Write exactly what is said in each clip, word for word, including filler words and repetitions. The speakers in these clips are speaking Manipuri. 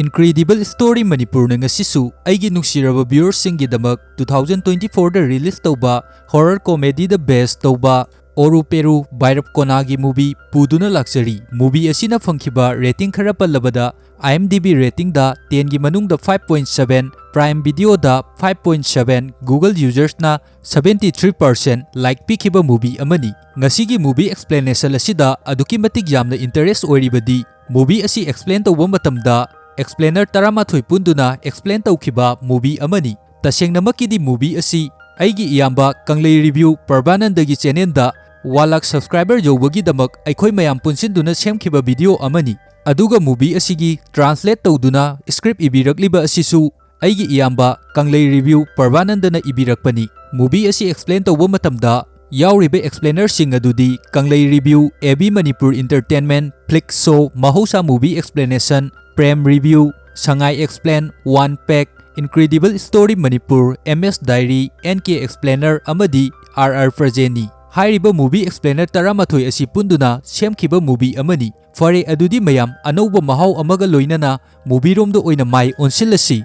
Incredible Story Manipurꯅ ꯉꯁꯤꯁꯨ ꯑꯩꯒꯤ ꯅꯨꯡꯁꯤꯔꯕ viewersꯁꯤꯡꯒꯤꯗꯃꯛ two thousand twenty fourꯗ release ꯇꯧꯕ horror comedyꯗ base ꯇꯧꯕ ꯑꯣꯔꯨ ꯄꯦꯔꯨ ꯕꯥꯏꯔꯞ ꯀꯣꯅꯥꯒꯤ movie ꯄꯨꯗꯨꯅ ꯂꯥꯛꯆꯔꯤ꯫ Movie ꯑꯁꯤꯅ ꯐꯪꯈꯤꯕ rating ꯈꯔ ꯄꯜꯂꯕꯗ, IMDb ratingꯗ tenꯒꯤ ꯃꯅꯨꯡꯗ five point seven, Prime Videoꯗ five point seven, Google usersꯅ seventy three percent like ꯄꯤꯈꯤꯕ movie ꯑꯃꯅꯤ꯫ ꯉꯁꯤꯒꯤ movie explanation ꯑꯁꯤꯗ ꯑꯗꯨꯛꯀꯤ ꯃꯇꯤꯛ ꯌꯥꯝꯅ interest ꯑꯣꯏꯔꯤꯕꯗꯤ, movie ꯑꯁꯤ explain ꯇꯧꯕ ꯃꯇꯝꯗ explainer ꯇꯔꯥꯃꯥꯊꯣꯏ ꯄꯨꯟꯗꯨꯅ explain ꯇꯧꯈꯤꯕ movie ꯑꯃꯅꯤ꯫ ꯇꯁꯦꯡꯅꯃꯛꯀꯤꯗꯤ movie ꯑꯁꯤ ꯑꯩꯒꯤ ꯏꯌꯥꯝꯕ ꯀꯪꯂꯩ Review ꯄ꯭ꯔꯚꯥꯅꯟꯗꯒꯤ channelꯗ one lakh subscriber ꯌꯧꯕꯒꯤꯗꯃꯛ ꯑꯩꯈꯣꯏ ꯃꯌꯥꯝ ꯄꯨꯟꯁꯤꯟꯗꯨꯅ ꯁꯦꯝꯈꯤꯕ video ꯑꯃꯅꯤ꯫ ꯑꯗꯨꯒ movie ꯑꯁꯤꯒꯤ translate ꯇꯧꯗꯨꯅ script ꯏꯕꯤꯔꯛꯂꯤꯕ ꯑꯁꯤꯁꯨ ꯑꯩꯒꯤ ꯏꯌꯥꯝꯕ ꯀꯪꯂꯩ Review ꯄ꯭ꯔꯚꯥꯅꯟꯗꯅ ꯏꯕꯤꯔꯛꯄꯅꯤ꯫ Movie ꯑꯁꯤ explain ꯇꯧꯕ ꯃꯇꯝꯗ ꯌꯥꯎꯔꯤꯕ explainerꯁꯤꯡ ꯑꯗꯨꯗꯤ ꯀꯪꯂꯩ Review, AB Manipur Entertainment, Flix Show, ꯃꯍꯧꯁꯥ movie explanation, Prem Review, Sangai Explain, One Pack, Incredible Story Manipur, MS Diary, NK Explainer ꯑꯃꯗꯤ RR ꯄ꯭ꯔꯖꯦꯅꯤ꯫ ꯍꯥꯏꯔꯤꯕ movie explainer ꯇꯔꯥꯃꯥꯊꯣꯏ ꯑꯁꯤ ꯄꯨꯟꯗꯨꯅ ꯁꯦꯝꯈꯤꯕ movie ꯑꯃꯅꯤ꯫ ꯐꯔꯦ, ꯑꯗꯨꯗꯤ ꯃꯌꯥꯝ ꯑꯅꯧꯕ ꯃꯍꯥꯎ ꯑꯃꯒ ꯂꯣꯏꯅꯅ movieꯔꯣꯝꯗ ꯑꯣꯏꯅ ꯃꯥꯏ ꯑꯣꯟꯁꯤꯜꯂꯁꯤ꯫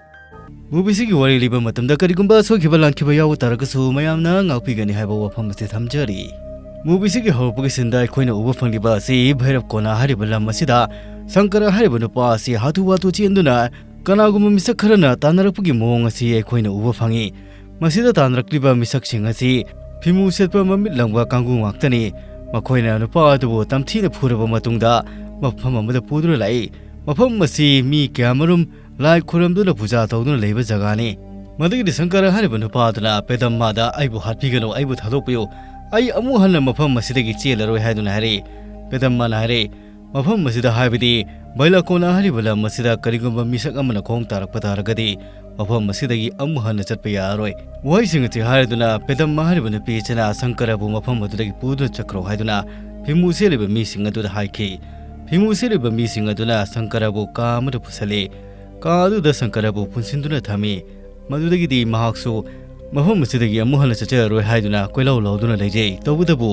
Movieꯁꯤꯒꯤ ꯋꯥꯔꯤ ꯂꯤꯕ ꯃꯇꯝꯗ ꯀꯔꯤꯒꯨꯝꯕ ꯁꯣꯏꯈꯤꯕ ꯂꯥꯟꯈꯤꯕ ꯌꯥꯎꯕ ꯇꯥꯔꯒꯁꯨ ꯃꯌꯥꯝꯅ ꯉꯥꯛꯄꯤꯒꯅꯤ ꯍꯥꯏꯕ ꯋꯥꯐꯝ ꯑꯁꯤ ꯊꯝꯖꯔꯤ꯫ Movieꯁꯤꯒꯤ ꯍꯧꯔꯛꯄꯒꯤ sceneꯗ ꯑꯩꯈꯣꯏꯅ ꯎꯕ ꯐꯪꯂꯤꯕ ꯑꯁꯤ ꯚꯩꯔꯞ ꯀꯣꯅꯥ ꯍꯥꯏꯔꯤꯕ ꯂꯝ ꯑꯁꯤꯗ ꯁꯪꯀꯔ ꯍꯥꯏꯔꯤꯕ ꯅꯨꯄꯥ ꯑꯁꯤ ꯍꯥꯊꯨ ꯍꯥꯊꯨ ꯆꯦꯟꯗꯨꯅ ꯀꯅꯥꯒꯨꯝꯕ ꯃꯤꯁꯛ ꯈꯔꯅ ꯇꯥꯟꯅꯔꯛꯄꯒꯤ ꯃꯑꯣꯡ ꯑꯁꯤ ꯑꯩꯈꯣꯏꯅ ꯎꯕ ꯐꯪꯏ꯫ ꯃꯁꯤꯗ ꯇꯥꯟꯅꯔꯛꯂꯤꯕ ꯃꯤꯁꯛꯁꯤꯡ ꯑꯁꯤ ꯐꯤꯃꯨ ꯁꯦꯠꯄ ꯃꯃꯤꯠ ꯂꯪꯕ ꯀꯥꯡꯕꯨ ꯉꯥꯛꯇꯅꯤ꯫ ꯃꯈꯣꯏꯅ ꯅꯨꯄꯥ ꯑꯗꯨꯕꯨ ꯇꯝꯊꯤꯅ ꯐꯨꯔꯕ ꯃꯇꯨꯡꯗ ꯃꯐꯝ ꯑꯃꯗ ꯄꯨꯗꯨꯅ ꯂꯥꯛꯏ꯫ ꯃꯐꯝ ꯑꯁꯤ ꯃꯤ ꯀꯌꯥꯃꯔꯨꯝ ꯂꯥꯏ ꯈꯨꯔꯨꯝꯗꯨꯅ ꯄꯨꯖꯥ ꯇꯧꯗꯨꯅ ꯂꯩꯕ ꯖꯒꯥꯅꯤ꯫ ꯃꯗꯨꯒꯤꯗꯤ ꯁꯪꯀꯔ ꯍꯥꯏꯔꯤꯕ ꯅꯨꯄꯥ ꯑꯗꯨꯅ ꯄꯦꯗꯝꯃꯥꯗ "ꯑꯩꯕꯨ ꯍꯥꯠꯄꯤꯒꯅꯨ, ꯑꯩꯕꯨ ꯊꯥꯗꯣꯛꯄꯤꯌꯨ, ꯑꯩ ꯑꯃꯨꯛ ꯍꯟꯅ ꯃꯐꯝ ꯑꯁꯤꯗꯒꯤ ꯆꯦꯜꯂꯔꯣꯏ" ꯍꯥꯏꯗꯨꯅ ꯍꯥꯏꯔꯛꯏ꯫ ꯄꯦꯗꯝꯃꯥꯅ ꯍꯥꯏꯔꯛꯏ, "ꯃꯐꯝ ꯑꯁꯤꯗ, ꯍꯥꯏꯕꯗꯤ ꯕꯩꯂꯥꯀꯣꯅꯥ ꯍꯥꯏꯔꯤꯕ ꯂꯝ ꯑꯁꯤꯗ ꯀꯔꯤꯒꯨꯝꯕ ꯃꯤꯁꯛ ꯑꯃꯅ ꯈꯣꯡ ꯇꯥꯔꯛꯄ ꯇꯥꯔꯒꯗꯤ ꯃꯐꯝ ꯑꯁꯤꯗꯒꯤ ꯑꯃꯨꯛ ꯍꯟꯅ ꯆꯠꯄ ꯌꯥꯔꯔꯣꯏ"꯫ ꯋꯥꯍꯩꯁꯤꯡ ꯑꯁꯤ ꯍꯥꯏꯔꯗꯨꯅ ꯄꯦꯗꯝꯃꯥ ꯍꯥꯏꯔꯤꯕ ꯅꯨꯄꯤ ꯑꯁꯤꯅ ꯁꯪꯀꯔꯕꯨ ꯃꯐꯝ ꯑꯗꯨꯗꯒꯤ ꯄꯨꯗꯨꯅ ꯆꯠꯈ꯭ꯔꯣ ꯍꯥꯏꯗꯨꯅ ꯐꯤꯃꯨ ꯁꯦꯠꯂꯤꯕ ꯃꯤꯁꯤꯡ ꯑꯗꯨꯗ ꯍꯥꯏꯈꯤ꯫ ꯐꯤꯃꯨ ꯁꯦꯠꯂꯤꯕ ꯃꯤꯁꯤꯡ ꯑꯗꯨꯅ ꯁꯪꯀꯔꯕꯨ ꯀꯥ ꯑꯃꯗ ꯄꯨꯁꯤꯜꯂꯤ꯫ ꯀꯥ ꯑꯗꯨꯗ ꯁꯪꯀꯔꯕꯨ ꯄꯨꯟꯁꯤꯟꯗꯨꯅ ꯊꯝꯃꯤ꯫ ꯃꯗꯨꯗꯒꯤꯗꯤ ꯃꯍꯥꯛꯁꯨ ꯃꯐꯝ ꯑꯁꯤꯗꯒꯤ ꯑꯃꯨꯛ ꯍꯟꯅ ꯆꯠꯆꯔꯔꯣꯏ ꯍꯥꯏꯗꯨꯅ ꯀꯣꯏꯂꯥꯎ ꯂꯥꯎꯗꯨꯅ ꯂꯩꯖꯩ꯫ ꯇꯧꯕꯇꯕꯨ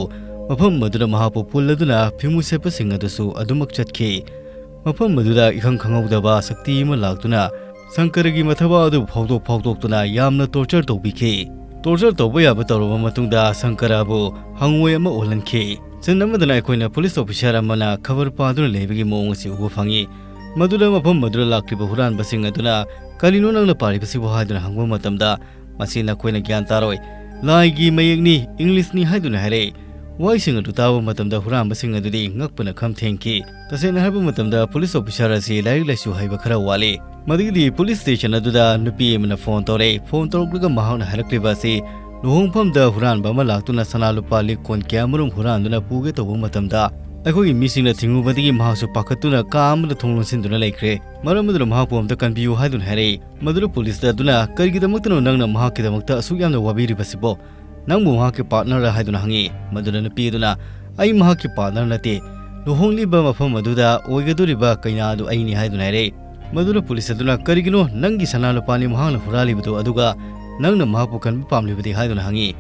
ꯃꯐꯝ ꯑꯗꯨꯗ ꯃꯍꯥꯛꯄꯨ ꯄꯨꯜꯂꯗꯨꯅ ꯐꯤꯃꯨ ꯁꯦꯠꯄꯁꯤꯡ ꯑꯗꯨꯁꯨ ꯑꯗꯨꯃꯛ ꯆꯠꯈꯤ꯫ ꯃꯐꯝ ꯑꯗꯨꯗ ꯏꯈꯪ ꯈꯪꯍꯧꯗꯕ ꯁꯛꯇꯤ ꯑꯃ ꯂꯥꯛꯇꯨꯅ ꯁꯪꯀꯔꯒꯤ ꯃꯊꯕꯥꯛ ꯑꯗꯨ ꯐꯥꯎꯗꯣꯛ ꯐꯥꯎꯗꯣꯛꯇꯨꯅ ꯌꯥꯝꯅ torture ꯇꯧꯕꯤꯈꯤ꯫ Torture ꯇꯧꯕ ꯌꯥꯕ ꯇꯧꯔꯕ ꯃꯇꯨꯡꯗ ꯁꯪꯀꯔꯕꯨ ꯍꯪꯉꯣꯏ ꯑꯃ ꯑꯣꯜꯍꯟꯈꯤ꯫ ꯁꯤꯟ ꯑꯃꯗꯅ ꯑꯩꯈꯣꯏꯅ police officer ꯑꯃꯅ ꯈꯕꯔ ꯄꯥꯗꯨꯅ ꯂꯩꯕꯒꯤ ꯃꯑꯣꯡ ꯑꯁꯤ ꯎꯕ ꯐꯪꯉꯤ꯫ ꯃꯗꯨꯗ ꯃꯐꯝ ꯑꯗꯨꯗ ꯂꯥꯛꯂꯤꯕ ꯍꯨꯔꯥꯟꯕꯁꯤꯡ ꯑꯗꯨꯅ "ꯀꯔꯤꯅꯣ ꯅꯪꯅ ꯄꯥꯔꯤꯕꯁꯤꯕꯨ?" ꯍꯥꯏꯗꯨꯅ ꯍꯪꯕ ꯃꯇꯝꯗ, "ꯃꯁꯤ ꯅꯈꯣꯏꯅ ꯒ꯭ꯌꯥꯟ ꯇꯥꯔꯣꯏ, ꯂꯥꯏꯒꯤ ꯃꯌꯦꯛꯅꯤ, English ꯅꯤ" ꯍꯥꯏꯗꯨꯅ ꯍꯥꯏꯔꯛꯏ꯫ ꯋꯥꯍꯩꯁꯤꯡ ꯑꯗꯨ ꯇꯥꯕ ꯃꯇꯝꯗ ꯍꯨꯔꯥꯟꯕꯁꯤꯡ ꯑꯗꯨꯗꯤ ꯉꯛꯄꯅ ꯈꯝ ꯊꯦꯡꯈꯤ꯫ ꯇꯁꯦꯡꯅ ꯍꯥꯏꯕ ꯃꯇꯝꯗ police officer ꯑꯁꯤ ꯂꯥꯏꯔꯤꯛ ꯂꯥꯏꯁꯨ ꯍꯩꯕ ꯈꯔ ꯋꯥꯠꯂꯤ꯫ ꯃꯗꯨꯒꯤꯗꯤ police station ꯑꯗꯨꯗ ꯅꯨꯄꯤ ꯑꯃꯅ phone ꯇꯧꯔꯛꯏ꯫ Phone ꯇꯧꯔꯛꯂꯒ ꯃꯍꯥꯛꯅ ꯍꯥꯏꯔꯛꯂꯤꯕ ꯑꯁꯤ ꯂꯨꯍꯣꯡꯐꯝꯗ ꯍꯨꯔꯥꯟꯕ ꯑꯃ ꯂꯥꯛꯇꯨꯅ ꯁꯅꯥ ꯂꯨꯄꯥ ꯂꯤꯛ ꯀꯣꯟ ꯀꯌꯥꯃꯔꯨꯝ ꯍꯨꯔꯥꯟꯗꯨꯅ ꯄꯨꯒꯦ ꯇꯧꯕ ꯃꯇꯝꯗ, ꯑꯩꯈꯣꯏꯒꯤ ꯃꯤꯁꯤꯡꯅ ꯊꯤꯡꯉꯨꯕꯗꯒꯤ ꯃꯍꯥꯛꯁꯨ ꯄꯥꯈꯠꯇꯨꯅ ꯀꯥ ꯑꯃꯗ ꯊꯣꯡ ꯂꯣꯟꯁꯤꯟꯗꯨꯅ ꯂꯩꯈ꯭ꯔꯦ꯫ ꯃꯔꯝ ꯑꯗꯨꯅ ꯃꯍꯥꯛꯄꯨ ꯑꯝꯇ ꯀꯟꯕꯤꯌꯨ ꯍꯥꯏꯗꯨꯅ ꯍꯥꯏꯔꯛꯏ꯫ ꯃꯗꯨꯗ police ꯑꯗꯨꯅ, "ꯀꯔꯤꯒꯤꯗꯃꯛꯇꯅꯣ ꯅꯪꯅ ꯃꯍꯥꯛꯀꯤꯗꯃꯛꯇ ꯑꯁꯨꯛ ꯌꯥꯝꯅ ꯋꯥꯕꯤꯔꯤꯕꯁꯤꯕꯣ? ꯅꯪꯕꯨ ꯃꯍꯥꯛꯀꯤ partner ꯔ?" ꯍꯥꯏꯗꯨꯅ ꯍꯪꯉꯤ꯫ ꯃꯗꯨꯗ ꯅꯨꯄꯤ ꯑꯗꯨꯅ, "ꯑꯩ ꯃꯍꯥꯛꯀꯤ partner ꯅꯠꯇꯦ, ꯂꯨꯍꯣꯡꯂꯤꯕ ꯃꯐꯝ ꯑꯗꯨꯗ ꯑꯣꯏꯒꯗꯧꯔꯤꯕ ꯀꯩꯅꯥ ꯑꯗꯨ ꯑꯩꯅꯤ" ꯍꯥꯏꯗꯨꯅ ꯍꯥꯏꯔꯛꯏ꯫ ꯃꯗꯨꯗ police ꯑꯗꯨꯅ, "ꯀꯔꯤꯒꯤꯅꯣ ꯅꯪꯒꯤ ꯁꯅꯥ ꯂꯨꯄꯥꯅꯤ ꯃꯍꯥꯛꯅ ꯍꯨꯔꯥꯜꯂꯤꯕꯗꯨ, ꯑꯗꯨꯒ ꯅꯪꯅ ꯃꯍꯥꯛꯄꯨ ꯀꯟꯕ ꯄꯥꯝꯂꯤꯕꯗꯤ?" ꯍꯥꯏꯗꯨꯅ ꯍꯪꯉꯤ꯫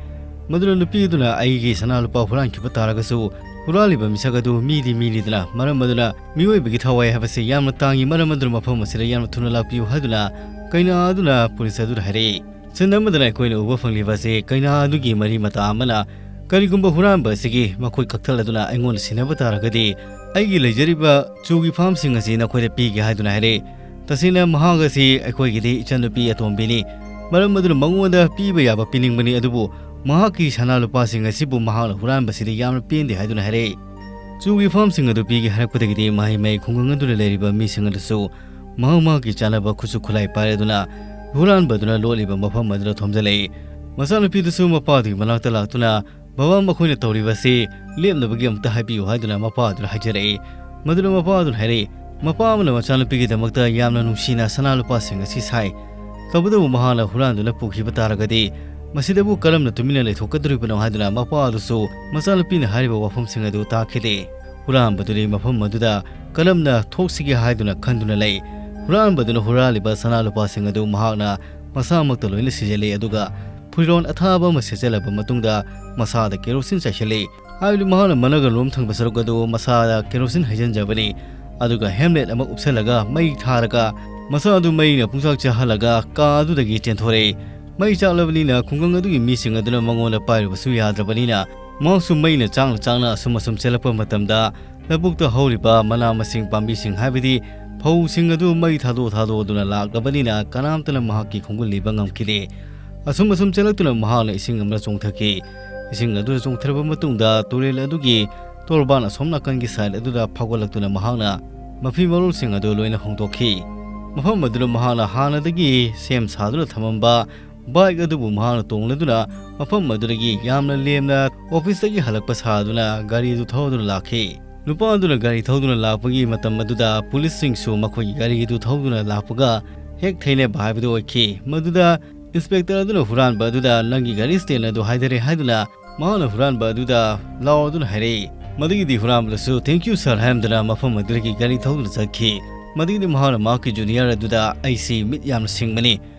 ꯃꯗꯨꯗ ꯅꯨꯄꯤ ꯑꯗꯨꯅ, "ꯑꯩꯒꯤ ꯁꯅꯥ ꯂꯨꯄꯥ ꯍꯨꯔꯥꯟꯈꯤꯕ ꯇꯥꯔꯒꯁꯨ, ꯍꯨꯔꯥꯜꯂꯤꯕ ꯃꯤꯁꯛ ꯑꯗꯨ ꯃꯤꯗꯤ ꯃꯤꯅꯤꯗꯅ, ꯃꯔꯝ ꯑꯗꯨꯅ ꯃꯤꯑꯣꯏꯕꯒꯤ ꯊꯋꯥꯏ ꯍꯥꯏꯕꯁꯤ ꯌꯥꯝꯅ ꯇꯥꯡꯏ, ꯃꯔꯝ ꯑꯗꯨꯅ ꯃꯐꯝ ꯑꯁꯤꯗ ꯌꯥꯝꯅ ꯊꯨꯅ ꯂꯥꯛꯄꯤꯌꯨ" ꯍꯥꯏꯗꯨꯅ ꯀꯩꯅꯥ ꯑꯗꯨꯅ police ꯑꯗꯨꯗ ꯍꯥꯏꯔꯛꯏ꯫ ꯁꯤꯟ ꯑꯃꯗꯅ ꯑꯩꯈꯣꯏꯅ ꯎꯕ ꯐꯪꯂꯤꯕ ꯑꯁꯤ ꯀꯩꯅꯥ ꯑꯗꯨꯒꯤ ꯃꯔꯤ ꯃꯇꯥ ꯑꯃꯅ, "ꯀꯔꯤꯒꯨꯝꯕ ꯍꯨꯔꯥꯟꯕ ꯑꯁꯤꯒꯤ ꯃꯈꯨꯠ ꯀꯛꯊꯠꯂꯗꯨꯅ ꯑꯩꯉꯣꯟꯗ ꯁꯤꯟꯅꯕ ꯇꯥꯔꯒꯗꯤ, ꯑꯩꯒꯤ ꯂꯩꯖꯔꯤꯕ ꯆꯨꯒꯤ farm ꯁꯤꯡ ꯑꯁꯤ ꯅꯈꯣꯏꯗ ꯄꯤꯒꯦ" ꯍꯥꯏꯗꯨꯅ ꯍꯥꯏꯔꯛꯏ꯫ ꯇꯁꯦꯡꯅ ꯃꯍꯥꯛ ꯑꯁꯤ ꯑꯩꯈꯣꯏꯒꯤꯗꯤ ꯏꯆꯟꯅꯨꯄꯤ ꯑꯇꯣꯝꯕꯤꯅꯤ, ꯃꯔꯝ ꯑꯗꯨꯅ ꯃꯉꯣꯟꯗ ꯄꯤꯕ ꯌꯥꯕ ꯄꯤꯅꯤꯡꯕꯅꯤ, ꯑꯗꯨꯕꯨ ꯃꯍꯥꯛꯀꯤ ꯁꯅꯥ ꯂꯨꯄꯥꯁꯤꯡ ꯑꯁꯤꯕꯨ ꯃꯍꯥꯛꯅ ꯍꯨꯔꯥꯟꯕꯁꯤꯗꯤ ꯌꯥꯝꯅ ꯄꯦꯟꯗꯦ ꯍꯥꯏꯗꯨꯅ ꯍꯥꯏꯔꯛꯏ꯫ ꯆꯨꯒꯤ farm ꯁꯤꯡ ꯑꯗꯨ ꯄꯤꯒꯦ ꯍꯥꯏꯔꯛꯄꯗꯒꯤꯗꯤ ꯃꯍꯩ ꯃꯍꯩ ꯈꯨꯡꯒꯪ ꯑꯗꯨꯗ ꯂꯩꯔꯤꯕ ꯃꯤꯁꯤꯡ ꯑꯗꯨꯁꯨ ꯃꯍꯥꯛ ꯃꯍꯥꯛꯀꯤ ꯆꯥꯅꯕ ꯈꯨꯠꯁꯨ ꯈꯨꯠꯂꯥꯏ ꯄꯥꯏꯔꯗꯨꯅ ꯍꯨꯔꯥꯟꯕ ꯑꯗꯨꯅ ꯂꯣꯠꯂꯤꯕ ꯃꯐꯝ ꯑꯗꯨꯗ ꯊꯣꯝꯖꯤꯜꯂꯛꯏ꯫ ꯃꯆꯥꯅꯨꯄꯤꯗꯨꯁꯨ ꯃꯄꯥꯗꯨꯒꯤ ꯃꯅꯥꯛꯇ ꯂꯥꯛꯇꯨꯅ, "ꯕꯕꯥ, ꯃꯈꯣꯏꯅ ꯇꯧꯔꯤꯕꯁꯤ ꯂꯦꯞꯅꯕꯒꯤ ꯑꯃꯨꯛꯇ ꯍꯥꯏꯕꯤꯌꯨ" ꯍꯥꯏꯗꯨꯅ ꯃꯄꯥ ꯑꯗꯨꯗ ꯍꯥꯏꯖꯔꯛꯏ꯫ ꯃꯗꯨꯗ ꯃꯄꯥ ꯑꯗꯨꯅ ꯍꯥꯏꯔꯛꯏ, "ꯃꯄꯥ ꯑꯃꯅ ꯃꯆꯥꯅꯨꯄꯤꯒꯤꯗꯃꯛꯇ ꯌꯥꯝꯅ ꯅꯨꯡꯁꯤꯅ ꯁꯅꯥ ꯂꯨꯄꯥꯁꯤꯡ ꯑꯁꯤ ꯁꯥꯏ꯫ ꯇꯧꯕꯇꯕꯨ ꯃꯍꯥꯛꯅ ꯍꯨꯔꯥꯟꯗꯨꯅ ꯄꯨꯈꯤꯕ ꯇꯥꯔꯒꯗꯤ ꯃꯁꯤꯗꯕꯨ ꯀꯔꯝꯅ ꯇꯨꯃꯤꯟꯅ ꯂꯩꯊꯣꯛꯀꯗꯧꯔꯤꯕꯅꯣ?" ꯍꯥꯏꯗꯨꯅ ꯃꯄꯥ ꯑꯗꯨꯁꯨ ꯃꯆꯥꯅꯨꯄꯤꯅ ꯍꯥꯏꯔꯤꯕ ꯋꯥꯐꯝꯁꯤꯡ ꯑꯗꯨ ꯇꯥꯈꯤꯗꯦ꯫ ꯍꯨꯔꯥꯟꯕꯗꯨꯗꯤ ꯃꯐꯝ ꯑꯗꯨꯗ ꯀꯔꯝꯅ ꯊꯣꯛꯁꯤꯒꯦ ꯍꯥꯏꯗꯨꯅ ꯈꯟꯗꯨꯅ ꯂꯩ꯫ ꯍꯨꯔꯥꯟꯕꯗꯨꯅ ꯍꯨꯔꯥꯜꯂꯤꯕ ꯁꯅꯥ ꯂꯨꯄꯥꯁꯤꯡ ꯑꯗꯨ ꯃꯍꯥꯛꯅ ꯃꯁꯥꯃꯛꯇ ꯂꯣꯏꯅ ꯁꯤꯖꯤꯜꯂꯤ, ꯑꯗꯨꯒ ꯐꯤꯔꯣꯜ ꯑꯊꯥꯕ ꯑꯃ ꯁꯦꯠꯆꯜꯂꯕ ꯃꯇꯨꯡꯗ ꯃꯁꯥꯗ ꯀꯦꯔꯣꯁꯤꯟ ꯆꯥꯏꯁꯤꯜꯂꯤ꯫ ꯍꯥꯏꯕꯗꯤ ꯃꯍꯥꯛꯅ ꯃꯅꯒ ꯂꯣꯝ ꯊꯪꯕ ꯁꯔꯨꯛ ꯑꯗꯨ ꯃꯁꯥꯗ ꯀꯦꯔꯣꯁꯤꯟ ꯍꯩꯖꯤꯟꯖꯕꯅꯤ꯫ ꯑꯗꯨꯒ helmet ꯑꯃ ꯎꯞꯁꯜꯂꯒ ꯃꯩ ꯊꯥꯔꯒ ꯃꯁꯥ ꯑꯗꯨ ꯃꯩꯅ ꯄꯨꯡꯆꯥꯛ ꯆꯥꯍꯜꯂꯒ ꯀꯥ ꯑꯗꯨꯗꯒꯤ ꯆꯦꯟꯊꯣꯔꯛꯏ꯫ ꯃꯩ ꯆꯥꯛꯂꯕꯅꯤꯅ ꯈꯨꯡꯒꯪ ꯑꯗꯨꯒꯤ ꯃꯤꯁꯤꯡ ꯑꯗꯨꯅ ꯃꯉꯣꯟꯗ ꯄꯥꯏꯔꯨꯕꯁꯨ ꯌꯥꯗ꯭ꯔꯕꯅꯤꯅ ꯃꯍꯥꯛꯁꯨ ꯃꯩꯅ ꯆꯥꯛꯅ ꯆꯥꯛꯅ ꯑꯁꯨꯝ ꯑꯁꯨꯝ ꯆꯦꯜꯂꯛꯄ ꯃꯇꯝꯗ ꯂꯧꯕꯨꯛꯇ ꯍꯧꯔꯤꯕ ꯃꯅꯥ ꯃꯁꯤꯡ ꯄꯥꯝꯕꯤꯁꯤꯡ ꯍꯥꯏꯕꯗꯤ ꯐꯧꯁꯤꯡ ꯑꯗꯨ ꯃꯩ ꯊꯥꯗꯣꯛ ꯊꯥꯗꯣꯛꯇꯨꯅ ꯂꯥꯛꯂꯕꯅꯤꯅ ꯀꯅꯥꯝꯇꯅ ꯃꯍꯥꯛꯀꯤ ꯈꯣꯡꯒꯨꯜ ꯂꯤꯕ ꯉꯝꯈꯤꯗꯦ꯫ ꯑꯁꯨꯝ ꯑꯁꯨꯝ ꯆꯦꯜꯂꯛꯇꯨꯅ ꯃꯍꯥꯛꯅ ꯏꯁꯤꯡ ꯑꯃꯗ ꯆꯣꯡꯊꯈꯤ꯫ ꯏꯁꯤꯡ ꯑꯗꯨꯗ ꯆꯣꯡꯊꯔꯕ ꯃꯇꯨꯡꯗ ꯇꯨꯔꯦꯜ ꯑꯗꯨꯒꯤ ꯇꯣꯔꯕꯥꯟ ꯑꯁꯣꯝ ꯅꯥꯀꯟꯒꯤ side ꯑꯗꯨꯗ ꯐꯥꯎꯒꯠꯂꯛꯇꯨꯅ ꯃꯍꯥꯛꯅ ꯃꯐꯤ ꯃꯔꯣꯜꯁꯤꯡ ꯑꯗꯨ ꯂꯣꯏꯅ ꯍꯣꯡꯗꯣꯛꯈꯤ꯫ ꯃꯐꯝ ꯑꯗꯨꯗ ꯃꯍꯥꯛꯅ ꯍꯥꯟꯅꯗꯒꯤ ꯁꯦꯝ ꯁꯥꯗꯨꯅ ꯊꯝꯃꯝꯕ bike ꯑꯗꯨꯕꯨ ꯃꯍꯥꯛꯅ ꯇꯣꯡꯂꯗꯨꯅ ꯃꯐꯝ ꯑꯗꯨꯗꯒꯤ ꯌꯥꯝꯅ ꯂꯦꯝꯅ officeꯇꯒꯤ ꯍꯜꯂꯛꯄ ꯁꯥꯗꯨꯅ ꯒꯥꯔꯤ ꯑꯗꯨ ꯊꯧꯗꯨꯅ ꯂꯥꯛꯈꯤ꯫ ꯅꯨꯄꯥ ꯑꯗꯨꯅ ꯒꯥꯔꯤ ꯊꯧꯗꯨꯅ ꯂꯥꯛꯄꯒꯤ ꯃꯇꯝ ꯑꯗꯨꯗ policeꯁꯤꯡꯁꯨ ꯃꯈꯣꯏꯒꯤ ꯒꯥꯔꯤ ꯑꯗꯨ ꯊꯧꯗꯨꯅ ꯂꯥꯛꯄꯒ ꯍꯦꯛ ꯊꯩꯅꯕ ꯍꯥꯏꯕꯗꯨ ꯑꯣꯏꯈꯤ꯫ ꯃꯗꯨꯗ inspector ꯑꯗꯨꯅ ꯍꯨꯔꯥꯟꯕ ꯑꯗꯨꯗ "ꯅꯪꯒꯤ ꯒꯥꯔꯤ stand ꯑꯗꯨ ꯍꯥꯏꯗꯔꯦ" ꯍꯥꯏꯗꯨꯅ ꯃꯍꯥꯛꯅ ꯍꯨꯔꯥꯟꯕ ꯑꯗꯨꯗ "ꯂꯥꯎ" ꯑꯗꯨꯅ ꯍꯥꯏꯔꯛꯏ꯫ ꯃꯗꯨꯒꯤꯗꯤ ꯍꯨꯔꯥꯟꯕꯗꯁꯨ "Thank you sir" ꯍꯥꯏꯔꯝꯗꯨꯅ ꯃꯐꯝ ꯑꯗꯨꯗꯒꯤ ꯒꯥꯔꯤ ꯊꯧꯗꯨꯅ ꯆꯠꯈꯤ꯫ ꯃꯗꯨꯒꯤꯗꯤ ꯃꯍꯥꯛꯅ ꯃꯍꯥꯛꯀꯤ junior ꯑꯗꯨꯗ "ꯑꯩꯁꯤ ꯃꯤꯠ ꯌꯥꯝꯅ ꯁꯤꯡꯕꯅꯤ,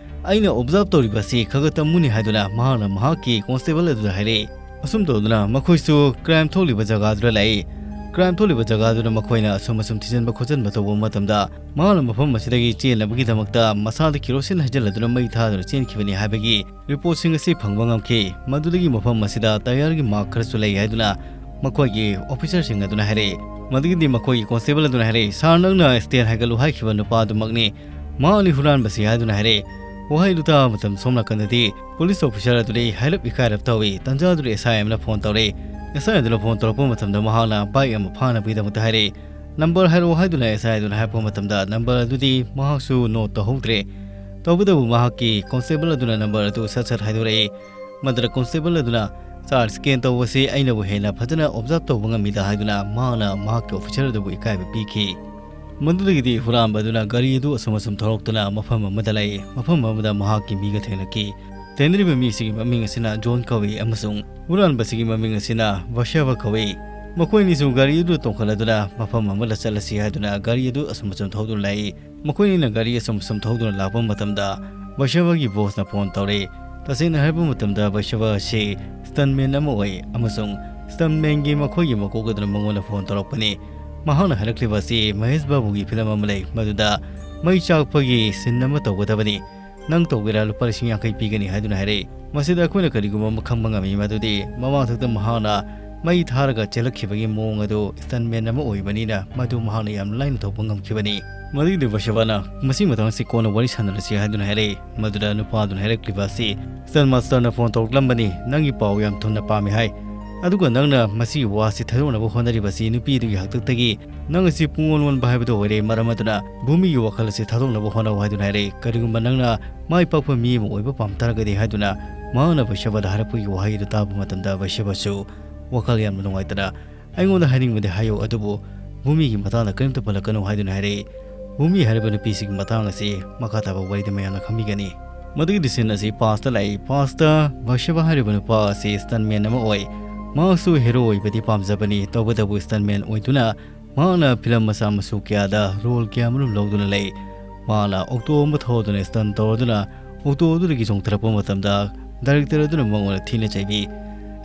ꯑꯩꯅ observe ꯇꯧꯔꯤꯕ ꯑꯁꯤ ꯈꯔ ꯈꯔ ꯇꯝꯃꯨꯅꯤ" ꯍꯥꯏꯗꯨꯅ ꯃꯍꯥꯛꯅ ꯃꯍꯥꯛꯀꯤ constable ꯑꯗꯨꯗ ꯍꯥꯏꯔꯛꯏ꯫ ꯑꯁꯨꯝ ꯇꯧꯗꯨꯅ ꯃꯈꯣꯏꯁꯨ crime ꯊꯣꯛꯂꯤꯕ ꯖꯒꯥꯗꯨꯗ ꯂꯥꯛꯏ꯫ Crime ꯊꯣꯛꯂꯤꯕ ꯖꯒꯥꯗꯨꯗ ꯃꯈꯣꯏꯅ ꯑꯁꯨꯝ ꯑꯁꯨꯝ ꯊꯤꯖꯤꯟꯕ ꯈꯣꯠꯆꯤꯟꯕ ꯇꯧꯕ ꯃꯇꯝꯗ ꯃꯍꯥꯛꯅ ꯃꯐꯝ ꯑꯁꯤꯗꯒꯤ ꯆꯦꯟꯅꯕꯒꯤꯗꯃꯛꯇ ꯃꯁꯥꯗ ꯀꯦꯔꯣꯁꯤꯟ ꯍꯩꯖꯤꯜꯂꯗꯨꯅ ꯃꯩ ꯊꯥꯗꯨꯅ ꯆꯦꯟꯈꯤꯕꯅꯤ ꯍꯥꯏꯕꯒꯤ reportꯁꯤꯡ ꯑꯁꯤ ꯐꯪꯕ ꯉꯝꯈꯤ꯫ ꯃꯗꯨꯗꯒꯤ ꯃꯐꯝ ꯑꯁꯤꯗ tyreꯒꯤ mark ꯈꯔꯁꯨ ꯂꯩ ꯍꯥꯏꯗꯨꯅ ꯃꯈꯣꯏꯒꯤ officerꯁꯤꯡ ꯑꯗꯨꯅ ꯍꯥꯏꯔꯛꯏ꯫ ꯃꯗꯨꯒꯤꯗꯤ ꯃꯈꯣꯏꯒꯤ constable ꯑꯗꯨꯅ ꯍꯥꯏꯔꯛꯏ, "Sir, ꯅꯪꯅ stand ꯍꯥꯏꯒꯠꯂꯨ ꯍꯥꯏꯈꯤꯕ ꯅꯨꯄꯥ ꯑꯗꯨꯃꯛꯅꯤ꯫ ꯃꯍꯥꯛꯅꯤ ꯍꯨꯔꯥꯟꯕꯁꯤ" ꯍꯥꯏꯗꯨꯅ ꯍꯥꯏꯔꯛꯏ꯫ ꯋꯥꯍꯩꯗꯨ ꯇꯥꯕ ꯃꯇꯝꯗ ꯁꯣꯝ ꯅꯥꯀꯟꯗꯗꯤ police officer ꯑꯗꯨꯗꯤ ꯍꯥꯏꯔꯞ ꯏꯀꯥꯏꯔꯞ ꯇꯧꯏ꯫ ꯇꯟꯖꯥꯗꯨꯗ S I ꯑꯃꯅ phone ꯇꯧꯔꯛꯏ꯫ S I ꯑꯗꯨꯅ phone ꯇꯧꯔꯛꯄ ꯃꯇꯝꯗ ꯃꯍꯥꯛꯅ bike ꯑꯃ ꯐꯥꯅꯕꯒꯤꯗꯃꯛꯇ ꯍꯥꯏꯔꯛꯏ꯫ Number ꯍꯥꯏꯔꯛꯑꯣ ꯍꯥꯏꯗꯨꯅ S I ꯑꯗꯨꯅ ꯍꯥꯏꯔꯛꯄ ꯃꯇꯝꯗ number ꯑꯗꯨꯗꯤ ꯃꯍꯥꯛꯁꯨ note ꯇꯧꯍꯧꯗ꯭ꯔꯦ꯫ ꯇꯧꯕꯇꯕꯨ ꯃꯍꯥꯛꯀꯤ constable ꯑꯗꯨꯅ number ꯑꯗꯨ ꯁꯠ ꯁꯠ ꯍꯥꯏꯗꯣꯔꯛꯏ꯫ ꯃꯗꯨꯗ constable ꯑꯗꯨꯅ "Sir, scan ꯇꯧꯕꯁꯤ ꯑꯩꯅꯕꯨ ꯍꯦꯟꯅ ꯐꯖꯅ observe ꯇꯧꯕ ꯉꯝꯃꯤꯗ" ꯍꯥꯏꯗꯨꯅ ꯃꯍꯥꯛꯅ ꯃꯍꯥꯛꯀꯤ officer ꯑꯗꯨꯕꯨ ꯏꯀꯥꯏꯕ ꯄꯤꯈꯤ꯫ ꯃꯗꯨꯗꯒꯤꯗꯤ ꯍꯨꯔꯥꯟꯕ ꯑꯗꯨꯅ ꯒꯥꯔꯤ ꯑꯗꯨ ꯑꯁꯨꯝ ꯑꯁꯨꯝ ꯊꯧꯔꯛꯇꯨꯅ ꯃꯐꯝ ꯑꯃꯗ ꯂꯩ꯫ ꯃꯐꯝ ꯑꯃꯗ ꯃꯍꯥꯛꯀꯤ ꯃꯤꯒ ꯊꯦꯡꯅꯈꯤ꯫ ꯊꯦꯡꯅꯔꯤꯕ ꯃꯤꯁꯤꯒꯤ ꯃꯃꯤꯡ ꯑꯁꯤꯅ ꯖꯣꯟ ꯀꯧꯏ ꯑꯃꯁꯨꯡ ꯍꯨꯔꯥꯟꯕꯁꯤꯒꯤ ꯃꯃꯤꯡ ꯑꯁꯤꯅ ꯕꯁꯦꯕ ꯀꯧꯏ꯫ ꯃꯈꯣꯏ ꯑꯅꯤꯁꯨ ꯒꯥꯔꯤ ꯑꯗꯨ ꯇꯣꯡꯈꯠꯂꯗꯨꯅ ꯃꯐꯝ ꯑꯃꯗ ꯆꯠꯂꯁꯤ ꯍꯥꯏꯗꯨꯅ ꯒꯥꯔꯤ ꯑꯗꯨ ꯑꯁꯨꯝ ꯑꯁꯨꯝ ꯊꯧꯗꯨꯅ ꯂꯥꯛꯏ꯫ ꯃꯈꯣꯏ ꯑꯅꯤꯅ ꯒꯥꯔꯤ ꯑꯁꯨꯝ ꯑꯁꯨꯝ ꯊꯧꯗꯨꯅ ꯂꯥꯛꯄ ꯃꯇꯝꯗ ꯕꯁꯦꯕꯒꯤ bossꯅ phone ꯇꯧꯔꯛꯏ꯫ ꯇꯁꯦꯡꯅ ꯍꯥꯏꯕ ꯃꯇꯝꯗ ꯕꯁꯦꯕ ꯑꯁꯤ stuntman ꯑꯃ ꯑꯣꯏ ꯑꯃꯁꯨꯡ stuntmanꯒꯤ ꯃꯈꯣꯏꯒꯤ ꯃꯀꯣꯛ ꯑꯗꯨꯅ ꯃꯉꯣꯟꯗ phone ꯇꯧꯔꯛꯄꯅꯤ꯫ ꯃꯍꯥꯛꯅ ꯍꯥꯏꯔꯛꯂꯤꯕ ꯑꯁꯤ ꯃꯍꯦꯁ ꯕꯥꯕꯨꯒꯤ ꯐꯤꯂꯝ ꯑꯃ ꯂꯩ, ꯃꯗꯨꯗ ꯃꯩ ꯆꯥꯛꯄꯒꯤ ꯁꯤꯟ ꯑꯃ ꯇꯧꯒꯗꯕꯅꯤ, ꯅꯪ ꯇꯧꯒꯦꯔꯥ ꯂꯨꯄꯥ ꯂꯤꯁꯤꯡ ꯌꯥꯡꯈꯩ ꯄꯤꯒꯅꯤ ꯍꯥꯏꯗꯨꯅ ꯍꯥꯏꯔꯛꯏ꯫ ꯃꯁꯤꯗ ꯑꯩꯈꯣꯏꯅ ꯀꯔꯤꯒꯨꯝꯕ ꯑꯃ ꯈꯪꯕ ꯉꯝꯃꯤ, ꯃꯗꯨꯗꯤ ꯃꯃꯥꯡꯊꯛꯇ ꯃꯍꯥꯛꯅ ꯃꯩ ꯊꯥꯔꯒ ꯆꯦꯜꯂꯛꯈꯤꯕꯒꯤ ꯃꯑꯣꯡ ꯑꯗꯨ ꯁ꯭ꯇꯟꯃꯦꯟ ꯑꯃ ꯑꯣꯏꯕꯅꯤꯅ ꯃꯗꯨ ꯃꯍꯥꯛꯅ ꯌꯥꯝꯅ ꯂꯥꯏꯅ ꯊꯧꯕ ꯉꯝꯈꯤꯕꯅꯤ꯫ ꯃꯗꯨꯒꯤꯗꯤ ꯕꯁꯦꯕꯥꯅ ꯃꯁꯤꯒꯤ ꯃꯇꯥꯡꯁꯤ ꯀꯣꯟꯅ ꯋꯥꯔꯤ ꯁꯥꯟꯅꯔꯁꯤ ꯍꯥꯏꯗꯨꯅ ꯍꯥꯏꯔꯛꯏ꯫ ꯃꯗꯨꯗ ꯅꯨꯄꯥꯗꯨꯅ ꯍꯥꯏꯔꯛꯂꯤꯕ ꯑꯁꯤ, "ꯁ꯭ꯇꯟ ꯃꯥꯁꯇꯔꯅ ꯐꯣꯟ ꯇꯧꯔꯛꯂꯝꯕꯅꯤ, ꯅꯪꯒꯤ ꯄꯥꯎ ꯌꯥꯝ ꯊꯨꯅ ꯄꯥꯝꯃꯤ ꯍꯥꯏ꯫ ꯑꯗꯨꯒ ꯅꯪꯅ ꯃꯁꯤꯒꯤ ꯋꯥꯁꯤ ꯊꯥꯗꯣꯛꯅꯕ ꯍꯣꯠꯅꯔꯤꯕꯁꯤ ꯅꯨꯄꯤꯗꯨꯒꯤ ꯍꯥꯛꯇꯛꯇꯒꯤ ꯅꯪ ꯑꯁꯤ ꯄꯨꯡꯑꯣꯟ ꯑꯣꯟꯕ ꯍꯥꯏꯕꯗꯨ ꯑꯣꯏꯔꯦ꯫ ꯃꯔꯝ ꯑꯗꯨꯅ ꯚꯨꯃꯤꯒꯤ ꯋꯥꯈꯜ ꯑꯁꯤ ꯊꯥꯗꯣꯛꯅꯕ ꯍꯣꯠꯅꯧ" ꯍꯥꯏꯗꯨꯅ ꯍꯥꯏꯔꯛꯏ꯫ "ꯀꯔꯤꯒꯨꯝꯕ ꯅꯪꯅ ꯃꯥꯏ ꯄꯥꯛꯄ ꯃꯤ ꯑꯃ ꯑꯣꯏꯕ ꯄꯥꯝ ꯇꯥꯔꯒꯗꯤ" ꯍꯥꯏꯗꯨꯅ ꯃꯍꯥꯛꯅ ꯕꯁꯦꯕꯥꯗ ꯍꯥꯏꯔꯛꯄꯒꯤ ꯋꯥꯍꯩ ꯑꯗꯨ ꯇꯥꯕ ꯃꯇꯝꯗ ꯕꯁꯦꯕꯥꯁꯨ ꯋꯥꯈꯜ ꯌꯥꯝꯅ ꯅꯨꯡꯉꯥꯏꯇꯅ, "ꯑꯩꯉꯣꯟꯗ ꯍꯥꯏꯅꯤꯡꯕꯗꯤ ꯍꯥꯏꯌꯨ, ꯑꯗꯨꯕꯨ ꯚꯨꯃꯤꯒꯤ ꯃꯇꯥꯡꯗ ꯀꯔꯤꯝꯇ ꯄꯜꯂꯛꯀꯅꯨ" ꯍꯥꯏꯗꯨꯅ ꯍꯥꯏꯔꯛꯏ꯫ ꯚꯨꯃꯤ ꯍꯥꯏꯔꯤꯕ ꯅꯨꯄꯤꯁꯤꯒꯤ ꯃꯇꯥꯡ ꯑꯁꯤ ꯃꯈꯥ ꯇꯥꯕ ꯋꯥꯔꯤꯗ ꯃꯌꯥꯝꯅ ꯈꯪꯕꯤꯒꯅꯤ꯫ ꯃꯗꯨꯒꯤ ꯁꯤꯟ ꯑꯁꯤ ꯄꯥꯁꯇ ꯂꯥꯛꯏ꯫ ꯄꯥꯁꯇ ꯕꯁꯦꯕꯥ ꯍꯥꯏꯔꯤꯕ ꯅꯨꯄꯥ ꯑꯁꯤ ꯁ꯭ꯇꯟꯃꯦꯟ ꯑꯃ ꯑꯣꯏ꯫ ꯃꯍꯥꯛꯁꯨ ꯍꯦꯔꯣ ꯑꯣꯏꯕꯗꯤ ꯄꯥꯝꯖꯕꯅꯤ, ꯇꯧꯕꯇꯕꯨ ꯁ꯭ꯇꯟꯃꯦꯟ ꯑꯣꯏꯗꯨꯅ ꯃꯍꯥꯛꯅ ꯐꯤꯂꯝ ꯃꯆꯥ ꯃꯁꯨ ꯀꯌꯥꯗ ꯔꯣꯜ ꯀꯌꯥ ꯑꯃꯔꯣꯝ ꯂꯧꯗꯨꯅ ꯂꯩ꯫ ꯃꯍꯥꯛꯅ ꯑꯣꯛꯇꯣ ꯑꯃ ꯊꯧꯗꯨꯅ ꯁ꯭ꯇꯟ ꯇꯧꯔꯗꯨꯅ ꯑꯣꯛꯇꯣ ꯑꯗꯨꯗꯒꯤ ꯆꯣꯡꯊꯔꯛꯄ ꯃꯇꯝꯗ ꯗꯥꯏꯔꯦꯛꯇꯔ ꯑꯗꯨꯅ ꯃꯉꯣꯟꯗ ꯊꯤꯅ ꯆꯩꯕꯤ꯫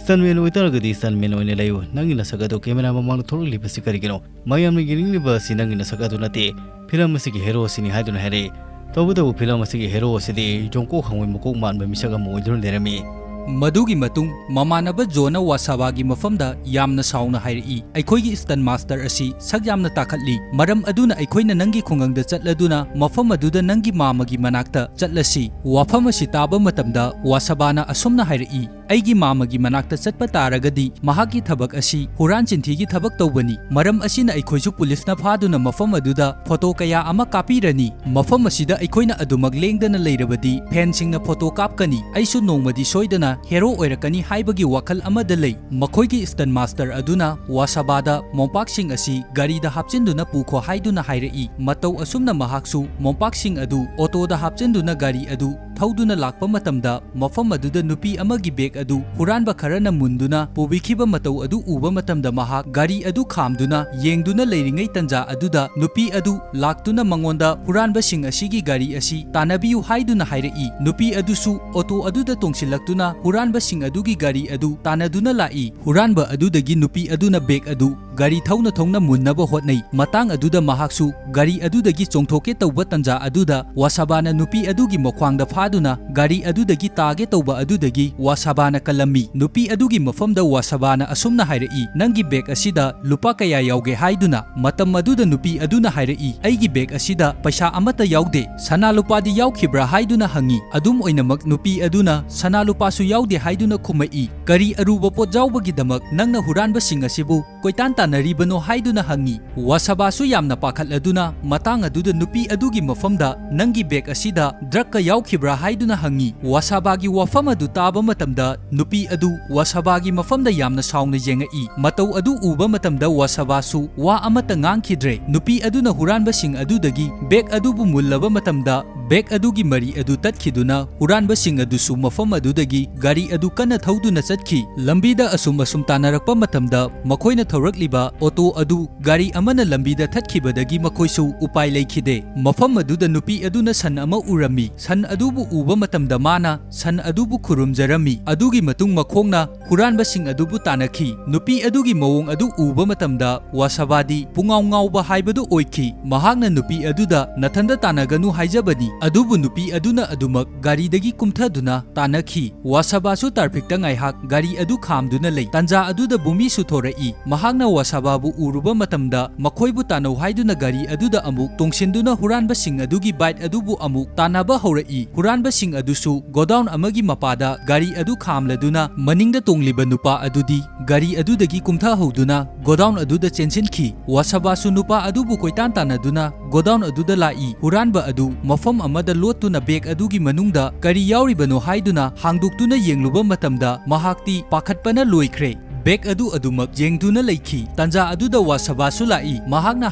"ꯁ꯭ꯇꯟꯃꯦꯟ ꯑꯣꯏꯇꯥꯔꯒꯗꯤ ꯁ꯭ꯇꯟꯃꯦꯟ ꯑꯣꯏꯅ ꯂꯩꯌꯨ꯫ ꯅꯪꯒꯤ ꯅꯁꯛ ꯑꯗꯨ ꯀꯦꯃꯦꯔꯥ ꯃꯃꯥꯡꯗ ꯊꯣꯛꯂꯛꯂꯤꯕꯁꯤ ꯀꯔꯤꯒꯤꯅꯣ? ꯃꯌꯥꯝꯅ ꯌꯦꯡꯅꯤꯡꯂꯤꯕ ꯑꯁꯤ ꯅꯪꯒꯤ ꯅꯁꯛ ꯑꯗꯨ ꯅꯠꯇꯦ, ꯐꯤꯂꯝ ꯑꯁꯤꯒꯤ ꯍꯦꯔꯣ ꯑꯁꯤꯅꯤ" ꯍꯥꯏꯗꯨꯅ ꯍꯥꯏꯔꯛꯏ꯫ ꯇꯧꯕꯇꯕꯨ ꯐꯤꯂꯝ ꯑꯁꯤꯒꯤ ꯍꯦꯔꯣ ꯑꯁꯤꯗꯤ ꯖꯣꯡꯀꯣꯛ ꯍꯪꯉꯣꯏ ꯃꯀꯣꯛ ꯃꯥꯟꯕ ꯃꯤꯁꯛ ꯑꯃ ꯑꯣꯏꯗꯨꯅ ꯂꯩꯔꯝꯃꯤ꯫ ꯃꯗꯨꯒꯤ ꯃꯇꯨꯡ ꯃꯃꯥꯟꯅꯕ ꯖꯣꯅ ꯋꯥꯁꯥꯕꯥꯒꯤ ꯃꯐꯝꯗ ꯌꯥꯝꯅ ꯁꯥꯎꯅ ꯍꯥꯏꯔꯛꯏ, "ꯑꯩꯈꯣꯏꯒꯤ ꯁ꯭ꯇꯟ ꯃꯥꯁꯇꯔ ꯑꯁꯤ ꯁꯛ ꯌꯥꯝꯅ ꯇꯥꯈꯠꯂꯤ, ꯃꯔꯝ ꯑꯗꯨꯅ ꯑꯩꯈꯣꯏꯅ ꯅꯪꯒꯤ ꯈꯨꯡꯒꯪꯗ ꯆꯠꯂꯗꯨꯅ ꯃꯐꯝ ꯑꯗꯨꯗ ꯅꯪꯒꯤ ꯃꯥꯃꯒꯤ ꯃꯅꯥꯛꯇ ꯆꯠꯂꯁꯤ꯫" ꯋꯥꯐꯝ ꯑꯁꯤ ꯇꯥꯕ ꯃꯇꯝꯗ ꯋꯥꯁꯥꯕꯥꯅ ꯑꯁꯨꯝꯅ ꯍꯥꯏꯔꯛꯏ, "ꯑꯩꯒꯤ ꯃꯥꯃꯒꯤ ꯃꯅꯥꯛꯇ ꯆꯠꯄ ꯇꯥꯔꯒꯗꯤ ꯃꯍꯥꯛꯀꯤ ꯊꯕꯛ ꯑꯁꯤ ꯍꯨꯔꯥꯟ ꯆꯤꯟꯊꯤꯒꯤ ꯊꯕꯛ ꯇꯧꯕꯅꯤ꯫ ꯃꯔꯝ ꯑꯁꯤꯅ ꯑꯩꯈꯣꯏꯁꯨ ꯄꯨꯂꯤꯁꯅ ꯐꯥꯗꯨꯅ ꯃꯐꯝ ꯑꯗꯨꯗ ꯐꯣꯇꯣ ꯀꯌꯥ ꯑꯃ ꯀꯥꯞꯄꯤꯔꯅꯤ꯫ ꯃꯐꯝ ꯑꯁꯤꯗ ꯑꯩꯈꯣꯏꯅ ꯑꯗꯨꯃꯛ ꯂꯦꯡꯗꯅ ꯂꯩꯔꯕꯗꯤ ꯐꯦꯟꯁꯤꯡꯅ ꯐꯣꯇꯣ ꯀꯥꯞꯀꯅꯤ꯫ ꯑꯩꯁꯨ ꯅꯣꯡꯃꯗꯤ ꯁꯣꯏꯗꯅ ꯍꯦꯔꯣ ꯑꯣꯏꯔꯛꯀꯅꯤ ꯍꯥꯏꯕꯒꯤ ꯋꯥꯈꯜ ꯑꯃꯗ ꯂꯩ꯫" ꯃꯈꯣꯏꯒꯤ ꯁ꯭ꯇꯟ ꯃꯥꯁꯇꯔ ꯑꯗꯨꯅ ꯋꯥꯁꯥꯕꯥꯗ ꯃꯣꯝꯄꯥꯛꯁꯤꯡ ꯑꯁꯤ ꯒꯥꯔꯤꯗ ꯍꯥꯞꯆꯤꯟꯗꯨꯅ ꯄꯨꯈꯣ ꯍꯥꯏꯗꯨꯅ ꯍꯥꯏꯔꯛꯏ꯫ ꯃꯇꯧ ꯑꯁꯨꯝꯅ ꯃꯍꯥꯛꯁꯨ ꯃꯣꯝꯄꯥꯛꯁꯤꯡ ꯑꯗꯨ ꯑꯣꯇꯣꯗ ꯍꯥꯞꯆꯤꯟꯗꯨꯅ ꯒꯥꯔꯤ ꯑꯗꯨ ꯊꯧꯗꯨꯅ ꯂꯥꯛꯄ ꯃꯇꯝꯗ, ꯃꯐꯝ ꯑꯗꯨꯗ ꯅꯨꯄꯤ ꯑꯃꯒꯤ ꯕꯦꯒ ꯑꯗꯨ ꯍꯨꯔꯥꯟꯕ ꯈꯔꯅ ꯃꯨꯟꯗꯨꯅ ꯄꯨꯕꯤꯈꯤꯕ ꯃꯇꯧ ꯑꯗꯨ ꯎꯕ ꯃꯇꯝꯗ, ꯃꯍꯥꯛ ꯒꯥꯔꯤ ꯑꯗꯨ ꯈꯥꯝꯗꯨꯅ ꯌꯦꯡꯗꯨꯅ ꯂꯩꯔꯤꯉꯩ ꯇꯟꯖꯥ ꯑꯗꯨꯗ ꯅꯨꯄꯤ ꯑꯗꯨ ꯂꯥꯛꯇꯨꯅ ꯃꯉꯣꯟꯗ ꯍꯨꯔꯥꯟꯕꯁꯤꯡ ꯑꯁꯤꯒꯤ ꯒꯥꯔꯤ ꯑꯁꯤ ꯇꯥꯟꯅꯕꯤꯌꯨ ꯍꯥꯏꯗꯨꯅ ꯍꯥꯏꯔꯛꯏ꯫ ꯅꯨꯄꯤ ꯑꯗꯨꯁꯨ ꯑꯣꯇꯣ ꯑꯗꯨꯗ ꯇꯣꯡꯁꯤꯜꯂꯛꯇꯨꯅ ꯍꯨꯔꯥꯟꯕꯁꯤꯡ ꯑꯗꯨꯒꯤ ꯒꯥꯔꯤ ꯑꯗꯨ ꯇꯥꯟꯅꯗꯨꯅ ꯂꯥꯛꯏ꯫ ꯍꯨꯔꯥꯟꯕ ꯑꯗꯨꯗꯒꯤ ꯅꯨꯄꯤ ꯑꯗꯨꯅ ꯕꯦꯒ ꯑꯗꯨ ꯒꯥꯔꯤ ꯊꯧꯅ ꯊꯧꯅ ꯃꯨꯟꯅꯕ ꯍꯣꯠꯅꯩ꯫ ꯃꯇꯥꯡ ꯑꯗꯨꯗ ꯃꯍꯥꯛꯁꯨ ꯒꯥꯔꯤ ꯑꯗꯨꯗꯒꯤ ꯆꯣꯡꯊꯣꯛꯀꯦ ꯇꯧꯕ ꯇꯟꯖꯥ ꯑꯗꯨꯗ ꯋꯥꯁꯥꯕꯥꯅ ꯅꯨꯄꯤ ꯑꯗꯨꯒꯤ ꯃꯈ꯭ꯋꯥꯡꯗ ꯐꯥꯗꯨꯅ ꯒꯥꯔꯤ ꯑꯗꯨꯗꯒꯤ ꯇꯥꯒꯦ ꯇꯧꯕ ꯑꯗꯨꯗꯒꯤ ꯋꯥꯁꯥꯕꯥꯅ ꯀꯜꯂꯝꯃꯤ꯫ ꯅꯨꯄꯤ ꯑꯗꯨꯒꯤ ꯃꯐꯝꯗ ꯋꯥꯁꯥꯕꯥꯅ ꯑꯁꯨꯝꯅ ꯍꯥꯏꯔꯛꯏ, "ꯅꯪꯒꯤ ꯕꯦꯒ ꯑꯁꯤꯗ ꯂꯨꯄꯥ ꯀꯌꯥ ꯌꯥꯎꯒꯦ?" ꯍꯥꯏꯗꯨꯅ꯫ ꯃꯇꯝ ꯑꯗꯨꯗ ꯅꯨꯄꯤ ꯑꯗꯨꯅ ꯍꯥꯏꯔꯛꯏ, "ꯑꯩꯒꯤ ꯕꯦꯒ ꯑꯁꯤꯗ ꯄꯩꯁꯥ ꯑꯃꯠꯇ ꯌꯥꯎꯗꯦ, ꯁꯅꯥ ꯂꯨꯄꯥꯗꯤ ꯌꯥꯎꯈꯤꯕ꯭ꯔꯥ?" ꯍꯥꯏꯗꯨꯅ ꯍꯪꯉꯤ꯫ ꯑꯗꯨꯝ ꯑꯣꯏꯅꯃꯛ ꯅꯨꯄꯤ ꯑꯗꯨꯅ, "ꯁꯅꯥ ꯂꯨꯄꯥꯁꯨ ꯌꯥꯎꯗꯦ" ꯍꯥꯏꯗꯨꯅ ꯈꯨꯝꯃꯛꯏ꯫ "ꯀꯔꯤ ꯑꯔꯨꯕ ꯄꯣꯠ ꯌꯥꯎꯕꯒꯤꯗꯃꯛ ꯅꯪꯅ ꯍꯨꯔꯥꯟꯕꯁꯤꯡ ꯑꯁꯤꯕꯨ ꯀꯣꯏꯇꯥꯟ ꯇꯥꯟꯅꯔꯤꯕꯅꯣ?" ꯍꯥꯏꯗꯨꯅ ꯍꯪꯉꯤ꯫ ꯋꯥꯁꯥꯕꯥꯁꯨ ꯌꯥꯝꯅ ꯄꯥꯈꯠꯂꯗꯨꯅ ꯃꯇꯥꯡ ꯑꯗꯨꯗ ꯅꯨꯄꯤ ꯑꯗꯨꯒꯤ ꯃꯐꯝꯗ, "ꯅꯪꯒꯤ ꯕꯦꯒ ꯑꯁꯤꯗ ꯗ꯭ꯔꯒꯀ ꯌꯥꯎꯈꯤꯕ꯭ꯔꯥ?" ꯍꯥꯏꯗꯨꯅ ꯍꯪꯉꯤ꯫ ꯋꯥꯁꯥꯕꯥꯒꯤ ꯋꯥꯐꯝ ꯑꯗꯨ ꯇꯥꯕ ꯃꯇꯝꯗ ꯅꯨꯄꯤ ꯑꯗꯨ ꯋꯥꯁꯥꯕꯥꯒꯤ ꯃꯐꯝꯗ ꯌꯥꯝꯅ ꯁꯥꯎꯅ ꯌꯦꯡꯉꯛꯏ꯫ ꯃꯇꯧ ꯑꯗꯨ ꯎꯕ ꯃꯇꯝꯗ ꯋꯥꯁꯥꯕꯥꯁꯨ ꯋꯥ ꯑꯃꯠꯇ ꯉꯥꯡꯈꯤꯗ꯭ꯔꯦ꯫ ꯅꯨꯄꯤ ꯑꯗꯨꯅ ꯍꯨꯔꯥꯟꯕꯁꯤꯡ ꯑꯗꯨꯗꯒꯤ ꯕꯦꯒ ꯑꯗꯨꯕꯨ ꯃꯨꯜꯂꯕ ꯃꯇꯝꯗ ꯕꯦꯒ ꯑꯗꯨꯒꯤ ꯃꯔꯤ ꯑꯗꯨ ꯇꯠꯈꯤꯗꯨꯅ ꯍꯨꯔꯥꯟꯕꯁꯤꯡ ꯑꯗꯨꯁꯨ ꯃꯐꯝ ꯑꯗꯨꯗꯒꯤ ꯒꯥꯔꯤ ꯑꯗꯨ ꯀꯟꯅ ꯊꯧꯗꯨꯅ ꯆꯠꯈꯤ꯫ ꯂꯝꯕꯤꯗ ꯑꯁꯨꯝ ꯑꯁꯨꯝ ꯇꯥꯟꯅꯔꯛꯄ ꯃꯇꯝꯗ ꯃꯈꯣꯏꯅ ꯊꯧꯔꯛꯂꯤꯕ ꯑꯣꯇꯣ ꯑꯗꯨ ꯒꯥꯔꯤ ꯑꯃꯅ ꯂꯝꯕꯤꯗ ꯊꯠꯈꯤꯕꯗꯒꯤ ꯃꯈꯣꯏꯁꯨ ꯎꯄꯥꯏ ꯂꯩꯈꯤꯗꯦ꯫ ꯃꯐꯝ ꯑꯗꯨꯗ ꯅꯨꯄꯤ ꯑꯗꯨꯅ ꯁꯟ ꯑꯃ ꯎꯔꯝꯃꯤ꯫ ꯁꯟ ꯑꯗꯨꯕꯨ ꯎꯕ ꯃꯇꯝꯗ ꯃꯥꯅ ꯁꯟ ꯑꯗꯨꯕꯨ ꯈꯨꯔꯨꯝꯖꯔꯝꯃꯤ꯫ ꯑꯗꯨꯒꯤ ꯃꯇꯨꯡ ꯃꯈꯣꯡꯅ ꯍꯨꯔꯥꯟꯕꯁꯤꯡ ꯑꯗꯨꯕꯨ ꯇꯥꯟꯅꯈꯤ꯫ ꯅꯨꯄꯤ ꯑꯗꯨꯒꯤ ꯃꯑꯣꯡ ꯑꯗꯨ ꯎꯕ ꯃꯇꯝꯗ ꯋꯥꯁꯥꯕꯥꯗꯤ ꯄꯨꯡꯉꯥꯎ ꯉꯥꯎꯕ ꯍꯥꯏꯕꯗꯨ ꯑꯣꯏꯈꯤ꯫ ꯃꯍꯥꯛꯅ ꯅꯨꯄꯤ ꯑꯗꯨꯗ "ꯅꯊꯟꯗ ꯇꯥꯟꯅꯒꯅꯨ" ꯍꯥꯏꯖꯕꯅꯤ꯫ ꯑꯗꯨꯕꯨ ꯅꯨꯄꯤ ꯑꯗꯨꯅ ꯑꯗꯨꯃꯛ ꯒꯥꯔꯤꯗꯒꯤ ꯀꯨꯝꯊꯗꯨꯅ ꯇꯥꯟꯅꯈꯤ꯫ ꯋꯥꯁꯥꯕꯥꯁꯨ ꯇ꯭ꯔꯥꯐꯤꯛꯇ ꯉꯥꯏꯍꯥꯛ ꯒꯥꯔꯤ ꯑꯗꯨ ꯈꯥꯝꯗꯨꯅ ꯂꯩ꯫ ꯇꯟꯖꯥ ꯑꯗꯨꯗ ꯕꯨꯃꯤꯁꯨ ꯊꯣꯔꯛꯏ꯫ ꯃꯍꯥꯛꯅ ꯋꯥꯁꯥꯕꯥꯕꯨ ꯎꯔꯨꯕ ꯃꯇꯝꯗ ꯃꯈꯣꯏꯕꯨ ꯇꯥꯟꯅꯧ ꯍꯥꯏꯗꯨꯅ ꯒꯥꯔꯤ ꯑꯗꯨꯗ ꯑꯃꯨꯛ ꯇꯣꯡꯁꯤꯟꯗꯨꯅ ꯍꯨꯔꯥꯟꯕꯁꯤꯡ ꯑꯗꯨꯒꯤ ꯕꯥꯏꯛ ꯑꯗꯨꯕꯨ ꯑꯃꯨꯛ ꯇꯥꯟꯅꯕ ꯍꯧꯔꯛꯏ꯫ ꯍꯨꯔꯥꯟꯕꯁꯤꯡ ꯑꯗꯨꯁꯨ ꯒꯣꯗꯥꯎꯟ ꯑꯃꯒꯤ ꯃꯄꯥꯗ ꯒꯥꯔꯤ ꯑꯗꯨ ꯈꯥꯝꯂꯗꯨꯅ ꯃꯅꯤꯡꯗ ꯇꯣꯡꯂꯤꯕ ꯅꯨꯄꯥ ꯑꯗꯨꯗꯤ ꯒꯥꯔꯤ ꯑꯗꯨꯗꯒꯤ ꯀꯨꯝꯊꯍꯧꯗꯨꯅ ꯒꯣꯗꯥꯎꯟ ꯑꯗꯨꯗ ꯆꯦꯟꯁꯤꯟꯈꯤ꯫ ꯋꯥꯁꯥꯕꯥꯁꯨ ꯅꯨꯄꯥ ꯑꯗꯨꯕꯨ ꯀꯣꯏꯇꯥꯟ ꯇꯥꯟꯅꯗꯨꯅ ꯒꯣꯗꯥꯎꯟ ꯑꯗꯨꯗ ꯂꯥꯛꯏ꯫ ꯍꯨꯔꯥꯟꯕ ꯑꯗꯨ ꯃꯐꯝ ꯑꯃꯗ ꯂꯣꯠꯇꯨꯅ ꯕꯦꯒ ꯑꯗꯨꯒꯤ ꯃꯅꯨꯡꯗ ꯀꯔꯤ ꯌꯥꯎꯔꯤꯕꯅꯣ ꯍꯥꯏꯗꯨꯅ ꯍꯥꯡꯗꯣꯛꯇꯨꯅ ꯌꯦꯡꯂꯨꯕ ꯃꯇꯝꯗ ꯃꯍꯥꯛꯇꯤ ꯄꯥꯈꯠꯄꯅ ꯂꯣꯏꯈ꯭ꯔꯦ꯫ ꯕꯦꯒ ꯑꯗꯨ ꯑꯗꯨꯃꯛ ꯌꯦꯡꯗꯨꯅ ꯂꯩꯈꯤ꯫ ꯇꯥꯟꯖꯥ ꯑꯗꯨꯗ ꯋꯥꯁꯕꯥꯁꯨ ꯂꯥꯛꯏ꯫ ꯃꯍꯥꯛꯅ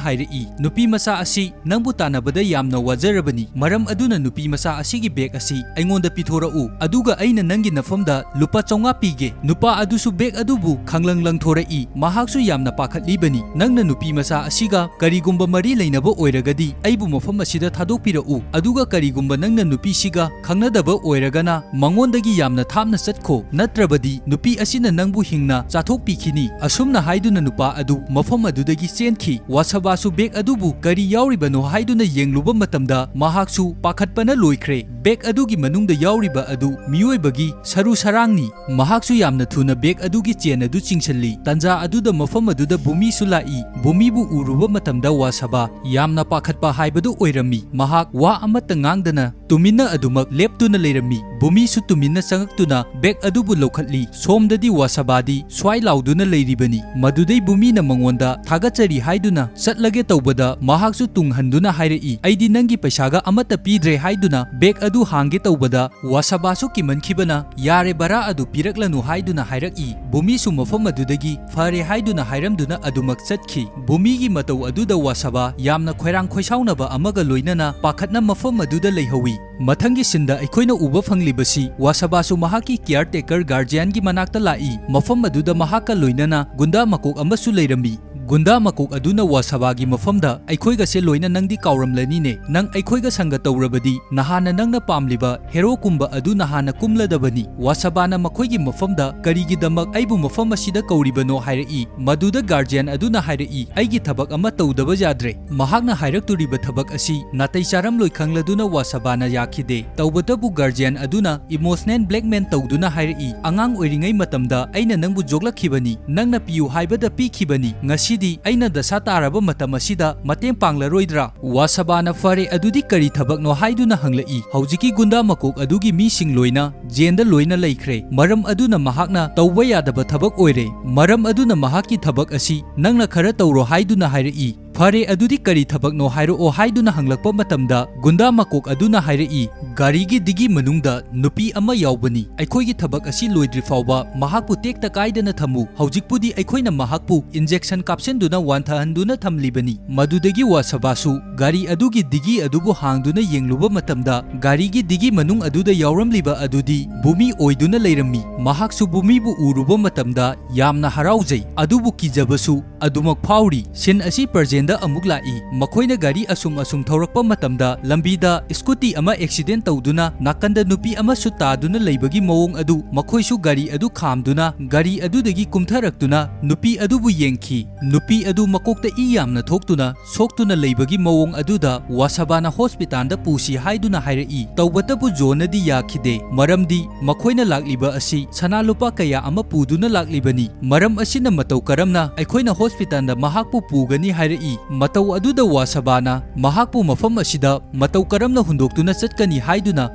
ꯍꯥꯏꯔꯛꯏ, "ꯅꯨꯄꯤ ꯃꯆꯥ ꯑꯁꯤ ꯅꯪꯕꯨ ꯇꯥꯟꯅꯕꯗ ꯌꯥꯝꯅ ꯋꯥꯖꯔꯕꯅꯤ, ꯃꯔꯝ ꯑꯗꯨꯅ ꯅꯨꯄꯤ ꯃꯆꯥ ꯑꯁꯤꯒꯤ ꯕꯦꯒ ꯑꯁꯤ ꯑꯩꯉꯣꯟꯗ ꯄꯤꯊꯣꯔꯛꯎ, ꯑꯗꯨꯒ ꯑꯩꯅ ꯅꯪꯒꯤ ꯅꯐꯝꯗ ꯂꯨꯄꯥ ꯆꯥꯝꯃꯉꯥ ꯄꯤꯒꯦ꯫" ꯅꯨꯄꯥ ꯑꯗꯨꯁꯨ ꯕꯦꯒ ꯑꯗꯨꯕꯨ ꯈꯪꯂꯪ ꯂꯪꯊꯣꯔꯛꯏ꯫ ꯃꯍꯥꯛꯁꯨ ꯌꯥꯝꯅ ꯄꯥꯈꯠꯂꯤꯕꯅꯤ꯫ "ꯅꯪꯅ ꯅꯨꯄꯤ ꯃꯆꯥ ꯑꯁꯤꯒ ꯀꯔꯤꯒꯨꯝꯕ ꯃꯔꯤ ꯂꯩꯅꯕ ꯑꯣꯏꯔꯒꯗꯤ ꯑꯩꯕꯨ ꯃꯐꯝ ꯑꯁꯤꯗ ꯊꯥꯗꯣꯛꯄꯤꯔꯛꯎ, ꯑꯗꯨꯒ ꯀꯔꯤꯒꯨꯝꯕ ꯅꯪꯅ ꯅꯨꯄꯤꯁꯤꯒ ꯈꯪꯅꯗꯕ ꯑꯣꯏꯔꯒꯅ ꯃꯉꯣꯟꯗꯒꯤ ꯌꯥꯝꯅ ꯊꯥꯞꯅ ꯆꯠꯈꯣ, ꯅꯠꯇ꯭ꯔꯕꯗꯤ ꯅꯨꯄꯤ ꯑꯁꯤꯅ ꯅꯪꯕꯨ ꯍꯤꯡꯅ ꯆꯥꯊꯣꯛꯄꯤꯈꯤꯅꯤ꯫" ꯑꯁꯨꯝꯅ ꯍꯥꯏꯗꯨꯅ ꯅꯨꯄꯥ ꯑꯗꯨ ꯃꯐꯝ ꯑꯗꯨꯗꯒꯤ ꯆꯦꯟꯈꯤ꯫ ꯋꯥꯁꯕꯥꯁꯨ ꯕꯦꯒ ꯑꯗꯨꯕꯨ ꯀꯔꯤ ꯌꯥꯎꯔꯤꯕꯅꯣ ꯍꯥꯏꯗꯨꯅ ꯌꯦꯡꯂꯨꯕ ꯃꯇꯝꯗ ꯃꯍꯥꯛꯁꯨ ꯄꯥꯈꯠꯄꯅ ꯂꯣꯏꯈ꯭ꯔꯦ꯫ ꯕꯦꯒ ꯑꯗꯨꯒꯤ ꯃꯅꯨꯡꯗ ꯌꯥꯎꯔꯤꯕ ꯑꯗꯨ ꯃꯤꯑꯣꯏꯕꯒꯤ ꯁꯔꯨ ꯁꯔꯥꯡꯅꯤ꯫ ꯃꯍꯥꯛꯁꯨ ꯌꯥꯝꯅ ꯊꯨꯅ ꯕꯦꯒ ꯑꯗꯨꯒꯤ ꯆꯦꯟ ꯑꯗꯨ ꯆꯤꯡꯁꯤꯜꯂꯤ꯫ ꯇꯥꯟꯖꯥ ꯑꯗꯨꯗ ꯃꯐꯝ ꯑꯗꯨꯗ ꯚꯨꯃꯤꯁꯨ ꯂꯥꯛꯏ꯫ ꯚꯨꯃꯤꯕꯨ ꯎꯔꯨꯕ ꯃꯇꯝꯗ ꯋꯥꯁꯕꯥ ꯌꯥꯝꯅ ꯄꯥꯈꯠꯄ ꯍꯥꯏꯕꯗꯨ ꯑꯣꯏꯔꯝꯃꯤ꯫ ꯃꯍꯥꯛ ꯋꯥ ꯑꯃꯠꯇ ꯉꯥꯡꯗꯅ ꯇꯨꯃꯤꯟꯅ ꯑꯗꯨꯃꯛ ꯂꯦꯞꯇꯨꯅ ꯂꯩꯔꯝꯃꯤ꯫ ꯚꯨꯃꯤꯁꯨ ꯇꯨꯃꯤꯟꯅ ꯆꯪꯉꯛꯇꯨꯅ ꯕꯦꯒ ꯑꯗꯨꯕꯨ ꯂꯧꯈꯠꯂꯤ꯫ ꯁꯣꯝꯗꯗꯤ ꯋꯥꯁꯕꯥꯗꯤ ꯁ꯭ꯋꯥꯏ ꯂꯥꯎꯗꯨꯅ ꯂꯩꯔꯤꯕꯅꯤ꯫ ꯃꯗꯨꯗꯩ ꯚꯨꯃꯤꯅ ꯃꯉꯣꯟꯗ ꯊꯥꯒꯠꯆꯔꯤ ꯍꯥꯏꯗꯨꯅ ꯆꯠꯂꯒꯦ ꯇꯧꯕꯗ ꯃꯍꯥꯛꯁꯨ ꯇꯨꯡ ꯍꯟꯗꯨꯅ ꯍꯥꯏꯔꯛꯏ, "ꯑꯩꯗꯤ ꯅꯪꯒꯤ ꯄꯩꯁꯥꯒ ꯑꯃꯠꯇ ꯄꯤꯗ꯭ꯔꯦ" ꯍꯥꯏꯗꯨꯅ ꯕꯦꯒ ꯑꯗꯨ ꯍꯥꯡꯒꯦ ꯇꯧꯕꯗ ꯋꯥꯁꯕꯥꯁꯨ ꯀꯤꯃꯟꯈꯤꯕꯅ, "ꯌꯥꯔꯦ, ꯚꯔꯥ ꯑꯗꯨ ꯄꯤꯔꯛꯂꯅꯨ" ꯍꯥꯏꯗꯨꯅ ꯍꯥꯏꯔꯛꯏ꯫ ꯚꯨꯃꯤꯁꯨ ꯃꯐꯝ ꯑꯗꯨꯗꯒꯤ ꯐꯔꯦ ꯍꯥꯏꯗꯨꯅ ꯍꯥꯏꯔꯝꯗꯨꯅ ꯑꯗꯨꯃꯛ ꯆꯠꯈꯤ꯫ ꯚꯨꯃꯤꯒꯤ ꯃꯇꯧ ꯑꯗꯨꯗ ꯋꯥꯁꯕꯥ ꯌꯥꯝꯅ ꯈꯣꯏꯔꯥꯡ ꯈꯣꯏꯁꯥꯎꯅꯕ ꯑꯃꯒ ꯂꯣꯏꯅꯅ ꯄꯥꯈꯠꯅ ꯃꯐꯝ ꯑꯗꯨꯗ ꯂꯩꯍꯧꯏ꯫ ꯃꯊꯪꯒꯤ ꯁꯤꯟꯗ ꯑꯩꯈꯣꯏꯅ ꯎꯕ ꯐꯪꯂꯤꯕꯁꯤ ꯋꯥꯁꯕꯥꯁꯨ ꯃꯍꯥꯛꯀꯤ ꯀꯤꯌꯥꯔ ꯇꯦꯀꯔ ꯒꯥꯔꯖꯤꯌꯥꯟꯒꯤ ꯃꯅꯥꯛꯇ ꯂꯥꯛꯏ꯫ ꯃꯐꯝ ꯑꯗꯨꯗ ꯃꯍꯥꯛꯀ ꯂꯣꯏꯅꯅ ꯒꯨꯟꯗꯥ ꯃꯀꯣꯛ ꯑꯃꯁꯨ ꯂꯩꯔꯝꯃꯤ꯫ ꯒꯨꯟꯗꯥ ꯃꯀꯣꯛ ꯑꯗꯨꯅ ꯋꯥꯁꯕꯥꯒꯤ ꯃꯐꯝꯗ, "ꯑꯩꯈꯣꯏꯒꯁꯦ ꯂꯣꯏꯅ ꯅꯪꯗꯤ ꯀꯥꯎꯔꯝꯂꯅꯤꯅꯦ꯫ ꯅꯪ ꯑꯩꯈꯣꯏꯒ ꯁꯪꯒ ꯇꯧꯔꯕꯗꯤ ꯅꯍꯥꯟꯅ ꯅꯪꯅ ꯄꯥꯝꯂꯤꯕ ꯍꯦꯔꯣꯒꯨꯝꯕ ꯑꯗꯨ ꯅꯍꯥꯟꯅ ꯀꯨꯝꯂꯗꯕꯅꯤ꯫" ꯋꯥꯁꯕꯥꯅ ꯃꯈꯣꯏꯒꯤ ꯃꯐꯝꯗ, "ꯀꯔꯤꯒꯤꯗꯃꯛ ꯑꯩꯕꯨ ꯃꯐꯝ ꯑꯁꯤꯗ ꯀꯧꯔꯤꯕꯅꯣ?" ꯍꯥꯏꯔꯛꯏ꯫ ꯃꯗꯨꯗ ꯒꯥꯔꯖꯤꯌꯥꯟ ꯑꯗꯨꯅ ꯍꯥꯏꯔꯛꯏ, "ꯑꯩꯒꯤ ꯊꯕꯛ ꯑꯃ ꯇꯧꯗꯕ ꯌꯥꯗ꯭ꯔꯦ꯫" ꯃꯍꯥꯛꯅ ꯍꯥꯏꯔꯛꯇꯣꯔꯤꯕ ꯊꯕꯛ ꯑꯁꯤ ꯅꯥꯇꯩ ꯆꯥꯔꯝꯂꯣꯏ ꯈꯪꯂꯗꯨꯅ ꯋꯥꯁꯕꯥꯅ ꯌꯥꯈꯤꯗꯦ꯫ ꯇꯧꯕꯇꯕꯨ ꯒꯥꯔꯖꯤꯌꯥꯟ ꯑꯗꯨꯅ ꯏꯃꯣꯁꯅꯦꯜ ꯕ꯭ꯂꯦꯛꯃꯦꯜ ꯇꯧꯗꯨꯅ ꯍꯥꯏꯔꯛꯏ, "ꯑꯉꯥꯡ ꯑꯣꯏꯔꯤꯉꯩ ꯃꯇꯝꯗ ꯑꯩꯅ ꯅꯪꯕꯨ ꯖꯣꯛꯂꯛꯈꯤꯕꯅꯤ, ꯅꯪꯅ ꯄꯤꯌꯨ ꯍꯥꯏꯕꯗ ꯄꯤꯈꯤꯕꯅꯤ꯫ ꯉꯁꯤꯗꯤ ꯑꯩꯅ ꯗꯁꯥ ꯇꯥꯔꯕ ꯃꯇꯝ ꯑꯁꯤꯗ ꯃꯇꯦꯡ ꯄꯥꯡꯂꯔꯣꯏꯗ꯭ꯔꯥ?" ꯋꯥꯁꯕꯥꯅ, "ꯐꯔꯦ, ꯑꯗꯨꯗꯤ ꯀꯔꯤ ꯊꯕꯛꯅꯣ?" ꯍꯥꯏꯗꯨꯅ ꯍꯪꯂꯛꯏ꯫ ꯍꯧꯖꯤꯛꯀꯤ ꯒꯨꯟꯗꯥ ꯃꯀꯣꯛ ꯑꯗꯨꯒꯤ ꯃꯤꯁꯤꯡ ꯂꯣꯏꯅ ꯖꯦꯟꯗ ꯂꯣꯏꯅ ꯂꯩꯈ꯭ꯔꯦ꯫ ꯃꯔꯝ ꯑꯗꯨꯅ ꯃꯍꯥꯛꯅ ꯇꯧꯕ ꯌꯥꯗꯕ ꯊꯕꯛ ꯑꯣꯏꯔꯦ꯫ ꯃꯔꯝ ꯑꯗꯨꯅ ꯃꯍꯥꯛꯀꯤ ꯊꯕꯛ ꯑꯁꯤ ꯅꯪꯅ ꯈꯔ ꯇꯧꯔꯣ ꯍꯥꯏꯗꯨꯅ ꯍꯥꯏꯔꯛꯏ꯫ "ꯐꯔꯦ, ꯑꯗꯨꯗꯤ ꯀꯔꯤ ꯊꯕꯛꯅꯣ ꯍꯥꯏꯔꯛꯑꯣ" ꯍꯥꯏꯗꯨꯅ ꯍꯪꯂꯛꯄ ꯃꯇꯝꯗ, ꯒꯨꯟꯗꯥ ꯃꯀꯣꯛ ꯑꯗꯨꯅ ꯍꯥꯏꯔꯛꯏ, "ꯒꯥꯔꯤꯒꯤ ꯗꯤꯒꯤ ꯃꯅꯨꯡꯗ ꯅꯨꯄꯤ ꯑꯃ ꯌꯥꯎꯕꯅꯤ꯫ ꯑꯩꯈꯣꯏꯒꯤ ꯊꯕꯛ ꯑꯁꯤ ꯂꯣꯏꯗ꯭ꯔꯤ ꯐꯥꯎꯕ ꯃꯍꯥꯛꯄꯨ ꯇꯦꯛꯇ ꯀꯥꯏꯗꯅ ꯊꯝꯃꯨ꯫ ꯍꯧꯖꯤꯛꯄꯨꯗꯤ ꯑꯩꯈꯣꯏꯅ ꯃꯍꯥꯛꯄꯨ injection ꯀꯥꯞꯁꯤꯟꯗꯨꯅ ꯋꯥꯟꯊꯍꯟꯗꯨꯅ ꯊꯝꯂꯤꯕꯅꯤ"꯫ ꯃꯗꯨꯗꯒꯤ ꯋꯥꯁꯕꯥꯁꯨ ꯒꯥꯔꯤ ꯑꯗꯨꯒꯤ ꯗꯤꯒꯤ ꯑꯗꯨꯕꯨ ꯍꯥꯡꯗꯨꯅ ꯌꯦꯡꯂꯨꯕ ꯃꯇꯝꯗ, ꯒꯥꯔꯤꯒꯤ ꯗꯤꯒꯤ ꯃꯅꯨꯡ ꯑꯗꯨꯗ ꯌꯥꯎꯔꯝꯂꯤꯕ ꯑꯗꯨꯗꯤ ꯚꯨꯃꯤ ꯑꯣꯏꯗꯨꯅ ꯂꯩꯔꯝꯃꯤ꯫ ꯃꯍꯥꯛꯁꯨ ꯚꯨꯃꯤꯕꯨ ꯎꯔꯨꯕ ꯃꯇꯝꯗ ꯌꯥꯝꯅ ꯍꯔꯥꯎꯖꯩ, ꯑꯗꯨꯕꯨ ꯀꯤꯖꯕꯁꯨ ꯑꯗꯨꯃꯛ ꯐꯥꯎꯔꯤ꯫ Scene ꯑꯁꯤ present ꯑꯃꯨꯛ ꯂꯥꯛꯏ꯫ ꯃꯈꯣꯏꯅ ꯒꯥꯔꯤ ꯑꯁꯨꯝ ꯑꯁꯨꯝ ꯊꯧꯔꯛꯄ ꯃꯇꯝꯗ, ꯂꯝꯕꯤꯗ scooty ꯑꯃ accident ꯇꯧꯗꯨꯅ ꯅꯥꯀꯟꯗ ꯅꯨꯄꯤ ꯑꯃꯁꯨ ꯇꯥꯗꯨꯅ ꯂꯩꯕꯒꯤ ꯃꯑꯣꯡ ꯑꯗꯨ, ꯃꯈꯣꯏꯁꯨ ꯒꯥꯔꯤ ꯑꯗꯨ ꯈꯥꯝꯗꯨꯅ ꯒꯥꯔꯤ ꯑꯗꯨꯗꯒꯤ ꯀꯨꯝꯊꯔꯛꯇꯨꯅ ꯅꯨꯄꯤ ꯑꯗꯨꯕꯨ ꯌꯦꯡꯈꯤ꯫ ꯅꯨꯄꯤ ꯑꯗꯨ ꯃꯀꯣꯛꯇ ꯏ ꯌꯥꯝꯅ ꯊꯣꯛꯇꯨꯅ ꯁꯣꯛꯇꯨꯅ ꯂꯩꯕꯒꯤ ꯃꯑꯣꯡ ꯑꯗꯨꯗ ꯋꯥꯁꯕꯥꯅ hospitalꯗ ꯄꯨꯁꯤ ꯍꯥꯏꯗꯨꯅ ꯍꯥꯏꯔꯛꯏ꯫ ꯇꯧꯕꯇꯕꯨ ꯖꯣꯟꯅꯗꯤ ꯌꯥꯈꯤꯗꯦ, ꯃꯔꯝꯗꯤ ꯃꯈꯣꯏꯅ ꯂꯥꯛꯂꯤꯕ ꯑꯁꯤ ꯁꯅꯥ ꯂꯨꯄꯥ ꯀꯌꯥ ꯑꯃ ꯄꯨꯗꯨꯅ ꯂꯥꯛꯂꯤꯕꯅꯤ꯫ ꯃꯔꯝ ꯑꯁꯤꯅ ꯃꯇꯧ ꯀꯔꯝꯅ ꯑꯩꯈꯣꯏꯅ hospitalꯗ ꯃꯍꯥꯛꯄꯨ ꯄꯨꯒꯅꯤ ꯍꯥꯏꯔꯛꯏ꯫ ꯃꯇꯧ ꯑꯗꯨꯗ ꯋꯥꯁꯕꯥꯅ ꯃꯍꯥꯛꯄꯨ ꯃꯐꯝ ꯑꯁꯤꯗ ꯃꯇꯧ ꯀꯔꯝꯅ ꯍꯨꯟꯗꯣꯛꯇꯨꯅ ꯆꯠꯀꯅꯤ ꯍꯥꯏꯗꯨꯅ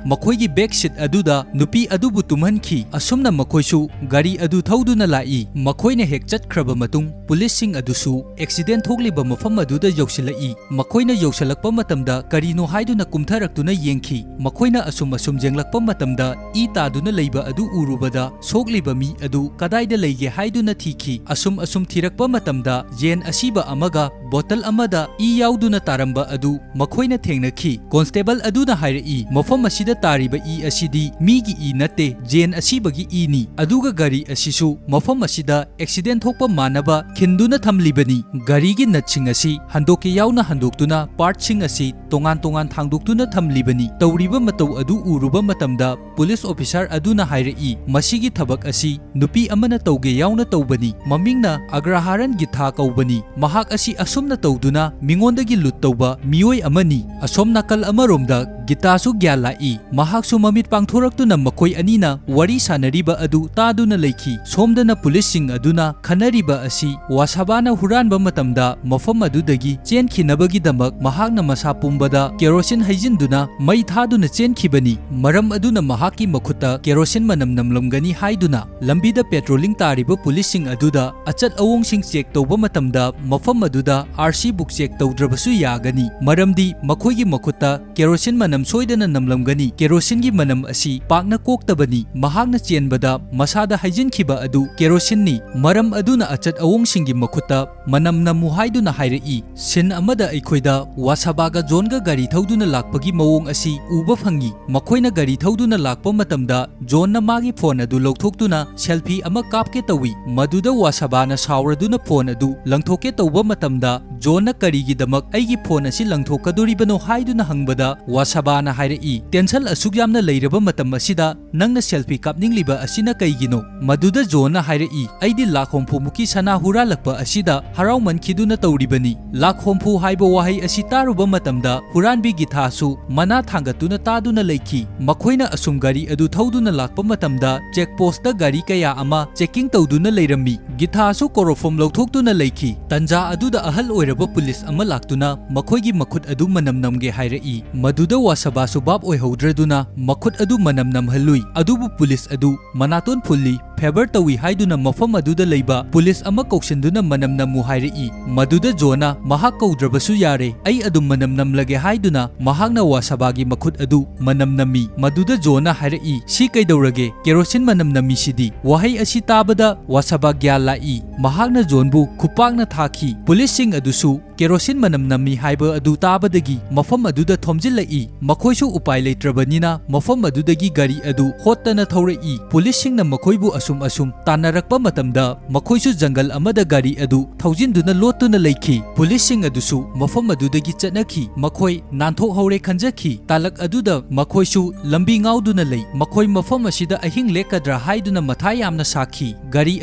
ꯃꯈꯣꯏꯒꯤ back seat ꯑꯗꯨꯗ ꯅꯨꯄꯤ ꯑꯗꯨꯕꯨ ꯇꯨꯝꯍꯟꯈꯤ꯫ ꯑꯁꯨꯝꯅ ꯃꯈꯣꯏꯁꯨ ꯒꯥꯔꯤ ꯑꯗꯨ ꯊꯧꯗꯨꯅ ꯂꯥꯛꯏ꯫ ꯃꯈꯣꯏꯅ ꯍꯦꯛ ꯆꯠꯈ꯭ꯔꯕ ꯃꯇꯨꯡ, policeꯁꯤꯡ ꯑꯗꯨꯁꯨ accident ꯊꯣꯛꯂꯤꯕ ꯃꯐꯝ ꯑꯗꯨꯗ ꯌꯧꯁꯤꯜꯂꯛꯏ꯫ ꯃꯈꯣꯏꯅ ꯌꯧꯁꯤꯜꯂꯛꯄ ꯃꯇꯝꯗ ꯀꯔꯤꯅꯣ ꯍꯥꯏꯗꯨꯅ ꯀꯨꯝꯊꯔꯛꯇꯨꯅ ꯌꯦꯡꯈꯤ꯫ ꯃꯈꯣꯏꯅ ꯑꯁꯨꯝ ꯑꯁꯨꯝ ꯌꯦꯡꯂꯛꯄ ꯃꯇꯝꯗ ꯏ ꯇꯥꯗꯨꯅ ꯂꯩꯕ ꯑꯗꯨ ꯎꯔꯨꯕꯗ, ꯁꯣꯛꯂꯤꯕ ꯃꯤ ꯑꯗꯨ ꯀꯗꯥꯏꯗ ꯂꯩꯒꯦ ꯍꯥꯏꯗꯨꯅ ꯊꯤꯈꯤ꯫ ꯑꯁꯨꯝ ꯑꯁꯨꯝ ꯊꯤꯔꯛꯄ ꯃꯇꯝꯗ ꯌꯦꯟ ꯑꯁꯤꯕ ꯑꯃꯒ bottle ꯑꯃꯗ ꯏ ꯌꯥꯎꯗꯨꯅ ꯇꯥꯔꯝꯕ ꯑꯗꯨ ꯃꯈꯣꯏꯅ ꯊꯦꯡꯅꯈꯤ꯫ Constable ꯑꯗꯨꯅ ꯍꯥꯏꯔꯛꯏ, "ꯃꯐꯝ ꯑꯁꯤꯗ ꯇꯥꯔꯤꯕ ꯏ ꯑꯁꯤꯗꯤ ꯃꯤꯒꯤ ꯏ ꯅꯠꯇꯦ, ꯖꯦꯟ ꯑꯁꯤꯕꯒꯤ ꯏꯅꯤ꯫ ꯑꯗꯨꯒ ꯒꯥꯔꯤ ꯑꯁꯤꯁꯨ ꯃꯐꯝ ꯑꯁꯤꯗ accident ꯊꯣꯛꯄ ꯃꯥꯟꯅꯕ ꯈꯤꯟꯗꯨꯅ ꯊꯝꯂꯤꯕꯅꯤ꯫ ꯒꯥꯔꯤꯒꯤ nutꯁꯤꯡ ꯑꯁꯤ ꯍꯟꯗꯣꯛꯀꯦ ꯌꯥꯎꯅ ꯍꯟꯗꯣꯛꯇꯨꯅ partꯁꯤꯡ ꯑꯁꯤ ꯇꯣꯉꯥꯟ ꯇꯣꯉꯥꯟ ꯊꯥꯡꯗꯣꯛꯇꯨꯅ ꯊꯝꯂꯤꯕꯅꯤ꯫ ꯇꯧꯔꯤꯕ ꯃꯇꯧ ꯑꯗꯨ ꯎꯔꯨꯕ ꯃꯇꯝꯗ police officer ꯑꯗꯨꯅ ꯍꯥꯏꯔꯛꯏ, "ꯃꯁꯤꯒꯤ ꯊꯕꯛ ꯑꯁꯤ ꯅꯨꯄꯤ ꯑꯃꯅ ꯇꯧꯒꯦ ꯌꯥꯎꯅ ꯇꯧꯕꯅꯤ꯫ ꯃꯃꯤꯡꯅ ꯑꯒ꯭ꯔꯍꯥꯔꯟ ꯒꯤꯊꯥ ꯀꯧꯕꯅꯤ꯫ ꯃꯍꯥꯛ ꯑꯁꯤ ꯑꯁꯨꯝꯅ ꯇꯧꯗꯨꯅ ꯃꯤꯉꯣꯟꯗꯒꯤ ꯂꯨꯠ ꯇꯧꯕ ꯃꯤꯑꯣꯏ ꯑꯃꯅꯤ꯫" ꯑꯁꯣꯝ ꯅꯥꯀꯜ ꯑꯃꯔꯣꯝꯗ ꯒꯤꯇꯥꯁꯨ ꯒ꯭ꯌꯥꯟ ꯂꯥꯛꯏ꯫ ꯃꯍꯥꯛꯁꯨ ꯃꯃꯤꯠ ꯄꯥꯡꯊꯣꯔꯛꯇꯨꯅ ꯃꯈꯣꯏ ꯑꯅꯤꯅ ꯋꯥꯔꯤ ꯁꯥꯅꯔꯤꯕ ꯑꯗꯨ ꯇꯥꯗꯨꯅ ꯂꯩꯈꯤ꯫ ꯁꯣꯝꯗꯅ ꯄꯨꯂꯤꯁꯁꯤꯡ ꯑꯗꯨꯅ ꯈꯟꯅꯔꯤꯕ ꯑꯁꯤ ꯋꯥꯁꯥꯕꯥꯅ ꯍꯨꯔꯥꯟꯕ ꯃꯇꯝꯗ ꯃꯐꯝ ꯑꯗꯨꯗꯒꯤ ꯆꯦꯟꯈꯤꯅꯕꯒꯤꯗꯃꯛ ꯃꯍꯥꯛꯅ ꯃꯁꯥ ꯄꯨꯝꯕꯗ ꯀꯦꯔꯣꯁꯤꯟ ꯍꯩꯖꯤꯟꯗꯨꯅ ꯃꯩ ꯊꯥꯗꯨꯅ ꯆꯦꯟꯈꯤꯕꯅꯤ꯫ ꯃꯔꯝ ꯑꯗꯨꯅ ꯃꯍꯥꯛꯀꯤ ꯃꯈꯨꯠꯇ ꯀꯦꯔꯣꯁꯤꯟ ꯃꯅꯝ ꯅꯝꯂꯝꯒꯅꯤ ꯍꯥꯏꯗꯨꯅ ꯂꯝꯕꯤꯗ ꯄꯦꯇ꯭ꯔꯣꯂꯤꯡ ꯇꯥꯔꯤꯕ ꯄꯨꯂꯤꯁꯁꯤꯡ ꯑꯗꯨꯗ ꯑꯆꯠ ꯑꯑꯣꯡꯁꯤꯡ ꯆꯦꯛ ꯇꯧꯕ ꯃꯇꯝꯗ ꯃꯐꯝ ꯑꯗꯨꯗ ꯑꯥꯔ ꯁꯤ ꯕꯨꯛ ꯆꯦꯛ ꯇꯧꯗ꯭ꯔꯕꯁꯨ ꯌꯥꯒꯅꯤ, ꯃꯔꯝꯗꯤ ꯃꯈꯣꯏꯒꯤ ꯃꯈꯨꯠꯇ ꯀꯦꯔꯣꯁꯤꯟ ꯃꯅꯝ ꯁꯣꯏꯗꯅ ꯅꯝꯂꯝꯒꯅꯤ꯫ ꯀꯦꯔꯣꯁꯤꯟꯒꯤ ꯃꯅꯝ ꯑꯁꯤ ꯄꯥꯛꯅ ꯀꯣꯛꯇꯕꯅꯤ꯫ ꯃꯍꯥꯛꯅ ꯆꯦꯟꯕꯗ ꯃꯁꯥꯗ ꯍꯩꯖꯤꯟꯈꯤꯕ ꯑꯗꯨ ꯀꯦꯔꯣꯁꯤꯟꯅꯤ꯫ ꯃꯔꯝ ꯑꯗꯨꯅ ꯑꯆꯠ ꯑꯑꯣꯡꯁꯤꯡꯒꯤ ꯃꯈꯨꯠꯇ ꯃꯅꯝ ꯅꯝꯃꯨ ꯍꯥꯏꯗꯨꯅ ꯍꯥꯏꯔꯛꯏ꯫ ꯁꯤꯟ ꯑꯃꯗ ꯑꯩꯈꯣꯏꯗ ꯋꯥꯁꯥꯕꯥꯒ ꯖꯣꯟꯒ ꯒꯥꯔꯤ ꯊꯧꯗꯨꯅ ꯂꯥꯛꯄꯒꯤ ꯃꯑꯣꯡ ꯑꯁꯤ ꯎꯕ ꯐꯪꯉꯤ꯫ ꯃꯈꯣꯏꯅ ꯒꯥꯔꯤ ꯊꯧꯗꯨꯅ ꯂꯥꯛꯄ ꯃꯇꯝꯗ ꯖꯣꯟꯅ ꯃꯥꯒꯤ ꯐꯣꯟ ꯑꯗꯨ ꯂꯧꯊꯣꯛꯇꯨꯅ ꯁꯦꯜꯐꯤ ꯑꯃ ꯀꯥꯞꯀꯦ ꯇꯧꯏ꯫ ꯃꯗꯨꯗ ꯋꯥꯁꯥꯕꯥꯅ ꯁꯥꯎꯔꯗꯨꯅ ꯐꯣꯟ ꯑꯗꯨ ꯂꯪꯊꯣꯛꯀꯦ ꯇꯧꯕ ꯃꯇꯝꯗ ꯖꯣꯟꯅ ꯀꯔꯤꯒꯤꯗꯃꯛ ꯑꯩꯒꯤ ꯐꯣꯟ ꯑꯁꯤ ꯂꯪꯊꯣꯛꯀꯗꯣꯔꯤꯕꯅꯣ ꯍꯥꯏꯗꯨꯅ ꯍꯪꯕꯗ ꯋꯥꯁꯥꯕꯥꯅ ꯍꯥꯏꯔꯛꯏ, "ꯇꯦꯟꯁꯟ ꯑꯁꯨꯛ ꯌꯥꯝꯅ ꯂꯩꯔꯕ ꯃꯇꯝ ꯑꯁꯤꯗ ꯅꯪꯅ ꯁꯦꯜꯐꯤ ꯀꯥꯞꯅꯤꯡꯂꯤꯕ ꯑꯁꯤꯅ ꯀꯩꯒꯤꯅꯣ?" ꯃꯗꯨꯗ ꯖꯣꯟꯅ ꯍꯥꯏꯔꯛꯏ, "ꯑꯩꯗꯤ ꯂꯥꯈ ꯍꯨꯝꯐꯨꯃꯨꯛꯀꯤ ꯁꯅꯥ ꯍꯨꯔꯥꯜꯂꯛꯄ ꯑꯁꯤꯗ ꯍꯔꯥꯎꯃꯟꯈꯤꯗꯨꯅ ꯇꯧꯔꯤꯕꯅꯤ꯫" ꯂꯥꯈ ꯍꯨꯝꯐꯨ ꯍꯥꯏꯕ ꯋꯥꯍꯩ ꯑꯁꯤ ꯇꯥꯔꯨꯕ ꯃꯇꯝꯗ ꯍꯨꯔꯥꯟꯕꯤ ꯒꯤꯊꯥꯁꯨ ꯃꯅꯥ ꯊꯥꯡꯒꯠꯇꯨꯅ ꯇꯥꯗꯨꯅ ꯂꯩꯈꯤ꯫ ꯃꯈꯣꯏꯅ ꯑꯁꯨꯝ ꯒꯥꯔꯤ ꯑꯗꯨ ꯊꯧꯗꯨꯅ ꯂꯥꯛꯄ ꯃꯇꯝꯗ ꯆꯦꯛ ꯄꯣꯁꯇ ꯒꯥꯔꯤ ꯀꯌꯥ ꯑꯃ ꯆꯦꯀꯤꯡ ꯇꯧꯗꯨꯅ ꯂꯩꯔꯝꯃꯤ꯫ ꯒꯤꯊꯥꯁꯨ ꯀꯣꯔꯣꯐꯣꯝ ꯂꯧꯊꯣꯛꯇꯨꯅ ꯂꯩꯈꯤ꯫ ꯇꯟꯖꯥ ꯑꯗꯨꯗ ꯑꯍꯜ ꯑꯣꯏꯔꯕ ꯄꯨꯂꯤꯁ ꯑꯃ ꯂꯥꯛꯇꯨꯅ ꯃꯈꯣꯏꯒꯤ ꯃꯈꯨꯠ ꯑꯗꯨ ꯃꯅꯝ ꯅꯝꯒꯦ ꯍꯥꯏꯔꯛꯏ꯫ ꯃꯗꯨꯗ ꯋꯥꯁꯕꯥꯁꯨ ꯚꯥꯞ ꯑꯣꯏꯍꯧꯗ꯭ꯔꯗꯨꯅ ꯃꯈꯨꯠ ꯑꯗꯨ ꯃꯅꯝ ꯅꯝꯍꯜꯂꯨꯏ꯫ ꯑꯗꯨꯕꯨ ꯄꯨꯂꯤꯁ ꯑꯗꯨ ꯃꯅꯥꯇꯣꯟ ꯐꯨꯜꯂꯤ, ꯐꯦꯚꯔ ꯇꯧꯏ ꯍꯥꯏꯗꯨꯅ ꯃꯐꯝ ꯑꯗꯨꯗ ꯂꯩꯕ ꯄꯨꯂꯤꯁ ꯑꯃ ꯀꯧꯁꯤꯟꯗꯨꯅ ꯃꯅꯝ ꯅꯝꯃꯨ ꯍꯥꯏꯔꯛꯏ꯫ ꯃꯗꯨꯗ ꯖꯣꯅ ꯃꯍꯥꯛ ꯀꯧꯗ꯭ꯔꯕꯁꯨ ꯌꯥꯔꯦ, ꯑꯩ ꯑꯗꯨꯝ ꯃꯅꯝ ꯅꯝꯂꯒꯦ ꯍꯥꯏꯗꯨꯅ ꯃꯍꯥꯛꯅ ꯋꯥꯁꯕꯥꯒꯤ ꯃꯈꯨꯠ ꯑꯗꯨ ꯃꯅꯝ ꯅꯝꯃꯤ꯫ ꯃꯗꯨꯗ ꯖꯣꯅ ꯍꯥꯏꯔꯛꯏ, "ꯁꯤ ꯀꯩꯗꯧꯔꯒꯦ? ꯀꯦꯔꯣꯁꯤꯟ ꯃꯅꯝ ꯅꯝꯃꯤꯁꯤꯗꯤ?" ꯋꯥꯍꯩ ꯑꯁꯤ ꯇꯥꯕꯗ ꯋꯥꯁꯕꯥ ꯒ꯭ꯌꯥꯟ ꯂꯥꯛꯏ꯫ ꯃꯍꯥꯛꯅ ꯖꯣꯟꯕꯨ ꯈꯨꯄꯥꯛꯅ ꯊꯥꯈꯤ꯫ ꯄꯨꯂꯤꯁꯁꯤꯡ ꯑꯗꯨꯁꯨ ꯀꯦꯔꯣꯁꯤꯟ ꯃꯅꯝ ꯅꯝꯃꯤ ꯍꯥꯏꯕ ꯑꯗꯨ ꯇꯥꯕꯗꯒꯤ ꯃꯐꯝ ꯑꯗꯨꯗ ꯊꯣꯝꯖꯤꯜꯂꯛꯏ꯫ ꯃꯈꯣꯏꯁꯨ ꯎꯄꯥꯏ ꯂꯩꯇ꯭ꯔꯕꯅꯤꯅ ꯃꯐꯝ ꯑꯗꯨꯗꯒꯤ ꯒꯥꯔꯤ ꯑꯗꯨ ꯍꯣꯠꯇꯅ ꯊꯧꯔꯛꯏ꯫ ꯄꯨꯂꯤꯁꯁꯤꯡꯅ ꯃꯈꯣꯏꯕꯨ ꯑꯁꯨꯝ ꯑꯁꯨꯝ ꯇꯥꯟꯅꯔꯛꯄ ꯃꯇꯝꯗ ꯃꯈꯣꯏꯁꯨ ꯖꯪꯒꯜ ꯑꯃꯗ ꯒꯥꯔꯤ ꯑꯗꯨ ꯊꯧꯖꯤꯟꯗꯨꯅ ꯂꯣꯠꯇꯨꯅ ꯂꯩꯈꯤ꯫ ꯄꯨꯂꯤꯁꯁꯤꯡ ꯑꯗꯨꯁꯨ ꯃꯐꯝ ꯑꯗꯨꯗꯒꯤ ꯆꯠꯅꯈꯤ꯫ ꯃꯈꯣꯏ ꯅꯥꯟꯊꯣꯛꯍꯧꯔꯦ ꯈꯟꯖꯈꯤ꯫ ꯇꯥꯂꯛ ꯑꯗꯨꯗ ꯃꯈꯣꯏꯁꯨ ꯂꯝꯕꯤ ꯉꯥꯎꯗꯨꯅ ꯂꯩ꯫ ꯃꯈꯣꯏ ꯃꯐꯝ ꯑꯁꯤꯗ ꯑꯍꯤꯡ ꯂꯦꯛꯀꯗ꯭ꯔꯥ ꯍꯥꯏꯗꯨꯅ ꯃꯊꯥ ꯌꯥꯝꯅ ꯁꯥꯈꯤ꯫ ꯒꯥꯔꯤ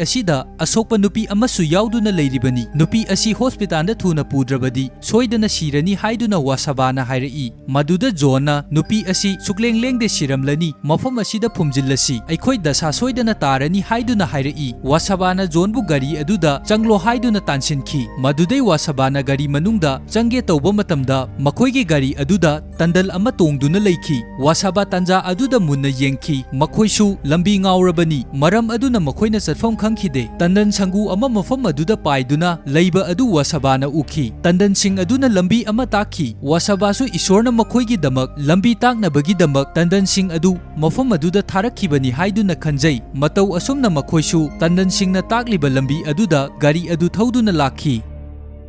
ꯑꯁꯤꯗ ꯑꯁꯣꯛꯄ ꯅꯨꯄꯤ ꯑꯃꯁꯨ ꯌꯥꯎꯗꯨꯅ ꯂꯩꯔꯤꯕꯅꯤ꯫ ꯅꯨꯄꯤ ꯑꯁꯤ ꯍꯣꯁꯄꯤꯇꯥꯜꯗ ꯊꯨꯅ ꯄꯨꯗ꯭ꯔꯕꯗꯤ ꯁꯣꯏꯗꯅ ꯁꯤꯔꯅꯤ ꯍꯥꯏꯗꯨꯅ ꯋꯥꯁꯕꯥꯅ ꯍꯥꯏꯔꯛꯏ꯫ ꯃꯗꯨꯗ ꯖꯣꯟꯅ, "ꯅꯨꯄꯤ ꯑꯁꯤ ꯁꯨꯛꯂꯦꯡ ꯂꯦꯡꯗꯦ ꯁꯤꯔꯝꯂꯅꯤ, ꯃꯐꯝ ꯑꯁꯤꯗ ꯐꯨꯝꯖꯤꯜꯂꯁꯤ, ꯑꯩꯈꯣꯏ ꯗꯁꯥ ꯁꯣꯏꯗꯅ ꯇꯥꯔꯅꯤ" ꯍꯥꯏꯗꯨꯅ ꯍꯥꯏꯔꯛꯏ꯫ ꯋꯥꯁꯥꯕꯥꯅ ꯖꯣꯟꯕꯨ ꯒꯥꯔꯤ ꯑꯗꯨꯗ ꯆꯪꯂꯣ ꯍꯥꯏꯗꯨꯅ ꯇꯥꯟꯁꯤꯟꯈꯤ꯫ ꯃꯗꯨꯗꯩ ꯋꯥꯁꯥꯕꯥꯅ ꯒꯥꯔꯤ ꯃꯅꯨꯡꯗ ꯆꯪꯒꯦ ꯇꯧꯕ ꯃꯇꯝꯗ ꯃꯈꯣꯏꯒꯤ ꯒꯥꯔꯤ ꯑꯗꯨꯗ ꯇꯟꯗꯜ ꯑꯃ ꯇꯣꯡꯗꯨꯅ ꯂꯩꯈꯤ꯫ ꯋꯥꯁꯥꯕꯥ ꯇꯟꯖꯥ ꯑꯗꯨꯗ ꯃꯨꯟꯅ ꯌꯦꯡꯈꯤ꯫ ꯃꯈꯣꯏꯁꯨ ꯂꯝꯕꯤ ꯉꯥꯎꯔꯕꯅꯤ, ꯃꯔꯝ ꯑꯗꯨꯅ ꯃꯈꯣꯏꯅ ꯆꯠꯐꯝ ꯈꯪꯈꯤꯗꯦ꯫ ꯇꯟꯗꯟ ꯁꯪꯒꯨ ꯑꯃ ꯃꯐꯝ ꯑꯗꯨꯗ ꯄꯥꯏꯗꯨꯅ ꯂꯩꯕ ꯑꯗꯨ ꯋꯥꯁꯥꯕꯥꯅ ꯎꯈꯤ꯫ ꯇꯟꯗꯟꯁꯤꯡ ꯑꯗꯨꯅ ꯂꯝꯕꯤ ꯑꯃ ꯇꯥꯛꯈꯤ꯫ ꯋꯥꯁꯥꯕꯥꯁꯨ ꯏꯁꯣꯔꯅ ꯃꯈꯣꯏꯒꯤꯗꯃꯛ ꯂꯝꯕꯤ ꯇꯥꯛꯅꯕꯒꯤꯗꯃꯛ ꯇꯟꯗꯟꯁꯤꯡ ꯑꯗꯨ ꯃꯐꯝ ꯑꯗꯨꯗ ꯊꯥꯔꯛꯈꯤꯕꯅꯤ ꯍꯥꯏꯗꯨꯅ ꯈꯟꯖꯩ꯫ ꯃꯇꯧ ꯑꯁꯨꯝꯅ ꯃꯈꯣꯏꯁꯨ ꯇꯟꯗꯟꯁꯤꯡꯅ ꯇꯥꯛꯂꯤꯕ ꯂꯝꯕꯤ ꯑꯗꯨꯗ ꯒꯥꯔꯤ ꯑꯗꯨ ꯊꯧꯗꯨꯅ ꯂꯥꯛꯈꯤ꯫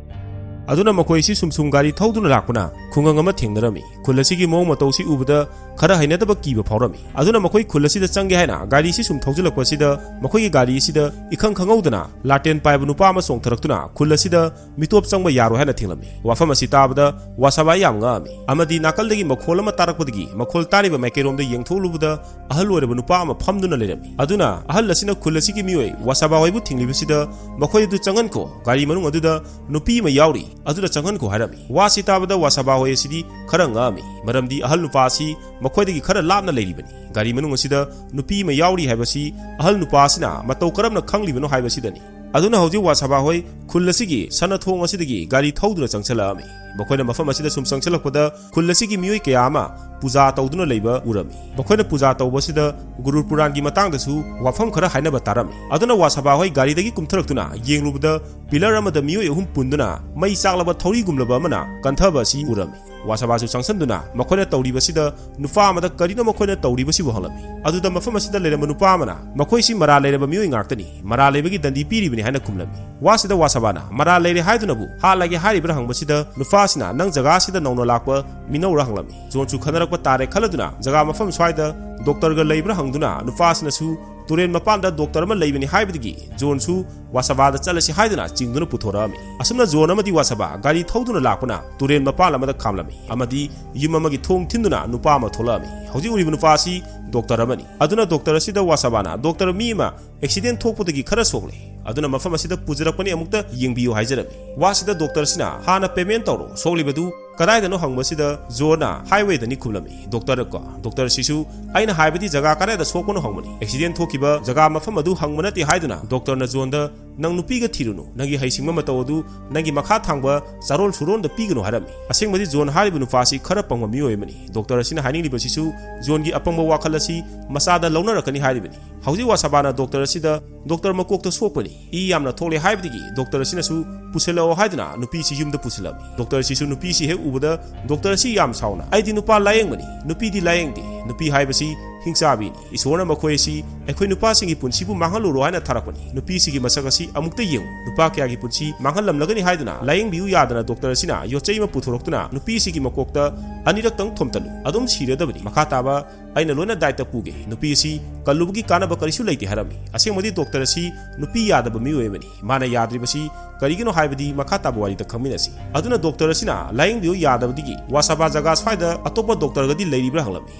ꯑꯗꯨꯅ ꯃꯈꯣꯏꯁꯤ ꯁꯨꯝ ꯁꯨꯝ ꯒꯥꯔꯤ ꯊꯧꯗꯨꯅ ꯂꯥꯛꯄꯅ ꯈꯨꯡꯒꯪ ꯑꯃ ꯊꯦꯡꯅꯔꯝꯃꯤ꯫ ꯈꯨꯜ ꯑꯁꯤꯒꯤ ꯃꯑꯣꯡ ꯃꯇꯧꯁꯤ ꯎꯕꯗ ꯈꯔ ꯍꯩꯅꯗꯕ ꯀꯤꯕ ꯐꯥꯎꯔꯝꯃꯤ꯫ ꯑꯗꯨꯅ ꯃꯈꯣꯏ ꯈꯨꯜ ꯑꯁꯤꯗ ꯆꯪꯒꯦ ꯍꯥꯏꯅ ꯒꯥꯔꯤꯁꯤ ꯁꯨꯝ ꯊꯧꯖꯤꯜꯂꯛꯄꯁꯤꯗ ꯃꯈꯣꯏꯒꯤ ꯒꯥꯔꯤ ꯑꯁꯤꯗ ꯏꯈꯪ ꯈꯪꯍꯧꯗꯅ ꯂꯥꯇꯦꯟ ꯄꯥꯏꯕ ꯅꯨꯄꯥ ꯑꯃ ꯆꯣꯡꯊꯔꯛꯇꯨꯅ ꯈꯨꯜ ꯑꯁꯤꯗ ꯃꯤꯇꯣꯞ ꯆꯪꯕ ꯌꯥꯔꯣꯏ ꯍꯥꯏꯅ ꯊꯤꯡꯂꯝꯃꯤ꯫ ꯋꯥꯐꯝ ꯑꯁꯤ ꯇꯥꯕꯗ ꯋꯥꯁꯥꯕꯥꯏ ꯌꯥꯝ ꯉꯛꯑꯝꯃꯤ ꯑꯃꯗꯤ ꯅꯥꯀꯜꯗꯒꯤ ꯃꯈꯣꯜ ꯑꯃ ꯇꯥꯔꯛꯄꯗꯒꯤ ꯃꯈꯣꯜ ꯇꯥꯔꯤꯕ ꯃꯥꯏꯀꯩꯔꯣꯝꯗ ꯌꯦꯡꯊꯣꯛꯂꯨꯕꯗ ꯑꯍꯜ ꯑꯣꯏꯔꯕ ꯅꯨꯄꯥ ꯑꯃ ꯐꯝꯗꯨꯅ ꯂꯩꯔꯝꯃꯤ꯫ ꯑꯗꯨꯅ ꯑꯍꯜ ꯑꯁꯤꯅ ꯈꯨꯜ ꯑꯁꯤꯒꯤ ꯃꯤꯑꯣꯏ ꯋꯥꯁꯥꯕꯥ ꯍꯣꯏꯕꯨ ꯊꯤꯡꯂꯤꯕꯁꯤꯗ ꯃꯈꯣꯏ ꯑꯗꯨ ꯆꯪꯍꯟꯈꯣ, ꯒꯥꯔꯤ ꯃꯅꯨꯡ ꯑꯗꯨꯗ ꯅꯨꯄꯤ ꯑꯃ ꯌꯥꯎꯔꯤ, ꯑꯗꯨꯗ ꯆꯪꯍꯟꯈꯣ ꯍꯥꯏꯔꯝꯃꯤ꯫ ꯋꯥꯁꯤ ꯇꯥꯕꯗ ꯋꯥꯁꯥꯕꯥ ꯍꯣꯏ ꯑꯁꯤꯗꯤ ꯈꯔ ꯉꯛꯑꯝꯃꯤ, ꯃꯔꯝꯗꯤ ꯑꯍꯜ ꯅꯨꯄꯥ ꯑꯁꯤ ꯃꯈꯣꯏꯗꯒꯤ ꯈꯔ ꯂꯥꯞꯅ ꯂꯩꯔꯤꯕꯅꯤ꯫ ꯒꯥꯔꯤ ꯃꯅꯨꯡ ꯑꯁꯤꯗ ꯅꯨꯄꯤ ꯑꯃ ꯌꯥꯎꯔꯤ ꯍꯥꯏꯕꯁꯤ ꯑꯍꯜ ꯅꯨꯄꯥ ꯑꯁꯤꯅ ꯃꯇꯧ ꯀꯔꯝꯅ ꯈꯪꯂꯤꯕꯅꯣ ꯍꯥꯏꯕꯁꯤꯗꯅꯤ꯫ ꯑꯗꯨꯅ ꯍꯧꯖꯤꯛ ꯋꯥꯁꯥꯕꯥ ꯍꯣꯏ ꯈꯨꯜ ꯑꯁꯤꯒꯤ ꯁꯅꯥ ꯊꯣꯡ ꯑꯁꯤꯗꯒꯤ ꯒꯥꯔꯤ ꯊꯧꯗꯨꯅ ꯆꯪꯁꯤꯜꯂꯛꯑꯝꯃꯤ꯫ ꯃꯈꯣꯏꯅ ꯃꯐꯝ ꯑꯁꯤꯗ ꯁꯨꯝ ꯆꯪꯁꯤꯜꯂꯛꯄꯗ ꯈꯨꯜ ꯑꯁꯤꯒꯤ ꯃꯤꯑꯣꯏ ꯀꯌꯥ ꯑꯃ ꯄꯨꯖꯥ ꯇꯧꯗꯨꯅ ꯂꯩꯕ ꯎꯔꯝꯃꯤ꯫ ꯃꯈꯣꯏꯅ ꯄꯨꯖꯥ ꯇꯧꯕꯁꯤꯗ ꯒꯨꯔꯨ ꯄꯨꯔꯥꯟꯒꯤ ꯃꯇꯥꯡꯗꯁꯨ ꯋꯥꯐꯝ ꯈꯔ ꯍꯥꯏꯅꯕ ꯇꯥꯔꯝꯃꯤ꯫ ꯑꯗꯨꯅ ꯋꯥꯁꯥꯕꯥ ꯍꯣꯏ ꯒꯥꯔꯤꯗꯒꯤ ꯀꯨꯝꯊꯔꯛꯇꯨꯅ ꯌꯦꯡꯂꯨꯕꯗ ꯄꯤꯂꯔ ꯑꯃꯗ ꯃꯤꯑꯣꯏ ꯑꯍꯨꯝ ꯄꯨꯟꯗꯨꯅ ꯃꯩ ꯆꯥꯛꯂꯕ ꯊꯧꯔꯤꯒꯨꯝꯂꯕ ꯑꯃꯅ ꯀꯟꯊꯕ ꯑꯁꯤ ꯎꯔꯝꯃꯤ꯫ ꯋꯥꯁꯥꯕꯥꯁꯨ ꯆꯪꯁꯤꯟꯗꯨꯅ ꯃꯈꯣꯏꯅ ꯇꯧꯔꯤꯕꯁꯤꯗ ꯅꯨꯄꯥ ꯑꯃꯗ "ꯀꯔꯤꯅꯣ ꯃꯈꯣꯏꯅ ꯇꯧꯔꯤꯕꯁꯤꯕꯨ?" ꯍꯪꯂꯝꯃꯤ꯫ ꯑꯗꯨꯗ ꯃꯐꯝ ꯑꯁꯤꯗ ꯂꯩꯔꯝꯕ ꯅꯨꯄꯥ ꯑꯃꯅ "ꯃꯈꯣꯏꯁꯤ ꯃꯔꯥꯜ ꯂꯩꯔꯕ ꯃꯤꯑꯣꯏ ꯉꯥꯛꯇꯅꯤ, ꯃꯔꯥꯜ ꯂꯩꯕꯒꯤ ꯗꯟꯗꯤ ꯄꯤꯔꯤꯕꯅꯤ" ꯍꯥꯏꯅ ꯈꯨꯝꯂꯝꯃꯤ꯫ ꯋꯥꯁꯤꯗ ꯋꯥꯁꯥꯕꯥꯅ "ꯃꯔꯥꯜ ꯂꯩꯔꯦ ꯍꯥꯏꯗꯨꯅꯕꯨ ꯍꯥꯠꯂꯒꯦ ꯍꯥꯏꯔꯤꯕ꯭ꯔꯥ?" ꯍꯪꯕꯁꯤꯗ ꯅꯨꯄꯥꯁꯤꯅ "ꯅꯪ ꯖꯒꯥ ꯑꯁꯤꯗ ꯅꯧꯅ ꯂꯥꯛꯄ ꯃꯤꯅꯧꯔ?" ꯍꯪꯂꯝꯃꯤ꯫ ꯖꯣꯟꯁꯨ ꯈꯟꯅꯔꯛꯄ ꯇꯥꯔꯦ ꯈꯜꯂꯗꯨꯅ ꯖꯒꯥ ꯃꯐꯝ ꯁ꯭ꯋꯥꯏꯗ ꯗꯣꯛꯇꯔꯒ ꯂꯩꯕ꯭ꯔꯥ ꯍꯪꯗꯨꯅ ꯅꯨꯄꯥꯁꯤꯅꯁꯨ ꯇꯨꯔꯦꯟ ꯃꯄꯥꯟꯗ ꯗꯣꯛꯇꯔ ꯑꯃ ꯂꯩꯕꯅꯤ ꯍꯥꯏꯕꯗꯒꯤ ꯖꯣꯟꯁꯨ ꯋꯥꯁꯥꯕꯥꯗ ꯆꯠꯂꯁꯤ ꯍꯥꯏꯗꯨꯅ ꯆꯤꯡꯗꯨꯅ ꯄꯨꯊꯣꯔꯛꯑꯝꯃꯤ꯫ ꯑꯁꯨꯝꯅ ꯖꯣꯟ ꯑꯃꯗꯤ ꯋꯥꯁꯥꯕꯥ ꯒꯥꯔꯤ ꯊꯧꯗꯨꯅ ꯂꯥꯛꯄꯅ ꯇꯨꯔꯦꯟ ꯃꯄꯥꯟ ꯑꯃꯗ ꯈꯥꯝꯂꯝꯃꯤ ꯑꯃꯗꯤ ꯌꯨꯝ ꯑꯃꯒꯤ ꯊꯣꯡ ꯊꯤꯟꯗꯨꯅ ꯅꯨꯄꯥ ꯑꯃ ꯊꯣꯛꯂꯛꯑꯝꯃꯤ꯫ ꯍꯧꯖꯤꯛ ꯎꯔꯤꯕ ꯅꯨꯄꯥ ꯑꯁꯤ ꯗꯣꯛꯇꯔ ꯑꯃꯅꯤ꯫ ꯑꯗꯨꯅ ꯗꯣꯛꯇꯔ ꯑꯁꯤꯗ ꯋꯥꯁꯥꯕꯥꯅ "ꯗꯣꯛꯇꯔ, ꯃꯤ ꯑꯃ ꯑꯦꯛꯁꯤꯗꯦꯟ ꯊꯣꯛꯄꯗꯒꯤ ꯈꯔ ꯁꯣꯛꯂꯦ, ꯑꯗꯨꯅ ꯃꯐꯝ ꯑꯁꯤꯗ ꯄꯨꯖꯔꯛꯄꯅꯤ, ꯑꯃꯨꯛꯇ ꯌꯦꯡꯕꯤꯌꯨ" ꯍꯥꯏꯖꯔꯝꯃꯤ꯫ ꯋꯥꯁꯤꯗ ꯗꯣꯛꯇꯔ ꯑꯁꯤꯅ "ꯍꯥꯟꯅ ꯄꯦꯃꯦꯟ ꯇꯧꯔꯣ, ꯁꯣꯛꯂꯤꯕꯗꯨ "ꯀꯗꯥꯏꯗꯅꯣ?" ꯍꯪꯕꯁꯤꯗ ꯖꯣꯟꯅ "ꯍꯥꯏꯋꯦꯗꯅꯤ" ꯈꯨꯝꯂꯝꯃꯤ꯫ ꯗꯣꯛꯇꯔ ꯀꯣ, ꯗꯣꯛꯇꯔ ꯁꯤꯁꯨ "ꯑꯩꯅ ꯍꯥꯏꯕꯗꯤ ꯖꯒꯥ ꯀꯗꯥꯏꯗ ꯁꯣꯛꯄꯅꯣ ꯍꯪꯕꯅꯤ, ꯑꯦꯛꯁꯤꯗꯦꯟ ꯊꯣꯛꯈꯤꯕ ꯖꯒꯥ ꯃꯐꯝ ꯑꯗꯨ ꯍꯪꯕ ꯅꯠꯇꯦ" ꯍꯥꯏꯗꯨꯅ ꯗꯣꯛꯇꯔꯅ ꯖꯣꯟꯗ "ꯅꯪ ꯅꯨꯄꯤꯒ ꯊꯤꯔꯨꯅꯨ, ꯅꯪꯒꯤ ꯍꯩꯁꯤꯡꯕ ꯃꯇꯧ ꯑꯗꯨ ꯅꯪꯒꯤ ꯃꯈꯥ ꯊꯥꯡꯕ ꯆꯥꯔꯣꯟ ꯁꯨꯔꯣꯟꯗ ꯄꯤꯒꯅꯨ" ꯍꯥꯏꯔꯝꯃꯤ꯫ ꯑꯁꯦꯡꯕꯗꯤ ꯖꯣꯟ ꯍꯥꯏꯔꯤꯕ ꯅꯨꯄꯥꯁꯤ ꯈꯔ ꯄꯪꯕ ꯃꯤꯑꯣꯏ ꯑꯃꯅꯤ꯫ ꯗꯣꯛꯇꯔ ꯑꯁꯤꯅ ꯍꯥꯏꯅꯤꯡꯂꯤꯕꯁꯤꯁꯨ ꯖꯣꯟꯒꯤ ꯑꯄꯪꯕ ꯋꯥꯈꯜ ꯑꯁꯤ ꯃꯆꯥꯗ ꯂꯧꯅꯔꯛꯀꯅꯤ ꯍꯥꯏꯔꯤꯕꯅꯤ꯫ ꯍꯧꯖꯤꯛ ꯋꯥꯁꯥꯕꯥꯅ ꯗꯣꯛꯇꯔ ꯑꯁꯤꯗ "ꯗꯣꯛꯇꯔ, ꯃꯀꯣꯛꯇ ꯁꯣꯛꯄꯅꯤ, ꯏ ꯌꯥꯝꯅ ꯊꯣꯛꯂꯦ" ꯍꯥꯏꯕꯗꯒꯤ ꯗꯣꯛꯇꯔ ꯑꯁꯤꯅꯁꯨ "ꯄꯨꯁꯤꯜꯂꯛꯑꯣ" ꯍꯥꯏꯗꯨꯅ ꯅꯨꯄꯤꯁꯤ ꯌꯨꯝꯗ ꯄꯨꯁꯤꯜꯂꯝꯃꯤ꯫ ꯗꯣꯛꯇꯔ ꯑꯁꯤꯁꯨ ꯅꯨꯄꯤꯁꯤ ꯍꯦꯛ ꯎꯕꯗ ꯗꯣꯛꯇꯔ ꯑꯁꯤ ꯌꯥꯝ ꯁꯥꯎꯅ "ꯑꯩꯗꯤ ꯅꯨꯄꯥ ꯂꯥꯌꯦꯡꯕꯅꯤ, ꯅꯨꯄꯤꯗꯤ ꯂꯥꯌꯦꯡꯗꯦ꯫ ꯅꯨꯄꯤ ꯍꯥꯏꯕꯁꯤ ꯍꯤꯡꯆꯥꯕꯤꯅꯤ꯫ ꯏꯁꯣꯔꯅ ꯃꯈꯣꯏ ꯑꯁꯤ ꯑꯩꯈꯣꯏ ꯅꯨꯄꯥꯁꯤꯡꯒꯤ ꯄꯨꯟꯁꯤꯕꯨ ꯃꯥꯡꯍꯜꯂꯨꯔꯣ ꯍꯥꯏꯅ ꯊꯥꯔꯛꯄꯅꯤ꯫ ꯅꯨꯄꯤꯁꯤꯒꯤ ꯃꯁꯛ ꯑꯁꯤ ꯑꯃꯨꯛꯇ ꯌꯦꯡꯉꯨ꯫ ꯅꯨꯄꯥ ꯀꯌꯥꯒꯤ ꯄꯨꯟꯁꯤ ꯃꯥꯡꯍꯜꯂꯝꯂꯒꯅꯤ" ꯍꯥꯏꯗꯨꯅ ꯂꯥꯌꯦꯡꯕꯤꯌꯨ ꯌꯥꯗꯅ ꯗꯣꯛꯇꯔ ꯑꯁꯤꯅ ꯌꯣꯠꯆꯩ ꯑꯃ ꯄꯨꯊꯣꯔꯛꯇꯨꯅ ꯅꯨꯄꯤꯁꯤꯒꯤ ꯃꯀꯣꯛꯇ "ꯑꯅꯤꯔꯛꯇꯪ ꯊꯣꯝꯇꯠꯂꯨ, ꯑꯗꯨꯝ ꯁꯤꯔꯗꯕꯅꯤ꯫ ꯃꯈꯥ ꯇꯥꯕ ꯑꯩꯅ ꯂꯣꯏꯅ ꯗꯥꯏꯇ ꯄꯨꯒꯦ꯫ ꯅꯨꯄꯤ ꯑꯁꯤ ꯀꯜꯂꯨꯕꯒꯤ ꯀꯥꯟꯅꯕ ꯀꯔꯤꯁꯨ ꯂꯩꯇꯦ" ꯍꯥꯏꯔꯝꯃꯤ꯫ ꯑꯁꯦꯡꯕꯗꯤ ꯗꯣꯛꯇꯔ ꯑꯁꯤ ꯅꯨꯄꯤ ꯌꯥꯗꯕ ꯃꯤꯑꯣꯏ ꯑꯃꯅꯤ꯫ ꯃꯥꯅ ꯌꯥꯗ꯭ꯔꯤꯕꯁꯤ ꯀꯔꯤꯒꯤꯅꯣ ꯍꯥꯏꯕꯗꯤ ꯃꯈꯥ ꯇꯥꯕ ꯋꯥꯔꯤꯗ ꯈꯪꯃꯤꯟꯅꯁꯤ꯫ ꯑꯗꯨꯅ ꯗꯣꯛꯇꯔ ꯑꯁꯤꯅ ꯂꯥꯌꯦꯡꯕꯤꯌꯨ ꯌꯥꯗꯕꯗꯒꯤ "ꯋꯥꯁꯥꯕꯥ ꯖꯒꯥ ꯁ꯭ꯋꯥꯏꯗ ꯑꯇꯣꯞꯄ ꯗꯣꯛꯇꯔꯒꯗꯤ ꯂꯩꯔꯤꯕ꯭ꯔꯥ?" ꯍꯪꯂꯝꯃꯤ꯫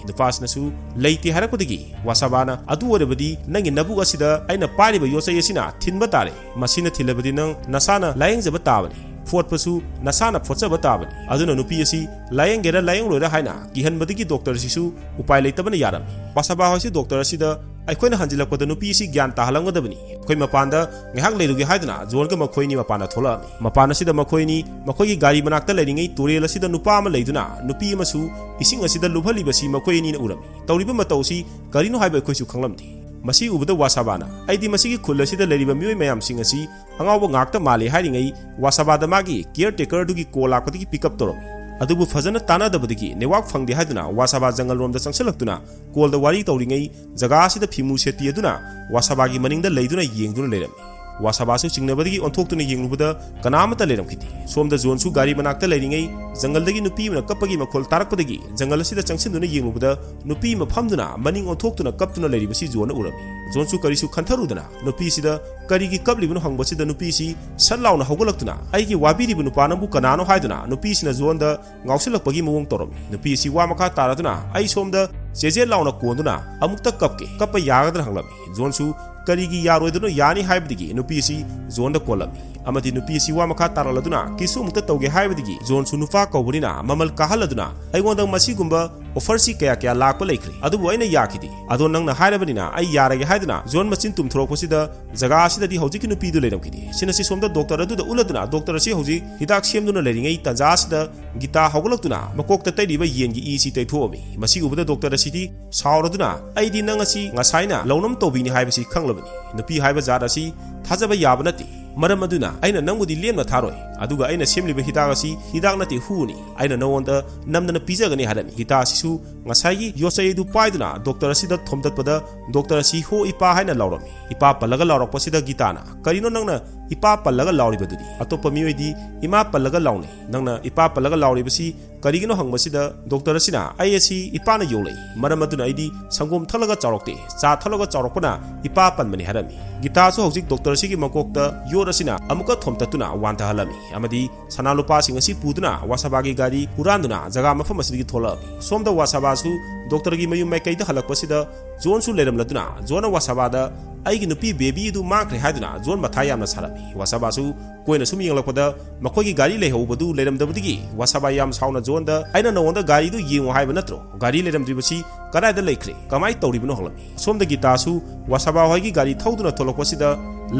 ꯅꯨꯄꯥꯁꯤꯅꯁꯨ "ꯂꯩꯇꯦ" ꯍꯥꯏꯔꯛꯄꯗꯒꯤ ꯋꯥꯁꯥꯕꯥꯅ "ꯑꯗꯨ ꯑꯣꯏꯔꯕꯗꯤ ꯅꯪꯒꯤ ꯅꯕꯨꯛ ꯑꯁꯤꯗ ꯑꯩꯅ ꯄꯥꯏꯔꯤꯕ ꯌꯣꯠꯆꯩ ꯑꯁꯤꯅ ꯊꯤꯟꯕ ꯇꯥꯔꯦ꯫ ꯃꯁꯤꯅ ꯊꯤꯜꯂꯕꯗꯤ ꯅꯪ ꯅꯁꯥꯅ ꯂꯥꯌꯦꯡꯖꯕ ꯇꯥꯕꯅꯤ꯫ ꯐꯣꯠꯄꯁꯨ ꯅꯁꯥꯅ ꯐꯣꯠꯆꯕ ꯇꯥꯕꯅꯤ꯫ ꯑꯗꯨꯅ ꯅꯨꯄꯤ ꯑꯁꯤ ꯂꯥꯌꯦꯡꯒꯦꯔꯥ ꯂꯥꯌꯦꯡꯂꯣꯏꯔꯥ" ꯍꯥꯏꯅ ꯀꯤꯍꯟꯕꯗꯒꯤ ꯗꯣꯛꯇꯔꯁꯤꯁꯨ ꯎꯄꯥꯏ ꯂꯩꯇꯕꯅ ꯌꯥꯔꯝꯃꯤ꯫ ꯋꯥꯁꯥꯕꯥ ꯍꯣꯏꯁꯤ ꯗꯣꯛꯇꯔ ꯑꯁꯤꯗ "ꯑꯩꯈꯣꯏꯅ ꯍꯟꯖꯤꯜꯂꯛꯄꯗ ꯅꯨꯄꯤ ꯑꯁꯤ ꯒ꯭ꯌꯥꯟ ꯇꯥꯍꯜꯂꯝꯒꯗꯕꯅꯤ꯫ ꯑꯩꯈꯣꯏ ꯃꯄꯥꯟꯗ ꯉꯥꯏꯍꯥꯛ ꯂꯩꯔꯨꯒꯦ" ꯍꯥꯏꯗꯨꯅ ꯖꯣꯟꯒ ꯃꯈꯣꯏꯅꯤ ꯃꯄꯥꯟꯗ ꯊꯣꯛꯂꯛꯑꯝꯃꯤ꯫ ꯃꯄꯥꯟ ꯑꯁꯤꯗ ꯃꯈꯣꯏꯅꯤ ꯃꯈꯣꯏꯒꯤ ꯒꯥꯔꯤ ꯃꯅꯥꯛꯇ ꯂꯩꯔꯤꯉꯩ ꯇꯨꯔꯦꯜ ꯑꯁꯤꯗ ꯅꯨꯄꯥ ꯑꯃ ꯂꯩꯗꯨꯅ ꯅꯨꯄꯤ ꯑꯃꯁꯨ ꯏꯁꯤꯡ ꯑꯁꯤꯗ ꯂꯨꯞꯍꯜꯂꯤꯕꯁꯤ ꯃꯈꯣꯏ ꯑꯅꯤꯅ ꯎꯔꯝꯃꯤ꯫ ꯇꯧꯔꯤꯕ ꯃꯇꯧ ꯑꯁꯤ ꯀꯔꯤꯅꯣ ꯍꯥꯏꯕ ꯑꯩꯈꯣꯏꯁꯨ ꯈꯪꯂꯝꯗꯦ꯫ ꯃꯁꯤ ꯎꯕꯗ ꯋꯥꯁꯥꯕꯥꯅ "ꯑꯩꯗꯤ ꯃꯁꯤꯒꯤ ꯈꯨꯜ ꯑꯁꯤꯗ ꯂꯩꯔꯤꯕ ꯃꯤꯑꯣꯏ ꯃꯌꯥꯝꯁꯤꯡ ꯑꯁꯤ ꯑꯉꯥꯎꯕ ꯉꯥꯛꯇ ꯃꯥꯜꯂꯤ" ꯍꯥꯏꯔꯤꯉꯩ ꯋꯥꯁꯥꯕꯥꯗ ꯃꯥꯒꯤ ꯀꯤꯌꯔ ꯇꯦꯀꯔ ꯑꯗꯨꯒꯤ ꯀꯣꯜ ꯂꯥꯛꯄꯗꯒꯤ ꯄꯤꯛ ꯑꯞ ꯇꯧꯔꯝꯃꯤ꯫ ꯑꯗꯨꯕꯨ ꯐꯖꯅ ꯇꯥꯟꯅꯗꯕꯗꯒꯤ ꯅꯦꯠꯋꯥꯛ ꯐꯪꯗꯦ ꯍꯥꯏꯗꯨꯅ ꯋꯥꯁꯥꯕꯥ ꯖꯪꯒꯜ ꯔꯣꯝꯗ ꯆꯪꯁꯤꯜꯂꯛꯇꯨꯅ ꯀꯣꯜꯗ ꯋꯥꯔꯤ ꯇꯧꯔꯤꯉꯩ ꯖꯒꯥ ꯑꯁꯤꯗ ꯐꯤꯃꯨ ꯁꯦꯠꯄꯤ ꯑꯗꯨꯅ ꯋꯥꯁꯥꯕꯥꯒꯤ ꯃꯅꯤꯡꯗ ꯂꯩꯗꯨꯅ ꯌꯦꯡꯗꯨꯅ ꯂꯩꯔꯝꯃꯤ꯫ ꯋꯥꯁꯥꯕꯥꯁꯨ ꯆꯤꯡꯅꯕꯗꯒꯤ ꯑꯣꯟꯊꯣꯛꯇꯨꯅ ꯌꯦꯡꯂꯨꯕꯗ ꯀꯅꯥ ꯑꯃꯠꯇ ꯂꯩꯔꯝꯈꯤꯗꯦ꯫ ꯁꯣꯝꯗ ꯖꯣꯟꯁꯨ ꯒꯥꯔꯤ ꯃꯅꯥꯛꯇ ꯂꯩꯔꯤꯉꯩ ꯖꯪꯒꯜꯗꯒꯤ ꯅꯨꯄꯤ ꯑꯃꯅ ꯀꯞꯄꯒꯤ ꯃꯈꯣꯜ ꯇꯥꯔꯛꯄꯗꯒꯤ ꯖꯪꯒꯜ ꯑꯁꯤꯗ ꯆꯪꯁꯤꯟꯗꯨꯅ ꯌꯦꯡꯂꯨꯕꯗ ꯅꯨꯄꯤ ꯑꯃ ꯐꯝꯗꯨꯅ ꯃꯅꯤꯡ ꯑꯣꯟꯊꯣꯛꯇꯨꯅ ꯀꯞꯇꯨꯅ ꯂꯩꯔꯤꯕꯁꯤ ꯖꯣꯟꯅ ꯎꯔꯝꯃꯤ꯫ ꯖꯣꯟꯁꯨ ꯀꯔꯤꯁꯨ ꯈꯟꯊꯔꯨꯗꯅ ꯅꯨꯄꯤꯁꯤꯗ "ꯀꯔꯤꯒꯤ ꯀꯞꯂꯤꯕꯅꯣ?" ꯍꯪꯕꯁꯤꯗ ꯅꯨꯄꯤꯁꯤ ꯁꯠ ꯂꯥꯎꯅ ꯍꯧꯒꯠꯂꯛꯇꯨꯅ "ꯑꯩꯒꯤ ꯋꯥꯕꯤꯔꯤꯕ ꯅꯨꯄꯥ ꯅꯪꯕꯨ ꯀꯅꯥꯅꯣ?" ꯍꯥꯏꯗꯨꯅ ꯅꯨꯄꯤꯁꯤꯅ ꯖꯣꯟꯗ ꯉꯥꯎꯁꯤꯜꯂꯛꯄꯒꯤ ꯃꯑꯣꯡ ꯇꯧꯔꯝꯃꯤ꯫ ꯅꯨꯄꯤ ꯑꯁꯤ ꯋꯥ ꯃꯈꯥ ꯇꯥꯔꯗꯨꯅ "ꯑꯩ ꯁꯣꯝꯗ ꯆꯦꯖꯦꯠ ꯂꯥꯎꯅ ꯀꯣꯟꯗꯨꯅ ꯑꯃꯨꯛꯇ ꯀꯞꯀꯦ, ꯀꯞꯄ ꯌꯥꯒꯗ꯭ꯔꯥ?" ꯍꯪꯂꯝꯃꯤ꯫ ꯖꯣꯟꯁꯨ ꯀꯔꯤꯒꯤ ꯌꯥꯔꯣꯏꯗꯣꯏꯅꯣ? ꯌꯥꯅꯤ ꯍꯥꯏꯕꯗꯒꯤ ꯅꯨꯄꯤ ꯑꯁꯤ ꯖꯣꯟꯗ ꯀꯣꯜꯂꯝꯃꯤ꯫ ꯑꯃꯗꯤ ꯅꯨꯄꯤ ꯑꯁꯤ ꯋꯥ ꯃꯈꯥ ꯇꯥꯔꯛꯂꯗꯨꯅ ꯀꯤꯁꯁꯨ ꯑꯃꯨꯛꯇ ꯇꯧꯒꯦ ꯍꯥꯏꯕꯗꯒꯤ ꯖꯣꯟꯁꯨ ꯅꯨꯄꯥ ꯀꯧꯕꯅꯤꯅ ꯃꯃꯜ ꯀꯥꯍꯜꯂꯗꯨꯅ ꯑꯩꯉꯣꯟꯗ ꯃꯁꯤꯒꯨꯝꯕ offerꯁꯤ ꯀꯌꯥ ꯀꯌꯥ ꯂꯥꯛꯄ ꯂꯩꯈ꯭ꯔꯦ, ꯑꯗꯨꯕꯨ ꯑꯩꯅ ꯌꯥꯈꯤꯗꯦ꯫ ꯑꯗꯣ ꯅꯪꯅ ꯍꯥꯏꯔꯕꯅꯤꯅ ꯑꯩ ꯌꯥꯔꯒꯦ ꯍꯥꯏꯗꯨꯅ ꯖꯣꯟ ꯃꯆꯤꯟ ꯇꯨꯝꯊꯣꯔꯛꯄꯁꯤꯗ ꯖꯒꯥ ꯑꯁꯤꯗꯗꯤ ꯍꯧꯖꯤꯛꯀꯤ ꯅꯨꯄꯤꯗꯨ ꯂꯩꯔꯝꯈꯤꯗꯦ꯫ ꯁꯤꯅ ꯁꯤ ꯁꯣꯝꯗ ꯗꯣꯛꯇꯔ ꯑꯗꯨꯗ ꯎꯠꯂꯗꯨꯅ ꯗꯣꯛꯇꯔ ꯑꯁꯤ ꯍꯧꯖꯤꯛ ꯍꯤꯗꯥꯛ ꯁꯦꯝꯗꯨꯅ ꯂꯩꯔꯤꯉꯩ ꯇꯥꯟꯖꯥ ꯑꯁꯤꯗ ꯒꯤꯇꯥ ꯍꯧꯒꯠꯂꯛꯇꯨꯅ ꯃꯀꯣꯛꯇ ꯇꯩꯔꯤꯕ ꯌꯦꯟꯒꯤ ꯏꯁꯤ ꯇꯩꯊꯣꯛꯑꯝꯃꯤ꯫ ꯃꯁꯤ ꯎꯕꯗ ꯗꯣꯛꯇꯔ ꯑꯁꯤꯗꯤ ꯁꯥꯎꯔꯗꯨꯅ, "ꯑꯩꯗꯤ ꯅꯪ ꯑꯁꯤ ꯉꯁꯥꯏꯅ ꯂꯧꯅꯝ ꯇꯧꯕꯤꯅꯤ ꯍꯥꯏꯕꯁꯤ ꯈꯪꯂꯕꯅꯤ꯫ ꯅꯨꯄꯤ ꯍꯥꯏꯕ ꯖꯥꯠ ꯑꯁꯤ ꯊꯥꯖꯕ ꯌꯥꯕ ꯅꯠꯇꯦ꯫ ꯃꯔꯝ ꯑꯗꯨꯅ ꯑꯩꯅ ꯅꯪꯕꯨꯗꯤ ꯂꯦꯝꯅ ꯊꯥꯔꯣꯏ꯫ ꯑꯗꯨꯒ ꯑꯩꯅ ꯁꯦꯝꯂꯤꯕ ꯍꯤꯗꯥꯛ ꯑꯁꯤ ꯍꯤꯗꯥꯛ ꯅꯠꯇꯦ, ꯍꯨꯅꯤ꯫ ꯑꯩꯅ ꯅꯉꯣꯟꯗ ꯅꯝꯗꯅ ꯄꯤꯖꯒꯅꯤ" ꯍꯥꯏꯔꯝꯃꯤ꯫ ꯒꯤꯇꯥ ꯑꯁꯤꯁꯨ ꯉꯁꯥꯏꯒꯤ ꯌꯣꯠꯆꯩ ꯑꯗꯨ ꯄꯥꯏꯗꯨꯅ ꯗꯣꯛꯇꯔ ꯑꯁꯤꯗ ꯊꯣꯝꯗꯠꯄꯗ ꯗꯣꯛꯇꯔ ꯑꯁꯤ "ꯍꯣ ꯏꯄꯥ" ꯍꯥꯏꯅ ꯂꯥꯎꯔꯝꯃꯤ꯫ ꯏꯄꯥ ꯄꯜꯂꯒ ꯂꯥꯎꯔꯛꯄꯁꯤꯗ ꯒꯤꯇꯥꯅ, "ꯀꯔꯤꯅꯣ ꯅꯪꯅ ꯏꯄꯥ ꯄꯜꯂꯒ ꯂꯥꯎꯔꯤꯕꯗꯨꯗꯤ? ꯑꯇꯣꯞꯄ ꯃꯤꯑꯣꯏꯗꯤ ꯏꯃꯥ ꯄꯜꯂꯒ ꯂꯥꯎꯅꯩ꯫ ꯅꯪꯅ ꯏꯄꯥ ꯄꯜꯂꯒ ꯂꯥꯎꯔꯤꯕꯁꯤ ꯀꯔꯤꯒꯤꯅꯣ?" ꯍꯪꯕꯁꯤꯗ ꯗꯣꯛꯇꯔ ꯑꯁꯤꯅ, "ꯑꯩ ꯑꯁꯤ ꯏꯄꯥꯅ ꯌꯣꯛꯂꯛꯏ꯫ ꯃꯔꯝ ꯑꯗꯨꯅ ꯑꯩꯗꯤ ꯁꯪꯒꯣꯝ ꯊꯛꯂꯒ ꯆꯥꯎꯔꯛꯇꯦ꯫ ꯆꯥ ꯊꯛꯂꯒ ꯆꯥꯎꯔꯛꯄꯅ ꯏꯄꯥ ꯄꯟꯕꯅꯤ" ꯍꯥꯏꯔꯝꯃꯤ꯫ ꯒꯤꯇꯥꯁꯨ ꯍꯧꯖꯤꯛ ꯗꯣꯛꯇꯔ ꯑꯁꯤꯒꯤ ꯃꯀꯣꯛꯇ ꯌꯣꯠ ꯑꯁꯤꯅ ꯑꯃꯨꯛꯀ ꯊꯣꯝꯇꯠꯇꯨꯅ ꯋꯥꯟꯊꯍꯜꯂꯝꯃꯤ ꯑꯃꯗꯤ ꯁꯅꯥ ꯂꯨꯄꯥꯁꯤꯡ ꯑꯁꯤ ꯄꯨꯗꯨꯅ ꯋꯥꯁꯥꯕꯥꯒꯤ ꯒꯥꯔꯤ ꯍꯨꯔꯥꯟꯗꯨꯅ ꯖꯒꯥ ꯃꯐꯝ ꯑꯁꯤꯗꯒꯤ ꯊꯣꯛꯂꯛꯑꯝꯃꯤ꯫ ꯁꯣꯝꯗ ꯋꯥꯁꯥꯕꯥꯁꯨ ꯗꯣꯛꯇꯔꯒꯤ ꯃꯌꯨꯝ ꯃꯥꯏꯀꯩꯗ ꯍꯜꯂꯛꯄꯁꯤꯗ ꯖꯣꯟꯁꯨ ꯂꯩꯔꯝꯂꯗꯨꯅ ꯖꯣꯟꯅ ꯋꯥꯁꯥꯕꯥꯗ "ꯑꯩꯒꯤ ꯅꯨꯄꯤ ꯕꯦꯕꯤ ꯑꯗꯨ ꯃꯥꯡꯈ꯭ꯔꯦ" ꯍꯥꯏꯗꯨꯅ ꯖꯣꯟ ꯃꯊꯥ ꯌꯥꯝꯅ ꯁꯥꯔꯝꯃꯤ꯫ ꯋꯥꯁꯥꯕꯥꯁꯨ ꯀꯣꯏꯅ ꯁꯨꯝ ꯌꯦꯡꯂꯛꯄꯗ ꯃꯈꯣꯏꯒꯤ ꯒꯥꯔꯤ ꯂꯩꯍꯧꯕꯗꯨ ꯂꯩꯔꯝꯗꯕꯗꯒꯤ ꯋꯥꯁꯥꯕꯥ ꯌꯥꯝ ꯁꯥꯎꯅ ꯖꯣꯟꯗ, "ꯑꯩꯅ ꯅꯉꯣꯟꯗ ꯒꯥꯔꯤꯗꯨ ꯌꯦꯡꯉꯨ ꯍꯥꯏꯕ ꯅꯠꯇ꯭ꯔꯣ? ꯒꯥꯔꯤ ꯂꯩꯔꯝꯗ꯭ꯔꯤꯕꯁꯤ ꯀꯗꯥꯏꯗ ꯂꯩꯈ꯭ꯔꯦ? ꯀꯃꯥꯏ ꯇꯧꯔꯤꯕꯅꯣ?" ꯍꯪꯂꯝꯃꯤ꯫ ꯁꯣꯝꯗ ꯒꯤꯇꯥꯁꯨ ꯋꯥꯁꯥꯕꯥ ꯍꯣꯏꯒꯤ ꯒꯥꯔꯤ ꯊꯧꯗꯨꯅ ꯊꯣꯛꯂꯛꯄꯁꯤꯗ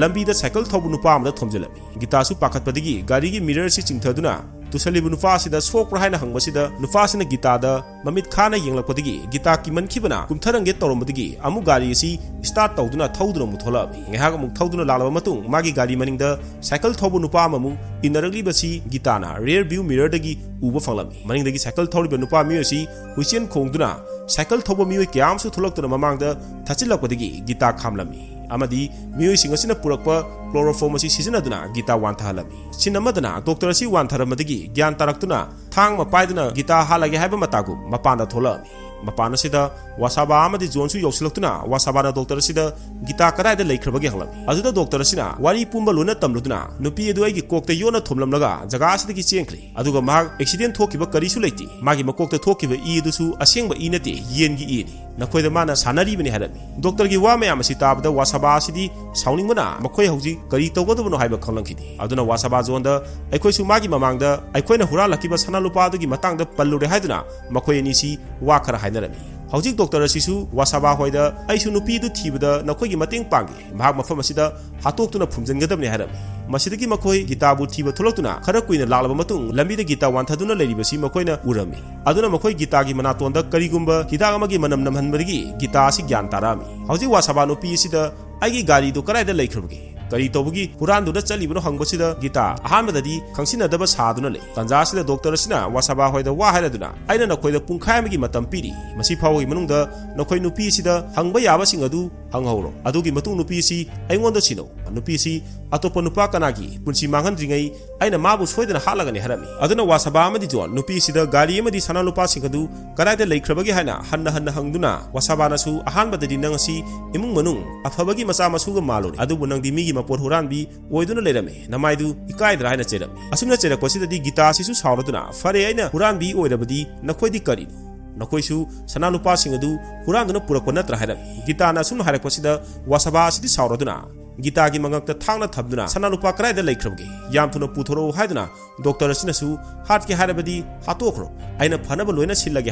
ꯂꯝꯕꯤꯗ ꯁꯥꯏꯀꯜ ꯊꯧꯕ ꯅꯨꯄꯥ ꯑꯃꯗ ꯊꯣꯝꯖꯤꯜꯂꯝꯃꯤ꯫ ꯒꯤꯇꯥꯁꯨ ꯄꯥꯈꯠꯄꯗꯒꯤ ꯒꯥꯔꯤꯒꯤ ꯃꯤꯔꯔꯁꯤ ꯆꯤꯡꯊꯗꯨꯅ ꯇꯨꯁꯜꯂꯤꯕ ꯅꯨꯄꯥ ꯑꯁꯤꯗ ꯁꯣꯛꯄ꯭ꯔꯥ ꯍꯥꯏꯅ ꯍꯪꯕꯁꯤꯗ ꯅꯨꯄꯥ ꯑꯁꯤꯅ ꯒꯤꯇꯥꯗ ꯃꯃꯤꯠ ꯈꯥꯅ ꯌꯦꯡꯂꯛꯄꯗꯒꯤ ꯒꯤꯇꯥ ꯀꯤꯃꯟꯈꯤꯕꯅ ꯀꯨꯝꯊꯔꯝꯒꯦ ꯇꯧꯔꯝꯕꯗꯒꯤ ꯑꯃꯨꯛ ꯒꯥꯔꯤ ꯑꯁꯤ start ꯇꯧꯗꯨꯅ ꯊꯧꯗꯨꯅ ꯑꯃꯨꯛ ꯊꯣꯛꯂꯛꯑꯝꯃꯤ꯫ ꯉꯥꯏꯍꯥꯛ ꯑꯃꯨꯛ ꯊꯧꯗꯨꯅ ꯂꯥꯛꯂꯕ ꯃꯇꯨꯡ ꯃꯥꯒꯤ ꯒꯥꯔꯤ ꯃꯅꯤꯡꯗ ꯁꯥꯏꯀꯜ ꯊꯧꯕ ꯅꯨꯄꯥ ꯑꯃꯃꯨꯛ ꯏꯟꯅꯔꯛꯂꯤꯕꯁꯤ ꯒꯤꯇꯥꯅ rear view mirrorꯗꯒꯤ ꯎꯕ ꯐꯪꯂꯝꯃꯤ꯫ ꯃꯅꯤꯡꯗꯒꯤ ꯁꯥꯏꯀꯜ ꯊꯧꯔꯤꯕ ꯅꯨꯄꯥ ꯃꯤꯑꯣꯏ ꯑꯁꯤ ꯍꯨꯏꯆꯦꯟ ꯈꯣꯡꯗꯨꯅ ꯁꯥꯏꯀꯜ ꯊꯧꯕ ꯃꯤꯑꯣꯏ ꯀꯌꯥ ꯑꯃꯁꯨ ꯊꯣꯛꯂꯛꯇꯨꯅ ꯃꯃꯥꯡꯗ ꯊꯠꯆꯤꯜꯂꯛꯄꯗꯒꯤ ꯒꯤꯇꯥ ꯈꯥꯝꯂꯝꯃꯤ ꯑꯃꯗꯤ ꯃꯤꯑꯣꯏꯁꯤꯡ ꯑꯁꯤꯅ ꯄꯨꯔꯛꯄ chloroform ꯑꯁꯤ ꯁꯤꯖꯤꯟꯅꯗꯨꯅ ꯒꯤꯇꯥ ꯋꯥꯟꯊꯍꯜꯂꯝꯃꯤ꯫ ꯁꯤꯟ ꯑꯃꯗꯅ ꯗꯣꯛꯇꯔ ꯑꯁꯤ ꯋꯥꯟꯊꯔꯝꯕꯗꯒꯤ ꯒ꯭ꯌꯥꯟ ꯇꯥꯔꯛꯇꯨꯅ ꯊꯥꯡ ꯑꯃ ꯄꯥꯏꯗꯨꯅ ꯒꯤꯇꯥ ꯍꯥꯠꯂꯒꯦ ꯍꯥꯏꯕ ꯃꯇꯥꯒꯨꯝ ꯃꯄꯥꯟꯗ ꯊꯣꯛꯂꯛꯑꯝꯃꯤ꯫ ꯃꯄꯥꯟ ꯑꯁꯤꯗ ꯋꯥꯁꯥꯕꯥ ꯑꯃꯗꯤ ꯖꯣꯟꯁꯨ ꯌꯧꯁꯤꯜꯂꯛꯇꯨꯅ ꯋꯥꯁꯥꯕꯥꯅ ꯗꯣꯛꯇꯔ ꯑꯁꯤꯗ ꯒꯤꯇꯥ ꯀꯗꯥꯏꯗ ꯂꯩꯈ꯭ꯔꯕꯒꯦ ꯍꯪꯂꯝꯃꯤ꯫ ꯑꯗꯨꯗ ꯗꯣꯛꯇꯔ ꯑꯁꯤꯅ ꯋꯥꯔꯤ ꯄꯨꯝꯕ ꯂꯣꯏꯅ ꯇꯝꯂꯗꯨꯅ ꯅꯨꯄꯤ ꯑꯗꯨ ꯑꯩꯒꯤ ꯀꯣꯛꯇ ꯌꯣꯠꯅ ꯊꯣꯝꯂꯝꯂꯒ ꯖꯒꯥ ꯑꯁꯤꯗꯒꯤ ꯆꯦꯟꯈ꯭ꯔꯦ꯫ ꯑꯗꯨꯒ ꯃꯍꯥꯛ accident ꯊꯣꯛꯈꯤꯕ ꯀꯔꯤꯁꯨ ꯂꯩꯇꯦ꯫ ꯃꯥꯒꯤ ꯃꯀꯣꯛꯇ ꯊꯣꯛꯈꯤꯕ ꯏ ꯑꯗꯨꯁꯨ ꯑꯁꯦꯡꯕ ꯏ ꯅꯠꯇꯦ, ꯌꯦꯟꯒꯤ ꯏꯅꯤ꯫ ꯅꯈꯣꯏꯗ ꯃꯥꯅ ꯁꯥꯟꯅꯔꯤꯕꯅꯤ ꯍꯥꯏꯔꯝꯃꯤ꯫ ꯗꯣꯛꯇꯔꯒꯤ ꯋꯥ ꯃꯌꯥꯝ ꯑꯁꯤ ꯇꯥꯕꯗ ꯋꯥꯁꯥꯕꯥ ꯑꯁꯤꯗꯤ ꯁꯥꯎꯅꯤꯡꯕꯅ ꯃꯈꯣꯏ ꯍꯧꯖꯤꯛ ꯀꯔꯤ ꯇꯧꯒꯗꯕꯅꯣ ꯍꯥꯏꯕ ꯈꯪꯂꯝꯈꯤꯗꯦ꯫ ꯑꯗꯨꯅ ꯋꯥꯁꯥꯕꯥ ꯖꯣꯟꯗ, "ꯑꯩꯈꯣꯏꯁꯨ ꯃꯥꯒꯤ ꯃꯃꯥꯡꯗ ꯑꯩꯈꯣꯏꯅ ꯍꯨꯔꯥꯜꯂꯛꯈꯤꯕ ꯁꯅꯥ ꯂꯨꯄꯥ ꯑꯗꯨꯒꯤ ꯃꯇꯥꯡꯗ ꯄꯜꯂꯨꯔꯦ" ꯍꯥꯏꯗꯨꯅ ꯃꯈꯣꯏ ꯑꯅꯤꯁꯤ ꯋꯥ ꯈꯔ ꯍꯥꯏꯅꯔꯝꯃꯤ꯫ ꯍꯧꯖꯤꯛ ꯗꯣꯛꯇꯔ ꯑꯁꯤꯁꯨ ꯋꯥꯁꯥꯕꯥ ꯍꯣꯏꯗ, "ꯑꯩꯁꯨ ꯅꯨꯄꯤ ꯑꯗꯨ ꯊꯤꯕꯗ ꯅꯈꯣꯏꯒꯤ ꯃꯇꯦꯡ ꯄꯥꯡꯒꯦ, ꯃꯍꯥꯛ ꯃꯐꯝ ꯑꯁꯤꯗ ꯍꯥꯠꯇꯣꯛꯇꯨꯅ ꯐꯨꯝꯖꯤꯟꯒꯗꯕꯅꯤ" ꯍꯥꯏꯔꯝꯃꯤ꯫ ꯃꯁꯤꯗꯒꯤ ꯃꯈꯣꯏ ꯒꯤꯇꯥꯕꯨ ꯊꯤꯕ ꯊꯣꯛꯂꯛꯇꯨꯅ ꯈꯔ ꯀꯨꯏꯅ ꯂꯥꯛꯂꯕ ꯃꯇꯨꯡ ꯂꯝꯕꯤꯗ ꯒꯤꯇꯥ ꯋꯥꯟꯊꯗꯨꯅ ꯂꯩꯔꯤꯕꯁꯤ ꯃꯈꯣꯏꯅ ꯎꯔꯝꯃꯤ꯫ ꯑꯗꯨꯅ ꯃꯈꯣꯏ ꯒꯤꯇꯥꯒꯤ ꯃꯅꯥꯇꯣꯟꯗ ꯀꯔꯤꯒꯨꯝꯕ ꯍꯤꯗꯥꯛ ꯑꯃꯒꯤ ꯃꯅꯝ ꯅꯝꯍꯟꯕꯗꯒꯤ ꯒꯤꯇꯥ ꯑꯁꯤ ꯒ꯭ꯌꯥꯟ ꯇꯥꯔꯛꯑꯝꯃꯤ꯫ ꯍꯧꯖꯤꯛ ꯋꯥꯁꯥꯕꯥ ꯅꯨꯄꯤ ꯑꯁꯤꯗ, "ꯑꯩꯒꯤ ꯒꯥꯔꯤꯗꯨ ꯀꯗꯥꯏꯗ ꯂꯩꯈ꯭ꯔꯕꯒꯦ? ꯀꯔꯤ ꯇꯧꯕꯒꯤ ꯍꯨꯔꯥꯟꯗꯨꯅ ꯆꯠꯂꯤꯕꯅꯣ?" ꯍꯪꯕꯁꯤꯗ ꯒꯤꯇꯥ ꯑꯍꯥꯟꯕꯗꯗꯤ ꯈꯪꯁꯤꯟꯅꯗꯕ ꯁꯥꯗꯨꯅ ꯂꯩ꯫ ꯇꯥꯟꯖꯥ ꯑꯁꯤꯗ ꯗꯣꯛꯇꯔ ꯑꯁꯤꯅ ꯋꯥꯁꯥꯕꯥ ꯍꯣꯏꯗ ꯋꯥ ꯍꯥꯏꯔꯗꯨꯅ, "ꯑꯩꯅ ꯅꯈꯣꯏꯗ ꯄꯨꯡꯈꯥꯏ ꯑꯃꯒꯤ ꯃꯇꯝ ꯄꯤꯔꯤ꯫ ꯃꯁꯤ ꯐꯥꯎꯕꯒꯤ ꯃꯅꯨꯡꯗ ꯅꯈꯣꯏ ꯅꯨꯄꯤ ꯑꯁꯤꯗ ꯍꯪꯕ ꯌꯥꯕꯁꯤꯡ ꯑꯗꯨ ꯍꯪꯍꯧꯔꯣ꯫ ꯑꯗꯨꯒꯤ ꯃꯇꯨꯡ ꯅꯨꯄꯤ ꯑꯁꯤ ꯑꯩꯉꯣꯟꯗ ꯁꯤꯟꯅꯧ꯫ ꯅꯨꯄꯤ ꯑꯁꯤ ꯑꯇꯣꯞꯄ ꯅꯨꯄꯥ ꯀꯅꯥꯒꯤ ꯄꯨꯟꯁꯤ ꯃꯥꯡꯍꯟꯗ꯭ꯔꯤꯉꯩ ꯑꯩꯅ ꯃꯥꯕꯨ ꯁꯣꯏꯗꯅ ꯍꯥꯠꯂꯒꯅꯤ" ꯍꯥꯏꯔꯝꯃꯤ꯫ ꯑꯗꯨꯅ ꯋꯥꯁꯥꯕꯥ ꯑꯃꯗꯤ ꯖꯣꯟ ꯅꯨꯄꯤ ꯑꯁꯤꯗ ꯒꯥꯔꯤ ꯑꯃꯗꯤ ꯁꯅꯥ ꯂꯨꯄꯥꯁꯤꯡ ꯑꯗꯨ ꯀꯗꯥꯏꯗ ꯂꯩꯈ꯭ꯔꯕꯒꯦ ꯍꯥꯏꯅ ꯍꯟꯅ ꯍꯟꯅ ꯍꯪꯗꯨꯅ, ꯋꯥꯁꯥꯕꯥꯅꯁꯨ ꯑꯍꯥꯟꯕꯗꯗꯤ, "ꯅꯪ ꯑꯁꯤ ꯏꯃꯨꯡ ꯃꯅꯨꯡ ꯑꯐꯕꯒꯤ ꯃꯆꯥ ꯃꯁꯨꯒ ꯃꯥꯜꯂꯨꯔꯦ, ꯑꯗꯨꯕꯨ ꯅꯪꯗꯤ ꯃꯤꯒꯤ ꯃꯄꯣꯠ ꯍꯨꯔꯥꯟꯕꯤ ꯑꯣꯏꯗꯨꯅ ꯂꯩꯔꯝꯃꯤ꯫ ꯅꯃꯥꯏꯗꯨ ꯏꯀꯥꯏꯗ꯭ꯔꯥ?" ꯍꯥꯏꯅ ꯆꯩꯔꯝꯃꯤ꯫ ꯑꯁꯨꯝꯅ ꯆꯩꯔꯛꯄꯁꯤꯗꯗꯤ ꯒꯤꯇꯥ ꯑꯁꯤꯁꯨ ꯁꯥꯎꯔꯗꯨꯅ, "ꯐꯔꯦ, ꯑꯩꯅ ꯍꯨꯔꯥꯟꯕꯤ ꯑꯣꯏꯔꯕꯗꯤ ꯅꯈꯣꯏꯗꯤ ꯀꯔꯤꯅꯣ? ꯅꯈꯣꯏꯁꯨ ꯁꯅꯥ ꯂꯨꯄꯥꯁꯤꯡ ꯑꯗꯨ ꯍꯨꯔꯥꯟꯗꯨꯅ ꯄꯨꯔꯛꯄ ꯅꯠꯇ꯭ꯔꯥ?" ꯍꯥꯏꯔꯝꯃꯤ꯫ ꯒꯤꯇꯥꯅ ꯑꯁꯨꯝꯅ ꯍꯥꯏꯔꯛꯄꯁꯤꯗ ꯋꯥꯁꯥꯕꯥ ꯑꯁꯤꯗꯤ ꯁꯥꯎꯔꯗꯨꯅ ꯒꯤꯇꯥꯒꯤ ꯃꯉꯛꯇ ꯊꯥꯡꯅ ꯊꯝꯗꯨꯅ, "ꯁꯅꯥ ꯂꯨꯄꯥ ꯀꯗꯥꯏꯗ ꯂꯩꯈ꯭ꯔꯕꯒꯦ? ꯌꯥꯝ ꯊꯨꯅ ꯄꯨꯊꯣꯔꯛꯎ" ꯍꯥꯏꯗꯨꯅ ꯗꯣꯛꯇꯔ ꯑꯁꯤꯅꯁꯨ, "ꯍꯥꯠꯀꯦ ꯍꯥꯏꯔꯕꯗꯤ ꯍꯥꯠꯇꯣꯛꯈ꯭ꯔꯣ, ꯑꯩꯅ ꯐꯅꯕ ꯂꯣꯏꯅ ꯁꯤꯜꯂꯒꯦ"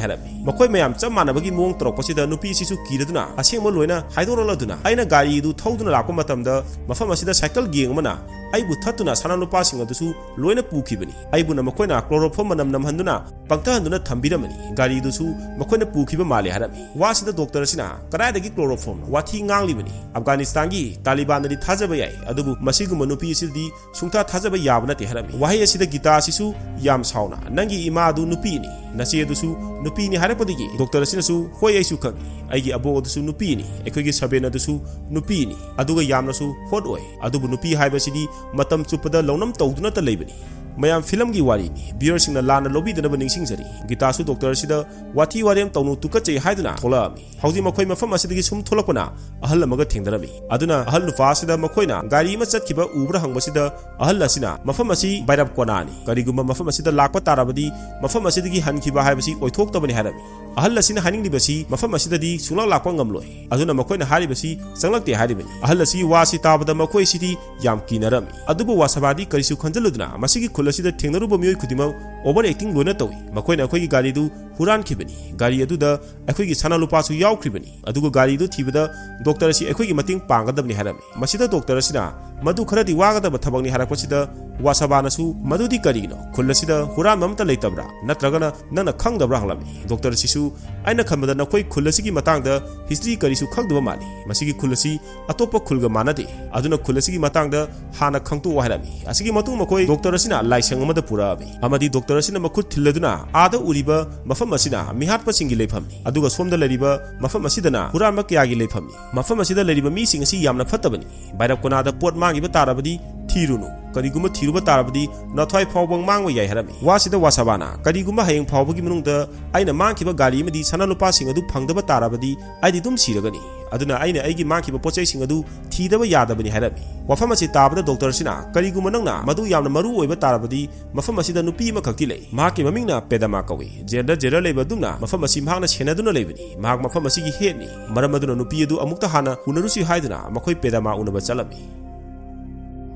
ꯍꯥꯏꯔꯝꯃꯤ꯫ ꯃꯈꯣꯏ ꯃꯌꯥꯝ ꯆꯞ ꯃꯥꯟꯅꯕꯒꯤ ꯃꯑꯣꯡ ꯇꯧꯔꯛꯄꯁꯤꯗ ꯅꯨꯄꯤ ꯑꯁꯤꯁꯨ ꯀꯤꯔꯗꯨꯅ ꯑꯁꯦꯡꯕ ꯂꯣꯏꯅ ꯍꯥꯏꯗꯣꯔꯛꯂꯗꯨꯅ, "ꯑꯩꯅ ꯒꯥꯔꯤ ꯑꯗꯨ ꯊꯧꯗꯨꯅ ꯂꯥꯛꯄ ꯃꯇꯝꯗ ꯃꯐꯝ ꯑꯁꯤꯗ ꯁꯥꯏꯀꯜ ꯒꯦꯡ ꯑꯃꯅ ꯑꯩꯕꯨ ꯊꯠꯇꯨꯅ ꯁꯅꯥ ꯂꯨꯄꯥꯁꯤꯡ ꯑꯗꯨꯁꯨ ꯂꯣꯏꯅ ꯄꯨꯈꯤꯕꯅꯤ꯫ ꯑꯩꯕꯨꯅ ꯃꯈꯣꯏꯅ ꯀ꯭ꯂꯣꯔꯣꯐꯣꯝ ꯃꯅꯝ ꯅꯝꯍꯟꯗꯨꯅ ꯄꯪꯊꯍꯟꯗꯨꯅ ꯊꯝꯕꯤꯔꯝꯕꯅꯤ꯫ ꯒꯥꯔꯤꯗꯨꯁꯨ ꯃꯈꯣꯏꯅ ꯄꯨꯈꯤꯕ ꯃꯥꯜꯂꯦ" ꯍꯥꯏꯔꯝꯃꯤ꯫ ꯋꯥꯁꯤꯗ ꯗꯣꯛꯇꯔ ꯑꯁꯤꯅ, "ꯀꯗꯥꯏꯗꯒꯤ ꯀ꯭ꯂꯣꯔꯣꯐꯣꯝꯅꯣ? ꯋꯥꯊꯤ ꯉꯥꯡꯂꯤꯕꯅꯤ꯫ ꯑꯐꯒꯥꯅꯤꯁꯇꯥꯟꯒꯤ ꯇꯥꯂꯤꯕꯥꯟꯗꯗꯤ ꯊꯥꯖꯕ ꯌꯥꯏ, ꯑꯗꯨꯕꯨ ꯃꯁꯤꯒꯨꯝꯕ ꯅꯨꯄꯤ ꯑꯁꯤꯗꯤ ꯁꯨꯡꯊꯥ ꯊꯥꯖꯕ ꯌꯥꯕ ꯅꯠꯇꯦ" ꯍꯥꯏꯔꯝꯃꯤ꯫ ꯋꯥꯍꯩ ꯑꯁꯤꯗ ꯒꯤꯇꯥ ꯑꯁꯤꯁꯨ ꯌꯥꯝ ꯁꯥꯎꯅ, "ꯅꯪꯒꯤ ꯏꯃꯥ ꯑꯗꯨ ꯅꯨꯄꯤꯅꯤ, ꯅꯆꯦ ꯑꯗꯨꯁꯨ ꯅꯨꯄꯤꯅꯤ" ꯍꯥꯏꯔꯛꯄꯗꯒꯤ ꯗꯣꯛꯇꯔ ꯑꯁꯤꯅꯁꯨ, "ꯍꯣꯏ, ꯑꯩꯁꯨ ꯈꯪꯏ꯫ ꯑꯩꯒꯤ ꯑꯕꯣꯛ ꯑꯗꯨꯁꯨ ꯅꯨꯄꯤꯅꯤ, ꯑꯩꯈꯣꯏꯒꯤ ꯁꯕꯦꯟ ꯑꯗꯨꯁꯨ ꯅꯨꯄꯤꯅꯤ, ꯑꯗꯨꯒ ꯌꯥꯝꯅꯁꯨ ꯍꯣꯠ ꯑꯣꯏ꯫ ꯑꯗꯨꯕꯨ ꯅꯨꯄꯤ ꯍꯥꯏꯕꯁꯤꯗꯤ ꯃꯇꯝ ꯆꯨꯞꯄꯗ ꯂꯧꯅꯝ ꯇꯧꯗꯨꯅꯇ ꯂꯩꯕꯅꯤ"꯫ ꯃꯌꯥꯝ ꯐꯤꯂꯝꯒꯤ ꯋꯥꯔꯤꯅꯤ꯫ ꯚꯤꯌꯔꯁꯤꯡꯅ ꯂꯥꯟꯅ ꯂꯧꯕꯤꯗꯅꯕ ꯅꯤꯡꯁꯤꯡꯖꯔꯤ꯫ ꯒꯤꯇꯥꯁꯨ ꯗꯣꯛꯇꯔ ꯑꯁꯤꯗ ꯋꯥꯊꯤ ꯋꯥꯔꯦꯝ ꯇꯧꯅꯨ, ꯇꯨꯀꯠꯆꯩ ꯍꯥꯏꯗꯨꯅ ꯊꯣꯛꯂꯛꯑꯝꯃꯤ꯫ ꯍꯧꯖꯤꯛ ꯃꯈꯣꯏ ꯃꯐꯝ ꯑꯁꯤꯗꯒꯤ ꯁꯨꯝ ꯊꯣꯛꯂꯛꯄꯅ ꯑꯍꯜ ꯑꯃꯒ ꯊꯦꯡꯅꯔꯝꯃꯤ꯫ ꯑꯗꯨꯅ ꯑꯍꯜ ꯅꯨꯄꯥ ꯑꯁꯤꯗ ꯃꯈꯣꯏꯅ ꯒꯥꯔꯤ ꯑꯃ ꯆꯠꯈꯤꯕ ꯎꯕ꯭ꯔꯥ ꯍꯪꯕꯁꯤꯗ ꯑꯍꯜ ꯑꯁꯤꯅ, "ꯃꯐꯝ ꯑꯁꯤ ꯕꯩꯔꯞ ꯀꯣꯅꯥꯅꯤ꯫ ꯀꯔꯤꯒꯨꯝꯕ ꯃꯐꯝ ꯑꯁꯤꯗ ꯂꯥꯛꯄ ꯇꯥꯔꯕꯗꯤ ꯃꯐꯝ ꯑꯁꯤꯗꯒꯤ ꯍꯟꯈꯤꯕ ꯍꯥꯏꯕꯁꯤ ꯑꯣꯏꯊꯣꯛꯇꯕꯅꯤ" ꯍꯥꯏꯔꯝꯃꯤ꯫ ꯑꯍꯜ ꯑꯁꯤꯅ ꯍꯥꯏꯅꯤꯡꯂꯤꯕꯁꯤ ꯃꯐꯝ ꯑꯁꯤꯗꯗꯤ ꯁꯨꯡꯂꯥꯛ ꯂꯥꯛꯄ ꯉꯝꯂꯣꯏ, ꯑꯗꯨꯅ ꯃꯈꯣꯏꯅ ꯍꯥꯏꯔꯤꯕꯁꯤ ꯆꯪꯂꯛꯇꯦ ꯍꯥꯏꯔꯤꯕꯅꯤ꯫ ꯑꯍꯜ ꯑꯁꯤꯒꯤ ꯋꯥꯁꯤ ꯇꯥꯕꯗ ꯃꯈꯣꯏꯁꯤꯗꯤ ꯌꯥꯝ ꯀꯤꯅꯔꯝꯃꯤ꯫ ꯑꯗꯨꯕꯨ ꯋꯥꯁꯕꯥꯗꯤ ꯀꯔꯤꯁꯨ ꯈꯟꯖꯤꯜꯂꯨꯗꯅ ꯃꯁꯤꯒꯤ ꯈꯨꯜ ꯑꯁꯤꯗ ꯊꯦꯡꯅꯔꯨꯕ ꯃꯤꯑꯣꯏ ꯈꯨꯗꯤꯡꯃꯛ over acting ꯂꯣꯏꯅ ꯇꯧꯏ꯫ ꯃꯈꯣꯏꯅ ꯑꯩꯈꯣꯏꯒꯤ ꯒꯥꯔꯤꯗꯨ ꯍꯨꯔꯥꯟꯈꯤꯕꯅꯤ, ꯒꯥꯔꯤ ꯑꯗꯨꯗ ꯑꯩꯈꯣꯏꯒꯤ ꯁꯅꯥ ꯂꯨꯄꯥꯁꯨ ꯌꯥꯎꯈ꯭ꯔꯤꯕꯅꯤ, ꯑꯗꯨꯒ ꯒꯥꯔꯤꯗꯨ ꯊꯤꯕꯗ ꯗꯣꯛꯇꯔ ꯑꯁꯤ ꯑꯩꯈꯣꯏꯒꯤ ꯃꯇꯦꯡ ꯄꯥꯡꯒꯗꯕꯅꯤ ꯍꯥꯏꯔꯝꯃꯤ꯫ ꯃꯁꯤꯗ ꯗꯣꯛꯇꯔ ꯑꯁꯤꯅ ꯃꯗꯨ ꯈꯔꯗꯤ ꯋꯥꯒꯗꯕ ꯊꯕꯛꯅꯤ ꯍꯥꯏꯔꯛꯄꯁꯤꯗ ꯋꯥꯁꯕꯥꯅꯁꯨ, "ꯃꯗꯨꯗꯤ ꯀꯔꯤꯒꯤꯅꯣ? ꯈꯨꯜ ꯑꯁꯤꯗ ꯍꯨꯔꯥꯟꯕ ꯑꯃꯠꯇ ꯂꯩꯇꯕ꯭ꯔꯥ? ꯅꯠꯇ꯭ꯔꯒꯅ ꯅꯪꯅ ꯈꯪꯗꯕ꯭ꯔꯥ?" ꯍꯪꯂꯝꯃꯤ꯫ ꯗꯣꯛꯇꯔ ꯑꯁꯤꯁꯨ, "ꯑꯩꯅ ꯈꯟꯕꯗ ꯅꯈꯣꯏ ꯈꯨꯜ ꯑꯁꯤꯒꯤ ꯃꯇꯥꯡꯗ ꯍꯤꯁꯇ꯭ꯔꯤ ꯀꯔꯤꯁꯨ ꯈꯪꯗꯕ ꯃꯥꯜꯂꯤ꯫ ꯃꯁꯤꯒꯤ ꯈꯨꯜ ꯑꯁꯤ ꯑꯇꯣꯞꯄ ꯈꯨꯜꯒ ꯃꯥꯟꯅꯗꯦ, ꯑꯗꯨꯅ ꯈꯨꯜ ꯑꯁꯤꯒꯤ ꯃꯇꯥꯡꯗ ꯍꯥꯟꯅ ꯈꯪꯇꯣꯛꯑꯣ" ꯍꯥꯏꯔꯝꯃꯤ꯫ ꯑꯁꯤꯒꯤ ꯃꯇꯨꯡ ꯃꯈꯣꯏ ꯗꯣꯛꯇꯔ ꯑꯁꯤꯅ ꯂꯥꯏꯁꯪ ꯑꯃꯗ ꯄꯨꯔꯛꯑꯝꯃꯤ ꯑꯃꯗꯤ ꯗꯣꯛꯇꯔ ꯑꯁꯤꯅ ꯃꯈꯨꯠ ꯊꯤꯜꯂꯗꯨꯅ, "ꯑꯥꯗ ꯎꯔꯤꯕ ꯃꯐꯝ ꯑꯁꯤꯅ ꯃꯤꯍꯥꯠꯄꯁꯤꯡꯒꯤ ꯂꯩꯐꯝꯅꯤ, ꯑꯗꯨꯒ ꯁꯣꯝꯗ ꯂꯩꯔꯤꯕ ꯃꯐꯝ ꯑꯁꯤꯗꯅ ꯍꯨꯔꯥꯟꯕ ꯀꯌꯥꯒꯤ ꯂꯩꯐꯝꯅꯤ꯫ ꯃꯐꯝ ꯑꯁꯤꯗ ꯂꯩꯔꯤꯕ ꯃꯤꯁꯤꯡ ꯑꯁꯤ ꯌꯥꯝꯅ ꯐꯠꯇꯕꯅꯤ꯫ ꯚꯩꯔꯞ ꯀꯣꯅꯥꯗ ꯄꯣꯠ ꯃꯥꯡꯈꯤꯕ ꯇꯥꯔꯕꯗꯤ ꯊꯤꯔꯨꯅꯨ꯫ ꯀꯔꯤꯒꯨꯝꯕ ꯊꯤꯔꯨꯕ ꯇꯥꯔꯕꯗꯤ ꯅꯊ꯭ꯋꯥꯏ ꯐꯥꯎꯕ ꯃꯥꯡꯕ ꯌꯥꯏ" ꯍꯥꯏꯔꯝꯃꯤ꯫ ꯋꯥꯁꯤꯗ ꯋꯥꯁꯕꯥꯅ, "ꯀꯔꯤꯒꯨꯝꯕ ꯍꯌꯦꯡ ꯐꯥꯎꯕꯒꯤ ꯃꯅꯨꯡꯗ ꯑꯩꯅ ꯃꯥꯡꯈꯤꯕ ꯒꯥꯔꯤ ꯑꯃꯗꯤ ꯁꯅꯥ ꯂꯨꯄꯥꯁꯤꯡ ꯑꯗꯨ ꯐꯪꯗꯕ ꯇꯥꯔꯕꯗꯤ ꯑꯩꯗꯤ ꯑꯗꯨꯝ ꯁꯤꯔꯒꯅꯤ꯫ ꯑꯗꯨꯅ ꯑꯩꯅ ꯑꯩꯒꯤ ꯃꯥꯡꯈꯤꯕ ꯄꯣꯠꯆꯩꯁꯤꯡ ꯑꯗꯨ ꯊꯤꯗꯕ ꯌꯥꯗꯕꯅꯤ" ꯍꯥꯏꯔꯝꯃꯤ꯫ ꯋꯥꯐꯝ ꯑꯁꯤ ꯇꯥꯕꯗ ꯗꯣꯛꯇꯔ ꯑꯁꯤꯅ, "ꯀꯔꯤꯒꯨꯝꯕ ꯅꯪꯅ ꯃꯗꯨ ꯌꯥꯝꯅ ꯃꯔꯨ ꯑꯣꯏꯕ ꯇꯥꯔꯕꯗꯤ ꯃꯐꯝ ꯑꯁꯤꯗ ꯅꯨꯄꯤ ꯑꯃꯈꯛꯇꯤ ꯂꯩ꯫ ꯃꯍꯥꯛꯀꯤ ꯃꯃꯤꯡꯅ ꯄꯦꯗꯃꯥ ꯀꯧꯏ꯫ ꯖꯦꯜꯗ ꯖꯦꯂꯔ ꯂꯩꯕ ꯑꯗꯨꯝꯅ ꯃꯐꯝ ꯑꯁꯤ ꯃꯍꯥꯛꯅ ꯁꯦꯟꯅꯗꯨꯅ ꯂꯩꯕꯅꯤ꯫ ꯃꯍꯥꯛ ꯃꯐꯝ ꯑꯁꯤꯒꯤ ꯍꯦꯠꯅꯤ꯫ ꯃꯔꯝ ꯑꯗꯨꯅ ꯅꯨꯄꯤ ꯑꯗꯨ ꯑꯃꯨꯛꯇ ꯍꯥꯟꯅ ꯎꯅꯔꯨꯁꯤ" ꯍꯥꯏꯗꯨꯅ ꯃꯈꯣꯏ ꯄꯦꯗꯃꯥ ꯎꯅꯕ ꯆꯠꯂꯝꯃꯤ꯫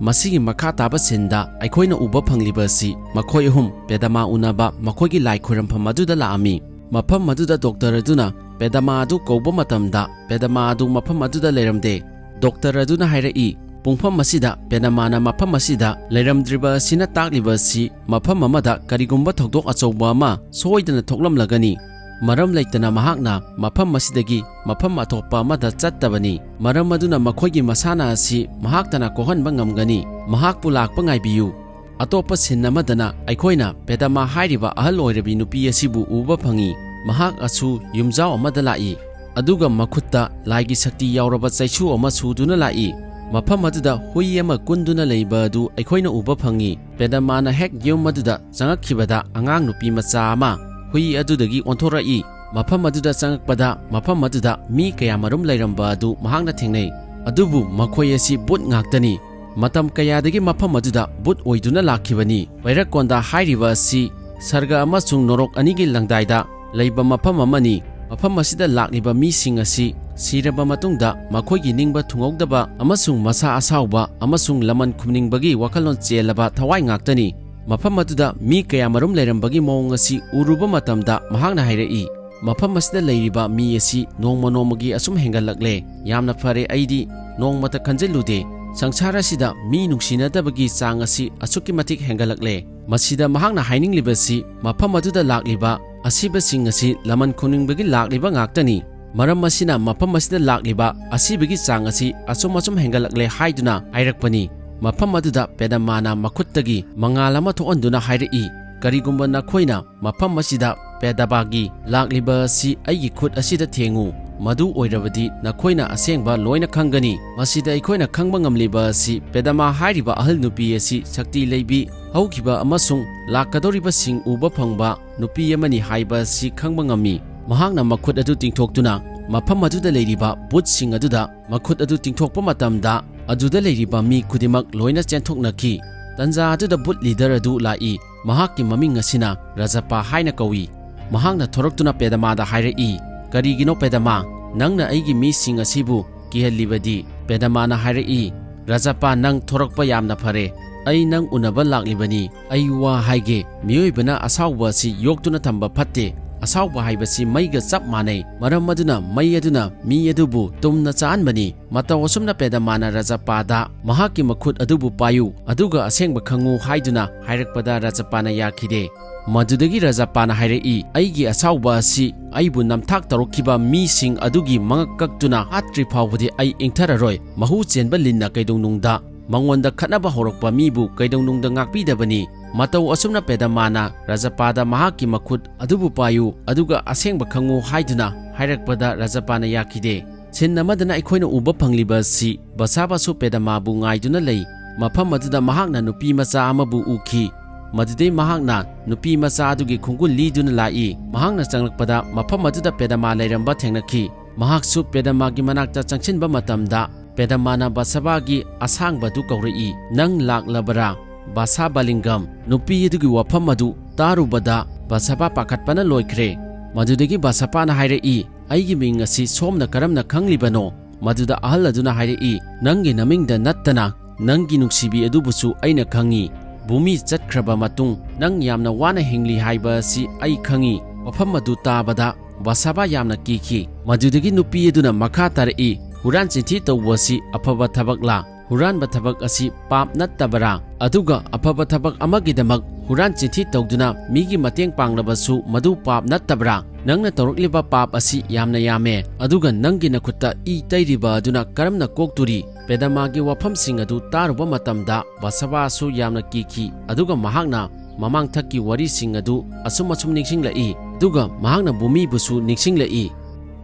ꯃꯁꯤꯒꯤ ꯃꯈꯥ ꯇꯥꯕ ꯁꯤꯟꯗ ꯑꯩꯈꯣꯏꯅ ꯎꯕ ꯐꯪꯂꯤꯕ ꯑꯁꯤ ꯃꯈꯣꯏ ꯑꯍꯨꯝ ꯄꯦꯗꯃꯥ ꯎꯅꯕ ꯃꯈꯣꯏꯒꯤ ꯂꯥꯏ ꯈꯣꯏꯔꯝꯐꯝ ꯑꯗꯨꯗ ꯂꯥꯛꯑꯝꯃꯤ꯫ ꯃꯐꯝ ꯑꯗꯨꯗ ꯗꯣꯛꯇꯔ ꯑꯗꯨꯅ ꯄꯦꯗꯃꯥ ꯑꯗꯨ ꯀꯧꯕ ꯃꯇꯝꯗ ꯄꯦꯗꯃꯥ ꯑꯗꯨ ꯃꯐꯝ ꯑꯗꯨꯗ ꯂꯩꯔꯝꯗꯦ꯫ ꯗꯣꯛꯇꯔ ꯑꯗꯨꯅ ꯍꯥꯏꯔꯛꯏ, ꯄꯨꯡꯐꯝ ꯑꯁꯤꯗ ꯄꯦꯗꯃꯥꯅ ꯃꯐꯝ ꯑꯁꯤꯗ ꯂꯩꯔꯝꯗ꯭ꯔꯤꯕ ꯑꯁꯤꯅ ꯇꯥꯛꯂꯤꯕ ꯑꯁꯤ ꯃꯐꯝ ꯑꯃꯗ ꯀꯔꯤꯒꯨꯝꯕ ꯊꯧꯗꯣꯛ ꯑꯆꯧꯕ ꯑꯃ ꯁꯣꯏꯗꯅ ꯊꯣꯛꯂꯝꯂꯒꯅꯤ꯫ ꯃꯔꯝ ꯂꯩꯇꯅ ꯃꯍꯥꯛꯅ ꯃꯐꯝ ꯑꯁꯤꯗꯒꯤ ꯃꯐꯝ ꯑꯇꯣꯞꯄ ꯑꯃꯗ ꯆꯠꯇꯕꯅꯤ꯫ ꯃꯔꯝ ꯑꯗꯨꯅ ꯃꯈꯣꯏꯒꯤ ꯃꯁꯥꯟꯅ ꯑꯁꯤ ꯃꯍꯥꯛꯇꯅ ꯀꯣꯛꯍꯟꯕ ꯉꯝꯒꯅꯤ꯫ ꯃꯍꯥꯛꯄꯨ ꯂꯥꯛꯄ ꯉꯥꯏꯕꯤꯌꯨ꯫ ꯑꯇꯣꯞꯄ ꯁꯤꯟ ꯑꯃꯗꯅ ꯑꯩꯈꯣꯏꯅ ꯄꯦꯗꯃꯥ ꯍꯥꯏꯔꯤꯕ ꯑꯍꯜ ꯑꯣꯏꯔꯕꯤ ꯅꯨꯄꯤ ꯑꯁꯤꯕꯨ ꯎꯕ ꯐꯪꯏ꯫ ꯃꯍꯥꯛ ꯑꯁꯨ ꯌꯨꯝꯖꯥꯎ ꯑꯃꯗ ꯂꯥꯛꯏ, ꯑꯗꯨꯒ ꯃꯈꯨꯠꯇ ꯂꯥꯏꯒꯤ ꯁꯛꯇꯤ ꯌꯥꯎꯔꯕ ꯆꯩꯁꯨ ꯑꯃ ꯁꯨꯗꯨꯅ ꯂꯥꯛꯏ꯫ ꯃꯐꯝ ꯑꯗꯨꯗ ꯍꯨꯏ ꯑꯃ ꯀꯨꯟꯗꯨꯅ ꯂꯩꯕ ꯑꯗꯨ ꯑꯩꯈꯣꯏꯅ ꯎꯕ ꯐꯪꯏ꯫ ꯄꯦꯗꯃꯥꯅ ꯍꯦꯛ ꯌꯨꯝ ꯑꯗꯨꯗ ꯆꯪꯉꯛꯈꯤꯕꯗ ꯑꯉꯥꯡ ꯅꯨꯄꯤ ꯃꯆꯥ ꯑꯃ ꯍꯨꯏ ꯑꯗꯨꯗꯒꯤ ꯑꯣꯟꯊꯣꯔꯛꯏ꯫ ꯃꯐꯝ ꯑꯗꯨꯗ ꯆꯪꯉꯛꯄꯗ ꯃꯐꯝ ꯑꯗꯨꯗ ꯃꯤ ꯀꯌꯥꯃꯔꯨꯝ ꯂꯩꯔꯝꯕ ꯑꯗꯨ ꯃꯍꯥꯛꯅ ꯊꯦꯡꯅꯩ꯫ ꯑꯗꯨꯕꯨ ꯃꯈꯣꯏ ꯑꯁꯤ ꯚꯨꯠ ꯉꯥꯛꯇꯅꯤ꯫ ꯃꯇꯝ ꯀꯌꯥꯗꯒꯤ ꯃꯐꯝ ꯑꯗꯨꯗ ꯚꯨꯠ ꯑꯣꯏꯗꯨꯅ ꯂꯥꯛꯈꯤꯕꯅꯤ꯫ ꯚꯩꯔꯛꯀꯣꯟꯗꯥ ꯍꯥꯏꯔꯤꯕ ꯑꯁꯤ ꯁꯔꯒ ꯑꯃꯁꯨꯡ ꯅꯣꯔꯣꯛ ꯑꯅꯤꯒꯤ ꯂꯪꯗꯥꯏꯗ ꯂꯩꯕ ꯃꯐꯝ ꯑꯃꯅꯤ꯫ ꯃꯐꯝ ꯑꯁꯤꯗ ꯂꯥꯛꯂꯤꯕ ꯃꯤꯁꯤꯡ ꯑꯁꯤ ꯁꯤꯔꯕ ꯃꯇꯨꯡꯗ ꯃꯈꯣꯏꯒꯤ ꯅꯤꯡꯕ ꯊꯨꯡꯍꯧꯗꯕ ꯑꯃꯁꯨꯡ ꯃꯁꯥ ꯑꯁꯥꯎꯕ ꯑꯃꯁꯨꯡ ꯂꯃꯟ ꯈꯨꯝꯅꯤꯡꯕꯒꯤ ꯋꯥꯈꯜꯂꯣꯟ ꯆꯦꯜꯂꯕ ꯊꯋꯥꯏ ꯉꯥꯛꯇꯅꯤ꯫ ꯃꯐꯝ ꯑꯗꯨꯗ ꯃꯤ ꯀꯌꯥꯃꯔꯨꯝ ꯂꯩꯔꯝꯕꯒꯤ ꯃꯑꯣꯡ ꯑꯁꯤ ꯎꯔꯨꯕ ꯃꯇꯝꯗ ꯃꯍꯥꯛꯅ ꯍꯥꯏꯔꯛꯏ, "ꯃꯐꯝ ꯑꯁꯤꯗ ꯂꯩꯔꯤꯕ ꯃꯤ ꯑꯁꯤ ꯅꯣꯡꯃ ꯅꯣꯡꯃꯒꯤ ꯑꯁꯨꯝ ꯍꯦꯟꯒꯠꯂꯛꯂꯦ꯫ ꯌꯥꯝꯅ ꯐꯔꯦ, ꯑꯩꯗꯤ ꯅꯣꯡꯃꯇ ꯈꯟꯖꯤꯜꯂꯨꯗꯦ꯫ ꯁꯪꯁꯥꯔ ꯑꯁꯤꯗ ꯃꯤ ꯅꯨꯡꯁꯤꯅꯗꯕꯒꯤ ꯆꯥꯡ ꯑꯁꯤ ꯑꯁꯨꯛꯀꯤ ꯃꯇꯤꯛ ꯍꯦꯟꯒꯠꯂꯛꯂꯦ꯫" ꯃꯁꯤꯗ ꯃꯍꯥꯛꯅ ꯍꯥꯏꯅꯤꯡꯂꯤꯕꯁꯤ ꯃꯐꯝ ꯑꯗꯨꯗ ꯂꯥꯛꯂꯤꯕ ꯑꯁꯤꯕꯁꯤꯡ ꯑꯁꯤ ꯂꯃꯟ ꯈꯨꯝꯅꯤꯡꯕꯒꯤ ꯂꯥꯛꯂꯤꯕ ꯉꯥꯛꯇꯅꯤ꯫ ꯃꯔꯝ ꯑꯁꯤꯅ ꯃꯐꯝ ꯑꯁꯤꯗ ꯂꯥꯛꯂꯤꯕ ꯑꯁꯤꯕꯒꯤ ꯆꯥꯡ ꯑꯁꯤ ꯑꯁꯨꯝ ꯑꯁꯨꯝ ꯍꯦꯟꯒꯠꯂꯛꯂꯦ ꯍꯥꯏꯗꯨꯅ ꯍꯥꯏꯔꯛꯄꯅꯤ꯫ ꯃꯐꯝ ꯑꯗꯨꯗ ꯄꯦꯗꯃꯥꯅ ꯃꯈꯨꯠꯇꯒꯤ ꯃꯉꯥꯜ ꯑꯃ ꯊꯣꯛꯍꯟꯗꯨꯅ ꯍꯥꯏꯔꯛꯏ, "ꯀꯔꯤꯒꯨꯝꯕ ꯅꯈꯣꯏꯅ ꯃꯐꯝ ꯑꯁꯤꯗ ꯄꯦꯗꯕꯥꯒꯤ ꯂꯥꯛꯂꯤꯕ ꯑꯁꯤ ꯑꯩꯒꯤ ꯈꯨꯠ ꯑꯁꯤꯗ ꯊꯦꯡꯉꯨ꯫ ꯃꯗꯨ ꯑꯣꯏꯔꯕꯗꯤ ꯅꯈꯣꯏꯅ ꯑꯁꯦꯡꯕ ꯂꯣꯏꯅ ꯈꯪꯒꯅꯤ꯫" ꯃꯁꯤꯗ ꯑꯩꯈꯣꯏꯅ ꯈꯪꯕ ꯉꯝꯂꯤꯕ ꯑꯁꯤ ꯄꯦꯗꯃꯥ ꯍꯥꯏꯔꯤꯕ ꯑꯍꯜ ꯅꯨꯄꯤ ꯑꯁꯤ ꯁꯛꯇꯤ ꯂꯩꯕꯤ, ꯍꯧꯈꯤꯕ ꯑꯃꯁꯨꯡ ꯂꯥꯛꯀꯗꯧꯔꯤꯕꯁꯤꯡ ꯎꯕ ꯐꯪꯕ ꯅꯨꯄꯤ ꯑꯃꯅꯤ ꯍꯥꯏꯕ ꯑꯁꯤ ꯈꯪꯕ ꯉꯝꯃꯤ꯫ ꯃꯍꯥꯛꯅ ꯃꯈꯨꯠ ꯑꯗꯨ ꯇꯤꯡꯊꯣꯛꯇꯨꯅ ꯃꯐꯝ ꯑꯗꯨꯗ ꯂꯩꯔꯤꯕ ꯚꯨꯠꯁꯤꯡ ꯑꯗꯨꯗ ꯃꯈꯨꯠ ꯑꯗꯨ ꯇꯤꯡꯊꯣꯛꯄ ꯃꯇꯝꯗ, ꯑꯗꯨꯗ ꯂꯩꯔꯤꯕ ꯃꯤ ꯈꯨꯗꯤꯡꯃꯛ ꯂꯣꯏꯅ ꯆꯦꯟꯊꯣꯛꯅꯈꯤ꯫ ꯇꯟꯖꯥ ꯑꯗꯨꯗ ꯚꯨꯠ ꯂꯤꯗꯔ ꯑꯗꯨ ꯂꯥꯛꯏ꯫ ꯃꯍꯥꯛꯀꯤ ꯃꯃꯤꯡ ꯑꯁꯤꯅ ꯔꯖꯄꯥ ꯍꯥꯏꯅ ꯀꯧꯏ꯫ ꯃꯍꯥꯛꯅ ꯊꯣꯔꯛꯇꯨꯅ ꯄꯦꯗꯃꯥꯗ ꯍꯥꯏꯔꯛꯏ, "ꯀꯔꯤꯒꯤꯅꯣ ꯄꯦꯗꯃꯥ, ꯅꯪꯅ ꯑꯩꯒꯤ ꯃꯤꯁꯤꯡ ꯑꯁꯤꯕꯨ ꯀꯤꯍꯜꯂꯤꯕꯗꯤ?" ꯄꯦꯗꯃꯥꯅ ꯍꯥꯏꯔꯛꯏ, "ꯔꯖꯄꯥ, ꯅꯪ ꯊꯣꯔꯛꯄ ꯌꯥꯝꯅ ꯐꯔꯦ꯫ ꯑꯩ ꯅꯪ ꯎꯅꯕ ꯂꯥꯛꯂꯤꯕꯅꯤ꯫ ꯑꯩ ꯋꯥ ꯍꯥꯏꯒꯦ, ꯃꯤꯑꯣꯏꯕꯅ ꯑꯁꯥꯎꯕ ꯑꯁꯤ ꯌꯣꯛꯇꯨꯅ ꯊꯝꯕ ꯐꯠꯇꯦ꯫ ꯑꯁꯥꯎꯕ ꯍꯥꯏꯕꯁꯤ ꯃꯩꯒ ꯆꯞ ꯃꯥꯟꯅꯩ꯫ ꯃꯔꯝ ꯑꯗꯨꯅ ꯃꯩ ꯑꯗꯨꯅ ꯃꯤ ꯑꯗꯨꯕꯨ ꯇꯨꯝꯅ ꯆꯥꯍꯟꯕꯅꯤ꯫" ꯃꯇꯧ ꯑꯁꯨꯝꯅ ꯄꯦꯗꯃꯥꯅ ꯔꯖꯄꯥꯗ, "ꯃꯍꯥꯛꯀꯤ ꯃꯈꯨꯠ ꯑꯗꯨꯕꯨ ꯄꯥꯏꯌꯨ, ꯑꯗꯨꯒ ꯑꯁꯦꯡꯕ ꯈꯪꯉꯨ" ꯍꯥꯏꯗꯨꯅ ꯍꯥꯏꯔꯛꯄꯗ ꯔꯖꯄꯥꯅ ꯌꯥꯈꯤꯗꯦ꯫ ꯃꯗꯨꯗꯒꯤ ꯔꯖꯄꯥꯅ ꯍꯥꯏꯔꯛꯏ, "ꯑꯩꯒꯤ ꯑꯁꯥꯎꯕ ꯑꯁꯤ ꯑꯩꯕꯨ ꯅꯝꯊꯥꯛ ꯇꯧꯔꯛꯈꯤꯕ ꯃꯤꯁꯤꯡ ꯑꯗꯨꯒꯤ ꯃꯉꯛ ꯀꯛꯇꯨꯅ ꯍꯥꯠꯇ꯭ꯔꯤ ꯐꯥꯎꯕꯗꯤ ꯑꯩ ꯏꯪꯊꯔꯔꯣꯏ꯫ ꯃꯍꯨ ꯆꯦꯟꯕ ꯂꯤꯟꯅ ꯀꯩꯗꯧꯅꯨꯡꯗ ꯃꯉꯣꯟꯗ ꯈꯠꯅꯕ ꯍꯧꯔꯛꯄ ꯃꯤꯕꯨ ꯀꯩꯗꯧꯅꯨꯡꯗ ꯉꯥꯛꯄꯤꯗꯕꯅꯤ꯫" ꯃꯇꯧ ꯑꯁꯨꯝꯅ ꯄꯦꯗꯃꯥꯅ ꯔꯖꯄꯥꯗ "ꯃꯍꯥꯛꯀꯤ ꯃꯈꯨꯠ ꯑꯗꯨꯕꯨ ꯄꯥꯏꯌꯨ, ꯑꯗꯨꯒ ꯑꯁꯦꯡꯕ ꯈꯪꯉꯨ" ꯍꯥꯏꯗꯨꯅ ꯍꯥꯏꯔꯛꯄꯗ ꯔꯖꯄꯥꯅ ꯌꯥꯈꯤꯗꯦ꯫ ꯁꯤꯟ ꯑꯃꯗꯅ ꯑꯩꯈꯣꯏꯅ ꯎꯕ ꯐꯪꯂꯤꯕ ꯑꯁꯤ ꯕꯁꯥꯕꯥꯁꯨ ꯄꯦꯗꯃꯥꯕꯨ ꯉꯥꯏꯗꯨꯅ ꯂꯩ꯫ ꯃꯐꯝ ꯑꯗꯨꯗ ꯃꯍꯥꯛꯅ ꯅꯨꯄꯤ ꯃꯆꯥ ꯑꯃꯕꯨ ꯎꯈꯤ꯫ ꯃꯗꯨꯗꯩ ꯃꯍꯥꯛꯅ ꯅꯨꯄꯤ ꯃꯆꯥ ꯑꯗꯨꯒꯤ ꯈꯣꯡꯒꯨꯜ ꯂꯤꯗꯨꯅ ꯂꯥꯛꯏ꯫ ꯃꯍꯥꯛꯅ ꯆꯪꯂꯛꯄꯗ ꯃꯐꯝ ꯑꯗꯨꯗ ꯄꯦꯗꯃꯥ ꯂꯩꯔꯝꯕ ꯊꯦꯡꯅꯈꯤ꯫ ꯃꯍꯥꯛꯁꯨ ꯄꯦꯗꯃꯥꯒꯤ ꯃꯅꯥꯛꯇ ꯆꯪꯁꯤꯟꯕ ꯃꯇꯝꯗ, ꯄꯦꯗꯃꯥꯅ ꯕꯁꯥꯕꯥꯒꯤ ꯑꯁꯥꯡꯕꯗꯨ ꯀꯧꯔꯛꯏ, "ꯅꯪ ꯂꯥꯛꯂꯕꯔꯥ?" ꯕꯁꯥꯕꯥꯂꯤꯡꯒꯝ, ꯅꯨꯄꯤ ꯑꯗꯨꯒꯤ ꯋꯥꯐꯝ ꯑꯗꯨ ꯇꯥꯔꯨꯕꯗ ꯕꯁꯥꯕꯥ ꯄꯥꯈꯠꯄꯅ ꯂꯣꯏꯈ꯭ꯔꯦ꯫ ꯃꯗꯨꯗꯒꯤ ꯕꯁꯄꯥꯅ ꯍꯥꯏꯔꯛꯏ, "ꯑꯩꯒꯤ ꯃꯤꯡ ꯑꯁꯤ ꯁꯣꯝꯅ ꯀꯔꯝꯅ ꯈꯪꯂꯤꯕꯅꯣ?" ꯃꯗꯨꯗ ꯑꯍꯜ ꯑꯗꯨꯅ ꯍꯥꯏꯔꯛꯏ, "ꯅꯪꯒꯤ ꯅꯃꯤꯡꯗ ꯅꯠꯇꯅ ꯅꯪꯒꯤ ꯅꯨꯡꯁꯤꯕꯤ ꯑꯗꯨꯕꯨꯁꯨ ꯑꯩꯅ ꯈꯪꯏ꯫ ꯚꯨꯃꯤ ꯆꯠꯈ꯭ꯔꯕ ꯃꯇꯨꯡ ꯅꯪ ꯌꯥꯝꯅ ꯋꯥꯅ ꯍꯤꯡꯂꯤ ꯍꯥꯏꯕ ꯑꯁꯤ ꯑꯩ ꯈꯪꯏ꯫" ꯃꯐꯝ ꯑꯗꯨ ꯇꯥꯕꯗ ꯕꯁꯕꯥ ꯌꯥꯝꯅ ꯀꯤꯈꯤ꯫ ꯃꯗꯨꯗꯒꯤ ꯅꯨꯄꯤ ꯑꯗꯨꯅ ꯃꯈꯥ ꯇꯥꯔꯛꯏ, "ꯍꯨꯔꯥꯟ ꯆꯤꯟꯊꯤ ꯇꯧꯕ ꯑꯁꯤ ꯑꯐꯕ ꯊꯕꯛꯂꯥ? ꯍꯨꯔꯥꯟꯕ ꯊꯕꯛ ꯑꯁꯤ ꯄꯥꯞ ꯅꯠꯇꯕꯔꯥ? ꯑꯗꯨꯒ ꯑꯐꯕ ꯊꯕꯛ ꯑꯃꯒꯤꯗꯃꯛ ꯍꯨꯔꯥꯟ ꯆꯤꯟꯊꯤ ꯇꯧꯗꯨꯅ ꯃꯤꯒꯤ ꯃꯇꯦꯡ ꯄꯥꯡꯂꯕꯁꯨ ꯃꯗꯨ ꯄꯥꯞ ꯅꯠꯇꯕꯔꯥ? ꯅꯪꯅ ꯇꯧꯔꯛꯂꯤꯕ ꯄꯥꯞ ꯑꯁꯤ ꯌꯥꯝꯅ ꯌꯥꯝꯃꯦ, ꯑꯗꯨꯒ ꯅꯪꯒꯤ ꯅꯈꯨꯠꯇ ꯏ ꯇꯩꯔꯤꯕ ꯑꯗꯨꯅ ꯀꯔꯝꯅ ꯀꯣꯛꯇꯣꯔꯤ?" ꯄꯦꯗꯃꯥꯒꯤ ꯋꯥꯐꯝꯁꯤꯡ ꯑꯗꯨ ꯇꯥꯔꯨꯕ ꯃꯇꯝꯗ ꯕꯁꯕꯥꯁꯨ ꯌꯥꯝꯅ ꯀꯤꯈꯤ, ꯑꯗꯨꯒ ꯃꯍꯥꯛꯅ ꯃꯃꯥꯡꯊꯛꯀꯤ ꯋꯥꯔꯤꯁꯤꯡ ꯑꯗꯨ ꯑꯁꯨꯝ ꯑꯁꯨꯝ ꯅꯤꯡꯁꯤꯡꯂꯛꯏ, ꯑꯗꯨꯒ ꯃꯍꯥꯛꯅ ꯚꯨꯃꯤꯕꯨꯁꯨ ꯅꯤꯡꯁꯤꯡꯂꯛꯏ꯫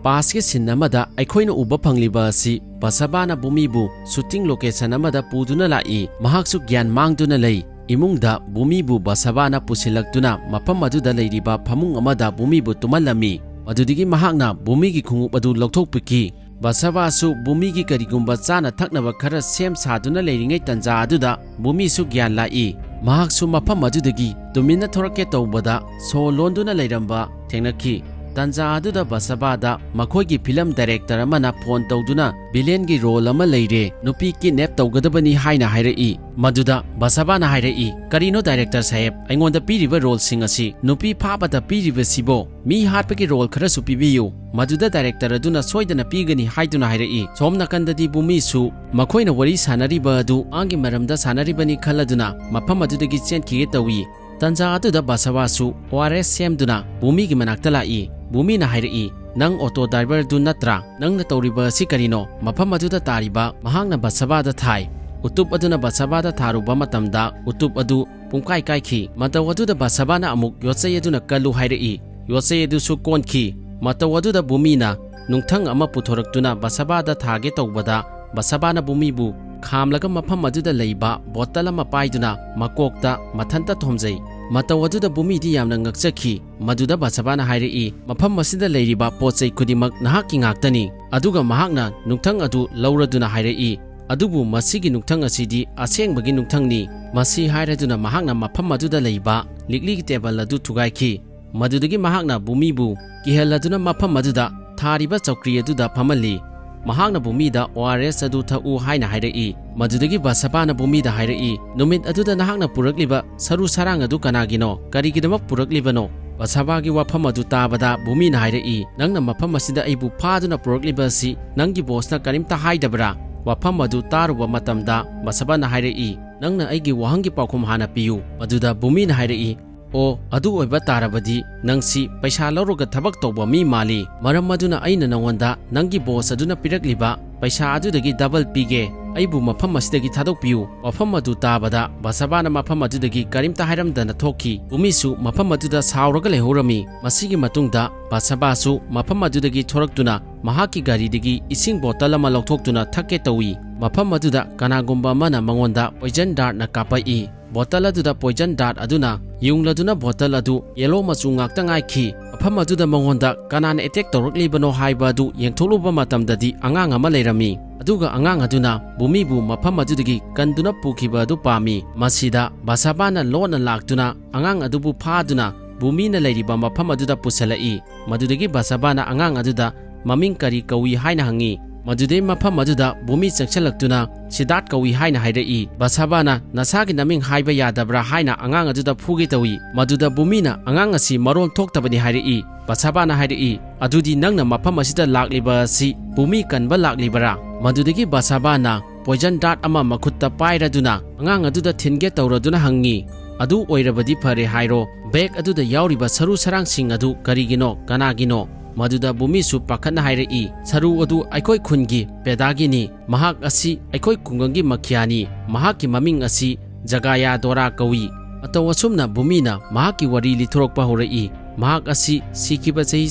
ꯄꯥꯁꯀꯤ ꯁꯤꯟ ꯑꯃꯗ ꯑꯩꯈꯣꯏꯅ ꯎꯕ ꯐꯪꯂꯤꯕ ꯑꯁꯤ ꯕꯁꯕꯥꯅ ꯚꯨꯃꯤꯕꯨ ꯁꯨꯇꯤꯡ ꯂꯣꯀꯦꯁꯟ ꯑꯃꯗ ꯄꯨꯗꯨꯅ ꯂꯥꯛꯏ꯫ ꯃꯍꯥꯛꯁꯨ ꯒ꯭ꯌꯥꯟ ꯃꯥꯡꯗꯨꯅ ꯂꯩ꯫ ꯏꯃꯨꯡꯗ ꯚꯨꯃꯤꯕꯨ ꯕꯁꯕꯥꯅ ꯄꯨꯁꯤꯜꯂꯛꯇꯨꯅ ꯃꯐꯝ ꯑꯗꯨꯗ ꯂꯩꯔꯤꯕ ꯐꯃꯨꯡ ꯑꯃꯗ ꯚꯨꯃꯤꯕꯨ ꯇꯨꯝꯍꯜꯂꯝꯃꯤ꯫ ꯃꯗꯨꯗꯒꯤ ꯃꯍꯥꯛꯅ ꯚꯨꯃꯤꯒꯤ ꯈꯣꯡꯎꯞ ꯑꯗꯨ ꯂꯧꯊꯣꯛꯄꯤꯈꯤ꯫ ꯕꯁꯕꯥꯁꯨ ꯚꯨꯃꯤꯒꯤ ꯀꯔꯤꯒꯨꯝꯕ ꯆꯥꯅ ꯊꯛꯅꯕ ꯈꯔ ꯁꯦꯝ ꯁꯥꯗꯨꯅ ꯂꯩꯔꯤꯉꯩ ꯇꯟꯖꯥ ꯑꯗꯨꯗ ꯚꯨꯃꯤꯁꯨ ꯒ꯭ꯌꯥꯟ ꯂꯥꯛꯏ꯫ ꯃꯍꯥꯛꯁꯨ ꯃꯐꯝ ꯑꯗꯨꯗꯒꯤ ꯇꯨꯃꯤꯟꯅ ꯊꯣꯔꯛꯀꯦ ꯇꯧꯕꯗ ꯁꯣ ꯂꯣꯟꯗꯨꯅ ꯂꯩꯔꯝꯕ ꯊꯦꯡꯅꯈꯤ꯫ ꯇꯟꯖꯥ ꯑꯗꯨꯗ ꯕꯁꯕꯥꯗ ꯃꯈꯣꯏꯒꯤ ꯐꯤꯂꯝ ꯗꯥꯏꯔꯦꯛꯇꯔ ꯑꯃꯅ ꯐꯣꯟ ꯇꯧꯗꯨꯅ ꯚꯤꯂꯦꯟꯒꯤ ꯔꯣꯜ ꯑꯃ ꯂꯩꯔꯦ, ꯅꯨꯄꯤ ꯀꯤꯗꯅꯦꯞ ꯇꯧꯒꯗꯕꯅꯤ ꯍꯥꯏꯅ ꯍꯥꯏꯔꯛꯏ꯫ ꯃꯗꯨꯗ ꯕꯁꯕꯥꯅ ꯍꯥꯏꯔꯛꯏ, "ꯀꯔꯤꯅꯣ ꯗꯥꯏꯔꯦꯛꯇꯔ ꯁꯥꯍꯦꯕ, ꯑꯩꯉꯣꯟꯗ ꯄꯤꯔꯤꯕ ꯔꯣꯜꯁꯤꯡ ꯑꯁꯤ? ꯅꯨꯄꯤ ꯐꯥꯕꯗ ꯄꯤꯔꯤꯕꯁꯤꯕꯣ? ꯃꯤ ꯍꯥꯠꯄꯒꯤ ꯔꯣꯜ ꯈꯔꯁꯨ ꯄꯤꯕꯤꯌꯨ꯫" ꯃꯗꯨꯗ ꯗꯥꯏꯔꯦꯛꯇꯔ ꯑꯗꯨꯅ ꯁꯣꯏꯗꯅ ꯄꯤꯒꯅꯤ ꯍꯥꯏꯗꯨꯅ ꯍꯥꯏꯔꯛꯏ꯫ ꯁꯣꯝ ꯅꯥꯀꯟꯗꯗꯤ ꯚꯨꯃꯤꯁꯨ ꯃꯈꯣꯏꯅ ꯋꯥꯔꯤ ꯁꯥꯟꯅꯔꯤꯕ ꯑꯗꯨ ꯃꯥꯒꯤ ꯃꯔꯝꯗ ꯁꯥꯟꯅꯔꯤꯕꯅꯤ ꯈꯜꯂꯗꯨꯅ ꯃꯐꯝ ꯑꯗꯨꯗꯒꯤ ꯆꯦꯟꯈꯤꯒꯦ ꯇꯧꯏ꯫ ꯇꯟꯖꯥ ꯑꯗꯨꯗ ꯕꯁꯕꯥꯁꯨ ꯑꯣ ꯑꯥꯔ ꯑꯦꯁ ꯁꯦꯝꯗꯨꯅ ꯚꯨꯃꯤꯒꯤ ꯃꯅꯥꯛꯇ ꯂꯥꯛꯏ꯫ ꯚꯨꯃꯤꯅ ꯍꯥꯏꯔꯛꯏ, "ꯅꯪ ꯑꯣꯇꯣ ꯗ꯭ꯔꯥꯏꯚꯔꯗꯨ ꯅꯠꯇ꯭ꯔꯥ? ꯅꯪꯅ ꯇꯧꯔꯤꯕ ꯑꯁꯤ ꯀꯔꯤꯅꯣ? ꯃꯐꯝ ꯑꯗꯨꯗ ꯇꯥꯔꯤꯕ?" ꯃꯍꯥꯛꯅ ꯕꯁꯕꯥꯗ ꯊꯥꯏ꯫ ꯎꯇꯨꯞ ꯑꯗꯨꯅ ꯕꯁꯕꯥꯗ ꯊꯥꯔꯨꯕ ꯃꯇꯝꯗ ꯎꯇꯨꯞ ꯑꯗꯨ ꯄꯨꯡꯀꯥꯏ ꯀꯥꯏꯈꯤ꯫ ꯃꯇꯧ ꯑꯗꯨꯗ ꯕꯁꯕꯥꯅ ꯑꯃꯨꯛ ꯌꯣꯠꯆꯩ ꯑꯗꯨꯅ ꯀꯜꯂꯨ ꯍꯥꯏꯔꯛꯏ꯫ ꯌꯣꯠꯆꯩ ꯑꯗꯨꯁꯨ ꯀꯣꯟꯈꯤ꯫ ꯃꯇꯧ ꯑꯗꯨꯗ ꯚꯨꯃꯤꯅ ꯅꯨꯡꯊꯪ ꯑꯃ ꯄꯨꯊꯣꯔꯛꯇꯨꯅ ꯕꯁꯕꯥꯗ ꯊꯥꯒꯦ ꯇꯧꯕꯗ, ꯕꯁꯕꯥꯅ ꯚꯨꯃꯤꯕꯨ ꯈꯥꯝꯂꯒ ꯃꯐꯝ ꯑꯗꯨꯗ ꯂꯩꯕ ꯕꯣꯇꯜ ꯑꯃ ꯄꯥꯏꯗꯨꯅ ꯃꯀꯣꯛꯇ ꯃꯊꯟꯇ ꯊꯣꯝꯖꯩ꯫ ꯃꯇꯧ ꯑꯗꯨꯗ ꯚꯨꯃꯤꯗꯤ ꯌꯥꯝꯅ ꯉꯛꯆꯈꯤ꯫ ꯃꯗꯨꯗ ꯕꯁꯕꯥꯅ ꯍꯥꯏꯔꯛꯏ, "ꯃꯐꯝ ꯑꯁꯤꯗ ꯂꯩꯔꯤꯕ ꯄꯣꯠ ꯆꯩ ꯈꯨꯗꯤꯡꯃꯛ ꯅꯍꯥꯛꯀꯤ ꯉꯥꯛꯇꯅꯤ꯫" ꯑꯗꯨꯒ ꯃꯍꯥꯛꯅ ꯅꯨꯡꯊꯪ ꯑꯗꯨ ꯂꯧꯔꯗꯨꯅ ꯍꯥꯏꯔꯛꯏ, "ꯑꯗꯨꯕꯨ ꯃꯁꯤꯒꯤ ꯅꯨꯡꯊꯪ ꯑꯁꯤꯗꯤ ꯑꯁꯦꯡꯕꯒꯤ ꯅꯨꯡꯊꯪꯅꯤ꯫" ꯃꯁꯤ ꯍꯥꯏꯔꯗꯨꯅ ꯃꯍꯥꯛꯅ ꯃꯐꯝ ꯑꯗꯨꯗ ꯂꯩꯕ ꯂꯤꯛꯂꯤꯒꯤ ꯇꯦꯕꯜ ꯑꯗꯨ ꯊꯨꯒꯥꯏꯈꯤ꯫ ꯃꯗꯨꯗꯒꯤ ꯃꯍꯥꯛꯅ ꯚꯨꯃꯤꯕꯨ ꯀꯤꯍꯜꯂꯗꯨꯅ ꯃꯐꯝ ꯑꯗꯨꯗ ꯊꯥꯔꯤꯕ ꯆꯧꯀ꯭ꯔꯤ ꯑꯗꯨꯗ ꯐꯝꯍꯜꯂꯤ꯫ ꯃꯍꯥꯛꯅ ꯚꯨꯃꯤꯗ ꯑꯣ ꯑꯥꯔ ꯑꯦꯁ ꯑꯗꯨ ꯊꯛꯎ ꯍꯥꯏꯅ ꯍꯥꯏꯔꯛꯏ꯫ ꯃꯗꯨꯗꯒꯤ ꯕꯁꯕꯥꯅ ꯚꯨꯃꯤꯗ ꯍꯥꯏꯔꯛꯏ, "ꯅꯨꯃꯤꯠ ꯑꯗꯨꯗ ꯅꯍꯥꯛꯅ ꯄꯨꯔꯛꯂꯤꯕ ꯁꯔꯨ ꯁꯔꯥꯡ ꯑꯗꯨ ꯀꯅꯥꯒꯤꯅꯣ? ꯀꯔꯤꯒꯤꯗꯃꯛ ꯄꯨꯔꯛꯂꯤꯕꯅꯣ?" ꯕꯁꯕꯥꯒꯤ ꯋꯥꯐꯝ ꯑꯗꯨ ꯇꯥꯕꯗ ꯚꯨꯃꯤꯅ ꯍꯥꯏꯔꯛꯏ, "ꯅꯪꯅ ꯃꯐꯝ ꯑꯁꯤꯗ ꯑꯩꯕꯨ ꯐꯥꯗꯨꯅ ꯄꯨꯔꯛꯂꯤꯕ ꯑꯁꯤ ꯅꯪꯒꯤ ꯕꯣꯁꯅ ꯀꯔꯤꯝꯇ ꯍꯥꯏꯗꯕ꯭ꯔꯥ?" ꯋꯥꯐꯝ ꯑꯗꯨ ꯇꯥꯔꯨꯕ ꯃꯇꯝꯗ ꯕꯁꯕꯥꯅ ꯍꯥꯏꯔꯛꯏ, "ꯅꯪꯅ ꯑꯩꯒꯤ ꯋꯥꯍꯪꯒꯤ ꯄꯥꯎꯈꯨꯝ ꯍꯥꯟꯅ ꯄꯤꯌꯨ꯫" ꯃꯗꯨꯗ ꯚꯨꯃꯤꯅ ꯍꯥꯏꯔꯛꯏ, "ꯑꯣ, ꯑꯗꯨ ꯑꯣꯏꯕ ꯇꯥꯔꯕꯗꯤ ꯅꯪꯁꯤ ꯄꯩꯁꯥ ꯂꯧꯔꯒ ꯊꯕꯛ ꯇꯧꯕ ꯃꯤ ꯃꯥꯜꯂꯤ꯫ ꯃꯔꯝ ꯑꯗꯨꯅ ꯑꯩꯅ ꯅꯉꯣꯟꯗ ꯅꯪꯒꯤ ꯕꯣꯁ ꯑꯗꯨꯅ ꯄꯤꯔꯛꯂꯤꯕ ꯄꯩꯁꯥ ꯑꯗꯨꯗꯒꯤ ꯗꯕꯜ ꯄꯤꯒꯦ꯫ ꯑꯩꯕꯨ ꯃꯐꯝ ꯑꯁꯤꯗꯒꯤ ꯊꯥꯗꯣꯛꯄꯤꯌꯨ꯫" ꯋꯥꯐꯝ ꯑꯗꯨ ꯇꯥꯕꯗ ꯕꯁꯕꯥꯅ ꯃꯐꯝ ꯑꯗꯨꯗꯒꯤ ꯀꯔꯤꯝꯇ ꯍꯥꯏꯔꯝꯗꯅ ꯊꯣꯛꯈꯤ꯫ ꯚꯨꯃꯤꯁꯨ ꯃꯐꯝ ꯑꯗꯨꯗ ꯁꯥꯎꯔꯒ ꯂꯩꯍꯧꯔꯝꯃꯤ꯫ ꯃꯁꯤꯒꯤ ꯃꯇꯨꯡꯗ ꯕꯁꯕꯥꯁꯨ ꯃꯐꯝ ꯑꯗꯨꯗꯒꯤ ꯊꯣꯔꯛꯇꯨꯅ ꯃꯍꯥꯛꯀꯤ ꯒꯥꯔꯤꯗꯒꯤ ꯏꯁꯤꯡ ꯕꯣꯇꯜ ꯑꯃ ꯂꯧꯊꯣꯛꯇꯨꯅ ꯊꯛꯀꯦ ꯇꯧꯏ꯫ ꯃꯐꯝ ꯑꯗꯨꯗ ꯀꯅꯥꯒꯨꯝꯕ ꯑꯃꯅ ꯃꯉꯣꯟꯗ ꯄꯣꯏꯖꯟ ꯗꯥꯔꯠꯅ ꯀꯥꯞꯄꯛꯏ꯫ ꯕꯣꯇꯜ ꯑꯗꯨꯗ ꯄꯣꯏꯖꯟ ꯗꯥꯔꯠ ꯑꯗꯨꯅ ꯌꯨꯡꯂꯗꯨꯅ ꯕꯣꯇꯜ ꯑꯗꯨ ꯌꯦꯂꯣ ꯃꯆꯨ ꯉꯥꯛꯇ ꯉꯥꯏꯈꯤ꯫ ꯃꯐꯝ ꯑꯗꯨꯗ ꯃꯉꯣꯟꯗ ꯀꯅꯥꯅ ꯑꯦꯇꯦꯛ ꯇꯧꯔꯛꯂꯤꯕꯅꯣ ꯍꯥꯏꯕ ꯑꯗꯨ ꯌꯦꯡꯊꯣꯛꯂꯨꯕ ꯃꯇꯝꯗꯗꯤ ꯑꯉꯥꯡ ꯑꯃ ꯂꯩꯔꯝꯃꯤ꯫ ꯑꯗꯨꯒ ꯑꯉꯥꯡ ꯑꯗꯨꯅ ꯚꯨꯃꯤꯕꯨ ꯃꯐꯝ ꯑꯗꯨꯗꯒꯤ ꯀꯟꯗꯨꯅ ꯄꯨꯈꯤꯕ ꯑꯗꯨ ꯄꯥꯝꯃꯤ꯫ ꯃꯁꯤꯗ ꯕꯁꯕꯥꯅ ꯂꯣꯟꯅ ꯂꯥꯛꯇꯨꯅ ꯑꯉꯥꯡ ꯑꯗꯨꯕꯨ ꯐꯥꯗꯨꯅ ꯚꯨꯃꯤꯅ ꯂꯩꯔꯤꯕ ꯃꯐꯝ ꯑꯗꯨꯗ ꯄꯨꯁꯤꯜꯂꯛꯏ꯫ ꯃꯗꯨꯗꯒꯤ ꯕꯁꯕꯥꯅ ꯑꯉꯥꯡ ꯑꯗꯨꯗ ꯃꯃꯤꯡ ꯀꯔꯤ ꯀꯧꯏ ꯍꯥꯏꯅ ꯍꯪꯉꯤ꯫ ꯃꯗꯨꯗꯩ ꯃꯐꯝ ꯑꯗꯨꯗ ꯚꯨꯃꯤ ꯆꯪꯁꯤꯜꯂꯛꯇꯨꯅ ꯁꯤꯗꯥꯔꯠ ꯀꯧꯏ ꯍꯥꯏꯅ ꯍꯥꯏꯔꯛꯏ꯫ ꯕꯁꯕꯥꯅ "ꯅꯁꯥꯒꯤ ꯅꯃꯤꯡ ꯍꯥꯏꯕ ꯌꯥꯗꯕ꯭ꯔꯥ?" ꯍꯥꯏꯅ ꯑꯉꯥꯡ ꯑꯗꯨꯗ ꯐꯨꯒꯦ ꯇꯧꯏ꯫ ꯃꯗꯨꯗ ꯚꯨꯃꯤꯅ ꯑꯉꯥꯡ ꯑꯁꯤ ꯃꯔꯣꯟ ꯊꯣꯛꯇꯕꯅꯤ ꯍꯥꯏꯔꯛꯏ꯫ ꯕꯁꯕꯥꯅ ꯍꯥꯏꯔꯛꯏ, "ꯑꯗꯨꯗꯤ ꯅꯪꯅ ꯃꯐꯝ ꯑꯁꯤꯗ ꯂꯥꯛꯂꯤꯕ ꯑꯁꯤ ꯚꯨꯃꯤ ꯀꯟꯕ ꯂꯥꯛꯂꯤꯕꯔꯥ?" ꯃꯗꯨꯗꯒꯤ ꯕꯁꯕꯥꯅ ꯄꯣꯏꯖꯟ ꯗꯥꯔꯠ ꯑꯃ ꯃꯈꯨꯠꯇ ꯄꯥꯏꯔꯗꯨꯅ ꯑꯉꯥꯡ ꯑꯗꯨꯗ ꯊꯤꯟꯒꯦ ꯇꯧꯔꯗꯨꯅ ꯍꯪꯉꯤ, "ꯑꯗꯨ ꯑꯣꯏꯔꯕꯗꯤ ꯐꯔꯦ ꯍꯥꯏꯔꯣ, ꯕꯦꯒ ꯑꯗꯨꯗ ꯌꯥꯎꯔꯤꯕ ꯁꯔꯨ ꯁꯔꯥꯡꯁꯤꯡ ꯑꯗꯨ ꯀꯔꯤꯒꯤꯅꯣ, ꯀꯅꯥꯒꯤꯅꯣ?" ꯃꯗꯨꯗ ꯚꯨꯃꯤꯁꯨ ꯄꯥꯈꯠꯅ ꯍꯥꯏꯔꯛꯏ, "ꯁꯔꯨ ꯑꯗꯨ ꯑꯩꯈꯣꯏ ꯈꯨꯟꯒꯤ ꯄꯦꯗꯥꯒꯤꯅꯤ꯫ ꯃꯍꯥꯛ ꯑꯁꯤ ꯑꯩꯈꯣꯏ ꯈꯨꯡꯒꯪꯒꯤ ꯃꯈꯤꯌꯥꯅꯤ꯫ ꯃꯍꯥꯛꯀꯤ ꯃꯃꯤꯡ ꯑꯁꯤ ꯖꯒꯥꯌꯥ ꯗꯣꯔꯥ ꯀꯧꯏ꯫" ꯃꯇꯧ ꯑꯁꯨꯝꯅ ꯚꯨꯃꯤꯅ ꯃꯍꯥꯛꯀꯤ ꯋꯥꯔꯤ ꯂꯤꯊꯣꯔꯛꯄ ꯍꯧꯔꯛꯏ꯫ "ꯃꯍꯥꯛ ꯑꯁꯤ ꯁꯤꯈꯤꯕ ꯆꯍꯤ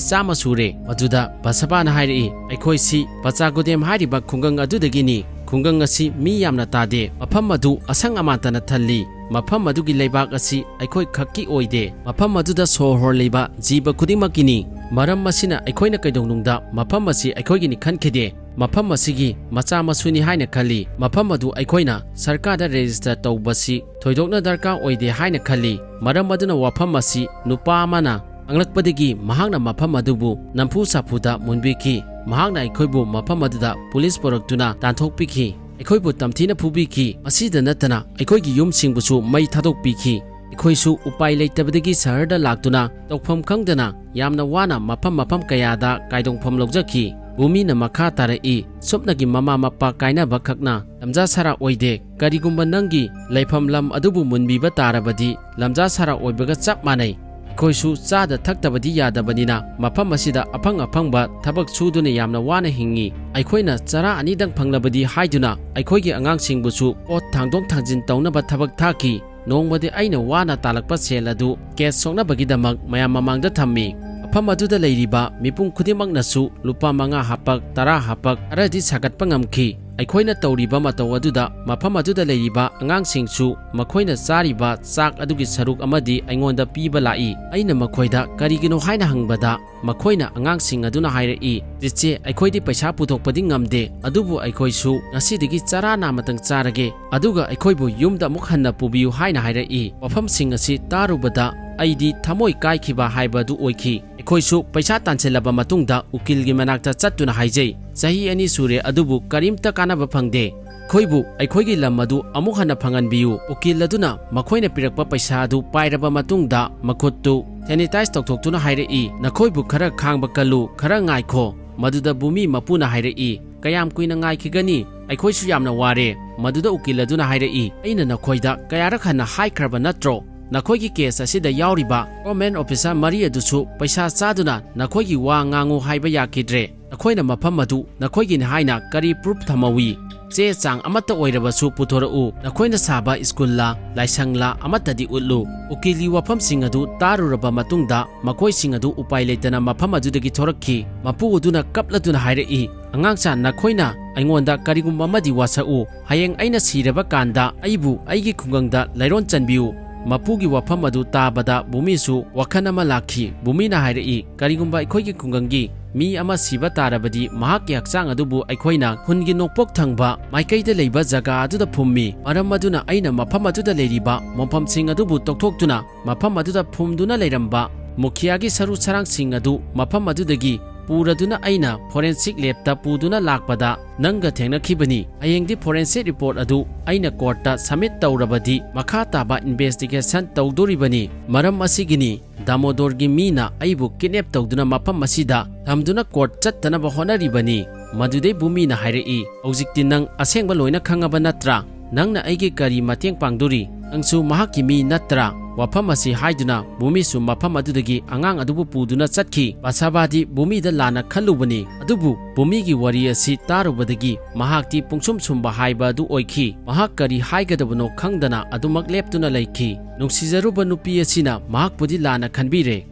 ꯆꯥꯝꯃ ꯁꯨꯔꯦ꯫" ꯃꯗꯨꯗ ꯕꯁꯕꯥꯅ ꯍꯥꯏꯔꯛꯏ, "ꯑꯩꯈꯣꯏꯁꯤ ꯄꯆꯥꯒꯨꯗꯦꯝ ꯍꯥꯏꯔꯤꯕ ꯈꯨꯡꯒꯪ ꯑꯗꯨꯗꯒꯤꯅꯤ꯫ ꯈꯨꯡꯒꯪ ꯑꯁꯤ ꯃꯤ ꯌꯥꯝꯅ ꯇꯥꯗꯦ꯫ ꯃꯐꯝ ꯑꯗꯨ ꯑꯁꯪ ꯑꯃꯥꯟꯇꯅ ꯊꯜꯂꯤ꯫ ꯃꯐꯝ ꯑꯗꯨꯒꯤ ꯂꯩꯕꯥꯛ ꯑꯁꯤ ꯑꯩꯈꯣꯏ ꯈꯛꯀꯤ ꯑꯣꯏꯗꯦ꯫ ꯃꯐꯝ ꯑꯗꯨꯗ ꯁꯣꯔ ꯍꯣꯜꯂꯤꯕ ꯖꯤꯕ ꯈꯨꯗꯤꯡꯃꯛꯀꯤꯅꯤ꯫ ꯃꯔꯝ ꯑꯁꯤꯅ ꯑꯩꯈꯣꯏꯅ ꯀꯩꯗꯧꯅꯨꯡꯗ ꯃꯐꯝ ꯑꯁꯤ ꯑꯩꯈꯣꯏꯒꯤꯅꯤ ꯈꯟꯈꯤꯗꯦ꯫ ꯃꯐꯝ ꯑꯁꯤꯒꯤ ꯃꯆꯥ ꯃꯁꯨꯅꯤ ꯍꯥꯏꯅ ꯈꯜꯂꯤ꯫ ꯃꯐꯝ ꯑꯗꯨ ꯑꯩꯈꯣꯏꯅ ꯁꯔꯀꯥꯔꯗ ꯔꯦꯖꯤꯁꯇꯔ ꯇꯧꯕꯁꯤ ꯊꯣꯏꯗꯣꯛꯅ ꯗꯔꯀꯥꯔ ꯑꯣꯏꯗꯦ ꯍꯥꯏꯅ ꯈꯜꯂꯤ꯫ ꯃꯔꯝ ꯑꯗꯨꯅ ꯋꯥꯐꯝ ꯑꯁꯤ ꯅꯨꯄꯥ ꯑꯃꯅ ꯍꯪꯂꯛꯄꯗꯒꯤ ꯃꯍꯥꯛꯅ ꯃꯐꯝ ꯑꯗꯨꯕꯨ ꯅꯝꯐꯨ ꯁꯥꯐꯨꯗ ꯃꯨꯟꯕꯤꯈꯤ꯫ ꯃꯍꯥꯛꯅ ꯑꯩꯈꯣꯏꯕꯨ ꯃꯐꯝ ꯑꯗꯨꯗ ꯄꯨꯂꯤꯁ ꯄꯨꯔꯛꯇꯨꯅ ꯇꯥꯟꯊꯣꯛꯄꯤꯈꯤ꯫ ꯑꯩꯈꯣꯏꯕꯨ ꯇꯝꯊꯤꯅ ꯐꯨꯕꯤꯈꯤ꯫ ꯃꯁꯤꯗ ꯅꯠꯇꯅ ꯑꯩꯈꯣꯏꯒꯤ ꯌꯨꯝꯁꯤꯡꯕꯨꯁꯨ ꯃꯩ ꯊꯥꯗꯣꯛꯄꯤꯈꯤ꯫ ꯑꯩꯈꯣꯏꯁꯨ ꯎꯄꯥꯏ ꯂꯩꯇꯕꯗꯒꯤ ꯁꯍꯔꯗ ꯂꯥꯛꯇꯨꯅ ꯇꯧꯐꯝ ꯈꯪꯗꯅ ꯌꯥꯝꯅ ꯋꯥꯅ ꯃꯐꯝ ꯃꯐꯝ ꯀꯌꯥꯗ ꯀꯥꯏꯗꯣꯡꯐꯝ ꯂꯧꯖꯈꯤ꯫ ꯚꯨꯃꯤꯅ ꯃꯈꯥ ꯇꯥꯔꯛꯏ, ꯁꯨꯞꯅꯒꯤ ꯃꯃꯥ ꯃꯄꯥ ꯀꯥꯏꯅꯕ ꯈꯛꯅ ꯂꯝꯖꯥ ꯁꯥꯔꯥ ꯑꯣꯏꯗꯦ꯫ ꯀꯔꯤꯒꯨꯝꯕ ꯅꯪꯒꯤ ꯂꯩꯐꯝ ꯂꯝ ꯑꯗꯨꯕꯨ ꯃꯨꯟꯕꯤꯕ ꯇꯥꯔꯕꯗꯤ ꯂꯝꯖꯥ ꯁꯥꯔꯥ ꯑꯣꯏꯕꯒ ꯆꯞ ꯃꯥꯟꯅꯩ꯫ ꯑꯩꯈꯣꯏꯁꯨ ꯆꯥꯗ ꯊꯛꯇꯕꯗꯤ ꯌꯥꯗꯕꯅꯤꯅ ꯃꯐꯝ ꯑꯁꯤꯗ ꯑꯐꯪ ꯑꯐꯪꯕ ꯊꯕꯛ ꯁꯨꯗꯨꯅ ꯌꯥꯝꯅ ꯋꯥꯅ ꯍꯤꯡꯉꯤ꯫ ꯑꯩꯈꯣꯏꯅ ꯆꯔꯥ ꯑꯅꯤꯗꯪ ꯐꯪꯂꯕꯗꯤ ꯍꯥꯏꯗꯨꯅ ꯑꯩꯈꯣꯏꯒꯤ ꯑꯉꯥꯡꯁꯤꯡꯕꯨꯁꯨ ꯄꯣꯠ ꯊꯥꯡꯗꯣꯛ ꯊꯥꯡꯖꯤꯟ ꯇꯧꯅꯕ ꯊꯕꯛ ꯊꯥꯈꯤ꯫ ꯅꯣꯡꯃꯗꯤ ꯑꯩꯅ ꯋꯥꯅ ꯇꯥꯜꯂꯛꯄ ꯁꯦꯜ ꯑꯗꯨ ꯀꯦꯁ ꯁꯣꯛꯅꯕꯒꯤꯗꯃꯛ ꯃꯌꯥꯝ ꯃꯃꯥꯡꯗ ꯊꯝꯃꯤ꯫ ꯃꯐꯝ ꯑꯗꯨꯗ ꯂꯩꯔꯤꯕ ꯃꯤꯄꯨꯝ ꯈꯨꯗꯤꯡꯃꯛꯅꯁꯨ ꯂꯨꯄꯥ ꯃꯉꯥ ꯍꯥꯞꯄꯛ, ꯇꯔꯥ ꯍꯥꯞꯄꯛ, ꯈꯔꯗꯤ ꯁꯥꯒꯠꯄ ꯉꯝꯈꯤ꯫ ꯑꯩꯈꯣꯏꯅ ꯇꯧꯔꯤꯕ ꯃꯇꯧ ꯑꯗꯨꯗ ꯃꯐꯝ ꯑꯗꯨꯗ ꯂꯩꯔꯤꯕ ꯑꯉꯥꯡꯁꯤꯡꯁꯨ ꯃꯈꯣꯏꯅ ꯆꯥꯔꯤꯕ ꯆꯥꯛ ꯑꯗꯨꯒꯤ ꯁꯔꯨꯛ ꯑꯃꯗꯤ ꯑꯩꯉꯣꯟꯗ ꯄꯤꯕ ꯂꯥꯛꯏ꯫ ꯑꯩꯅ ꯃꯈꯣꯏꯗ ꯀꯔꯤꯒꯤꯅꯣ ꯍꯥꯏꯅ ꯍꯪꯕꯗ, ꯃꯈꯣꯏꯅ, ꯑꯉꯥꯡꯁꯤꯡ ꯑꯗꯨꯅ ꯍꯥꯏꯔꯛꯏ, "ꯆꯦꯆꯦ, ꯑꯩꯈꯣꯏꯗꯤ ꯄꯩꯁꯥ ꯄꯨꯊꯣꯛꯄꯗꯤ ꯉꯝꯗꯦ, ꯑꯗꯨꯕꯨ ꯑꯩꯈꯣꯏꯁꯨ ꯉꯁꯤꯗꯒꯤ ꯆꯔꯥ ꯅꯥꯃꯇꯪ ꯆꯥꯔꯒꯦ, ꯑꯗꯨꯒ ꯑꯩꯈꯣꯏꯕꯨ ꯌꯨꯝꯗ ꯑꯃꯨꯛ ꯍꯟꯅ ꯄꯨꯕꯤꯌꯨ" ꯍꯥꯏꯅ ꯍꯥꯏꯔꯛꯏ꯫ ꯋꯥꯐꯝꯁꯤꯡ ꯑꯁꯤ ꯇꯥꯔꯨꯕꯗ ꯑꯩꯗꯤ ꯊꯃꯣꯏ ꯀꯥꯏꯈꯤꯕ ꯍꯥꯏꯕ ꯑꯗꯨ ꯑꯣꯏꯈꯤ꯫ ꯑꯩꯈꯣꯏꯁꯨ ꯄꯩꯁꯥ ꯇꯥꯟꯁꯤꯜꯂꯕ ꯃꯇꯨꯡꯗ ꯎꯀꯤꯜꯒꯤ ꯃꯅꯥꯛꯇ ꯆꯠꯇꯨꯅ ꯍꯥꯏꯖꯩ, "ꯆꯍꯤ ꯑꯅꯤ ꯁꯨꯔꯦ, ꯑꯗꯨꯕꯨ ꯀꯔꯤꯝꯇ ꯀꯥꯟꯅꯕ ꯐꯪꯗꯦ꯫ ꯑꯩꯈꯣꯏꯕꯨ ꯑꯩꯈꯣꯏꯒꯤ ꯂꯝ ꯑꯗꯨ ꯑꯃꯨꯛ ꯍꯟꯅ ꯐꯪꯍꯟꯕꯤꯌꯨ"꯫ ꯎꯀꯤꯜ ꯑꯗꯨꯅ ꯃꯈꯣꯏꯅ ꯄꯤꯔꯛꯄ ꯄꯩꯁꯥ ꯑꯗꯨ ꯄꯥꯏꯔꯕ ꯃꯇꯨꯡꯗ ꯃꯈꯨꯠꯇꯨ ꯁꯦꯅꯤꯇꯥꯏꯖ ꯇꯧꯊꯣꯛꯇꯨꯅ ꯍꯥꯏꯔꯛꯏ, "ꯅꯈꯣꯏꯕꯨ ꯈꯔ ꯈꯥꯡꯕ ꯀꯜꯂꯨ, ꯈꯔ ꯉꯥꯏꯈꯣ"꯫ ꯃꯗꯨꯗ ꯚꯨꯃꯤ ꯃꯄꯨꯅ ꯍꯥꯏꯔꯛꯏ, "ꯀꯌꯥꯝ ꯀꯨꯏꯅ ꯉꯥꯏꯈꯤꯒꯅꯤ? ꯑꯩꯈꯣꯏꯁꯨ ꯌꯥꯝꯅ ꯋꯥꯔꯦ"꯫ ꯃꯗꯨꯗ ꯎꯀꯤꯜ ꯑꯗꯨꯅ ꯍꯥꯏꯔꯛꯏ, "ꯑꯩꯅ ꯅꯈꯣꯏꯗ ꯀꯌꯥꯔꯛ ꯍꯟꯅ ꯍꯥꯏꯈ꯭ꯔꯕ ꯅꯠꯇ꯭ꯔꯣ? ꯅꯈꯣꯏꯒꯤ ꯀꯦꯁ ꯑꯁꯤꯗ ꯌꯥꯎꯔꯤꯕ ꯒꯣꯔꯃꯦꯟ ꯑꯣꯐꯤꯁꯥꯔ ꯃꯔꯤ ꯑꯗꯨꯁꯨ ꯄꯩꯁꯥ ꯆꯥꯗꯨꯅ ꯅꯈꯣꯏꯒꯤ ꯋꯥ ꯉꯥꯡꯉꯨ ꯍꯥꯏꯕ ꯌꯥꯈꯤꯗ꯭ꯔꯦ꯫ ꯅꯈꯣꯏꯅ ꯃꯐꯝ ꯑꯗꯨ ꯅꯈꯣꯏꯒꯤꯅꯤ ꯍꯥꯏꯅ ꯀꯔꯤ ꯄ꯭ꯔꯨꯐ ꯊꯝꯍꯧꯏ? ꯆꯦ ꯆꯥꯡ ꯑꯃꯠꯇ ꯑꯣꯏꯔꯕꯁꯨ ꯄꯨꯊꯣꯔꯛꯎ꯫ ꯅꯈꯣꯏꯅ ꯁꯥꯕ ꯁ꯭ꯀꯨꯜꯂ ꯂꯥꯏꯁꯪꯂ ꯑꯃꯠꯇꯗꯤ ꯎꯠꯂꯨ"꯫ ꯎꯀꯤꯜꯒꯤ ꯋꯥꯐꯝꯁꯤꯡ ꯑꯗꯨ ꯇꯥꯔꯨꯔꯕ ꯃꯇꯨꯡꯗ ꯃꯈꯣꯏꯁꯤꯡ ꯑꯗꯨ ꯎꯄꯥꯏ ꯂꯩꯇꯅ ꯃꯐꯝ ꯑꯗꯨꯗꯒꯤ ꯊꯣꯔꯛꯈꯤ꯫ ꯃꯄꯨ ꯑꯗꯨꯅ ꯀꯞꯂꯗꯨꯅ ꯍꯥꯏꯔꯛꯏ, "ꯑꯉꯥꯡꯁꯥ, ꯅꯈꯣꯏꯅ ꯑꯩꯉꯣꯟꯗ ꯀꯔꯤꯒꯨꯝꯕ ꯑꯃꯗꯤ ꯋꯥꯁꯛꯎ꯫ ꯍꯌꯦꯡ ꯑꯩꯅ ꯁꯤꯔꯕ ꯀꯥꯟꯗ ꯑꯩꯕꯨ ꯑꯩꯒꯤ ꯈꯨꯡꯒꯪꯗ ꯂꯩꯔꯣꯟ ꯆꯟꯕꯤꯌꯨ"꯫ ꯃꯄꯨꯒꯤ ꯋꯥꯐꯝ ꯑꯗꯨ ꯇꯥꯕꯗ ꯚꯨꯃꯤꯁꯨ ꯋꯥꯈꯜ ꯑꯃ ꯂꯥꯛꯈꯤ꯫ ꯚꯨꯃꯤꯅ ꯍꯥꯏꯔꯛꯏ, "ꯀꯔꯤꯒꯨꯝꯕ ꯑꯩꯈꯣꯏꯒꯤ ꯈꯨꯡꯒꯪꯒꯤ ꯃꯤ ꯑꯃ ꯁꯤꯕ ꯇꯥꯔꯕꯗꯤ, ꯃꯍꯥꯛꯀꯤ ꯍꯛꯆꯥꯡ ꯑꯗꯨꯕꯨ ꯑꯩꯈꯣꯏꯅ ꯈꯨꯟꯒꯤ ꯅꯣꯡꯄꯣꯛ ꯊꯪꯕ ꯃꯥꯏꯀꯩꯗ ꯂꯩꯕ ꯖꯒꯥ ꯑꯗꯨꯗ ꯐꯨꯝꯃꯤ꯫ ꯃꯔꯝ ꯑꯗꯨꯅ ꯑꯩꯅ ꯃꯐꯝ ꯑꯗꯨꯗ ꯂꯩꯔꯤꯕ ꯃꯣꯡꯐꯝꯁꯤꯡ ꯑꯗꯨꯕꯨ ꯇꯧꯊꯣꯛꯇꯨꯅ ꯃꯐꯝ ꯑꯗꯨꯗ ꯐꯨꯝꯗꯨꯅ ꯂꯩꯔꯝꯕ ꯃꯨꯈꯤꯌꯥꯒꯤ ꯁꯔꯨ ꯁꯔꯥꯡꯁꯤꯡ ꯑꯗꯨ ꯃꯐꯝ ꯑꯗꯨꯗꯒꯤ ꯄꯨꯔꯗꯨꯅ ꯑꯩꯅ ꯐꯣꯔꯦꯟꯁꯤꯛ ꯂꯦꯕꯇ ꯄꯨꯗꯨꯅ ꯂꯥꯛꯄꯗ ꯅꯪꯒ ꯊꯦꯡꯅꯈꯤꯕꯅꯤ꯫ ꯍꯌꯦꯡꯗꯤ ꯐꯣꯔꯦꯟꯁꯤꯛ ꯔꯤꯄꯣꯔꯠ ꯑꯗꯨ ꯑꯩꯅ ꯀꯣꯔꯠꯇ ꯁꯕꯃꯤꯠ ꯇꯧꯔꯕꯗꯤ ꯃꯈꯥ ꯇꯥꯕ ꯏꯟꯚꯦꯁꯇꯤꯒꯦꯁꯟ ꯇꯧꯗꯣꯔꯤꯕꯅꯤ꯫ ꯃꯔꯝ ꯑꯁꯤꯒꯤꯅꯤ ꯗꯥꯃꯣꯗꯣꯔꯒꯤ ꯃꯤꯅ ꯑꯩꯕꯨ ꯀꯤꯗꯅꯦꯞ ꯇꯧꯗꯨꯅ ꯃꯐꯝ ꯑꯁꯤꯗ ꯊꯝꯗꯨꯅ ꯀꯣꯔꯠ ꯆꯠꯇꯅꯕ ꯍꯣꯠꯅꯔꯤꯕꯅꯤ꯫" ꯃꯗꯨꯗꯩ ꯚꯨꯃꯤꯅ ꯍꯥꯏꯔꯛꯏ, "ꯍꯧꯖꯤꯛꯇꯤ ꯅꯪ ꯑꯁꯦꯡꯕ ꯂꯣꯏꯅ ꯈꯪꯉꯕ ꯅꯠꯇ꯭ꯔꯥ? ꯅꯪꯅ ꯑꯩꯒꯤ ꯀꯔꯤ ꯃꯇꯦꯡ ꯄꯥꯡꯗꯣꯔꯤ? ꯅꯪꯁꯨ ꯃꯍꯥꯛꯀꯤ ꯃꯤ ꯅꯠꯇ꯭ꯔꯥ?" ꯋꯥꯐꯝ ꯑꯁꯤ ꯍꯥꯏꯗꯨꯅ ꯚꯨꯃꯤꯁꯨ ꯃꯐꯝ ꯑꯗꯨꯗꯒꯤ ꯑꯉꯥꯡ ꯑꯗꯨꯕꯨ ꯄꯨꯗꯨꯅ ꯆꯠꯈꯤ꯫ ꯕꯥꯁꯥꯕꯥꯗꯤ ꯚꯨꯃꯤꯗ ꯂꯥꯟꯅ ꯈꯜꯂꯨꯕꯅꯤ, ꯑꯗꯨꯕꯨ ꯚꯨꯃꯤꯒꯤ ꯋꯥꯔꯤ ꯑꯁꯤ ꯇꯥꯔꯨꯕꯗꯒꯤ ꯃꯍꯥꯛꯇꯤ ꯄꯨꯡꯁꯨꯝ ꯁꯨꯝꯕ ꯍꯥꯏꯕ ꯑꯗꯨ ꯑꯣꯏꯈꯤ꯫ ꯃꯍꯥꯛ ꯀꯔꯤ ꯍꯥꯏꯒꯗꯕꯅꯣ ꯈꯪꯗꯅ ꯑꯗꯨꯃꯛ ꯂꯦꯞꯇꯨꯅ ꯂꯩꯈꯤ꯫ ꯅꯨꯡꯁꯤꯖꯔꯨꯕ ꯅꯨꯄꯤ ꯑꯁꯤꯅ ꯃꯍꯥꯛꯄꯨꯗꯤ ꯂꯥꯟꯅ ꯈꯟꯕꯤꯔꯦ꯫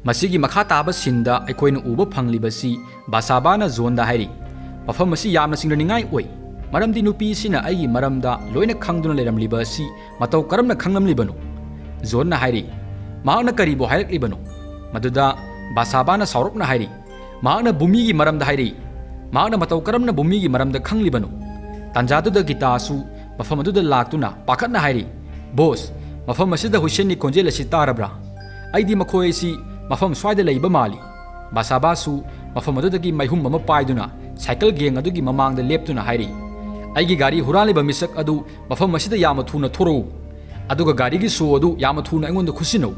ꯃꯁꯤꯒꯤ ꯃꯈꯥ ꯇꯥꯕ ꯁꯤꯟꯗ ꯑꯩꯈꯣꯏꯅ ꯎꯕ ꯐꯪꯂꯤꯕꯁꯤ ꯕꯥꯁꯥꯕꯥꯅ ꯖꯣꯟꯗ ꯍꯥꯏꯔꯤ, "ꯃꯐꯝ ꯑꯁꯤ ꯌꯥꯝꯅ ꯆꯤꯡꯅꯅꯤꯡꯉꯥꯏ ꯑꯣꯏ, ꯃꯔꯝꯗꯤ ꯅꯨꯄꯤ ꯑꯁꯤꯅ ꯑꯩꯒꯤ ꯃꯔꯝꯗ ꯂꯣꯏꯅ ꯈꯪꯗꯨꯅ ꯂꯩꯔꯝꯂꯤꯕ ꯑꯁꯤ ꯃꯇꯧ ꯀꯔꯝꯅ ꯈꯪꯂꯝꯂꯤꯕꯅꯣ?" ꯖꯣꯟꯅ ꯍꯥꯏꯔꯤ, "ꯃꯍꯥꯛꯅ ꯀꯔꯤꯕꯨ ꯍꯥꯏꯔꯛꯂꯤꯕꯅꯣ?" ꯃꯗꯨꯗ ꯕꯥꯁꯥꯕꯥꯅ ꯁꯥꯎꯔꯞꯅ ꯍꯥꯏꯔꯤ, "ꯃꯍꯥꯛꯅ ꯚꯨꯃꯤꯒꯤ ꯃꯔꯝꯗ ꯍꯥꯏꯔꯤ꯫ ꯃꯍꯥꯛꯅ ꯃꯇꯧ ꯀꯔꯝꯅ ꯚꯨꯃꯤꯒꯤ ꯃꯔꯝꯗ ꯈꯪꯂꯤꯕꯅꯣ?" ꯇꯥꯟꯖꯥꯗꯨꯗ ꯒꯤꯇꯥꯁꯨ ꯃꯐꯝ ꯑꯗꯨꯗ ꯂꯥꯛꯇꯨꯅ ꯄꯥꯈꯠꯅ ꯍꯥꯏꯔꯤ, "ꯕꯣꯁ, ꯃꯐꯝ ꯑꯁꯤꯗ ꯍꯨꯏꯁꯦꯟꯒꯤ ꯈꯣꯟꯖꯦꯜ ꯑꯁꯤ ꯇꯥꯔꯕ꯭ꯔꯥ? ꯑꯩꯗꯤ ꯃꯈꯣꯏ ꯑꯁꯤ ꯃꯐꯝ ꯁ꯭ꯋꯥꯏꯗ ꯂꯩꯕ ꯃꯥꯜꯂꯤ꯫" ꯕꯥꯁꯥꯕꯥꯁꯨ ꯃꯐꯝ ꯑꯗꯨꯗꯒꯤ ꯃꯩꯍꯨꯝ ꯑꯃ ꯄꯥꯏꯗꯨꯅ ꯁꯥꯏꯀꯜ ꯒꯦꯡ ꯑꯗꯨꯒꯤ ꯃꯃꯥꯡꯗ ꯂꯦꯞꯇꯨꯅ ꯍꯥꯏꯔꯤ, "ꯑꯩꯒꯤ ꯒꯥꯔꯤ ꯍꯨꯔꯥꯜꯂꯤꯕ ꯃꯤꯁꯛ ꯑꯗꯨ ꯃꯐꯝ ꯑꯁꯤꯗ ꯌꯥꯝꯅ ꯊꯨꯅ ꯊꯣꯔꯛꯎ, ꯑꯗꯨꯒ ꯒꯥꯔꯤꯒꯤ ꯁꯣ ꯑꯗꯨ ꯌꯥꯝꯅ ꯊꯨꯅ ꯑꯩꯉꯣꯟꯗ ꯈꯨꯠꯁꯤꯟꯅꯧ꯫"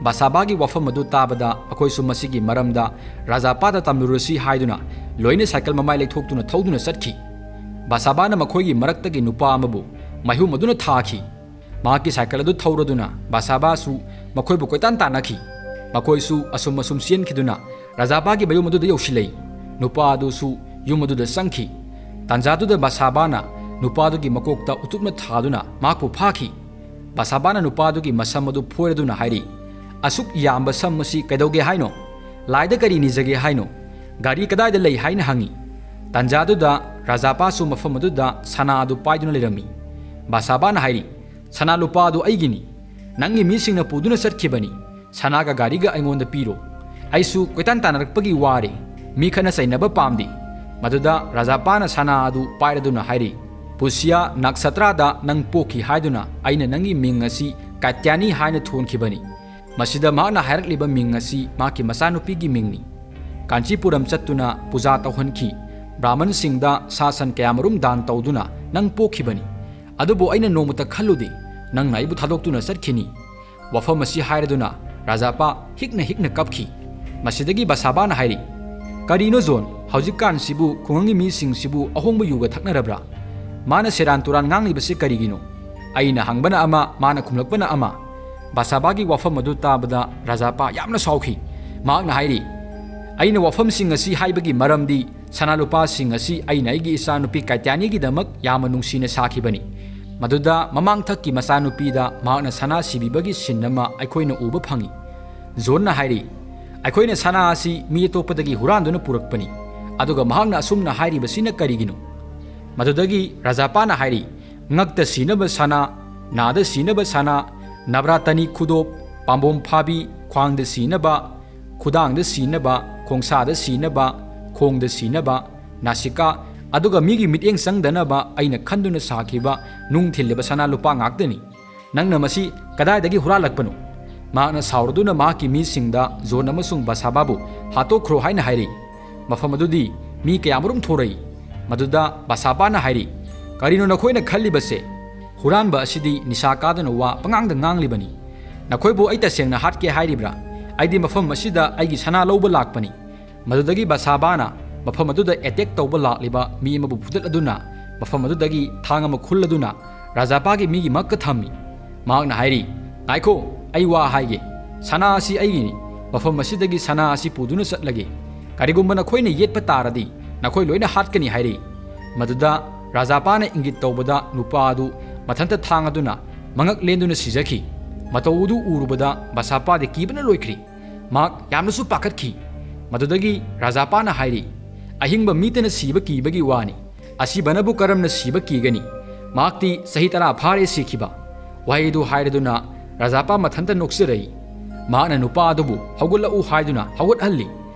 ꯕꯥꯁꯥꯕꯥꯒꯤ ꯋꯥꯐꯝ ꯑꯗꯨ ꯇꯥꯕꯗ ꯃꯈꯣꯏꯁꯨ ꯃꯁꯤꯒꯤ ꯃꯔꯝꯗ ꯔꯥꯖꯥꯄꯥꯗ ꯇꯝꯂꯨꯔꯁꯤ ꯍꯥꯏꯗꯨꯅ ꯂꯣꯏꯅ ꯁꯥꯏꯀꯜ ꯃꯃꯥꯏ ꯂꯩꯊꯣꯛꯇꯨꯅ ꯊꯧꯗꯨꯅ ꯆꯠꯈꯤ꯫ ꯕꯥꯁꯥꯕꯥꯅ ꯃꯈꯣꯏꯒꯤ ꯃꯔꯛꯇꯒꯤ ꯅꯨꯄꯥ ꯑꯃꯕꯨ ꯃꯩꯍꯨꯝ ꯑꯗꯨꯅ ꯊꯥꯈꯤ꯫ ꯃꯍꯥꯛꯀꯤ ꯁꯥꯏꯀꯜ ꯑꯗꯨ ꯊꯧꯔꯗꯨꯅ ꯕꯥꯁꯥꯕꯥꯁꯨ ꯃꯈꯣꯏꯕꯨ ꯀꯣꯏꯇꯥꯟ ꯇꯥꯟꯅꯈꯤ꯫ ꯃꯈꯣꯏꯁꯨ ꯑꯁꯨꯝ ꯑꯁꯨꯝ ꯆꯦꯟꯈꯤꯗꯨꯅ ꯔꯥꯖꯥꯕꯥꯒꯤ ꯃꯌꯨꯝ ꯑꯗꯨꯗ ꯌꯧꯁꯤꯜꯂꯛꯏ꯫ ꯅꯨꯄꯥ ꯑꯗꯨꯁꯨ ꯌꯨꯝ ꯑꯗꯨꯗ ꯆꯪꯈꯤ꯫ ꯇꯥꯟꯖꯥꯗꯨꯗ ꯕꯥꯁꯥꯕꯥꯅ ꯅꯨꯄꯥꯗꯨꯒꯤ ꯃꯀꯣꯛꯇ ꯎꯇꯨꯞꯅ ꯊꯥꯗꯨꯅ ꯃꯍꯥꯛꯄꯨ ꯐꯥꯈꯤ꯫ ꯕꯥꯁꯥꯕꯥꯅ ꯅꯨꯄꯥꯗꯨꯒꯤ ꯃꯁꯝ ꯑꯗꯨ ꯐꯣꯏꯔꯗꯨꯅ ꯍꯥꯏꯔꯤ, "ꯑꯁꯨꯛ ꯌꯥꯝꯕ ꯁꯝ ꯑꯁꯤ ꯀꯩꯗꯧꯒꯦ ꯍꯥꯏꯅꯣ? ꯂꯥꯏꯗ ꯀꯔꯤ ꯅꯤꯖꯒꯦ ꯍꯥꯏꯅꯣ? ꯒꯥꯔꯤ ꯀꯗꯥꯏꯗ ꯂꯩ?" ꯍꯥꯏꯅ ꯍꯪꯉꯤ꯫ ꯇꯥꯟꯖꯥꯗꯨꯗ ꯔꯥꯖꯥꯄꯥꯁꯨ ꯃꯐꯝ ꯑꯗꯨꯗ ꯁꯅꯥ ꯑꯗꯨ ꯄꯥꯏꯗꯨꯅ ꯂꯩꯔꯝꯃꯤ꯫ ꯕꯥꯁꯥꯕꯥꯅ ꯍꯥꯏꯔꯤ, "ꯁꯅꯥ ꯂꯨꯄꯥ ꯑꯗꯨ ꯑꯩꯒꯤꯅꯤ꯫ ꯅꯪꯒꯤ ꯃꯤꯁꯤꯡꯅ ꯄꯨꯗꯨꯅ ꯆꯠꯈꯤꯕꯅꯤ꯫ ꯁꯅꯥꯒ ꯒꯥꯔꯤꯒ ꯑꯩꯉꯣꯟꯗ ꯄꯤꯔꯣ꯫ ꯑꯩꯁꯨ ꯀꯣꯏꯇꯥꯟ ꯇꯥꯟꯅꯔꯛꯄꯒꯤ ꯋꯥꯔꯦ꯫ ꯃꯤ ꯈꯠꯅ ꯆꯩꯅꯕ ꯄꯥꯝꯗꯦ꯫" ꯃꯗꯨꯗ ꯔꯥꯖꯥꯄꯥꯅ ꯁꯅꯥ ꯑꯗꯨ ꯄꯥꯏꯔꯗꯨꯅ ꯍꯥꯏꯔꯤ, "ꯄꯨꯁꯤꯌꯥ ꯅꯛꯁꯇ꯭ꯔꯥꯗ ꯅꯪ ꯄꯣꯛꯈꯤ ꯍꯥꯏꯗꯨꯅ ꯑꯩꯅ ꯅꯪꯒꯤ ꯃꯤꯡ ꯑꯁꯤ ꯀꯥꯇ꯭ꯌꯥꯅꯤ ꯍꯥꯏꯅ ꯊꯣꯟꯈꯤꯕꯅꯤ꯫ ꯃꯁꯤꯗ ꯃꯍꯥꯛꯅ ꯍꯥꯏꯔꯛꯂꯤꯕ ꯃꯤꯡ ꯑꯁꯤ ꯃꯍꯥꯛꯀꯤ ꯃꯆꯥꯅꯨꯄꯤꯒꯤ ꯃꯤꯡꯅꯤ꯫ ꯀꯥꯟꯆꯤꯄꯨꯔꯝ ꯆꯠꯇꯨꯅ ꯄꯨꯖꯥ ꯇꯧꯍꯟꯈꯤ꯫ ꯕ꯭ꯔꯥꯍꯃꯟꯁꯤꯡꯗ ꯁꯥ ꯁꯟ ꯀꯌꯥꯃꯔꯨꯝ ꯗꯥꯟ ꯇꯧꯗꯨꯅ ꯅꯪ ꯄꯣꯛꯈꯤꯕꯅꯤ꯫ ꯑꯗꯨꯕꯨ ꯑꯩꯅ ꯅꯣꯡꯃꯇ ꯈꯜꯂꯨꯗꯦ, ꯅꯪꯅ ꯑꯩꯕꯨ ꯊꯥꯗꯣꯛꯇꯨꯅ ꯆꯠꯈꯤꯅꯤ꯫" ꯋꯥꯐꯝ ꯑꯁꯤ ꯍꯥꯏꯔꯗꯨꯅ ꯔꯥꯖꯥꯄꯥ ꯍꯤꯛꯅ ꯍꯤꯛꯅ ꯀꯞꯈꯤ꯫ ꯃꯁꯤꯗꯒꯤ ꯕꯁꯥꯕꯥꯅ ꯍꯥꯏꯔꯤ, "ꯀꯔꯤꯅꯣ ꯖꯣꯟ, ꯍꯧꯖꯤꯛꯀꯥꯟꯁꯤꯕꯨ ꯈꯨꯡꯒꯪꯒꯤ ꯃꯤꯁꯤꯡꯁꯤꯕꯨ ꯑꯍꯣꯡꯕ ꯌꯨꯒ ꯊꯛꯅꯔꯕ꯭ꯔꯥ? ꯃꯥꯅ ꯁꯦꯔꯥꯟ ꯇꯨꯔꯥꯟ ꯉꯥꯡꯂꯤꯕꯁꯤ ꯀꯔꯤꯒꯤꯅꯣ?" ꯑꯩꯅ ꯍꯪꯕꯅ ꯑꯃ, ꯃꯥꯅ ꯈꯨꯝꯂꯛꯄꯅ ꯑꯃ꯫ ꯕꯁꯥꯕꯥꯒꯤ ꯋꯥꯐꯝ ꯑꯗꯨ ꯇꯥꯕꯗ ꯔꯥꯖꯥꯄꯥ ꯌꯥꯝꯅ ꯁꯥꯎꯈꯤ꯫ ꯃꯍꯥꯛꯅ ꯍꯥꯏꯔꯤ, "ꯑꯩꯅ ꯋꯥꯐꯝꯁꯤꯡ ꯑꯁꯤ ꯍꯥꯏꯕꯒꯤ ꯃꯔꯝꯗꯤ ꯁꯅꯥ ꯂꯨꯄꯥꯁꯤꯡ ꯑꯁꯤ ꯑꯩꯅ ꯑꯩꯒꯤ ꯏꯆꯥꯅꯨꯄꯤ ꯀꯥꯇ꯭ꯌꯥꯅꯤꯒꯤꯗꯃꯛ ꯌꯥꯝꯅ ꯅꯨꯡꯁꯤꯅ ꯁꯥꯈꯤꯕꯅꯤ꯫ ꯃꯗꯨꯗ ꯃꯃꯥꯡꯊꯛꯀꯤ ꯃꯆꯥꯅꯨꯄꯤꯗ ꯃꯍꯥꯛꯅ ꯁꯅꯥ ꯁꯤꯕꯤꯕꯒꯤ ꯁꯤꯟ ꯑꯃ ꯑꯩꯈꯣꯏꯅ ꯎꯕ ꯐꯪꯏ꯫" ꯖꯣꯟꯅ ꯍꯥꯏꯔꯤ, "ꯑꯩꯈꯣꯏꯅ ꯁꯅꯥ ꯑꯁꯤ ꯃꯤ ꯑꯇꯣꯞꯄꯗꯒꯤ ꯍꯨꯔꯥꯟꯗꯨꯅ ꯄꯨꯔꯛꯄꯅꯤ꯫ ꯑꯗꯨꯒ ꯃꯍꯥꯛꯅ ꯑꯁꯨꯝꯅ ꯍꯥꯏꯔꯤꯕꯁꯤꯅ ꯀꯔꯤꯒꯤꯅꯣ?" ꯃꯗꯨꯗꯒꯤ ꯔꯥꯖꯥꯄꯥꯅ ꯍꯥꯏꯔꯤ, "ꯉꯛꯇ ꯁꯤꯅꯕ ꯁꯅꯥ, ꯅꯥꯗ ꯁꯤꯅꯕ ꯁꯅꯥ, ꯅꯕ꯭ꯔꯥꯇꯅꯤ ꯈꯨꯗꯣꯞ, ꯄꯥꯝꯕꯣꯝ ꯐꯥꯕꯤ, ꯈ꯭ꯋꯥꯡꯗ ꯁꯤꯅꯕ, ꯈꯨꯗꯥꯡꯗ ꯁꯤꯅꯕ, ꯈꯣꯡꯁꯥꯗ ꯁꯤꯅꯕ, ꯈꯣꯡꯗ ꯁꯤꯅꯕ, ꯅꯥꯁꯤꯀꯥ, ꯑꯗꯨꯒ ꯃꯤꯒꯤ ꯃꯤꯠꯌꯦꯡ ꯆꯪꯗꯅꯕ ꯑꯩꯅ ꯈꯟꯗꯨꯅ ꯁꯥꯈꯤꯕ ꯅꯨꯡ ꯊꯤꯜꯂꯤꯕ ꯁꯅꯥ ꯂꯨꯄꯥ ꯉꯥꯛꯇꯅꯤ꯫ ꯅꯪꯅ ꯃꯁꯤ ꯀꯗꯥꯏꯗꯒꯤ ꯍꯨꯔꯥꯜꯂꯛꯄꯅꯣ?" ꯃꯍꯥꯛꯅ ꯁꯥꯎꯔꯗꯨꯅ ꯃꯍꯥꯛꯀꯤ ꯃꯤꯁꯤꯡꯗ ꯖꯣꯟ ꯑꯃꯁꯨꯡ ꯕꯁꯥꯕꯥꯕꯨ ꯍꯥꯠꯇꯣꯛꯈ꯭ꯔꯣ ꯍꯥꯏꯅ ꯍꯥꯏꯔꯛꯏ꯫ ꯃꯐꯝ ꯑꯗꯨꯗꯤ ꯃꯤ ꯀꯌꯥꯃꯔꯨꯝ ꯊꯣꯔꯛꯏ꯫ ꯃꯗꯨꯗ ꯕꯁꯥꯕꯥꯅ ꯍꯥꯏꯔꯤ, "ꯀꯔꯤꯅꯣ ꯅꯈꯣꯏꯅ ꯈꯜꯂꯤꯕꯁꯦ? ꯍꯨꯔꯥꯟꯕ ꯑꯁꯤꯗꯤ ꯅꯤꯁꯥ ꯀꯥꯗꯨꯅ ꯋꯥ ꯄꯉꯥꯡꯗ ꯉꯥꯡꯂꯤꯕꯅꯤ꯫ ꯅꯈꯣꯏꯕꯨ ꯑꯩ ꯇꯁꯦꯡꯅ ꯍꯥꯠꯀꯦ ꯍꯥꯏꯔꯤꯕ꯭ꯔꯥ? ꯑꯩꯗꯤ ꯃꯐꯝ ꯑꯁꯤꯗ ꯑꯩꯒꯤ ꯁꯅꯥ ꯂꯧꯕ ꯂꯥꯛꯄꯅꯤ꯫" ꯃꯗꯨꯗꯒꯤ ꯕꯁꯥꯕꯥꯅ ꯃꯐꯝ ꯑꯗꯨꯗ ꯑꯦꯇꯦꯛ ꯇꯧꯕ ꯂꯥꯛꯂꯤꯕ ꯃꯤ ꯑꯃꯕꯨ ꯐꯨꯗꯠꯂꯗꯨꯅ ꯃꯐꯝ ꯑꯗꯨꯗꯒꯤ ꯊꯥꯡ ꯑꯃ ꯈꯨꯜꯂꯗꯨꯅ ꯔꯥꯖꯥꯄꯥꯒꯤ ꯃꯤꯒꯤ ꯃꯛꯇ ꯊꯝꯃꯤ꯫ ꯃꯍꯥꯛꯅ ꯍꯥꯏꯔꯤ, "ꯉꯥꯏꯈꯣ, ꯑꯩ ꯋꯥ ꯍꯥꯏꯒꯦ꯫ ꯁꯅꯥ ꯑꯁꯤ ꯑꯩꯒꯤꯅꯤ꯫ ꯃꯐꯝ ꯑꯁꯤꯗꯒꯤ ꯁꯅꯥ ꯑꯁꯤ ꯄꯨꯗꯨꯅ ꯆꯠꯂꯒꯦ꯫ ꯀꯔꯤꯒꯨꯝꯕ ꯅꯈꯣꯏꯅ ꯌꯦꯠꯄ ꯇꯥꯔꯗꯤ ꯅꯈꯣꯏ ꯂꯣꯏꯅ ꯍꯥꯠꯀꯅꯤ" ꯍꯥꯏꯔꯤ꯫ ꯃꯗꯨꯗ ꯔꯥꯖꯥꯄꯥꯅ ꯏꯪꯒꯤꯠ ꯇꯧꯕꯗ ꯅꯨꯄꯥ ꯑꯗꯨ ꯃꯊꯟꯇ ꯊꯥꯡ ꯑꯗꯨꯅ ꯃꯉꯛ ꯂꯦꯟꯗꯨꯅ ꯁꯤꯖꯈꯤ꯫ ꯃꯇꯧ ꯑꯗꯨ ꯎꯔꯨꯕꯗ ꯕꯁꯥꯄꯥꯗꯤ ꯀꯤꯕꯅ ꯂꯣꯏꯈ꯭ꯔꯤ꯫ ꯃꯍꯥꯛ ꯌꯥꯝꯅꯁꯨ ꯄꯥꯈꯠꯈꯤ꯫ ꯃꯗꯨꯗꯒꯤ ꯔꯥꯖꯥꯄꯥꯅ ꯍꯥꯏꯔꯤ, "ꯑꯍꯤꯡꯕ ꯃꯤꯇꯅ ꯁꯤꯕ ꯀꯤꯕꯒꯤ ꯋꯥꯅꯤ꯫ ꯑꯁꯤꯕꯅꯕꯨ ꯀꯔꯝꯅ ꯁꯤꯕ ꯀꯤꯒꯅꯤ? ꯃꯍꯥꯛꯇꯤ ꯆꯍꯤ ꯇꯔꯥ ꯐꯥꯔꯦ ꯁꯤꯈꯤꯕ꯫ ꯋꯥꯍꯩꯗꯨ ꯍꯥꯏꯔꯗꯨꯅ ꯔꯥꯖꯥꯄꯥ ꯃꯊꯟꯇ ꯅꯣꯛꯆꯔꯛꯏ꯫ ꯃꯍꯥꯛꯅ ꯅꯨꯄꯥ ꯑꯗꯨꯕꯨ ꯍꯧꯒꯠꯂꯛꯎ ꯍꯥꯏꯗꯨꯅ ꯍꯧꯒꯠꯍꯜꯂꯤ꯫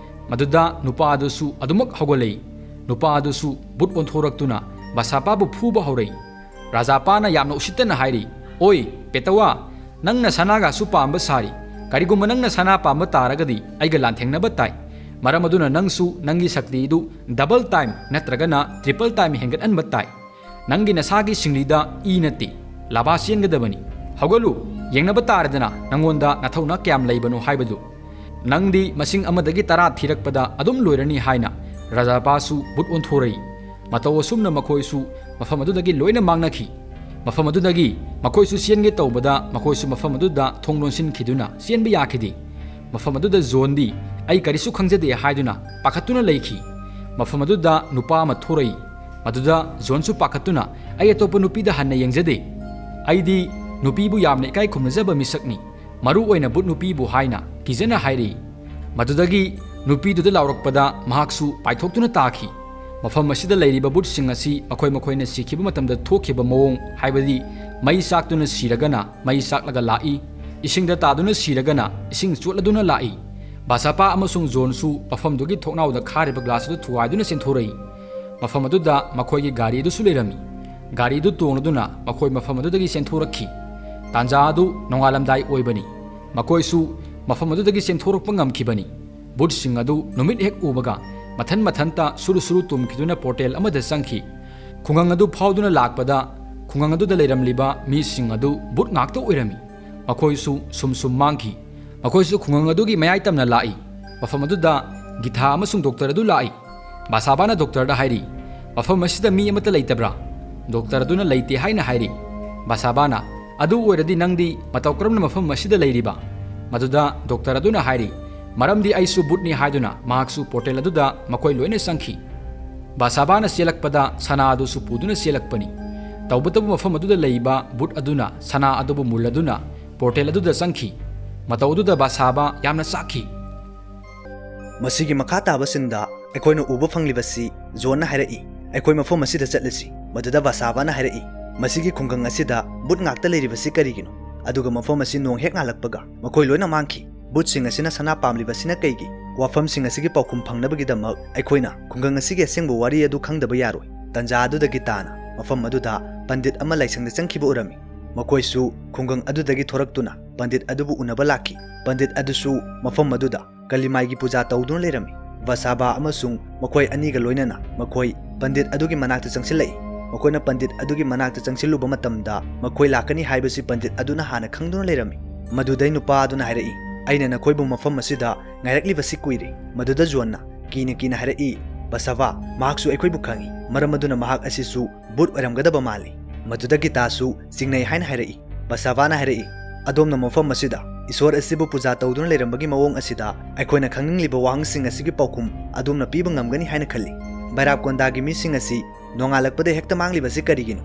ꯃꯗꯨꯗ ꯅꯨꯄꯥ ꯑꯗꯨꯁꯨ ꯑꯗꯨꯃꯛ ꯍꯧꯒꯠꯂꯛꯏ꯫ ꯅꯨꯄꯥ ꯑꯗꯨꯁꯨ ꯕꯨꯠ ꯑꯣꯟꯊꯣꯔꯛꯇꯨꯅ ꯕꯁꯥꯄꯥꯕꯨ ꯐꯨꯕ ꯍꯧꯔꯛꯏ꯫ ꯔꯥꯖꯥꯄꯥꯅ ꯌꯥꯝꯅ ꯎꯁꯤꯠꯇꯅ ꯍꯥꯏꯔꯤ, "ꯑꯣꯏ, ꯄꯦꯇꯋꯥ, ꯅꯪꯅ ꯁꯅꯥꯒꯁꯨ ꯄꯥꯝꯕ ꯁꯥꯔꯤ꯫ ꯀꯔꯤꯒꯨꯝꯕ ꯅꯪꯅ ꯁꯅꯥ ꯄꯥꯝꯕ ꯇꯥꯔꯒꯗꯤ ꯑꯩꯒ ꯂꯥꯟꯊꯦꯡꯅꯕ ꯇꯥꯏ꯫ ꯃꯔꯝ ꯑꯗꯨꯅ ꯅꯪꯁꯨ ꯅꯪꯒꯤ ꯁꯛꯇꯤꯗꯨ double time ꯅꯠꯇ꯭ꯔꯒꯅ triple time ꯍꯦꯟꯒꯠꯍꯟꯕ ꯇꯥꯏ꯫ ꯅꯪꯒꯤ ꯅꯁꯥꯒꯤ ꯁꯤꯡꯂꯤꯗ ꯏ ꯅꯠꯇꯦ, ꯂꯥꯚꯥ ꯆꯦꯟꯒꯗꯕꯅꯤ꯫ ꯍꯧꯒꯠꯂꯨ, ꯌꯦꯡꯅꯕ ꯇꯥꯔꯦꯗꯅ ꯅꯪꯉꯣꯟꯗ ꯅꯊꯧꯅ ꯀꯌꯥꯝ ꯂꯩꯕꯅꯣ ꯍꯥꯏꯕꯗꯨ꯫ ꯅꯪꯗꯤ ꯃꯁꯤꯡ ꯑꯃꯗꯒꯤ ꯇꯔꯥ ꯊꯤꯔꯛꯄꯗ ꯑꯗꯨꯝ ꯂꯣꯏꯔꯅꯤ" ꯍꯥꯏꯅ ꯔꯥꯖꯥꯄꯥꯁꯨ ꯕꯨꯠ ꯑꯣꯟꯊꯣꯔꯛꯏ꯫ ꯃꯇꯧ ꯑꯁꯨꯝꯅ ꯃꯈꯣꯏꯁꯨ ꯃꯐꯝ ꯑꯗꯨꯗꯒꯤ ꯂꯣꯏꯅ ꯃꯥꯡꯅꯈꯤ꯫ ꯃꯐꯝ ꯑꯗꯨꯗꯒꯤ ꯃꯈꯣꯏꯁꯨ ꯆꯦꯟꯒꯦ ꯇꯧꯕꯗ ꯃꯈꯣꯏꯁꯨ ꯃꯐꯝ ꯑꯗꯨꯗ ꯊꯣꯡ ꯂꯣꯟꯁꯤꯟꯈꯤꯗꯨꯅ ꯆꯦꯟꯕ ꯌꯥꯈꯤꯗꯦ꯫ ꯃꯐꯝ ꯑꯗꯨꯗ ꯖꯣꯟꯗꯤ "ꯑꯩ ꯀꯔꯤꯁꯨ ꯈꯪꯖꯗꯦ" ꯍꯥꯏꯗꯨꯅ ꯄꯥꯈꯠꯇꯨꯅ ꯂꯩꯈꯤ꯫ ꯃꯐꯝ ꯑꯗꯨꯗ ꯅꯨꯄꯥ ꯑꯃ ꯊꯣꯔꯛꯏ꯫ ꯃꯗꯨꯗ ꯖꯣꯟꯁꯨ ꯄꯥꯈꯠꯇꯨꯅ, "ꯑꯩ ꯑꯇꯣꯞꯄ ꯅꯨꯄꯤꯗ ꯍꯟꯅ ꯌꯦꯡꯖꯗꯦ꯫ ꯑꯩꯗꯤ ꯅꯨꯄꯤꯕꯨ ꯌꯥꯝꯅ ꯏꯀꯥꯏ ꯈꯨꯝꯅꯖꯕ ꯃꯤꯁꯛꯅꯤ, ꯃꯔꯨ ꯑꯣꯏꯅ ꯕꯨꯠ ꯅꯨꯄꯤꯕꯨ" ꯍꯥꯏꯅ ꯀꯤꯖꯅ ꯍꯥꯏꯔꯛꯏ꯫ ꯃꯗꯨꯗꯒꯤ ꯅꯨꯄꯤꯗꯨꯗ ꯂꯥꯎꯔꯛꯄꯗ ꯃꯍꯥꯛꯁꯨ ꯄꯥꯏꯊꯣꯛꯇꯨꯅ ꯇꯥꯈꯤ꯫ ꯃꯐꯝ ꯑꯁꯤꯗ ꯂꯩꯔꯤꯕ ꯕꯨꯠꯁꯤꯡ ꯑꯁꯤ ꯃꯈꯣꯏ ꯃꯈꯣꯏꯅ ꯁꯤꯈꯤꯕ ꯃꯇꯝꯗ ꯊꯣꯛꯈꯤꯕ ꯃꯑꯣꯡ, ꯍꯥꯏꯕꯗꯤ ꯃꯩ ꯆꯥꯛꯇꯨꯅ ꯁꯤꯔꯒꯅ ꯃꯩ ꯆꯥꯛꯂꯒ ꯂꯥꯛꯏ, ꯏꯁꯤꯡꯗ ꯇꯥꯗꯨꯅ ꯁꯤꯔꯒꯅ ꯏꯁꯤꯡ ꯆꯣꯠꯂꯗꯨꯅ ꯂꯥꯛꯏ꯫ ꯕꯥꯁꯥꯄꯥ ꯑꯃꯁꯨꯡ ꯖꯣꯟꯁꯨ ꯃꯐꯝꯗꯨꯒꯤ ꯊꯣꯡꯅꯥꯎꯗ ꯈꯥꯔꯤꯕ ꯒ꯭ꯂꯥꯁ ꯑꯗꯨ ꯊꯨꯒꯥꯏꯗꯨꯅ ꯆꯦꯟꯊꯣꯔꯛꯏ꯫ ꯃꯐꯝ ꯑꯗꯨꯗ ꯃꯈꯣꯏꯒꯤ ꯒꯥꯔꯤ ꯑꯗꯨꯁꯨ ꯂꯩꯔꯝꯃꯤ꯫ ꯒꯥꯔꯤ ꯑꯗꯨ ꯇꯣꯡꯂꯗꯨꯅ ꯃꯈꯣꯏ ꯃꯐꯝ ꯑꯗꯨꯗꯒꯤ ꯆꯦꯟꯊꯣꯔꯛꯈꯤ꯫ ꯇꯥꯟꯖꯥ ꯑꯗꯨ ꯅꯣꯡꯉꯥꯜꯂꯝꯗꯥꯏ ꯑꯣꯏꯕꯅꯤ꯫ ꯃꯈꯣꯏꯁꯨ ꯃꯐꯝ ꯑꯗꯨꯗꯒꯤ ꯆꯦꯟꯊꯣꯔꯛꯄ ꯉꯝꯈꯤꯕꯅꯤ꯫ ꯕꯨꯠꯁꯤꯡ ꯑꯗꯨ ꯅꯨꯃꯤꯠ ꯍꯦꯛ ꯎꯕꯒ ꯃꯊꯟ ꯃꯊꯟꯇ ꯁꯨꯔꯨ ꯁꯨꯔꯨ ꯇꯨꯝꯈꯤꯗꯨꯅ ꯄꯣꯔꯇꯦꯜ ꯑꯃꯗ ꯆꯪꯈꯤ꯫ ꯈꯨꯡꯒꯪ ꯑꯗꯨ ꯐꯥꯎꯗꯨꯅ ꯂꯥꯛꯄꯗ ꯈꯨꯡꯒꯪ ꯑꯗꯨꯗ ꯂꯩꯔꯝꯂꯤꯕ ꯃꯤꯁꯤꯡ ꯑꯗꯨ ꯕꯨꯠ ꯉꯥꯛꯇ ꯑꯣꯏꯔꯝꯃꯤ꯫ ꯃꯈꯣꯏꯁꯨ ꯁꯨꯝ ꯁꯨꯝ ꯃꯥꯡꯈꯤ꯫ ꯃꯈꯣꯏꯁꯨ ꯈꯨꯡꯒꯪ ꯑꯗꯨꯒꯤ ꯃꯌꯥꯏ ꯇꯝꯅ ꯂꯥꯛꯏ꯫ ꯃꯐꯝ ꯑꯗꯨꯗ ꯒꯤꯊꯥ ꯑꯃꯁꯨꯡ ꯗꯣꯛꯇꯔ ꯑꯗꯨ ꯂꯥꯛꯏ꯫ ꯕꯥꯁꯥꯕꯥꯅ ꯗꯣꯛꯇꯔꯗ ꯍꯥꯏꯔꯤ, "ꯃꯐꯝ ꯑꯁꯤꯗ ꯃꯤ ꯑꯃꯠꯇ ꯂꯩꯇꯕ꯭ꯔꯥ?" ꯗꯣꯛꯇꯔ ꯑꯗꯨꯅ "ꯂꯩꯇꯦ" ꯍꯥꯏꯅ ꯍꯥꯏꯔꯤ꯫ ꯕꯥꯁꯥꯕꯥꯅ, "ꯑꯗꯨ ꯑꯣꯏꯔꯗꯤ ꯅꯪꯗꯤ ꯃꯇꯧ ꯀꯔꯝꯅ ꯃꯐꯝ ꯑꯁꯤꯗ ꯂꯩꯔꯤꯕ?" ꯃꯗꯨꯗ ꯗꯣꯛꯇꯔ ꯑꯗꯨꯅ ꯍꯥꯏꯔꯤ, "ꯃꯔꯝꯗꯤ ꯑꯩꯁꯨ ꯕꯨꯠꯅꯤ" ꯍꯥꯏꯗꯨꯅ ꯃꯍꯥꯛꯁꯨ ꯄꯣꯔꯇꯦꯜ ꯑꯗꯨꯗ ꯃꯈꯣꯏ ꯂꯣꯏꯅ ꯆꯪꯈꯤ꯫ ꯕꯥꯁꯥꯕꯥꯅ ꯆꯦꯜꯂꯛꯄꯗ ꯁꯅꯥ ꯑꯗꯨꯁꯨ ꯄꯨꯗꯨꯅ ꯆꯦꯜꯂꯛꯄꯅꯤ꯫ ꯇꯧꯕꯇꯕꯨ ꯃꯐꯝ ꯑꯗꯨꯗ ꯂꯩꯕ ꯕꯨꯠ ꯑꯗꯨꯅ ꯁꯅꯥ ꯑꯗꯨꯕꯨ ꯃꯨꯜꯂꯗꯨꯅ ꯄꯣꯔꯇꯦꯜ ꯑꯗꯨꯗ ꯆꯪꯈꯤ꯫ ꯃꯇꯧ ꯑꯗꯨꯗ ꯕꯥꯁꯥꯕꯥ ꯌꯥꯝꯅ ꯆꯥꯛꯈꯤ꯫ ꯃꯁꯤꯒꯤ ꯃꯈꯥ ꯇꯥꯕꯁꯤꯡꯗ ꯑꯩꯈꯣꯏꯅ ꯎꯕ ꯐꯪꯂꯤꯕꯁꯤ ꯖꯣꯟꯅ ꯍꯥꯏꯔꯛꯏ, "ꯑꯩꯈꯣꯏ ꯃꯐꯝ ꯑꯁꯤꯗ ꯆꯠꯂꯁꯤ"꯫ ꯃꯗꯨꯗ ꯕꯥꯁꯥꯕꯥꯅ ꯍꯥꯏꯔꯛꯏ, "ꯃꯁꯤꯒꯤ ꯈꯨꯡꯒꯪ ꯑꯁꯤꯗ ꯚꯨꯠ ꯉꯥꯛꯇ ꯂꯩꯔꯤꯕꯁꯤ ꯀꯔꯤꯒꯤꯅꯣ? ꯑꯗꯨꯒ ꯃꯐꯝ ꯑꯁꯤ ꯅꯣꯡ ꯍꯦꯛ ꯉꯥꯜꯂꯛꯄꯒ ꯃꯈꯣꯏ ꯂꯣꯏꯅ ꯃꯥꯡꯈꯤ꯫ ꯚꯨꯠꯁꯤꯡ ꯑꯁꯤꯅ ꯁꯅꯥ ꯄꯥꯝꯂꯤꯕꯁꯤꯅ ꯀꯩꯒꯤ?" ꯋꯥꯐꯝꯁꯤꯡ ꯑꯁꯤꯒꯤ ꯄꯥꯎꯈꯨꯝ ꯐꯪꯅꯕꯒꯤꯗꯃꯛ ꯑꯩꯈꯣꯏꯅ ꯈꯨꯡꯒꯪ ꯑꯁꯤꯒꯤ ꯑꯁꯦꯡꯕ ꯋꯥꯔꯤ ꯑꯗꯨ ꯈꯪꯗꯕ ꯌꯥꯔꯣꯏ꯫ ꯇꯟꯖꯥ ꯑꯗꯨꯗꯒꯤ ꯇꯥꯅ ꯃꯐꯝ ꯑꯗꯨꯗ ꯄꯟꯗꯤꯠ ꯑꯃ ꯂꯥꯏꯁꯪꯗ ꯆꯪꯈꯤꯕ ꯎꯔꯝꯃꯤ꯫ ꯃꯈꯣꯏꯁꯨ ꯈꯨꯡꯒꯪ ꯑꯗꯨꯗꯒꯤ ꯊꯣꯔꯛꯇꯨꯅ ꯄꯟꯗꯤꯠ ꯑꯗꯨꯕꯨ ꯎꯅꯕ ꯂꯥꯛꯈꯤ꯫ ꯄꯟꯗꯤꯠ ꯑꯗꯨꯁꯨ ꯃꯐꯝ ꯑꯗꯨꯗ ꯀꯂꯤꯃꯥꯏꯒꯤ ꯄꯨꯖꯥ ꯇꯧꯗꯨꯅ ꯂꯩꯔꯝꯃꯤ꯫ ꯕꯁꯥꯕꯥ ꯑꯃꯁꯨꯡ ꯃꯈꯣꯏ ꯑꯅꯤꯒ ꯂꯣꯏꯅꯅ ꯃꯈꯣꯏ ꯄꯟꯗꯤꯠ ꯑꯗꯨꯒꯤ ꯃꯅꯥꯛꯇ ꯆꯪꯁꯤꯜꯂꯛꯏ꯫ ꯃꯈꯣꯏꯅ ꯄꯟꯗꯤꯠ ꯑꯗꯨꯒꯤ ꯃꯅꯥꯛꯇ ꯆꯪꯁꯤꯜꯂꯨꯕ ꯃꯇꯝꯗ, ꯃꯈꯣꯏ ꯂꯥꯛꯀꯅꯤ ꯍꯥꯏꯕꯁꯤ ꯄꯟꯗꯤꯠ ꯑꯗꯨꯅ ꯍꯥꯟꯅ ꯈꯪꯗꯨꯅ ꯂꯩꯔꯝꯃꯤ꯫ ꯃꯗꯨꯗꯩ ꯅꯨꯄꯥ ꯑꯗꯨꯅ ꯍꯥꯏꯔꯛꯏ, "ꯑꯩꯅ ꯅꯈꯣꯏꯕꯨ ꯃꯐꯝ ꯑꯁꯤꯗ ꯉꯥꯏꯔꯛꯂꯤꯕꯁꯤ ꯀꯨꯏꯔꯦ꯫" ꯃꯗꯨꯗ ꯖꯣꯟꯅ ꯀꯤꯅ ꯀꯤꯅ ꯍꯥꯏꯔꯛꯏ, "ꯕꯁꯥꯕꯥ, ꯃꯍꯥꯛꯁꯨ ꯑꯩꯈꯣꯏꯕꯨ ꯈꯪꯏ, ꯃꯔꯝ ꯑꯗꯨꯅ ꯃꯍꯥꯛ ꯑꯁꯤꯁꯨ ꯚꯨꯠ ꯑꯣꯏꯔꯝꯒꯗꯕ ꯃꯥꯜꯂꯤ꯫" ꯃꯗꯨꯗ ꯒꯤꯇꯥꯁꯨ ꯆꯤꯡꯅꯩ ꯍꯥꯏꯅ ꯍꯥꯏꯔꯛꯏ꯫ ꯕꯁꯥꯕꯥꯅ ꯍꯥꯏꯔꯛꯏ, "ꯑꯗꯣꯝꯅ ꯃꯐꯝ ꯑꯁꯤꯗ ꯏꯁꯣꯔ ꯑꯁꯤꯕꯨ ꯄꯨꯖꯥ ꯇꯧꯗꯨꯅ ꯂꯩꯔꯝꯕꯒꯤ ꯃꯑꯣꯡ ꯑꯁꯤꯗ ꯑꯩꯈꯣꯏꯅ ꯈꯪꯅꯤꯡꯂꯤꯕ ꯋꯥꯍꯪꯁꯤꯡ ꯑꯁꯤꯒꯤ ꯄꯥꯎꯈꯨꯝ ꯑꯗꯣꯝꯅ ꯄꯤꯕ ꯉꯝꯒꯅꯤ ꯍꯥꯏꯅ ꯈꯜꯂꯤ꯫ ꯕꯩꯔꯥꯞꯀꯣꯟꯗꯥꯒꯤ ꯃꯤꯁꯤꯡ ꯑꯁꯤ ꯅꯣꯡꯉꯥꯜꯂꯛꯄꯗ ꯍꯦꯛꯇ ꯃꯥꯡꯂꯤꯕꯁꯤ ꯀꯔꯤꯒꯤꯅꯣ?"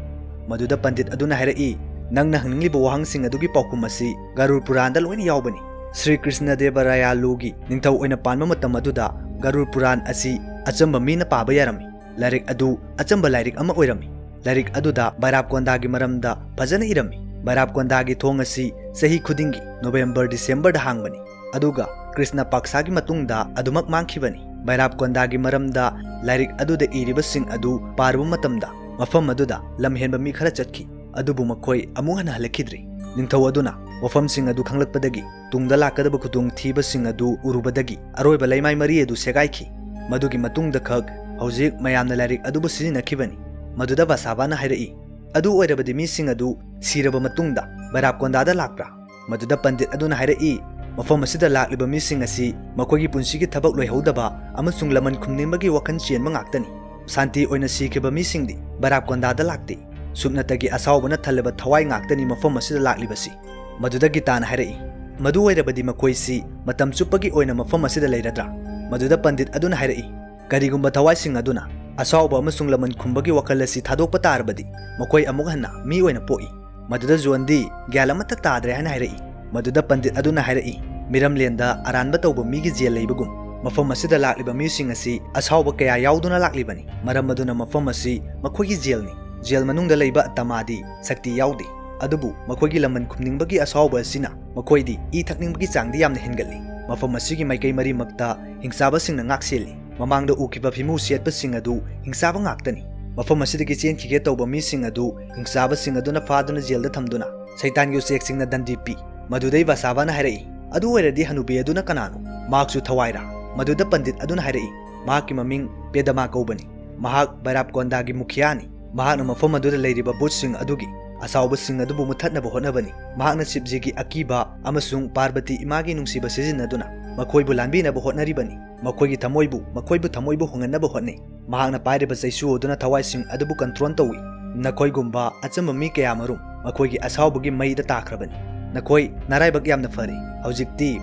ꯃꯗꯨꯗ ꯄꯟꯗꯤꯠ ꯑꯗꯨꯅ ꯍꯥꯏꯔꯛꯏ, "ꯅꯪꯅ ꯍꯪꯅꯤꯡꯂꯤꯕ ꯋꯥꯍꯪꯁꯤꯡ ꯑꯗꯨꯒꯤ ꯄꯥꯎꯈꯨꯝ ꯑꯁꯤ ꯒꯔꯨꯔ ꯄꯨꯔꯥꯟꯗ ꯂꯣꯏꯅ ꯌꯥꯎꯕꯅꯤ꯫ ꯁ꯭ꯔꯤ ꯀ꯭ꯔꯤꯁꯅ ꯗꯦꯕ ꯔꯥꯌꯥꯂꯨꯒꯤ ꯅꯤꯡꯊꯧ ꯑꯣꯏꯅ ꯄꯥꯟꯕ ꯃꯇꯝ ꯑꯗꯨꯗ ꯒꯔꯨꯔ ꯄꯨꯔꯥꯟ ꯑꯁꯤ ꯑꯆꯝꯕ ꯃꯤꯅ ꯄꯥꯕ ꯌꯥꯔꯝꯃꯤ꯫ ꯂꯥꯏꯔꯤꯛ ꯑꯗꯨ ꯑꯆꯝꯕ ꯂꯥꯏꯔꯤꯛ ꯑꯃ ꯑꯣꯏꯔꯝꯃꯤ꯫ ꯂꯥꯏꯔꯤꯛ ꯑꯗꯨꯗ ꯕꯩꯔꯥꯞꯀꯣꯟꯗꯥꯒꯤ ꯃꯔꯝꯗ ꯐꯖꯅ ꯏꯔꯝꯃꯤ꯫ ꯕꯩꯔꯥꯞꯀꯣꯟꯗꯥꯒꯤ ꯊꯣꯡ ꯑꯁꯤ ꯆꯍꯤ ꯈꯨꯗꯤꯡꯒꯤ ꯅꯣꯕꯦꯝꯕꯔ, ꯗꯤꯁꯦꯝꯕꯔꯗ ꯍꯥꯡꯕꯅꯤ꯫ ꯑꯗꯨꯒ ꯀ꯭ꯔꯤꯁꯅ ꯄꯥꯛꯁꯥꯒꯤ ꯃꯇꯨꯡꯗ ꯑꯗꯨꯃꯛ ꯃꯥꯡꯈꯤꯕꯅꯤ꯫ ꯕꯩꯔꯥꯞꯀꯣꯟꯗꯥꯒꯤ ꯃꯔꯝꯗ ꯂꯥꯏꯔꯤꯛ ꯑꯗꯨꯗ ꯏꯔꯤꯕꯁꯤꯡ ꯑꯗꯨ ꯄꯥꯔꯨꯕ ꯃꯇꯝꯗ ꯃꯐꯝ ꯑꯗꯨꯗ ꯂꯝꯍꯦꯟꯕ ꯃꯤ ꯈꯔ ꯆꯠꯈꯤ, ꯑꯗꯨꯕꯨ ꯃꯈꯣꯏ ꯑꯃꯨꯛ ꯍꯟꯅ ꯍꯜꯂꯛꯈꯤꯗ꯭ꯔꯤ꯫ ꯅꯤꯡꯊꯧ ꯑꯗꯨꯅ ꯋꯥꯐꯝꯁꯤꯡ ꯑꯗꯨ ꯈꯪꯂꯛꯄꯗꯒꯤ ꯇꯨꯡꯗ ꯂꯥꯛꯀꯗꯕ ꯈꯨꯗꯣꯡꯊꯤꯕꯁꯤꯡ ꯑꯗꯨ ꯎꯔꯨꯕꯗꯒꯤ ꯑꯔꯣꯏꯕ ꯂꯩꯃꯥꯏ ꯃꯔꯤ ꯑꯗꯨ ꯁꯦꯒꯥꯏꯈꯤ꯫ ꯃꯗꯨꯒꯤ ꯃꯇꯨꯡꯗ ꯈꯛ ꯍꯧꯖꯤꯛ ꯃꯌꯥꯝꯅ ꯂꯥꯏꯔꯤꯛ ꯑꯗꯨꯕꯨ ꯁꯤꯖꯤꯟꯅꯈꯤꯕꯅꯤ꯫ ꯃꯗꯨꯗ ꯕꯁꯥꯕꯥꯅ ꯍꯥꯏꯔꯛꯏ, "ꯑꯗꯨ ꯑꯣꯏꯔꯕꯗꯤ ꯃꯤꯁꯤꯡ ꯑꯗꯨ ꯁꯤꯔꯕ ꯃꯇꯨꯡꯗ ꯕꯩꯔꯥꯞꯀꯣꯟꯗꯥꯗ ꯂꯥꯛꯄ꯭ꯔꯥ?" ꯃꯗꯨꯗ ꯄꯟꯗꯤꯠ ꯑꯗꯨꯅ ꯍꯥꯏꯔꯛꯏ, "ꯃꯐꯝ ꯑꯁꯤꯗ ꯂꯥꯛꯂꯤꯕ ꯃꯤꯁꯤꯡ ꯑꯁꯤ ꯃꯈꯣꯏꯒꯤ ꯄꯨꯟꯁꯤꯒꯤ ꯊꯕꯛ ꯂꯣꯏꯍꯧꯗꯕ ꯑꯃꯁꯨꯡ ꯂꯃꯟ ꯈꯨꯝꯅꯤꯡꯕꯒꯤ ꯋꯥꯈꯜ ꯆꯦꯟꯕ ꯉꯥꯛꯇꯅꯤ꯫ ꯁꯥꯟꯇꯤ ꯑꯣꯏꯅ ꯁꯤꯈꯤꯕ ꯃꯤꯁꯤꯡꯗꯤ ꯕꯩꯔꯥꯞꯀꯣꯟꯗꯥꯗ ꯂꯥꯛꯇꯦ꯫ ꯁꯨꯞꯅꯇꯒꯤ ꯑꯁꯥꯎꯕꯅ ꯊꯜꯂꯕ ꯊꯋꯥꯏ ꯉꯥꯛꯇꯅꯤ ꯃꯐꯝ ꯑꯁꯤꯗ ꯂꯥꯛꯂꯤꯕꯁꯤ꯫" ꯃꯗꯨꯗ ꯒꯤꯇꯥꯅ ꯍꯥꯏꯔꯛꯏ, "ꯃꯗꯨ ꯑꯣꯏꯔꯕꯗꯤ ꯃꯈꯣꯏꯁꯤ ꯃꯇꯝ ꯆꯨꯞꯄꯒꯤ ꯑꯣꯏꯅ ꯃꯐꯝ ꯑꯁꯤꯗ ꯂꯩꯔꯗ꯭ꯔꯥ?" ꯃꯗꯨꯗ ꯄꯟꯗꯤꯠ ꯑꯗꯨꯅ ꯍꯥꯏꯔꯛꯏ, "ꯀꯔꯤꯒꯨꯝꯕ ꯊꯋꯥꯏꯁꯤꯡ ꯑꯗꯨꯅ ꯑꯁꯥꯎꯕ ꯑꯃꯁꯨꯡ ꯂꯃꯟ ꯈꯨꯝꯕꯒꯤ ꯋꯥꯈꯜ ꯑꯁꯤ ꯊꯥꯗꯣꯛꯄ ꯇꯥꯔꯕꯗꯤ, ꯃꯈꯣꯏ ꯑꯃꯨꯛ ꯍꯟꯅ ꯃꯤ ꯑꯣꯏꯅ ꯄꯣꯛꯏ꯫" ꯃꯗꯨꯗ ꯖꯣꯟꯗꯤ ꯒ꯭ꯌꯥꯟ ꯑꯃꯠꯇ ꯇꯥꯗ꯭ꯔꯦ ꯍꯥꯏꯅ ꯍꯥꯏꯔꯛꯏ꯫ ꯃꯗꯨꯗ ꯄꯟꯗꯤꯠ ꯑꯗꯨꯅ ꯍꯥꯏꯔꯛꯏ, "ꯃꯤꯔꯝꯂꯦꯟꯗ ꯑꯔꯥꯟꯕ ꯇꯧꯕ ꯃꯤꯒꯤ ꯖꯦꯜ ꯂꯩꯕꯒꯨꯝ, ꯃꯐꯝ ꯑꯁꯤꯗ ꯂꯥꯛꯂꯤꯕ ꯃꯤꯁꯤꯡ ꯑꯁꯤ ꯑꯁꯥꯎꯕ ꯀꯌꯥ ꯌꯥꯎꯗꯨꯅ ꯂꯥꯛꯂꯤꯕꯅꯤ꯫ ꯃꯔꯝ ꯑꯗꯨꯅ ꯃꯐꯝ ꯑꯁꯤ ꯃꯈꯣꯏꯒꯤ ꯖꯦꯜꯅꯤ꯫ ꯖꯦꯜ ꯃꯅꯨꯡꯗ ꯂꯩꯕ ꯇꯃꯥꯗꯤ ꯁꯛꯇꯤ ꯌꯥꯎꯗꯦ꯫ ꯑꯗꯨꯕꯨ ꯃꯈꯣꯏꯒꯤ ꯂꯃꯟ ꯈꯨꯝꯅꯤꯡꯕꯒꯤ ꯑꯁꯥꯎꯕ ꯑꯁꯤꯅ ꯃꯈꯣꯏꯗꯤ ꯏ ꯊꯛꯅꯤꯡꯕꯒꯤ ꯆꯥꯡꯗꯤ ꯌꯥꯝꯅ ꯍꯦꯟꯒꯠꯂꯤ꯫ ꯃꯐꯝ ꯑꯁꯤꯒꯤ ꯃꯥꯏꯀꯩ ꯃꯔꯤꯃꯛꯇ ꯍꯤꯡꯆꯥꯕꯁꯤꯡꯅ ꯉꯥꯛ ꯁꯦꯜꯂꯤ꯫ ꯃꯃꯥꯡꯗ ꯎꯈꯤꯕ ꯐꯤꯃꯨ ꯁꯦꯠꯄꯁꯤꯡ ꯑꯗꯨ ꯍꯤꯡꯆꯥꯕ ꯉꯥꯛꯇꯅꯤ꯫ ꯃꯐꯝ ꯑꯁꯤꯗꯒꯤ ꯆꯦꯟꯈꯤꯒꯦ ꯇꯧꯕ ꯃꯤꯁꯤꯡ ꯑꯗꯨ ꯍꯤꯡꯆꯥꯕꯁꯤꯡ ꯑꯗꯨꯅ ꯐꯥꯗꯨꯅ ꯖꯦꯜꯗ ꯊꯝꯗꯨꯅ ꯁꯩꯇꯥꯟꯒꯤ ꯎꯆꯦꯛꯁꯤꯡꯅ ꯗꯟꯗꯤ ꯄꯤ꯫ ꯃꯗꯨꯗꯩ ꯕꯥꯁꯥꯕꯥꯅ ꯍꯥꯏꯔꯛꯏ, "ꯑꯗꯨ ꯑꯣꯏꯔꯗꯤ ꯍꯅꯨꯕꯤ ꯑꯗꯨꯅ ꯀꯅꯥꯅꯣ? ꯃꯍꯥꯛꯁꯨ ꯊꯋꯥꯏꯔꯥ?" ꯃꯗꯨꯗ ꯄꯟꯗꯤꯠ ꯑꯗꯨꯅ ꯍꯥꯏꯔꯛꯏ, "ꯃꯍꯥꯛꯀꯤ ꯃꯃꯤꯡ ꯄꯦꯗꯃꯥ ꯀꯧꯕꯅꯤ꯫ ꯃꯍꯥꯛ ꯕꯩꯔꯥꯞꯀꯣꯟꯗꯥꯒꯤ ꯃꯨꯈꯤꯌꯥꯅꯤ꯫ ꯃꯍꯥꯛꯅ ꯃꯐꯝ ꯑꯗꯨꯗ ꯂꯩꯔꯤꯕ ꯚꯨꯠꯁꯤꯡ ꯑꯗꯨꯒꯤ ꯑꯁꯥꯎꯕꯁꯤꯡ ꯑꯗꯨꯕꯨ ꯃꯨꯠꯊꯠꯅꯕ ꯍꯣꯠꯅꯕꯅꯤ꯫ ꯃꯍꯥꯛꯅ ꯁꯤꯕꯖꯤꯒꯤ ꯑꯀꯤꯕ ꯑꯃꯁꯨꯡ ꯄꯥꯔꯕꯇꯤ ꯏꯃꯥꯒꯤ ꯅꯨꯡꯁꯤꯕ ꯁꯤꯖꯤꯟꯅꯗꯨꯅ ꯃꯈꯣꯏꯕꯨ ꯂꯥꯟꯕꯤꯅꯕ ꯍꯣꯠꯅꯔꯤꯕꯅꯤ꯫ ꯃꯈꯣꯏꯒꯤ ꯊꯃꯣꯏꯕꯨ, ꯃꯈꯣꯏꯕꯨ ꯊꯃꯣꯏꯕꯨ ꯍꯣꯡꯍꯟꯅꯕ ꯍꯣꯠꯅꯩ꯫ ꯃꯍꯥꯛꯅ ꯄꯥꯏꯔꯤꯕ ꯆꯩꯁꯨ ꯑꯗꯨꯅ ꯊꯋꯥꯏꯁꯤꯡ ꯑꯗꯨꯕꯨ ꯀꯟꯇ꯭ꯔꯣꯜ ꯇꯧꯏ꯫ ꯅꯈꯣꯏꯒꯨꯝꯕ ꯑꯆꯝꯕ ꯃꯤ ꯀꯌꯥꯃꯔꯨꯝ ꯃꯈꯣꯏꯒꯤ ꯑꯁꯥꯎꯕꯒꯤ ꯃꯩꯗ ꯇꯥꯈ꯭ꯔꯕꯅꯤ꯫ ꯅꯈꯣꯏ ꯅꯔꯥꯏꯕꯛ ꯌꯥꯝꯅ ꯐꯔꯦ꯫ ꯍꯧꯖꯤꯛꯇꯤ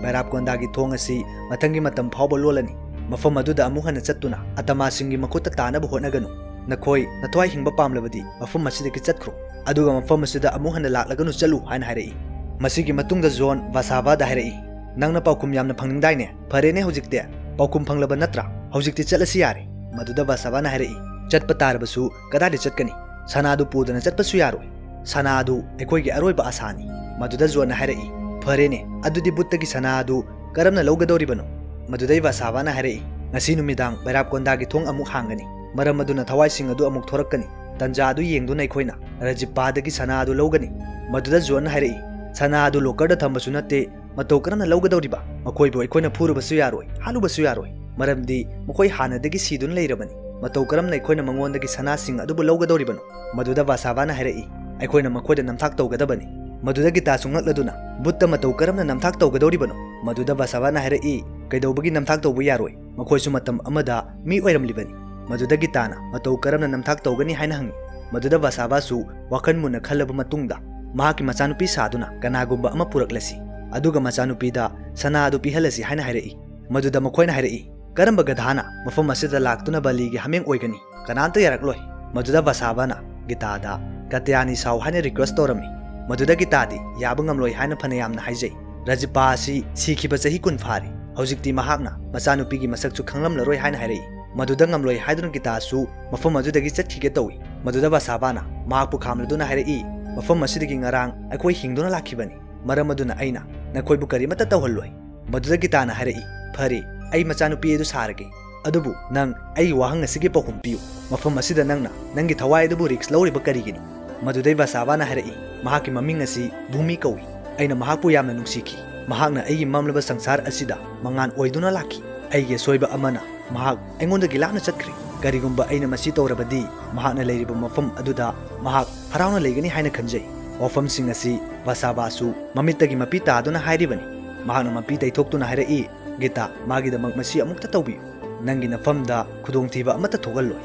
ꯕꯩꯔꯥꯞꯀꯣꯟꯗꯥꯒꯤ ꯊꯣꯡ ꯑꯁꯤ ꯃꯊꯪꯒꯤ ꯃꯇꯝ ꯐꯥꯎꯕ ꯂꯣꯜꯂꯅꯤ꯫ ꯃꯐꯝ ꯑꯗꯨꯗ ꯑꯃꯨꯛ ꯍꯟꯅ ꯆꯠꯇꯨꯅ ꯑꯇꯃꯥꯁꯤꯡꯒꯤ ꯃꯈꯨꯠꯇ ꯇꯥꯅꯕ ꯍꯣꯠꯅꯒꯅꯨ꯫ ꯅꯈꯣꯏ ꯅꯊ꯭ꯋꯥꯏ ꯍꯤꯡꯕ ꯄꯥꯝꯂꯕꯗꯤ ꯃꯐꯝ ꯑꯁꯤꯗꯒꯤ ꯆꯠꯈ꯭ꯔꯣ꯫ ꯑꯗꯨꯒ ꯃꯐꯝ ꯑꯁꯤꯗ ꯑꯃꯨꯛ ꯍꯟꯅ ꯂꯥꯛꯂꯒꯅꯨ ꯆꯠꯂꯨ" ꯍꯥꯏꯅ ꯍꯥꯏꯔꯛꯏ꯫ ꯃꯁꯤꯒꯤ ꯃꯇꯨꯡꯗ ꯖꯣꯟ ꯕꯥꯁꯥꯕꯥꯗ ꯍꯥꯏꯔꯛꯏ, "ꯅꯪꯅ ꯄꯥꯎꯈꯨꯝ ꯌꯥꯝꯅ ꯐꯪꯅꯤꯡꯗꯥꯏꯅꯦ? ꯐꯔꯦꯅꯦ, ꯍꯧꯖꯤꯛꯇꯤ ꯄꯥꯎꯈꯨꯝ ꯐꯪꯂꯕ ꯅꯠꯇ꯭ꯔꯥ? ꯍꯧꯖꯤꯛꯇꯤ ꯆꯠꯂꯁꯤ ꯌꯥꯔꯦ꯫" ꯃꯗꯨꯗ ꯕꯥꯁꯥꯕꯥꯅ ꯍꯥꯏꯔꯛꯏ, "ꯆꯠꯄ ꯇꯥꯔꯕꯁꯨ ꯀꯗꯥꯏꯗ ꯆꯠꯀꯅꯤ? ꯁꯅꯥꯗꯨ ꯄꯨꯗꯅ ꯆꯠꯄꯁꯨ ꯌꯥꯔꯣꯏ꯫ ꯁꯅꯥ ꯑꯗꯨ ꯑꯩꯈꯣꯏꯒꯤ ꯑꯔꯣꯏꯕ ꯑꯁꯥꯅꯤ꯫" ꯃꯗꯨꯗ ꯖꯣꯟꯅ ꯍꯥꯏꯔꯛꯏ, "ꯐꯔꯦꯅꯦ, ꯑꯗꯨꯗꯤ ꯕꯨꯠꯇꯒꯤ ꯁꯅꯥ ꯑꯗꯨ ꯀꯔꯝꯅ ꯂꯧꯒꯗꯧꯔꯤꯕꯅꯣ?" ꯃꯗꯨꯗꯩ ꯕꯥꯁꯥꯕꯥꯅ ꯍꯥꯏꯔꯛꯏ, "ꯉꯁꯤ ꯅꯨꯃꯤꯗꯥꯡ ꯕꯩꯔꯥꯞꯀꯣꯟꯗꯥꯒꯤ ꯊꯣꯡ ꯑꯃꯨꯛ ꯍꯥꯡꯒꯅꯤ꯫ ꯃꯔꯝ ꯑꯗꯨꯅ ꯊꯋꯥꯏꯁꯤꯡ ꯑꯗꯨ ꯑꯃꯨꯛ ꯊꯣꯔꯛꯀꯅꯤ꯫ ꯇꯟꯖꯥ ꯑꯗꯨ ꯌꯦꯡꯗꯨꯅ ꯑꯩꯈꯣꯏꯅ ꯔꯖꯤꯞꯄꯥꯗꯒꯤ ꯁꯅꯥ ꯑꯗꯨ ꯂꯧꯒꯅꯤ꯫" ꯃꯗꯨꯗ ꯖꯣꯟꯅ ꯍꯥꯏꯔꯛꯏ, "ꯁꯅꯥ ꯑꯗꯨ ꯂꯣꯀꯔꯗ ꯊꯝꯕꯁꯨ ꯅꯠꯇꯦ, ꯃꯇꯧ ꯀꯔꯝꯅ ꯂꯧꯒꯗꯧꯔꯤꯕ? ꯃꯈꯣꯏꯕꯨ ꯑꯩꯈꯣꯏꯅ ꯐꯨꯔꯨꯕꯁꯨ ꯌꯥꯔꯣꯏ, ꯍꯥꯠꯂꯨꯕꯁꯨ ꯌꯥꯔꯣꯏ, ꯃꯔꯝꯗꯤ ꯃꯈꯣꯏ ꯍꯥꯟꯅꯗꯒꯤ ꯁꯤꯗꯨꯅ ꯂꯩꯔꯕꯅꯤ꯫ ꯃꯇꯧ ꯀꯔꯝꯅ ꯑꯩꯈꯣꯏꯅ ꯃꯉꯣꯟꯗꯒꯤ ꯁꯅꯥꯁꯤꯡ ꯑꯗꯨꯕꯨ ꯂꯧꯒꯗꯧꯔꯤꯕꯅꯣ?" ꯃꯗꯨꯗ ꯕꯥꯁꯥꯕꯥꯅ ꯍꯥꯏꯔꯛꯏ, "ꯑꯩꯈꯣꯏꯅ ꯃꯈꯣꯏꯗ ꯅꯝꯊꯥꯛ ꯇꯧꯒꯗꯕꯅꯤ꯫" ꯃꯗꯨꯗ ꯒꯤꯇꯥꯁꯨ ꯉꯛꯂꯗꯨꯅ, "ꯕꯨꯠꯇ ꯃꯇꯧ ꯀꯔꯝꯅ ꯅꯝꯊꯥꯛ ꯇꯧꯒꯗꯧꯔꯤꯕꯅꯣ?" ꯃꯗꯨꯗ ꯕꯥꯁꯥꯕꯥꯅ ꯍꯥꯏꯔꯛꯏ, "ꯀꯩꯗꯧꯕꯒꯤ ꯅꯝꯊꯥꯛ ꯇꯧꯕ ꯌꯥꯔꯣꯏ? ꯃꯈꯣꯏꯁꯨ ꯃꯇꯝ ꯑꯃꯗ ꯃꯤ ꯑꯣꯏꯔꯝꯂꯤꯕꯅꯤ꯫" ꯃꯗꯨꯗ ꯒꯤꯇꯥꯅ, "ꯃꯇꯧ ꯀꯔꯝꯅ ꯅꯝꯊꯥꯛ ꯇꯧꯒꯅꯤ?" ꯍꯥꯏꯅ ꯍꯪꯉꯤ꯫ ꯃꯗꯨꯗ ꯕꯥꯁꯥꯕꯥꯁꯨ ꯋꯥꯈꯜ ꯃꯨꯟꯅ ꯈꯜꯂꯕ ꯃꯇꯨꯡꯗ ꯃꯍꯥꯛꯀꯤ ꯃꯆꯥꯅꯨꯄꯤ ꯁꯥꯗꯨꯅ ꯀꯅꯥꯒꯨꯝꯕ ꯑꯃ ꯄꯨꯔꯛꯂꯁꯤ, ꯑꯗꯨꯒ ꯃꯆꯥꯅꯨꯄꯤꯗ ꯁꯅꯥ ꯑꯗꯨ ꯄꯤꯍꯜꯂꯁꯤ ꯍꯥꯏꯅ ꯍꯥꯏꯔꯛꯏ꯫ ꯃꯗꯨꯗ ꯃꯈꯣꯏꯅ ꯍꯥꯏꯔꯛꯏ, "ꯀꯔꯝꯕ ꯒꯙꯥꯅ ꯃꯐꯝ ꯑꯁꯤꯗ ꯂꯥꯛꯇꯨꯅ ꯕꯂꯤꯒꯤ ꯍꯥꯃꯦꯡ ꯑꯣꯏꯒꯅꯤ? ꯀꯅꯥꯝꯇ ꯌꯥꯔꯛꯂꯣꯏ꯫" ꯃꯗꯨꯗ ꯕꯥꯁꯥꯕꯥꯅ ꯒꯤꯇꯥꯗ ꯀꯇꯌꯥꯅꯤ ꯁꯥꯎ ꯍꯥꯏꯅ ꯔꯤꯀ꯭ꯋꯦꯁ ꯇꯧꯔꯝꯃꯤ꯫ ꯃꯗꯨꯗ ꯒꯤꯇꯥꯗꯤ ꯌꯥꯕ ꯉꯝꯂꯣꯏ ꯍꯥꯏꯅ ꯐꯅ ꯌꯥꯝꯅ ꯍꯥꯏꯖꯩ꯫ "ꯔꯖꯤꯄꯥ ꯑꯁꯤ ꯁꯤꯈꯤꯕ ꯆꯍꯤ ꯀꯨꯟ ꯐꯥꯔꯦ꯫ ꯍꯧꯖꯤꯛꯇꯤ ꯃꯍꯥꯛꯅ ꯃꯆꯥꯅꯨꯄꯤꯒꯤ ꯃꯁꯛꯁꯨ ꯈꯪꯂꯝꯂꯔꯣꯏ" ꯍꯥꯏꯅ ꯍꯥꯏꯔꯛꯏ꯫ ꯃꯗꯨꯗ ꯉꯝꯂꯣꯏ ꯍꯥꯏꯗꯨꯅ ꯒꯤꯇꯥꯁꯨ ꯃꯐꯝ ꯑꯗꯨꯗꯒꯤ ꯆꯠꯈꯤꯒꯦ ꯇꯧꯏ꯫ ꯃꯗꯨꯗ ꯕꯥꯁꯥꯕꯥꯅ ꯃꯍꯥꯛꯄꯨ ꯈꯥꯝꯂꯗꯨꯅ ꯍꯥꯏꯔꯛꯏ, "ꯃꯐꯝ ꯑꯁꯤꯗꯒꯤ ꯉꯔꯥꯡ ꯑꯩꯈꯣꯏ ꯍꯤꯡꯗꯨꯅ ꯂꯥꯛꯈꯤꯕꯅꯤ꯫ ꯃꯔꯝ ꯑꯗꯨꯅ ꯑꯩꯅ ꯅꯈꯣꯏꯕꯨ ꯀꯔꯤꯃꯠꯇ ꯇꯧꯍꯜꯂꯣꯏ"꯫ ꯃꯗꯨꯗ ꯒꯤꯇꯥꯅ ꯍꯥꯏꯔꯛꯏ, "ꯐꯔꯦ, ꯑꯩ ꯃꯆꯥꯅꯨꯄꯤ ꯑꯗꯨ ꯁꯥꯔꯒꯦ꯫ ꯑꯗꯨꯕꯨ ꯅꯪ ꯑꯩꯒꯤ ꯋꯥꯍꯪ ꯑꯁꯤꯒꯤ ꯄꯥꯎꯈꯨꯝ ꯄꯤꯌꯨ꯫ ꯃꯐꯝ ꯑꯁꯤꯗ ꯅꯪꯅ ꯅꯪꯒꯤ ꯊꯋꯥꯏ ꯑꯗꯨꯕꯨ ꯔꯤꯛꯁ ꯂꯧꯔꯤꯕ ꯀꯔꯤꯒꯤꯅꯣ?" ꯃꯗꯨꯗꯩ ꯕꯥꯁꯥꯕꯥꯅ ꯍꯥꯏꯔꯛꯏ, "ꯃꯍꯥꯛꯀꯤ ꯃꯃꯤꯡ ꯑꯁꯤ ꯚꯨꯃꯤ ꯀꯧꯏ꯫ ꯑꯩꯅ ꯃꯍꯥꯛꯄꯨ ꯌꯥꯝꯅ ꯅꯨꯡꯁꯤꯈꯤ꯫ ꯃꯍꯥꯛꯅ ꯑꯩꯒꯤ ꯃꯝꯂꯕ ꯁꯪꯁꯥꯔ ꯑꯁꯤꯗ ꯃꯉꯥꯜ ꯑꯣꯏꯗꯨꯅ ꯂꯥꯛꯈꯤ꯫ ꯑꯩꯒꯤ ꯑꯁꯣꯏꯕ ꯑꯃꯅ ꯃꯍꯥꯛ ꯑꯩꯉꯣꯟꯗꯒꯤ ꯂꯥꯞꯅ ꯆꯠꯈ꯭ꯔꯦ꯫ ꯀꯔꯤꯒꯨꯝꯕ ꯑꯩꯅ ꯃꯁꯤ ꯇꯧꯔꯕꯗꯤ, ꯃꯍꯥꯛꯅ ꯂꯩꯔꯤꯕ ꯃꯐꯝ ꯑꯗꯨꯗ ꯃꯍꯥꯛ ꯍꯔꯥꯎꯅ ꯂꯩꯒꯅꯤ ꯍꯥꯏꯅ ꯈꯟꯖꯩ"꯫ ꯋꯥꯐꯝꯁꯤꯡ ꯑꯁꯤ ꯕꯥꯁꯥꯕꯥꯁꯨ ꯃꯃꯤꯠꯇꯒꯤ ꯃꯄꯤ ꯇꯥꯗꯨꯅ ꯍꯥꯏꯔꯤꯕꯅꯤ꯫ ꯃꯍꯥꯛꯅ ꯃꯄꯤ ꯇꯩꯊꯣꯛꯇꯨꯅ ꯍꯥꯏꯔꯛꯏ, "ꯒꯤꯇꯥ, ꯃꯥꯒꯤꯗꯃꯛ ꯃꯁꯤ ꯑꯃꯨꯛꯇ ꯇꯧꯕꯤꯌꯨ꯫ ꯅꯪꯒꯤ ꯅꯐꯝꯗ ꯈꯨꯗꯣꯡꯊꯤꯕ ꯑꯃꯠꯇ ꯊꯣꯛꯍꯜꯂꯣꯏ"꯫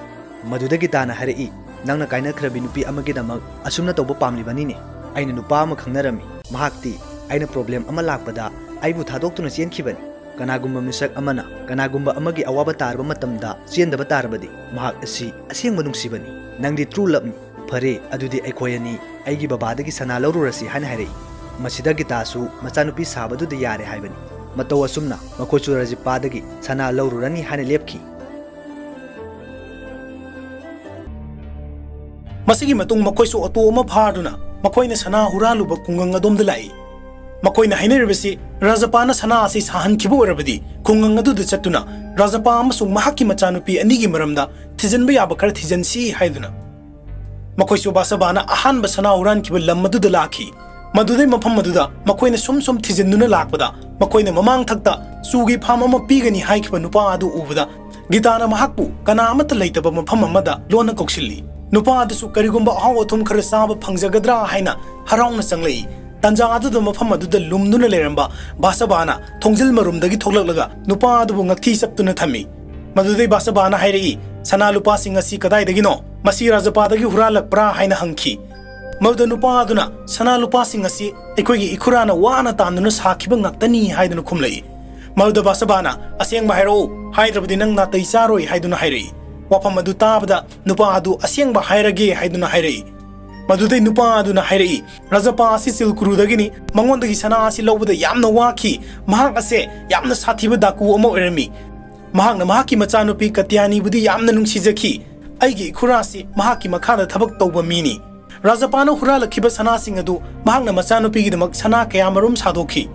ꯃꯗꯨꯗ ꯒꯤꯇꯥꯅ ꯍꯥꯏꯔꯛꯏ, "ꯅꯪꯅ ꯀꯥꯏꯅꯈ꯭ꯔꯕꯤ ꯅꯨꯄꯤ ꯑꯃꯒꯤꯗꯃꯛ ꯑꯁꯨꯝꯅ ꯇꯧꯕ ꯄꯥꯝꯂꯤꯕꯅꯤꯅꯦ? ꯑꯩꯅ ꯅꯨꯄꯥ ꯑꯃ ꯈꯪꯅꯔꯝꯃꯤ꯫ ꯃꯍꯥꯛꯇꯤ ꯑꯩꯅ ꯄ꯭ꯔꯣꯕ꯭ꯂꯦꯝ ꯑꯃ ꯂꯥꯛꯄꯗ ꯑꯩꯕꯨ ꯊꯥꯗꯣꯛꯇꯨꯅ ꯆꯦꯟꯈꯤꯕꯅꯤ꯫ ꯀꯅꯥꯒꯨꯝꯕ ꯃꯤꯁꯛ ꯑꯃꯅ ꯀꯅꯥꯒꯨꯝꯕ ꯑꯃꯒꯤ ꯑꯋꯥꯕ ꯇꯥꯔꯕ ꯃꯇꯝꯗ ꯆꯦꯟꯗꯕ ꯇꯥꯔꯕꯗꯤ, ꯃꯍꯥꯛ ꯑꯁꯤ ꯑꯁꯦꯡꯕ ꯅꯨꯡꯁꯤꯕꯅꯤ꯫ ꯅꯪꯗꯤ ꯇ꯭ꯔꯨ ꯂꯞꯅꯤ꯫ ꯐꯔꯦ, ꯑꯗꯨꯗꯤ ꯑꯩꯈꯣꯏ ꯑꯅꯤ ꯑꯩꯒꯤ ꯕꯕꯥꯗꯒꯤ ꯁꯅꯥ ꯂꯧꯔꯨꯔꯁꯤ" ꯍꯥꯏꯅ ꯍꯥꯏꯔꯛꯏ꯫ ꯃꯁꯤꯗ ꯒꯤꯇꯥꯁꯨ ꯃꯆꯥꯅꯨꯄꯤ ꯁꯥꯕꯗꯨꯗ ꯌꯥꯔꯦ ꯍꯥꯏꯕꯅꯤ꯫ ꯃꯇꯧ ꯑꯁꯨꯝꯅ ꯃꯈꯣꯏꯁꯨ ꯔꯥꯖꯤꯄꯥꯗꯒꯤ ꯁꯅꯥ ꯂꯧꯔꯨꯔꯅꯤ ꯍꯥꯏꯅ ꯂꯦꯞꯈꯤ꯫ ꯃꯁꯤꯒꯤ ꯃꯇꯨꯡ ꯃꯈꯣꯏꯁꯨ ꯑꯣꯇꯣ ꯑꯃ ꯐꯥꯗꯨꯅ ꯃꯈꯣꯏꯅ ꯁꯅꯥ ꯍꯨꯔꯥꯜꯂꯨꯕ ꯈꯨꯡꯒꯪ ꯑꯗꯣꯝꯗ ꯂꯥꯛꯏ꯫ ꯃꯈꯣꯏꯅ ꯍꯥꯏꯅꯔꯤꯕꯁꯤ, ꯔꯥꯖꯄꯥꯅ ꯁꯅꯥ ꯑꯁꯤ ꯁꯥꯍꯟꯈꯤꯕ ꯑꯣꯏꯔꯕꯗꯤ, ꯈꯨꯡꯒꯪ ꯑꯗꯨꯗ ꯆꯠꯇꯨꯅ ꯔꯥꯖꯄꯥ ꯑꯃꯁꯨꯡ ꯃꯍꯥꯛꯀꯤ ꯃꯆꯥꯅꯨꯄꯤ ꯑꯅꯤꯒꯤ ꯃꯔꯝꯗ ꯊꯤꯖꯤꯟꯕ ꯌꯥꯕ ꯈꯔ ꯊꯤꯖꯤꯟꯁꯤ ꯍꯥꯏꯗꯨꯅ꯫ ꯃꯈꯣꯏꯁꯨ ꯕꯥꯁꯕꯥꯅ ꯑꯍꯥꯟꯕ ꯁꯅꯥ ꯍꯨꯔꯥꯟꯈꯤꯕ ꯂꯝ ꯑꯗꯨꯗ ꯂꯥꯛꯈꯤ꯫ ꯃꯗꯨꯗꯩ ꯃꯐꯝ ꯑꯗꯨꯗ ꯃꯈꯣꯏꯅ ꯁꯨꯝ ꯁꯨꯝ ꯊꯤꯖꯤꯟꯗꯨꯅ ꯂꯥꯛꯄꯗ, ꯃꯈꯣꯏꯅ ꯃꯃꯥꯡ ꯊꯛꯇ ꯆꯨꯒꯤ ꯐꯥꯝ ꯑꯃ ꯄꯤꯒꯅꯤ ꯍꯥꯏꯈꯤꯕ ꯅꯨꯄꯥ ꯑꯗꯨ ꯎꯕꯗ, ꯒꯤꯇꯥꯅ ꯃꯍꯥꯛꯄꯨ ꯀꯅꯥ ꯑꯃꯠꯇ ꯂꯩꯇꯕ ꯃꯐꯝ ꯑꯃꯗ ꯂꯣꯟꯅ ꯀꯧꯁꯤꯜꯂꯤ꯫ ꯅꯨꯄꯥ ꯑꯗꯨꯁꯨ ꯀꯔꯤꯒꯨꯝꯕ ꯑꯍꯥꯎ ꯑꯊꯨꯝ ꯈꯔ ꯆꯥꯕ ꯐꯪꯖꯒꯗ꯭ꯔꯥ ꯍꯥꯏꯅ ꯍꯔꯥꯎꯅ ꯆꯪꯂꯛꯏ꯫ ꯇꯟꯖꯥ ꯑꯗꯨꯗ ꯃꯐꯝ ꯑꯗꯨꯗ ꯂꯨꯝꯗꯨꯅ ꯂꯩꯔꯝꯕ ꯕꯥꯁꯕꯥꯅ ꯊꯣꯡꯖꯤꯜ ꯃꯔꯨꯝꯗꯒꯤ ꯊꯣꯛꯂꯛꯂꯒ ꯅꯨꯄꯥ ꯑꯗꯨꯕꯨ ꯉꯛꯊꯤ ꯆꯞꯇꯨꯅ ꯊꯝꯃꯤ꯫ ꯃꯗꯨꯗꯩ ꯕꯥꯁꯕꯥꯅ ꯍꯥꯏꯔꯛꯏ, "ꯁꯅꯥ ꯂꯨꯄꯥꯁꯤꯡ ꯑꯁꯤ ꯀꯗꯥꯏꯗꯒꯤꯅꯣ? ꯃꯁꯤ ꯔꯥꯖꯄꯥꯗꯒꯤ ꯍꯨꯔꯥꯜꯂꯛꯄ꯭ꯔꯥ?" ꯍꯥꯏꯅ ꯍꯪꯈꯤ꯫ ꯃꯗꯨꯗ ꯅꯨꯄꯥ ꯑꯗꯨꯅ, "ꯁꯅꯥ ꯂꯨꯄꯥꯁꯤꯡ ꯑꯁꯤ ꯑꯩꯈꯣꯏꯒꯤ ꯏꯈꯨꯔꯥꯅ ꯋꯥꯅ ꯇꯥꯟꯗꯨꯅ ꯁꯥꯈꯤꯕ ꯉꯥꯛꯇꯅꯤ" ꯍꯥꯏꯗꯨꯅ ꯈꯨꯝꯂꯛꯏ꯫ ꯃꯗꯨꯗ ꯕꯥꯁꯕꯥꯅ, "ꯑꯁꯦꯡꯕ ꯍꯥꯏꯔꯛꯎ, ꯍꯥꯏꯗ꯭ꯔꯕꯗꯤ ꯅꯪ ꯅꯥꯇꯩ ꯆꯥꯔꯣꯏ" ꯍꯥꯏꯗꯨꯅ ꯍꯥꯏꯔꯛꯏ꯫ ꯋꯥꯐꯝ ꯑꯗꯨ ꯇꯥꯕꯗ ꯅꯨꯄꯥ ꯑꯗꯨ ꯑꯁꯦꯡꯕ ꯍꯥꯏꯔꯒꯦ ꯍꯥꯏꯗꯨꯅ ꯍꯥꯏꯔꯛꯏ꯫ ꯃꯗꯨꯗꯩ ꯅꯨꯄꯥ ꯑꯗꯨꯅ ꯍꯥꯏꯔꯛꯏ, "ꯔꯥꯖꯄꯥ ꯑꯁꯤ ꯆꯤꯜꯀꯨꯔꯨꯗꯒꯤꯅꯤ꯫ ꯃꯉꯣꯟꯗꯒꯤ ꯁꯅꯥ ꯑꯁꯤ ꯂꯧꯕꯗ ꯌꯥꯝꯅ ꯋꯥꯈꯤ꯫ ꯃꯍꯥꯛ ꯑꯁꯦ ꯌꯥꯝꯅ ꯁꯥꯊꯤꯕ ꯗꯥꯀꯨ ꯑꯃ ꯑꯣꯏꯔꯝꯃꯤ꯫ ꯃꯍꯥꯛꯅ ꯃꯍꯥꯛꯀꯤ ꯃꯆꯥꯅꯨꯄꯤ ꯀꯇ꯭ꯌꯥꯅꯤꯕꯨꯗꯤ ꯌꯥꯝꯅ ꯅꯨꯡꯁꯤꯖꯈꯤ꯫ ꯑꯩꯒꯤ ꯏꯈꯨꯔꯥꯁꯤ ꯃꯍꯥꯛꯀꯤ ꯃꯈꯥꯗ ꯊꯕꯛ ꯇꯧꯕ ꯃꯤꯅꯤ꯫ ꯔꯥꯖꯄꯥꯅ ꯍꯨꯔꯥꯜꯂꯛꯈꯤꯕ ꯁꯅꯥꯁꯤꯡ ꯑꯗꯨ ꯃꯍꯥꯛꯅ ꯃꯆꯥꯅꯨꯄꯤꯒꯤꯗꯃꯛ ꯁꯅꯥ ꯀꯌꯥꯃꯔꯨꯝ ꯁꯥꯗꯣꯛꯈꯤ꯫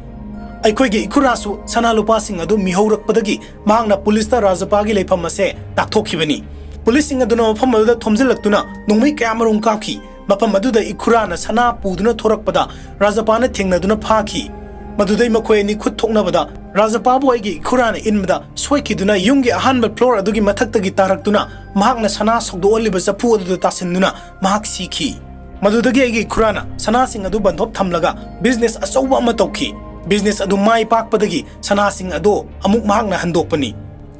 ꯑꯩꯈꯣꯏꯒꯤ ꯏꯈꯨꯔꯥꯁꯨ ꯁꯅꯥ ꯂꯨꯄꯥꯁꯤꯡ ꯑꯗꯨ ꯃꯤꯍꯧꯔꯛꯄꯗꯒꯤ ꯃꯍꯥꯛꯅ ꯄꯨꯂꯤꯁꯇ ꯔꯥꯖꯄꯥꯒꯤ ꯂꯩꯐꯝ ꯑꯁꯦ ꯇꯥꯛꯊꯣꯛꯈꯤꯕꯅꯤ꯫ ꯄꯨꯂꯤꯁꯁꯤꯡ ꯑꯗꯨꯅ ꯃꯐꯝ ꯑꯗꯨꯗ ꯊꯣꯝꯖꯤꯜꯂꯛꯇꯨꯅ ꯅꯣꯡꯃꯩ ꯀꯌꯥꯃꯔꯨꯝ ꯀꯥꯞꯈꯤ꯫ ꯃꯐꯝ ꯑꯗꯨꯗ ꯏꯈꯨꯔꯥꯅ ꯁꯅꯥ ꯄꯨꯗꯨꯅ ꯊꯣꯔꯛꯄꯗ ꯔꯥꯖꯄꯥꯅ ꯊꯦꯡꯅꯗꯨꯅ ꯐꯥꯈꯤ꯫ ꯃꯗꯨꯗꯩ ꯃꯈꯣꯏ ꯑꯅꯤ ꯈꯨꯠ ꯊꯣꯛꯅꯕꯗ ꯔꯥꯖꯄꯥꯕꯨ ꯑꯩꯒꯤ ꯏꯈꯨꯔꯥꯅ ꯏꯟꯕꯗ ꯁꯣꯏꯈꯤꯗꯨꯅ ꯌꯨꯝꯒꯤ ꯑꯍꯥꯟꯕ floor ꯑꯗꯨꯒꯤ ꯃꯊꯛꯇꯒꯤ ꯇꯥꯔꯛꯇꯨꯅ ꯃꯍꯥꯛꯅ ꯁꯅꯥ ꯁꯧꯗꯣꯛꯍꯜꯂꯤꯕ ꯆꯐꯨ ꯑꯗꯨꯗ ꯇꯥꯁꯤꯟꯗꯨꯅ ꯃꯍꯥꯛ ꯁꯤꯈꯤ꯫ ꯃꯗꯨꯗꯒꯤ ꯑꯩꯒꯤ ꯏꯈꯨꯔꯥꯅ ꯁꯅꯥꯁꯤꯡ ꯑꯗꯨ ꯕꯟꯗꯣꯞ ꯊꯝꯂꯒ business ꯑꯆꯧꯕ ꯑꯃ ꯇꯧꯈꯤ꯫ Business ꯑꯗꯨ ꯃꯥꯏ ꯄꯥꯛꯄꯗꯒꯤ ꯁꯅꯥꯁꯤꯡ ꯑꯗꯨ ꯑꯃꯨꯛ ꯃꯍꯥꯛꯅ ꯍꯟꯗꯣꯛꯄꯅꯤ꯫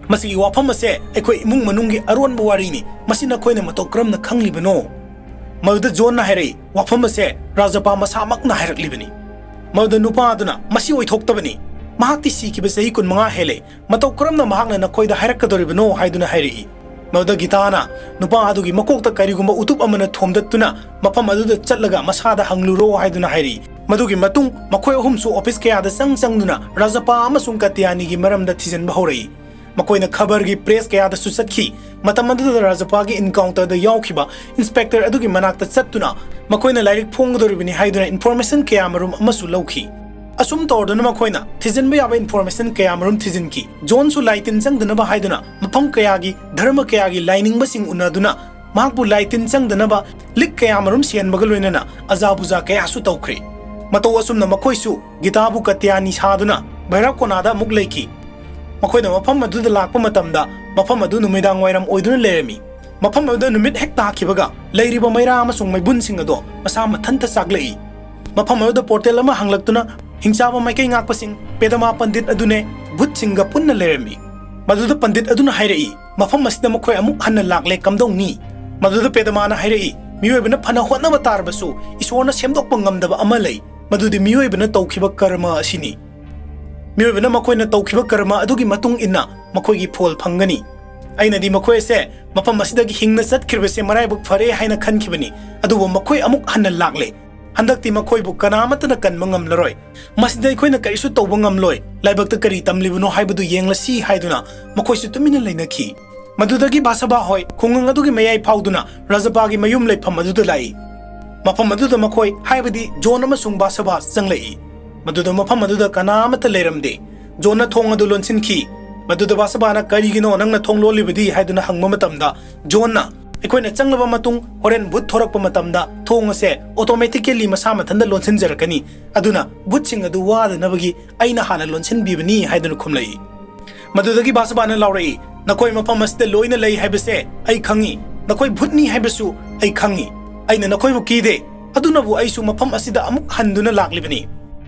ꯃꯁꯤꯒꯤ ꯋꯥꯐꯝ ꯑꯁꯦ ꯑꯩꯈꯣꯏ ꯏꯃꯨꯡ ꯃꯅꯨꯡꯒꯤ ꯑꯔꯣꯟꯕ ꯋꯥꯔꯤꯅꯤ꯫ ꯃꯁꯤ ꯅꯈꯣꯏꯅ ꯃꯇꯧ ꯀꯔꯝꯅ ꯈꯪꯂꯤꯕꯅꯣ? ꯃꯗꯨꯗ ꯖꯣꯟꯅ ꯍꯥꯏꯔꯛꯏ, "ꯋꯥꯐꯝ ꯑꯁꯦ ꯔꯥꯖꯄꯥ ꯃꯁꯥꯃꯛꯅ ꯍꯥꯏꯔꯛꯂꯤꯕꯅꯤ꯫" ꯃꯗꯨꯗ ꯅꯨꯄꯥ ꯑꯗꯨꯅ, "ꯃꯁꯤ ꯑꯣꯏꯊꯣꯛꯇꯕꯅꯤ꯫ ꯃꯍꯥꯛꯇꯤ ꯁꯤꯈꯤꯕ ꯆꯍꯤ ꯀꯨꯟꯃꯉꯥ ꯍꯦꯜꯂꯦ꯫ ꯃꯇꯧ ꯀꯔꯝꯅ ꯃꯍꯥꯛꯅ ꯅꯈꯣꯏꯗ ꯍꯥꯏꯔꯛꯀꯗꯧꯔꯤꯕꯅꯣ?" ꯍꯥꯏꯗꯨꯅ ꯍꯥꯏꯔꯛꯏ꯫ ꯃꯗꯨꯗ ꯒꯤꯇꯥꯅ ꯅꯨꯄꯥ ꯑꯗꯨꯒꯤ ꯃꯀꯣꯛꯇ ꯀꯔꯤꯒꯨꯝꯕ ꯎꯇꯨꯞ ꯑꯃꯅ ꯊꯣꯝꯗꯠꯇꯨꯅ ꯃꯐꯝ ꯑꯗꯨꯗ ꯆꯠꯂꯒ ꯃꯁꯥꯗ ꯍꯪꯂꯨꯔꯣ ꯍꯥꯏꯗꯨꯅ ꯍꯥꯏꯔꯛꯏ꯫ ꯃꯗꯨꯒꯤ ꯃꯇꯨꯡ ꯃꯈꯣꯏ ꯑꯍꯨꯝꯁꯨ office ꯀꯌꯥꯗ ꯆꯪ ꯆꯪꯗꯨꯅ ꯔꯥꯖꯄꯥ ꯑꯃꯁꯨꯡ ꯀꯇ꯭ꯌꯥꯅꯤꯒꯤ ꯃꯔꯝꯗ ꯊꯤꯖꯤꯟꯕ ꯍꯧꯔꯛꯏ꯫ ꯃꯈꯣꯏꯅ ꯈꯕꯔꯒꯤ press ꯀꯌꯥꯗꯁꯨ ꯆꯠꯈꯤ꯫ ꯃꯇꯝ ꯑꯗꯨꯗ ꯔꯥꯖꯄꯥꯒꯤ encounterꯗ ꯌꯥꯎꯈꯤꯕ inspector ꯑꯗꯨꯒꯤ ꯃꯅꯥꯛꯇ ꯆꯠꯇꯨꯅ ꯃꯈꯣꯏꯅ ꯂꯥꯏꯔꯤꯛ ꯐꯣꯡꯒꯗꯧꯔꯤꯕꯅꯤ ꯍꯥꯏꯗꯨꯅ information ꯀꯌꯥꯃꯔꯨꯝ ꯑꯃꯁꯨ ꯂꯧꯈꯤ꯫ ꯑꯁꯨꯝ ꯇꯧꯔꯗꯨꯅ ꯃꯈꯣꯏꯅ ꯊꯤꯖꯤꯟꯕ ꯌꯥꯕ information ꯀꯌꯥꯃꯔꯨꯝ ꯊꯤꯖꯤꯟꯈꯤ꯫ ꯖꯣꯟꯁꯨ ꯂꯥꯏ ꯇꯤꯟ ꯆꯪꯗꯅꯕ ꯍꯥꯏꯗꯨꯅ ꯃꯐꯝ ꯀꯌꯥꯒꯤ, ꯙꯔꯃ ꯀꯌꯥꯒꯤ ꯂꯥꯏꯅꯤꯡꯕꯁꯤꯡ ꯎꯅꯗꯨꯅ ꯃꯍꯥꯛꯄꯨ ꯂꯥꯏ ꯇꯤꯟ ꯆꯪꯗꯅꯕ ꯂꯤꯛ ꯀꯌꯥꯃꯔꯨꯝ ꯁꯤꯍꯟꯕꯒ ꯂꯣꯏꯅꯅ ꯑꯖꯥ ꯕꯨꯖꯥ ꯀꯌꯥꯁꯨ ꯇꯧꯈ꯭ꯔꯦ꯫ ꯃꯇꯧ ꯑꯁꯨꯝꯅ ꯃꯈꯣꯏꯁꯨ ꯒꯤꯇꯥꯕꯨ ꯀꯇ꯭ꯌꯥꯅꯤ ꯁꯥꯗꯨꯅ ꯚꯩꯔꯕ ꯀꯣꯅꯥꯗ ꯑꯃꯨꯛ ꯂꯩꯈꯤ꯫ ꯃꯈꯣꯏꯅ ꯃꯐꯝ ꯑꯗꯨꯗ ꯂꯥꯛꯄ ꯃꯇꯝꯗ ꯃꯐꯝ ꯑꯗꯨ ꯅꯨꯃꯤꯗꯥꯡ ꯋꯥꯏꯔꯝ ꯑꯣꯏꯗꯨꯅ ꯂꯩꯔꯝꯃꯤ꯫ ꯃꯐꯝ ꯑꯗꯨꯗ ꯅꯨꯃꯤꯠ ꯍꯦꯛ ꯇꯥꯈꯤꯕꯒ ꯂꯩꯔꯤꯕ ꯃꯩꯔꯥ ꯑꯃꯁꯨꯡ ꯃꯩꯕꯨꯟꯁꯤꯡ ꯑꯗꯣ ꯃꯁꯥ ꯃꯊꯟꯇ ꯆꯥꯛꯂꯛꯏ꯫ ꯃꯐꯝ ꯑꯗꯨꯗ portal ꯑꯃ ꯍꯥꯡꯂꯛꯇꯨꯅ ꯍꯤꯡꯆꯥꯕ ꯃꯥꯏꯀꯩ ꯉꯥꯛꯄꯁꯤꯡ ꯄꯦꯗꯃꯥ ꯄꯟꯗꯤꯠ ꯑꯗꯨꯅꯦ ꯚꯨꯠꯁꯤꯡꯒ ꯄꯨꯟꯅ ꯂꯩꯔꯝꯃꯤ꯫ ꯃꯗꯨꯗ ꯄꯟꯗꯤꯠ ꯑꯗꯨꯅ ꯍꯥꯏꯔꯛꯏ, "ꯃꯐꯝ ꯑꯁꯤꯗ ꯃꯈꯣꯏ ꯑꯃꯨꯛ ꯍꯟꯅ ꯂꯥꯛꯂꯦ ꯀꯝꯗꯧꯅꯤ?" ꯃꯗꯨꯗ ꯄꯦꯗꯃꯥꯅ ꯍꯥꯏꯔꯛꯏ, "ꯃꯤꯑꯣꯏꯕꯅ ꯐꯅ ꯍꯣꯠꯅꯕ ꯇꯥꯔꯕꯁꯨ ꯏꯁꯣꯔꯅ ꯁꯦꯝꯗꯣꯛꯄ ꯉꯝꯗꯕ ꯑꯃ ꯂꯩ, ꯃꯗꯨꯗꯤ ꯃꯤꯑꯣꯏꯕꯅ ꯇꯧꯈꯤꯕ ꯀꯔꯃ ꯑꯁꯤꯅꯤ꯫ ꯃꯤꯑꯣꯏꯕꯅ ꯃꯈꯣꯏꯅ ꯇꯧꯈꯤꯕ ꯀꯔꯃ ꯑꯗꯨꯒꯤ ꯃꯇꯨꯡ ꯏꯟꯅ ꯃꯈꯣꯏꯒꯤ ꯐꯣꯜ ꯐꯪꯒꯅꯤ꯫ ꯑꯩꯅꯗꯤ ꯃꯈꯣꯏ ꯑꯁꯦ ꯃꯐꯝ ꯑꯁꯤꯗꯒꯤ ꯍꯤꯡꯅ ꯆꯠꯈ꯭ꯔꯤꯕꯁꯦ ꯃꯔꯥꯏꯕꯛ ꯐꯔꯦ ꯍꯥꯏꯅ ꯈꯟꯈꯤꯕꯅꯤ, ꯑꯗꯨꯕꯨ ꯃꯈꯣꯏ ꯑꯃꯨꯛ ꯍꯟꯅ ꯂꯥꯛꯂꯦ꯫ ꯍꯟꯗꯛꯇꯤ ꯃꯈꯣꯏꯕꯨ ꯀꯅꯥꯃꯠꯇꯅ ꯀꯟꯕ ꯉꯝꯂꯔꯣꯏ꯫ ꯃꯁꯤꯗ ꯑꯩꯈꯣꯏꯅ ꯀꯔꯤꯁꯨ ꯇꯧꯕ ꯉꯝꯂꯣꯏ꯫ ꯂꯥꯏꯕꯛꯇ ꯀꯔꯤ ꯇꯝꯂꯤꯕꯅꯣ ꯍꯥꯏꯕꯗꯨ ꯌꯦꯡꯂꯁꯤ" ꯍꯥꯏꯗꯨꯅ ꯃꯈꯣꯏꯁꯨ ꯇꯨꯃꯤꯟꯅ ꯂꯩꯅꯈꯤ꯫ ꯃꯗꯨꯗꯒꯤ ꯕꯥꯁꯕꯥ ꯍꯣꯏ ꯈꯨꯡꯒꯪ ꯑꯗꯨꯒꯤ ꯃꯌꯥꯏ ꯐꯥꯎꯗꯨꯅ ꯔꯥꯖꯄꯥꯒꯤ ꯃꯌꯨꯝ ꯂꯩꯐꯝ ꯑꯗꯨꯗ ꯂꯥꯛꯏ꯫ ꯃꯐꯝ ꯑꯗꯨꯗ ꯃꯈꯣꯏ, ꯍꯥꯏꯕꯗꯤ ꯖꯣꯟ ꯑꯃꯁꯨꯡ ꯕꯥꯁꯕꯥ, ꯆꯪꯂꯛꯏ꯫ ꯃꯗꯨꯗ ꯃꯐꯝ ꯑꯗꯨꯗ ꯀꯅꯥ ꯑꯃꯠꯇ ꯂꯩꯔꯝꯗꯦ꯫ ꯖꯣꯟꯅ ꯊꯣꯡ ꯑꯗꯨ ꯂꯣꯟꯁꯤꯟꯈꯤ꯫ ꯃꯗꯨꯗ ꯕꯥꯁꯕꯥꯅ "ꯀꯔꯤꯒꯤꯅꯣ ꯅꯪꯅ ꯊꯣꯡ ꯂꯣꯜꯂꯤꯕꯗꯤ?" ꯍꯥꯏꯗꯨꯅ ꯍꯪꯕ ꯃꯇꯝꯗ, ꯖꯣꯟꯅ, "ꯑꯩꯈꯣꯏꯅ ꯆꯪꯂꯕ ꯃꯇꯨꯡ ꯍꯣꯔꯦꯟ ꯚꯨꯠ ꯊꯣꯔꯛꯄ ꯃꯇꯝꯗ ꯊꯣꯡ ꯑꯁꯦ ꯑꯣꯇꯣꯃꯦꯇꯤꯀꯦꯜꯂꯤ ꯃꯁꯥ ꯃꯊꯟꯇ ꯂꯣꯟꯁꯤꯟꯖꯔꯛꯀꯅꯤ꯫ ꯑꯗꯨꯅ ꯚꯨꯠꯁꯤꯡ ꯑꯗꯨ ꯋꯥꯗꯅꯕꯒꯤ ꯑꯩꯅ ꯍꯥꯟꯅ ꯂꯣꯟꯁꯤꯟꯕꯤꯕꯅꯤ" ꯍꯥꯏꯗꯨꯅ ꯈꯨꯝꯂꯛꯏ꯫ ꯃꯗꯨꯗꯒꯤ ꯕꯥꯁꯕꯥꯅ ꯂꯥꯎꯔꯛꯏ, "ꯅꯈꯣꯏ ꯃꯐꯝ ꯑꯁꯤꯗ ꯂꯣꯏꯅ ꯂꯩ ꯍꯥꯏꯕꯁꯦ ꯑꯩ ꯈꯪꯏ꯫ ꯅꯈꯣꯏ ꯚꯨꯠꯅꯤ ꯍꯥꯏꯕꯁꯨ ꯑꯩ ꯈꯪꯏ꯫ ꯑꯩꯅ ꯅꯈꯣꯏꯕꯨ ꯀꯤꯗꯦ꯫ ꯑꯗꯨꯅꯕꯨ ꯑꯩꯁꯨ ꯃꯐꯝ ꯑꯁꯤꯗ ꯑꯃꯨꯛ ꯍꯟꯗꯨꯅ ꯂꯥꯛꯂꯤꯕꯅꯤ"꯫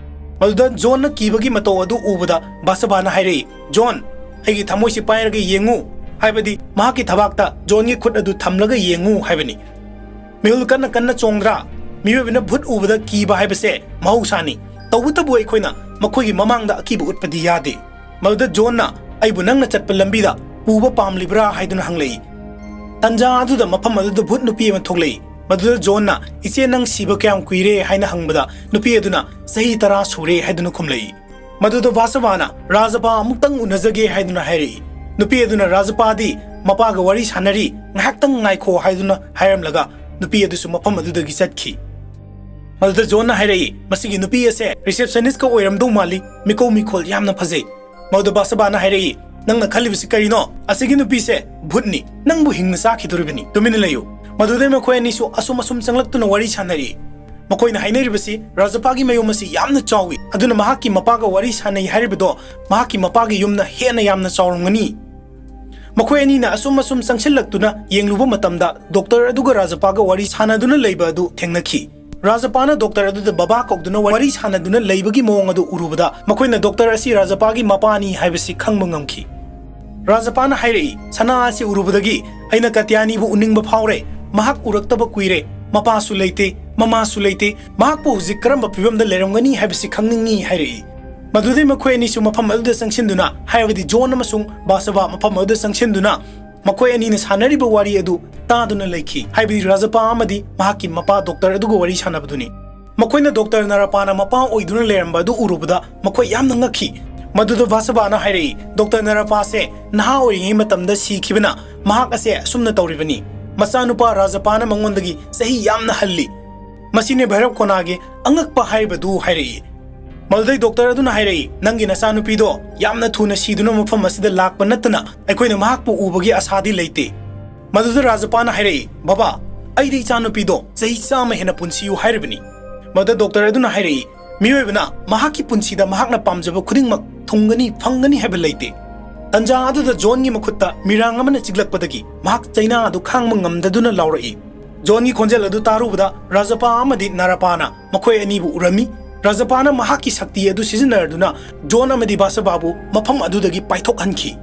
ꯃꯗꯨꯗ ꯖꯣꯟꯅ ꯀꯤꯕꯒꯤ ꯃꯇꯧ ꯑꯗꯨ ꯎꯕꯗ ꯕꯥꯁꯕꯥꯅ ꯍꯥꯏꯔꯛꯏ, "ꯖꯣꯟ, ꯑꯩꯒꯤ ꯊꯃꯣꯏꯁꯤ ꯄꯥꯏꯔꯒ ꯌꯦꯡꯉꯨ", ꯍꯥꯏꯕꯗꯤ ꯃꯍꯥꯛꯀꯤ ꯊꯕꯥꯛꯇ ꯖꯣꯟꯒꯤ ꯈꯨꯠ ꯑꯗꯨ ꯊꯝꯂꯒ ꯌꯦꯡꯉꯨ ꯍꯥꯏꯕꯅꯤ꯫ "ꯃꯤꯍꯨꯜ ꯀꯟꯅ ꯀꯟꯅ ꯆꯣꯡꯗ꯭ꯔꯥ? ꯃꯤꯑꯣꯏꯕꯅ ꯚꯨꯠ ꯎꯕꯗ ꯀꯤꯕ ꯍꯥꯏꯕꯁꯦ ꯃꯍꯧꯁꯥꯅꯤ꯫ ꯇꯧꯕꯇꯕꯨ ꯑꯩꯈꯣꯏꯅ ꯃꯈꯣꯏꯒꯤ ꯃꯃꯥꯡꯗ ꯑꯀꯤꯕ ꯎꯠꯄꯗꯤ ꯌꯥꯗꯦ"꯫ ꯃꯗꯨꯗ ꯖꯣꯟꯅ, "ꯑꯩꯕꯨ ꯅꯪꯅ ꯆꯠꯄ ꯂꯝꯕꯤꯗ ꯄꯨꯕ ꯄꯥꯝꯂꯤꯕ꯭ꯔꯥ?" ꯍꯥꯏꯗꯨꯅ ꯍꯪꯂꯛꯏ꯫ ꯇꯟꯖꯥ ꯑꯗꯨꯗ ꯃꯐꯝ ꯑꯗꯨꯗ ꯚꯨꯠ ꯅꯨꯄꯤ ꯑꯃ ꯊꯣꯛꯂꯛꯏ꯫ ꯃꯗꯨꯗ ꯖꯣꯟꯅ, "ꯏꯆꯦ, ꯅꯪ ꯁꯤꯕ ꯀꯌꯥꯝ ꯀꯨꯏꯔꯦ?" ꯍꯥꯏꯅ ꯍꯪꯕꯗ, ꯅꯨꯄꯤ ꯑꯗꯨꯅ, "ꯆꯍꯤ ꯇꯔꯥ ꯁꯨꯔꯦ" ꯍꯥꯏꯗꯨꯅ ꯈꯨꯝꯂꯛꯏ꯫ ꯃꯗꯨꯗ ꯕꯥꯁꯕꯥꯅ, "ꯔꯥꯖꯄꯥ ꯑꯃꯨꯛꯇꯪ ꯎꯅꯖꯒꯦ" ꯍꯥꯏꯗꯨꯅ ꯍꯥꯏꯔꯛꯏ꯫ ꯅꯨꯄꯤ ꯑꯗꯨꯅ, "ꯔꯥꯖꯄꯥꯗꯤ ꯃꯄꯥꯒ ꯋꯥꯔꯤ ꯁꯥꯟꯅꯔꯤ, ꯉꯥꯏꯍꯥꯛꯇꯪ ꯉꯥꯏꯈꯣ" ꯍꯥꯏꯗꯨꯅ ꯍꯥꯏꯔꯝꯂꯒ, ꯅꯨꯄꯤ ꯑꯗꯨꯁꯨ ꯃꯐꯝ ꯑꯗꯨꯗꯒꯤ ꯆꯠꯈꯤ꯫ ꯃꯗꯨꯗ ꯖꯣꯟꯅ ꯍꯥꯏꯔꯛꯏ, "ꯃꯁꯤꯒꯤ ꯅꯨꯄꯤ ꯑꯁꯦ ꯔꯤꯁꯦꯞꯁꯅꯤꯁꯀ ꯑꯣꯏꯔꯝꯗꯧ ꯃꯥꯜꯂꯤ, ꯃꯤꯀꯧ ꯃꯤꯈꯣꯜ ꯌꯥꯝꯅ ꯐꯖꯩ"꯫ ꯃꯗꯨꯗ ꯕꯥꯁꯕꯥꯅ ꯍꯥꯏꯔꯛꯏ, "ꯅꯪꯅ ꯈꯜꯂꯤꯕꯁꯤ ꯀꯔꯤꯅꯣ? ꯑꯁꯤꯒꯤ ꯅꯨꯄꯤꯁꯦ ꯚꯨꯠꯅꯤ, ꯅꯪꯕꯨ ꯍꯤꯡꯅ ꯆꯥꯈꯤꯗꯣꯔꯤꯕꯅꯤ, ꯇꯨꯃꯤꯟꯅ ꯂꯩꯌꯨ"꯫ ꯃꯗꯨꯗꯩ ꯃꯈꯣꯏ ꯑꯅꯤꯁꯨ ꯑꯁꯨꯝ ꯑꯁꯨꯝ ꯆꯪꯂꯛꯇꯨꯅ ꯋꯥꯔꯤ ꯁꯥꯟꯅꯔꯤ꯫ ꯃꯈꯣꯏꯅ ꯍꯥꯏꯅꯔꯤꯕꯁꯤ, "ꯔꯥꯖꯄꯥꯒꯤ ꯃꯌꯨꯝ ꯑꯁꯤ ꯌꯥꯝꯅ ꯆꯥꯎꯏ, ꯑꯗꯨꯅ ꯃꯍꯥꯛꯀꯤ ꯃꯄꯥꯒ ꯋꯥꯔꯤ ꯁꯥꯟꯅꯩ ꯍꯥꯏꯔꯤꯕꯗꯣ, ꯃꯍꯥꯛꯀꯤ ꯃꯄꯥꯒꯤ ꯌꯨꯝꯅ ꯍꯦꯟꯅ ꯌꯥꯝꯅ ꯆꯥꯎꯔꯝꯒꯅꯤ"꯫ ꯃꯈꯣꯏ ꯑꯅꯤꯅ ꯑꯁꯨꯝ ꯑꯁꯨꯝ ꯆꯪꯁꯤꯜꯂꯛꯇꯨꯅ ꯌꯦꯡꯂꯨꯕ ꯃꯇꯝꯗ, ꯗꯣꯛꯇꯔ ꯑꯗꯨꯒ ꯔꯥꯖꯄꯥꯒ ꯋꯥꯔꯤ ꯁꯥꯟꯅꯗꯨꯅ ꯂꯩꯕ ꯑꯗꯨ ꯊꯦꯡꯅꯈꯤ꯫ ꯔꯥꯖꯄꯥꯅ ꯗꯣꯛꯇꯔ ꯑꯗꯨꯗ ꯕꯕꯥ ꯀꯧꯗꯨꯅ ꯋꯥꯔꯤ ꯁꯥꯟꯅꯗꯨꯅ ꯂꯩꯕꯒꯤ ꯃꯑꯣꯡ ꯑꯗꯨ ꯎꯔꯨꯕꯗ, ꯃꯈꯣꯏꯅ ꯗꯣꯛꯇꯔ ꯑꯁꯤ ꯔꯥꯖꯄꯥꯒꯤ ꯃꯄꯥꯅꯤ ꯍꯥꯏꯕꯁꯤ ꯈꯪꯕ ꯉꯝꯈꯤ꯫ ꯔꯥꯖꯄꯥꯅ ꯍꯥꯏꯔꯛꯏ, "ꯁꯅꯥ ꯑꯁꯤ ꯎꯔꯨꯕꯗꯒꯤ ꯑꯩꯅ ꯀꯇ꯭ꯌꯥꯅꯤꯕꯨ ꯎꯅꯤꯡꯕ ꯐꯥꯎꯔꯦ꯫ ꯃꯍꯥꯛ ꯎꯔꯛꯇꯕ ꯀꯨꯏꯔꯦ꯫ ꯃꯄꯥꯁꯨ ꯂꯩꯇꯦ, ꯃꯃꯥꯁꯨ ꯂꯩꯇꯦ꯫ ꯃꯍꯥꯛꯄꯨ ꯍꯧꯖꯤꯛ ꯀꯔꯝꯕ ꯐꯤꯕꯝꯗ ꯂꯩꯔꯝꯒꯅꯤ ꯍꯥꯏꯕꯁꯤ ꯈꯪꯅꯤꯡꯏ" ꯍꯥꯏꯔꯛꯏ꯫ ꯃꯗꯨꯗꯩ ꯃꯈꯣꯏ ꯑꯅꯤꯁꯨ ꯃꯐꯝ ꯑꯗꯨꯗ ꯆꯪꯁꯤꯟꯗꯨꯅ, ꯍꯥꯏꯕꯗꯤ ꯖꯣꯟ ꯑꯃꯁꯨꯡ ꯕꯥꯁꯕꯥ ꯃꯐꯝ ꯑꯗꯨꯗ ꯆꯪꯁꯤꯟꯗꯨꯅ, ꯃꯈꯣꯏ ꯑꯅꯤꯅ ꯁꯥꯟꯅꯔꯤꯕ ꯋꯥꯔꯤ ꯑꯗꯨ ꯇꯥꯗꯨꯅ ꯂꯩꯈꯤ, ꯍꯥꯏꯕꯗꯤ ꯔꯥꯖꯄꯥ ꯑꯃꯗꯤ ꯃꯍꯥꯛꯀꯤ ꯃꯄꯥ ꯗꯣꯛꯇꯔ ꯑꯗꯨꯒ ꯋꯥꯔꯤ ꯁꯥꯟꯅꯕꯗꯨꯅꯤ꯫ ꯃꯈꯣꯏꯅ ꯗꯣꯛꯇꯔ ꯅꯔꯥꯄꯥꯅ ꯃꯄꯥ ꯑꯣꯏꯗꯨꯅ ꯂꯩꯔꯝꯕ ꯑꯗꯨ ꯎꯔꯨꯕꯗ ꯃꯈꯣꯏ ꯌꯥꯝꯅ ꯉꯛꯈꯤ꯫ ꯃꯗꯨꯗ ꯚꯥꯁꯕꯥꯅ ꯍꯥꯏꯔꯛꯏ, "ꯗꯣꯛꯇꯔ ꯅꯔꯥꯄꯥꯁꯦ ꯅꯍꯥ ꯑꯣꯏꯔꯤꯉꯩ ꯃꯇꯝꯗ ꯁꯤꯈꯤꯕꯅ ꯃꯍꯥꯛ ꯑꯁꯦ ꯑꯁꯨꯝꯅ ꯇꯧꯔꯤꯕꯅꯤ꯫ ꯃꯆꯥꯅꯨꯄꯥ ꯔꯥꯖꯄꯥꯅ ꯃꯉꯣꯟꯗꯒꯤ ꯆꯍꯤ ꯌꯥꯝꯅ ꯍꯜꯂꯤ꯫ ꯃꯁꯤꯅꯦ ꯚꯩꯔꯞ ꯈꯣꯅꯥꯒꯤ ꯑꯉꯛꯄ ꯍꯥꯏꯔꯤꯕꯗꯨ" ꯍꯥꯏꯔꯛꯏ꯫ ꯃꯗꯨꯗꯩ ꯗꯣꯛꯇꯔ ꯑꯗꯨꯅ ꯍꯥꯏꯔꯛꯏ, "ꯅꯪꯒꯤ ꯅꯆꯥꯅꯨꯄꯤꯗꯣ ꯌꯥꯝꯅ ꯊꯨꯅ ꯁꯤꯗꯨꯅ ꯃꯐꯝ ꯑꯁꯤꯗ ꯂꯥꯛꯄ ꯅꯠꯇꯅ ꯑꯩꯈꯣꯏꯅ ꯃꯍꯥꯛꯄꯨ ꯎꯕꯒꯤ ꯑꯁꯥꯗꯤ ꯂꯩꯇꯦ"꯫ ꯃꯗꯨꯗ ꯔꯥꯖꯄꯥꯅ ꯍꯥꯏꯔꯛꯏ, "ꯕꯕꯥ, ꯑꯩꯗꯤ ꯏꯆꯥꯅꯨꯄꯤꯗꯣ ꯆꯍꯤ ꯆꯥꯝꯃ ꯍꯦꯟꯅ ꯄꯨꯟꯁꯤꯌꯨ ꯍꯥꯏꯔꯤꯕꯅꯤ"꯫ ꯃꯗꯨꯗ ꯗꯣꯛꯇꯔ ꯑꯗꯨꯅ ꯍꯥꯏꯔꯛꯏ, "ꯃꯤꯑꯣꯏꯕꯅ ꯃꯍꯥꯛꯀꯤ ꯄꯨꯟꯁꯤꯗ ꯃꯍꯥꯛꯅ ꯄꯥꯝꯖꯕ ꯈꯨꯗꯤꯡꯃꯛ ꯊꯨꯡꯒꯅꯤ, ꯐꯪꯒꯅꯤ ꯍꯥꯏꯕ ꯂꯩꯇꯦ"꯫ ꯇꯟꯖꯥ ꯑꯗꯨꯗ ꯖꯣꯟꯒꯤ ꯃꯈꯨꯠꯇ ꯃꯤꯔꯥꯡ ꯑꯃꯅ ꯆꯤꯛꯂꯛꯄꯗꯒꯤ ꯃꯍꯥꯛ ꯆꯩꯅꯥ ꯑꯗꯨ ꯈꯥꯡꯕ ꯉꯝꯗꯗꯨꯅ ꯂꯥꯎꯔꯛꯏ꯫ ꯖꯣꯟꯒꯤ ꯈꯣꯟꯖꯦꯜ ꯑꯗꯨ ꯇꯥꯔꯨꯕꯗ ꯔꯥꯖꯄꯥ ꯑꯃꯗꯤ ꯅꯔꯥꯄꯥꯅ ꯃꯈꯣꯏ ꯑꯅꯤꯕꯨ ꯎꯔꯝꯃꯤ꯫ ꯔꯥꯖꯄꯥꯅ ꯃꯍꯥꯛꯀꯤ ꯁꯛꯇꯤ ꯑꯗꯨ ꯁꯤꯖꯤꯟꯅꯗꯨꯅ ꯖꯣꯟ ꯑꯃꯗꯤ ꯕꯥꯁꯕꯥꯕꯨ ꯃꯐꯝ ꯑꯗꯨꯗꯒꯤ ꯄꯥꯏꯊꯣꯛꯍꯟꯈꯤ꯫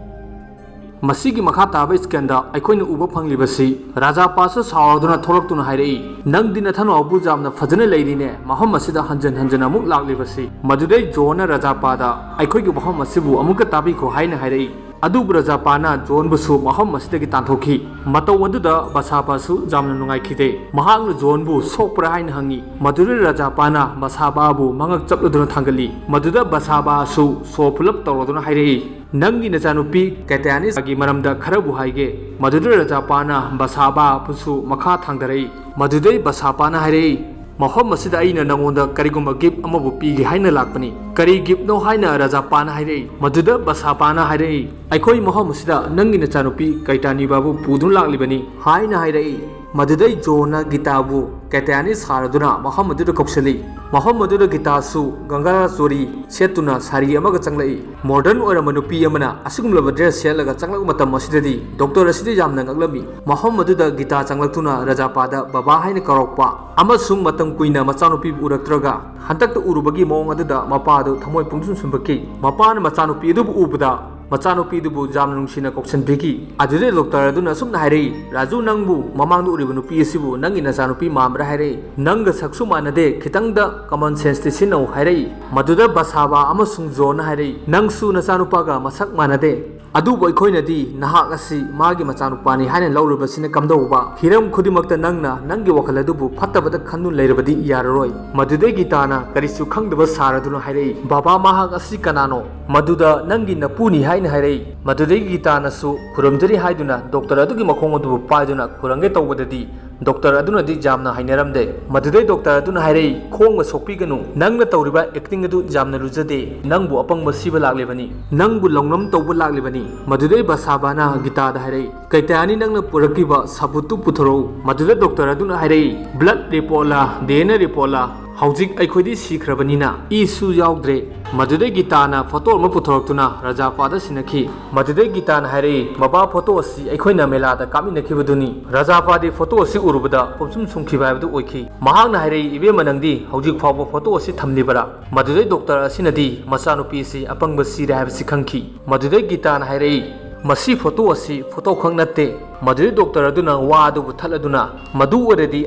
ꯃꯁꯤꯒꯤ ꯃꯈꯥ ꯇꯥꯕ ꯁ꯭ꯀꯦꯟꯗ ꯑꯩꯈꯣꯏꯅ ꯎꯕ ꯐꯪꯂꯤꯕꯁꯤ, ꯔꯥꯖꯥꯄꯥꯁꯨ ꯁꯥꯎꯔꯗꯨꯅ ꯊꯣꯛꯂꯛꯇꯨꯅ ꯍꯥꯏꯔꯛꯏ, "ꯅꯪꯗꯤ ꯅꯊꯅꯥꯎꯕꯨ ꯌꯥꯝꯅ ꯐꯖꯅ ꯂꯩꯔꯤꯅꯦ, ꯃꯐꯝ ꯑꯁꯤꯗ ꯍꯟꯖꯤꯟ ꯍꯟꯖꯤꯟ ꯑꯃꯨꯛ ꯂꯥꯛꯂꯤꯕꯁꯤ"꯫ ꯃꯗꯨꯗꯩ ꯖꯣꯟꯅ ꯔꯥꯖꯥꯄꯥꯗ, "ꯑꯩꯈꯣꯏꯒꯤ ꯋꯥꯐꯝ ꯑꯁꯤꯕꯨ ꯑꯃꯨꯛꯀ ꯇꯥꯕꯤꯈꯣ" ꯍꯥꯏꯅ ꯍꯥꯏꯔꯛꯏ꯫ ꯑꯗꯨꯕꯨ ꯔꯥꯖꯥꯄꯥꯅ ꯖꯣꯟꯕꯨꯁꯨ ꯃꯐꯝ ꯑꯁꯤꯗꯒꯤ ꯇꯥꯟꯊꯣꯛꯈꯤ꯫ ꯃꯇꯧ ꯑꯗꯨꯗ ꯕꯁꯥꯕꯥꯁꯨ ꯌꯥꯝꯅ ꯅꯨꯡꯉꯥꯏꯈꯤꯗꯦ꯫ ꯃꯍꯥꯛꯅ ꯖꯣꯟꯕꯨ ꯁꯣꯛꯄ꯭ꯔꯥ ꯍꯥꯏꯅ ꯍꯪꯉꯤ꯫ ꯃꯗꯨꯗ ꯔꯥꯖꯥꯄꯥꯅ ꯕꯁꯥꯕꯥꯕꯨ ꯃꯉꯛ ꯆꯞꯂꯗꯨꯅ ꯊꯥꯡꯒꯠꯂꯤ꯫ ꯃꯗꯨꯗ ꯕꯁꯥꯕꯥꯁꯨ ꯁꯣ ꯄꯨꯂꯞ ꯇꯧꯔꯗꯨꯅ ꯍꯥꯏꯔꯛꯏ, "ꯅꯪꯒꯤ ꯅꯆꯥꯅꯨꯄꯤ ꯀꯦꯇꯥꯅꯤꯁꯒꯤ ꯃꯔꯝꯗ ꯈꯔꯕꯨ ꯍꯥꯏꯒꯦ"꯫ ꯃꯗꯨꯗ ꯔꯥꯖꯥꯄꯥꯅ ꯕꯁꯥꯕꯥꯕꯨꯁꯨ ꯃꯈꯥ ꯊꯥꯡꯊꯔꯛꯏ꯫ ꯃꯗꯨꯗꯩ ꯕꯁꯥꯄꯥꯅ ꯍꯥꯏꯔꯛꯏ, "ꯃꯐꯝ ꯑꯁꯤꯗ ꯑꯩꯅ ꯅꯉꯣꯟꯗ ꯀꯔꯤꯒꯨꯝꯕ ꯒꯤꯐ ꯑꯃꯕꯨ ꯄꯤꯒꯦ ꯍꯥꯏꯅ ꯂꯥꯛꯄꯅꯤ"꯫ "ꯀꯔꯤ ꯒꯤꯐꯅꯣ?" ꯍꯥꯏꯅ ꯔꯥꯖꯥꯄꯥꯅ ꯍꯥꯏꯔꯛꯏ꯫ ꯃꯗꯨꯗ ꯕꯁꯥꯄꯥꯅ ꯍꯥꯏꯔꯛꯏ, "ꯑꯩꯈꯣꯏ ꯃꯐꯝ ꯑꯁꯤꯗ ꯅꯪꯒꯤ ꯅꯆꯥꯅꯨꯄꯤ ꯀꯩꯇꯥꯅꯤꯕꯥꯕꯨ ꯄꯨꯗꯨꯅ ꯂꯥꯛꯂꯤꯕꯅꯤ" ꯍꯥꯏꯅ ꯍꯥꯏꯔꯛꯏ꯫ ꯃꯗꯨꯗꯩ ꯖꯣꯟꯅ ꯒꯤꯇꯥꯕꯨ ꯀꯦꯇꯥꯅꯤ ꯁꯥꯔꯗꯨꯅ ꯃꯐꯝ ꯑꯗꯨꯗ ꯀꯧꯁꯤꯜꯂꯤ꯫ ꯃꯐꯝ ꯑꯗꯨꯗ ꯒꯤꯇꯥꯁꯨ ꯒꯪꯒꯥ ꯆꯣꯔꯤ ꯁꯦꯠꯇꯨꯅ ꯁꯥꯔꯤ ꯑꯃꯒ ꯆꯪꯂꯛꯏ꯫ ꯃꯣꯗꯔꯟ ꯑꯣꯏꯔꯕ ꯅꯨꯄꯤ ꯑꯃꯅ ꯑꯁꯤꯒꯨꯝꯂꯕ ꯗ꯭ꯔꯦꯁ ꯁꯦꯠꯂꯒ ꯆꯪꯂꯛꯄ ꯃꯇꯝ ꯑꯁꯤꯗꯗꯤ ꯗꯣꯛꯇꯔ ꯑꯁꯤꯗ ꯌꯥꯝꯅ ꯉꯛꯂꯝꯃꯤ꯫ ꯃꯐꯝ ꯑꯗꯨꯗ ꯒꯤꯇꯥ ꯆꯪꯂꯛꯇꯨꯅ ꯔꯥꯖꯥꯄꯥꯗ ꯕꯕꯥ ꯍꯥꯏꯅ ꯀꯧꯔꯛꯄ ꯑꯃꯁꯨꯡ ꯃꯇꯝ ꯀꯨꯏꯅ ꯃꯆꯥꯅꯨꯄꯤꯕꯨ ꯎꯔꯛꯇ꯭ꯔꯒ ꯍꯟꯗꯛꯇ ꯎꯔꯨꯕꯒꯤ ꯃꯑꯣꯡ ꯑꯗꯨꯗ ꯃꯄꯥ ꯑꯗꯨ ꯊꯃꯣꯏ ꯄꯨꯡꯁꯨꯝ ꯁꯨꯝꯕꯠꯈꯤ꯫ ꯃꯄꯥꯅ ꯃꯆꯥꯅꯨꯄꯤ ꯑꯗꯨꯕꯨ ꯎꯕꯗ ꯃꯆꯥꯅꯨꯄꯤꯗꯨꯕꯨ ꯌꯥꯝꯅ ꯅꯨꯡꯁꯤꯅ ꯀꯧꯁꯤꯟꯕꯤꯈꯤ꯫ ꯑꯗꯨꯗꯩ ꯗꯣꯛꯇꯔ ꯑꯗꯨꯅ ꯑꯁꯨꯝꯅ ꯍꯥꯏꯔꯛꯏ, "ꯔꯥꯖꯨ, ꯅꯪꯕꯨ ꯃꯃꯥꯡꯗ ꯎꯔꯤꯕ ꯅꯨꯄꯤ ꯑꯁꯤꯕꯨ ꯅꯪꯒꯤ ꯅꯆꯥꯅꯨꯄꯤ ꯃꯥꯟꯕ꯭ꯔꯥ?" ꯍꯥꯏꯔꯛꯏ꯫ "ꯅꯪꯒ ꯁꯛꯁꯨ ꯃꯥꯟꯅꯗꯦ, ꯈꯤꯇꯪꯗ common sense ꯇꯤ ꯁꯤꯖꯤꯟꯅꯧ" ꯍꯥꯏꯔꯛꯏ꯫ ꯃꯗꯨꯗ ꯕꯁꯥꯕꯥ ꯑꯃꯁꯨꯡ ꯖꯣꯟꯅ ꯍꯥꯏꯔꯛꯏ, "ꯅꯪꯁꯨ ꯅꯆꯥꯅꯨꯄꯥꯒ ꯃꯁꯛ ꯃꯥꯟꯅꯗꯦ, ꯑꯗꯨꯕꯨ ꯑꯩꯈꯣꯏꯅꯗꯤ ꯅꯍꯥꯛ ꯑꯁꯤ ꯃꯥꯒꯤ ꯃꯆꯥꯅꯨꯄꯥꯅꯤ ꯍꯥꯏꯅ ꯂꯧꯔꯤꯕꯁꯤꯅ ꯀꯝꯗꯧꯕ? ꯍꯤꯔꯝ ꯈꯨꯗꯤꯡꯃꯛꯇ ꯅꯪꯅ ꯅꯪꯒꯤ ꯋꯥꯈꯜ ꯑꯗꯨꯕꯨ ꯐꯠꯇꯕꯗ ꯈꯟꯗꯨꯅ ꯂꯩꯔꯕꯗꯤ ꯌꯥꯔꯔꯣꯏ"꯫ ꯃꯗꯨꯗꯩ ꯒꯤꯇꯥꯅ ꯀꯔꯤꯁꯨ ꯈꯪꯗꯕ ꯁꯥꯔꯗꯨꯅ ꯍꯥꯏꯔꯛꯏ, "ꯕꯕꯥ, ꯃꯍꯥꯛ ꯑꯁꯤ ꯀꯅꯥꯅꯣ? ꯃꯗꯨꯗ ꯅꯪꯒꯤ ꯅꯄꯨꯅꯤ" ꯍꯥꯏꯅ ꯍꯥꯏꯔꯛꯏ꯫ ꯃꯗꯨꯗꯩ ꯒꯤꯇꯥꯅꯁꯨ ꯈꯨꯔꯨꯝꯖꯔꯤ ꯍꯥꯏꯗꯨꯅ ꯗꯣꯛꯇꯔ ꯑꯗꯨꯒꯤ ꯃꯈꯣꯡ ꯑꯗꯨꯕꯨ ꯄꯥꯏꯗꯨꯅ ꯈꯨꯔꯨꯝꯒꯦ ꯇꯧꯕꯗꯗꯤ ꯗꯣꯛꯇꯔ ꯑꯗꯨꯅꯗꯤ ꯌꯥꯝꯅ ꯍꯩꯅꯔꯝꯗꯦ꯫ ꯃꯗꯨꯗꯩ ꯗꯣꯛꯇꯔ ꯑꯗꯨꯅ ꯍꯥꯏꯔꯛꯏ, "ꯈꯣꯡꯒ ꯁꯣꯛꯄꯤꯒꯅꯨ, ꯅꯪꯅ ꯇꯧꯔꯤꯕ acting ꯑꯗꯨ ꯌꯥꯝꯅ ꯂꯨꯖꯗꯦ, ꯅꯪꯕꯨ ꯑꯄꯪꯕ ꯁꯤꯕ ꯂꯥꯛꯂꯤꯕꯅꯤ, ꯅꯪꯕꯨ ꯂꯧꯅꯝ ꯇꯧꯕ ꯂꯥꯛꯂꯤꯕꯅꯤ"꯫ ꯃꯗꯨꯗꯩ ꯕꯁꯥꯕꯥꯅ ꯒꯤꯇꯥꯗ ꯍꯥꯏꯔꯛꯏ, "ꯀꯩꯇꯥꯅꯤ, ꯅꯪꯅ ꯄꯨꯔꯛꯈꯤꯕ ꯁꯥꯕꯨꯠꯇꯨ ꯄꯨꯊꯣꯔꯛꯎ"꯫ ꯃꯗꯨꯗ ꯗꯣꯛꯇꯔ ꯑꯗꯨꯅ ꯍꯥꯏꯔꯛꯏ, "Blood report ꯂꯥ, D N A report ꯂꯥ? ꯍꯧꯖꯤꯛ ꯑꯩꯈꯣꯏꯗꯤ ꯁꯤꯈ꯭ꯔꯕꯅꯤꯅ ꯏꯁꯨ ꯌꯥꯎꯗ꯭ꯔꯦ"꯫ ꯃꯗꯨꯗꯩ ꯒꯤꯇꯥꯅ ꯐꯣꯇꯣ ꯑꯃ ꯄꯨꯊꯣꯔꯛꯇꯨꯅ ꯔꯖꯥꯄꯥꯗ ꯁꯤꯟꯅꯈꯤ꯫ ꯃꯗꯨꯗꯩ ꯒꯤꯇꯥꯅ ꯍꯥꯏꯔꯛꯏ, "ꯃꯕꯥ, ꯐꯣꯇꯣ ꯑꯁꯤ ꯑꯩꯈꯣꯏꯅ ꯃꯦꯂꯥꯗ ꯀꯥꯞꯃꯤꯟꯅꯈꯤꯕꯗꯨꯅꯤ"꯫ ꯔꯖꯥꯄꯥꯗꯤ ꯐꯣꯇꯣ ꯑꯁꯤ ꯎꯔꯨꯕꯗ ꯄꯨꯝꯁꯨꯝ ꯁꯨꯝꯈꯤꯕ ꯍꯥꯏꯕꯗꯨ ꯑꯣꯏꯈꯤ꯫ ꯃꯍꯥꯛꯅ ꯍꯥꯏꯔꯛꯏ, "ꯏꯕꯦꯝꯃ, ꯅꯪꯗꯤ ꯍꯧꯖꯤꯛ ꯐꯥꯎꯕ ꯐꯣꯇꯣ ꯑꯁꯤ ꯊꯝꯂꯤꯕꯔꯥ?" ꯃꯗꯨꯗꯩ ꯗꯣꯛꯇꯔ ꯑꯁꯤꯅꯗꯤ ꯃꯆꯥꯅꯨꯄꯤ ꯑꯁꯤ ꯑꯄꯪꯕ ꯁꯤꯔꯦ ꯍꯥꯏꯕꯁꯤ ꯈꯪꯈꯤ꯫ ꯃꯗꯨꯗꯩ ꯒꯤꯇꯥꯅ ꯍꯥꯏꯔꯛꯏ, "ꯃꯁꯤ ꯐꯣꯇꯣ ꯑꯁꯤ ꯐꯣꯇꯣ ꯈꯛ ꯅꯠꯇꯦ"꯫ ꯃꯗꯨꯗꯩ ꯗꯣꯛꯇꯔ ꯑꯗꯨꯅ ꯋꯥ ꯑꯗꯨꯕꯨ ꯊꯠꯂꯗꯨꯅ, "ꯃꯗꯨ ꯑꯣꯏꯔꯗꯤ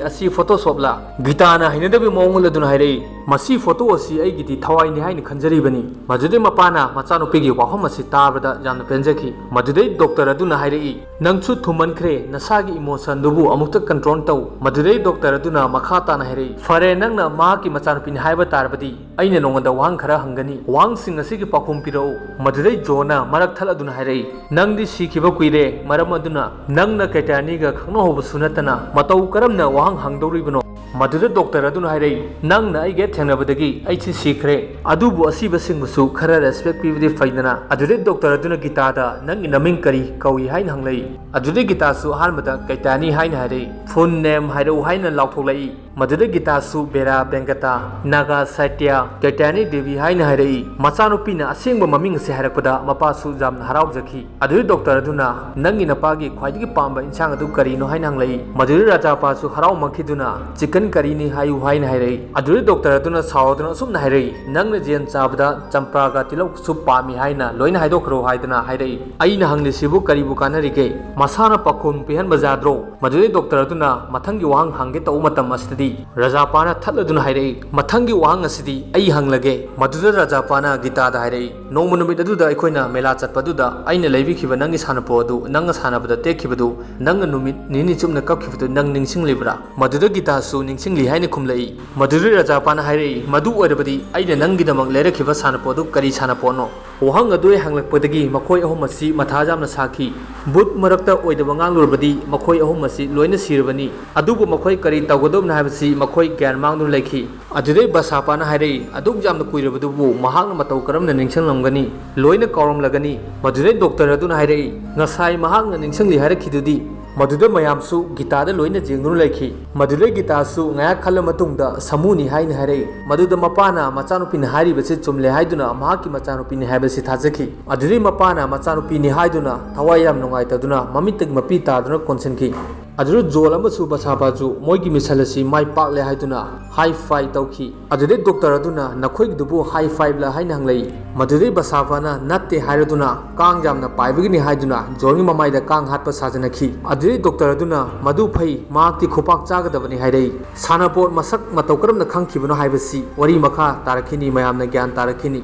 ꯑꯁꯤ Photoshop ꯂꯥ?" ꯒꯤꯇꯥꯅ ꯍꯩꯅꯗꯕꯒꯤ ꯃꯑꯣꯡ ꯎꯠꯂꯗꯨꯅ ꯍꯥꯏꯔꯛꯏ, "ꯃꯁꯤ ꯐꯣꯇꯣ ꯑꯁꯤ ꯑꯩꯒꯤꯗꯤ ꯊꯋꯥꯏꯅꯤ ꯍꯥꯏꯅ ꯈꯟꯖꯔꯤꯕꯅꯤ"꯫ ꯃꯗꯨꯗꯩ ꯃꯄꯥꯅ ꯃꯆꯥꯅꯨꯄꯤꯒꯤ ꯋꯥꯐꯝ ꯑꯁꯤ ꯇꯥꯕꯗ ꯌꯥꯝꯅ ꯄꯦꯟꯖꯈꯤ꯫ ꯃꯗꯨꯗꯩ ꯗꯣꯛꯇꯔ ꯑꯗꯨꯅ ꯍꯥꯏꯔꯛꯏ, "ꯅꯪꯁꯨ ꯊꯨꯃꯟꯈ꯭ꯔꯦ, ꯅꯁꯥꯒꯤ emotion ꯗꯨꯕꯨ ꯑꯃꯨꯛꯇ control ꯇꯧ"꯫ ꯃꯗꯨꯗꯩ ꯗꯣꯛꯇꯔ ꯑꯗꯨꯅ ꯃꯈꯥ ꯇꯥꯅ ꯍꯥꯏꯔꯛꯏ, "ꯐꯔꯦ, ꯅꯪꯅ ꯃꯍꯥꯛꯀꯤ ꯃꯆꯥꯅꯨꯄꯤꯅꯤ ꯍꯥꯏꯕ ꯇꯥꯔꯕꯗꯤ ꯑꯩꯅ ꯅꯉꯣꯟꯗ ꯋꯥꯍꯪ ꯈꯔ ꯍꯪꯒꯅꯤ꯫ ꯋꯥꯍꯪꯁꯤꯡ ꯑꯁꯤꯒꯤ ꯄꯥꯎꯈꯨꯝ ꯄꯤꯔꯛꯎ"꯫ ꯃꯗꯨꯗꯩ ꯖꯣꯟꯅ ꯃꯔꯛ ꯊꯠꯂꯗꯨꯅ ꯍꯥꯏꯔꯛꯏ, "ꯅꯪꯗꯤ ꯁꯤꯈꯤꯕ ꯀꯨꯏꯔꯦ, ꯃꯔꯝ ꯑꯗꯨꯅ ꯅꯪꯅ ꯀꯩꯇꯥꯅꯤꯒ ꯈꯪꯅꯍꯧꯕꯁꯨ ꯅꯠꯇꯅ ꯃꯇꯧ ꯀꯔꯝꯅ ꯋꯥꯍꯪ ꯍꯪꯗꯧꯔꯤꯕꯅꯣ?" ꯃꯗꯨꯗ ꯗꯣꯛꯇꯔ ꯑꯗꯨꯅ ꯍꯥꯏꯔꯛꯏ, "ꯅꯪꯅ ꯑꯩꯒ ꯍꯦꯛ ꯊꯦꯡꯅꯕꯗꯒꯤ ꯑꯩꯁꯤ ꯁꯤꯈ꯭ꯔꯦ, ꯑꯗꯨꯕꯨ ꯑꯁꯤꯕꯁꯤꯡꯕꯨꯁꯨ ꯈꯔ respect ꯄꯤꯕꯗꯤ ꯐꯩꯗꯅ"꯫ ꯑꯗꯨꯗꯩ ꯗꯣꯛꯇꯔ ꯑꯗꯨꯅ ꯒꯤꯇꯥꯗ, "ꯅꯪꯒꯤ ꯅꯃꯤꯡ ꯀꯔꯤ ꯀꯧꯏ?" ꯍꯥꯏꯅ ꯍꯪꯂꯛꯏ꯫ ꯑꯗꯨꯗꯩ ꯒꯤꯇꯥꯁꯨ ꯑꯍꯥꯟꯕꯗ ꯀꯩꯇꯥꯅꯤ ꯍꯥꯏꯅ ꯍꯥꯏꯔꯛꯏ꯫ "Full name ꯍꯥꯏꯔꯛꯎ" ꯍꯥꯏꯅ ꯂꯥꯎꯊꯣꯛꯂꯛꯏ꯫ ꯃꯗꯨꯗ ꯒꯤꯇꯥꯁꯨ ꯕꯦꯔꯥ ꯕꯦꯡꯒꯇꯥ, ꯅꯥꯒꯥ ꯁꯥꯇ꯭ꯌ, ꯀꯩꯇꯥꯅꯤ ꯗꯦꯕꯤ ꯍꯥꯏꯅ ꯍꯥꯏꯔꯛꯏ꯫ ꯃꯆꯥꯅꯨꯄꯤꯅ ꯑꯁꯦꯡꯕ ꯃꯃꯤꯡ ꯑꯁꯤ ꯍꯥꯏꯔꯛꯄꯗ ꯃꯄꯥꯁꯨ ꯌꯥꯝꯅ ꯍꯔꯥꯎꯖꯈꯤ꯫ ꯑꯗꯨꯗ ꯗꯣꯛꯇꯔ ꯑꯗꯨꯅ, "ꯅꯪꯒꯤ ꯅꯄꯥꯒꯤ ꯈ꯭ꯋꯥꯏꯗꯒꯤ ꯄꯥꯝꯕ ꯏꯟꯁꯥꯡ ꯑꯗꯨ ꯀꯔꯤꯅꯣ?" ꯍꯥꯏꯅ ꯍꯪꯂꯛꯏ꯫ ꯃꯗꯨꯗ ꯔꯥꯖꯥꯄꯥꯁꯨ ꯍꯔꯥꯎꯃꯟꯈꯤꯗꯨꯅ, "ꯆꯤꯀꯟ ꯀꯔꯤꯅꯤ ꯍꯥꯏꯌꯨ" ꯍꯥꯏꯅ ꯍꯥꯏꯔꯛꯏ꯫ ꯑꯗꯨꯗ ꯗꯣꯛꯇꯔ ꯑꯗꯨꯅ ꯁꯥꯎꯗꯨꯅ ꯑꯁꯨꯝꯅ ꯍꯥꯏꯔꯛꯏ, "ꯅꯪꯅ ꯌꯦꯟ ꯆꯥꯕꯗ ꯆꯝꯄ꯭ꯔꯥꯒ ꯇꯤꯜꯍꯧꯁꯨ ꯄꯥꯝꯃꯤ ꯍꯥꯏꯅ ꯂꯣꯏꯅ ꯍꯥꯏꯗꯣꯛꯈ꯭ꯔꯣ" ꯍꯥꯏꯗꯅ ꯍꯥꯏꯔꯛꯏ꯫ ꯑꯩꯅ ꯍꯪꯂꯤꯁꯤꯕꯨ ꯀꯔꯤꯕꯨ ꯀꯥꯟꯅꯔꯤꯒꯦ? ꯃꯁꯥꯅ ꯄꯥꯎꯈꯨꯝ ꯄꯤꯍꯟꯕ ꯌꯥꯗ꯭ꯔꯣ? ꯃꯗꯨꯗꯩ ꯗꯣꯛꯇꯔ ꯑꯗꯨꯅ ꯃꯊꯪꯒꯤ ꯋꯥꯍꯪ ꯍꯪꯒꯦ ꯇꯧꯕ ꯃꯇꯝ ꯑꯁꯤꯗꯗꯤ ꯔꯥꯖꯥꯄꯥꯅ ꯊꯠꯂꯗꯨꯅ ꯍꯥꯏꯔꯛꯏ, "ꯃꯊꯪꯒꯤ ꯋꯥꯍꯪ ꯑꯁꯤꯗꯤ ꯑꯩ ꯍꯪꯂꯒꯦ꯫" ꯃꯗꯨꯗ ꯔꯥꯖꯥꯄꯥꯅ ꯒꯤꯇꯥꯗ ꯍꯥꯏꯔꯛꯏ, "ꯅꯣꯡꯃ ꯅꯨꯃꯤꯠ ꯑꯗꯨꯗ ꯑꯩꯈꯣꯏꯅ ꯃꯦꯂꯥ ꯆꯠꯄ ꯑꯗꯨꯗ ꯑꯩꯅ ꯂꯩꯕꯤꯈꯤꯕ ꯅꯪꯒꯤ ꯁꯥꯟꯅꯄꯣꯠ ꯑꯗꯨ ꯅꯪꯅ ꯁꯥꯟꯅꯕꯗ ꯇꯦꯛꯈꯤꯕꯗꯨ, ꯅꯪꯅ ꯅꯨꯃꯤꯠ ꯅꯤꯅꯤ ꯆꯨꯞꯅ ꯀꯞꯈꯤꯕꯗꯨ ꯅꯪ ꯅꯤꯡꯁꯤꯡꯂꯤꯕ꯭ꯔꯥ?" ꯃꯗꯨꯗ ꯒꯤꯇꯥꯁꯨ ꯅꯤꯡꯁꯤꯡꯂꯤ ꯍꯥꯏꯅ ꯈꯨꯝꯂꯛꯏ꯫ ꯃꯗꯨꯗ ꯔꯥꯖꯥꯄꯥꯅ ꯍꯥꯏꯔꯛꯏ, "ꯃꯗꯨ ꯑꯣꯏꯔꯕꯗꯤ ꯑꯩꯅ ꯅꯪꯒꯤꯗꯃꯛ ꯂꯩꯔꯛꯈꯤꯕ ꯁꯥꯟꯅꯄꯣꯠ ꯑꯗꯨ ꯀꯔꯤ ꯁꯥꯟꯅꯄꯣꯠꯅꯣ?" ꯋꯥꯍꯪ ꯑꯗꯨ ꯍꯦꯛ ꯍꯪꯂꯛꯄꯗꯒꯤ ꯃꯈꯣꯏ ꯑꯍꯨꯝ ꯑꯁꯤ ꯃꯊꯥ ꯌꯥꯝꯅ ꯁꯥꯈꯤ꯫ ꯕꯨꯠ ꯃꯔꯛꯇ ꯑꯣꯏꯗꯕ ꯉꯥꯡꯂꯨꯔꯕꯗꯤ ꯃꯈꯣꯏ ꯑꯍꯨꯝ ꯑꯁꯤ ꯂꯣꯏꯅ ꯁꯤꯔꯕꯅꯤ꯫ ꯑꯗꯨꯕꯨ ꯃꯈꯣꯏ ꯀꯔꯤ ꯇꯧꯒꯗꯕꯅꯣ ꯍꯥꯏꯕꯁꯤ ꯃꯈꯣꯏ ꯒ꯭ꯌꯥꯟ ꯃꯥꯡꯗꯨꯅ ꯂꯩꯈꯤ꯫ ꯑꯗꯨꯗꯩ ꯕꯁꯥꯄꯥꯅ ꯍꯥꯏꯔꯛꯏ, "ꯑꯗꯨꯛ ꯌꯥꯝꯅ ꯀꯨꯏꯔꯕꯗꯨꯕꯨ ꯃꯍꯥꯛꯅ ꯃꯇꯧ ꯀꯔꯝꯅ ꯅꯤꯡꯁꯤꯡꯂꯝꯒꯅꯤ? ꯂꯣꯏꯅ ꯀꯥꯎꯔꯝꯂꯒꯅꯤ꯫" ꯃꯗꯨꯗꯩ ꯗꯣꯛꯇꯔ ꯑꯗꯨꯅ ꯍꯥꯏꯔꯛꯏ, "ꯉꯁꯥꯏ ꯃꯍꯥꯛꯅ ꯅꯤꯡꯁꯤꯡꯂꯤ ꯍꯥꯏꯔꯛꯈꯤꯗꯨꯗꯤ?" ꯃꯗꯨꯗ ꯃꯌꯥꯝꯁꯨ ꯒꯤꯇꯥꯗ ꯂꯣꯏꯅ ꯌꯦꯡꯗꯨꯅ ꯂꯩꯈꯤ꯫ ꯃꯗꯨꯗꯩ ꯒꯤꯇꯥꯁꯨ ꯉꯥꯏꯍꯥꯛ ꯈꯜꯂ ꯃꯇꯨꯡꯗ ꯁꯃꯨꯅꯤ ꯍꯥꯏꯅ ꯍꯥꯏꯔꯛꯏ꯫ ꯃꯗꯨꯗ ꯃꯄꯥꯅ ꯃꯆꯥꯅꯨꯄꯤꯅ ꯍꯥꯏꯔꯤꯕꯁꯤ ꯆꯨꯝꯂꯦ ꯍꯥꯏꯗꯨꯅ ꯃꯍꯥꯛꯀꯤ ꯃꯆꯥꯅꯨꯄꯤꯅꯤ ꯍꯥꯏꯕꯁꯤ ꯊꯥꯖꯈꯤ꯫ ꯑꯗꯨꯗꯩ ꯃꯄꯥꯅ ꯃꯆꯥꯅꯨꯄꯤꯅꯤ ꯍꯥꯏꯗꯨꯅ ꯊꯋꯥꯏ ꯌꯥꯝ ꯅꯨꯡꯉꯥꯏꯇꯗꯨꯅ ꯃꯃꯤꯠꯇꯒꯤ ꯃꯄꯤ ꯇꯥꯗꯨꯅ ꯀꯣꯟꯁꯤꯟꯈꯤ꯫ ꯑꯗꯨꯗ ꯖꯣꯜ ꯑꯃꯁꯨ ꯕꯁꯥꯄꯥꯁꯨ ꯃꯣꯏꯒꯤ ꯃꯤꯁꯟ ꯑꯁꯤ ꯃꯥꯏ ꯄꯥꯛꯂꯦ ꯍꯥꯏꯗꯨꯅ ꯍꯥꯏ ꯐꯥꯏ ꯇꯧꯈꯤ꯫ ꯑꯗꯨꯗꯩ ꯗꯣꯛꯇꯔ ꯑꯗꯨꯅ, "ꯅꯈꯣꯏꯒꯤꯗꯨꯕꯨ ꯍꯥꯏ ꯐꯥꯏꯚꯂ?" ꯍꯥꯏꯅ ꯍꯪꯂꯛꯏ꯫ ꯃꯗꯨꯗꯩ ꯕꯁꯥꯄꯥꯅ, "ꯅꯠꯇꯦ" ꯍꯥꯏꯔꯗꯨꯅ, "ꯀꯥꯡ ꯌꯥꯝꯅ ꯄꯥꯏꯕꯒꯤꯅꯤ" ꯍꯥꯏꯗꯨꯅ ꯖꯣꯜꯒꯤ ꯃꯃꯥꯏꯗ ꯀꯥꯡ ꯍꯥꯠꯄ ꯁꯥꯖꯅꯈꯤ꯫ ꯑꯗꯨꯗꯩ ꯗꯣꯛꯇꯔ ꯑꯗꯨꯅ, "ꯃꯗꯨ ꯐꯩ, ꯃꯍꯥꯛꯇꯤ ꯈꯨꯄꯥꯛ ꯆꯥꯒꯗꯕꯅꯤ" ꯍꯥꯏꯔꯛꯏ꯫ ꯁꯥꯟꯅꯄꯣꯠ ꯃꯁꯛ ꯃꯇꯧ ꯀꯔꯝꯅ ꯈꯪꯈꯤꯕꯅꯣ ꯍꯥꯏꯕꯁꯤ ꯋꯥꯔꯤ ꯃꯈꯥ ꯇꯥꯔꯛꯈꯤꯅꯤ, ꯃꯌꯥꯝꯅ ꯒ꯭ꯌꯥꯟ ꯇꯥꯔꯛꯈꯤꯅꯤ꯫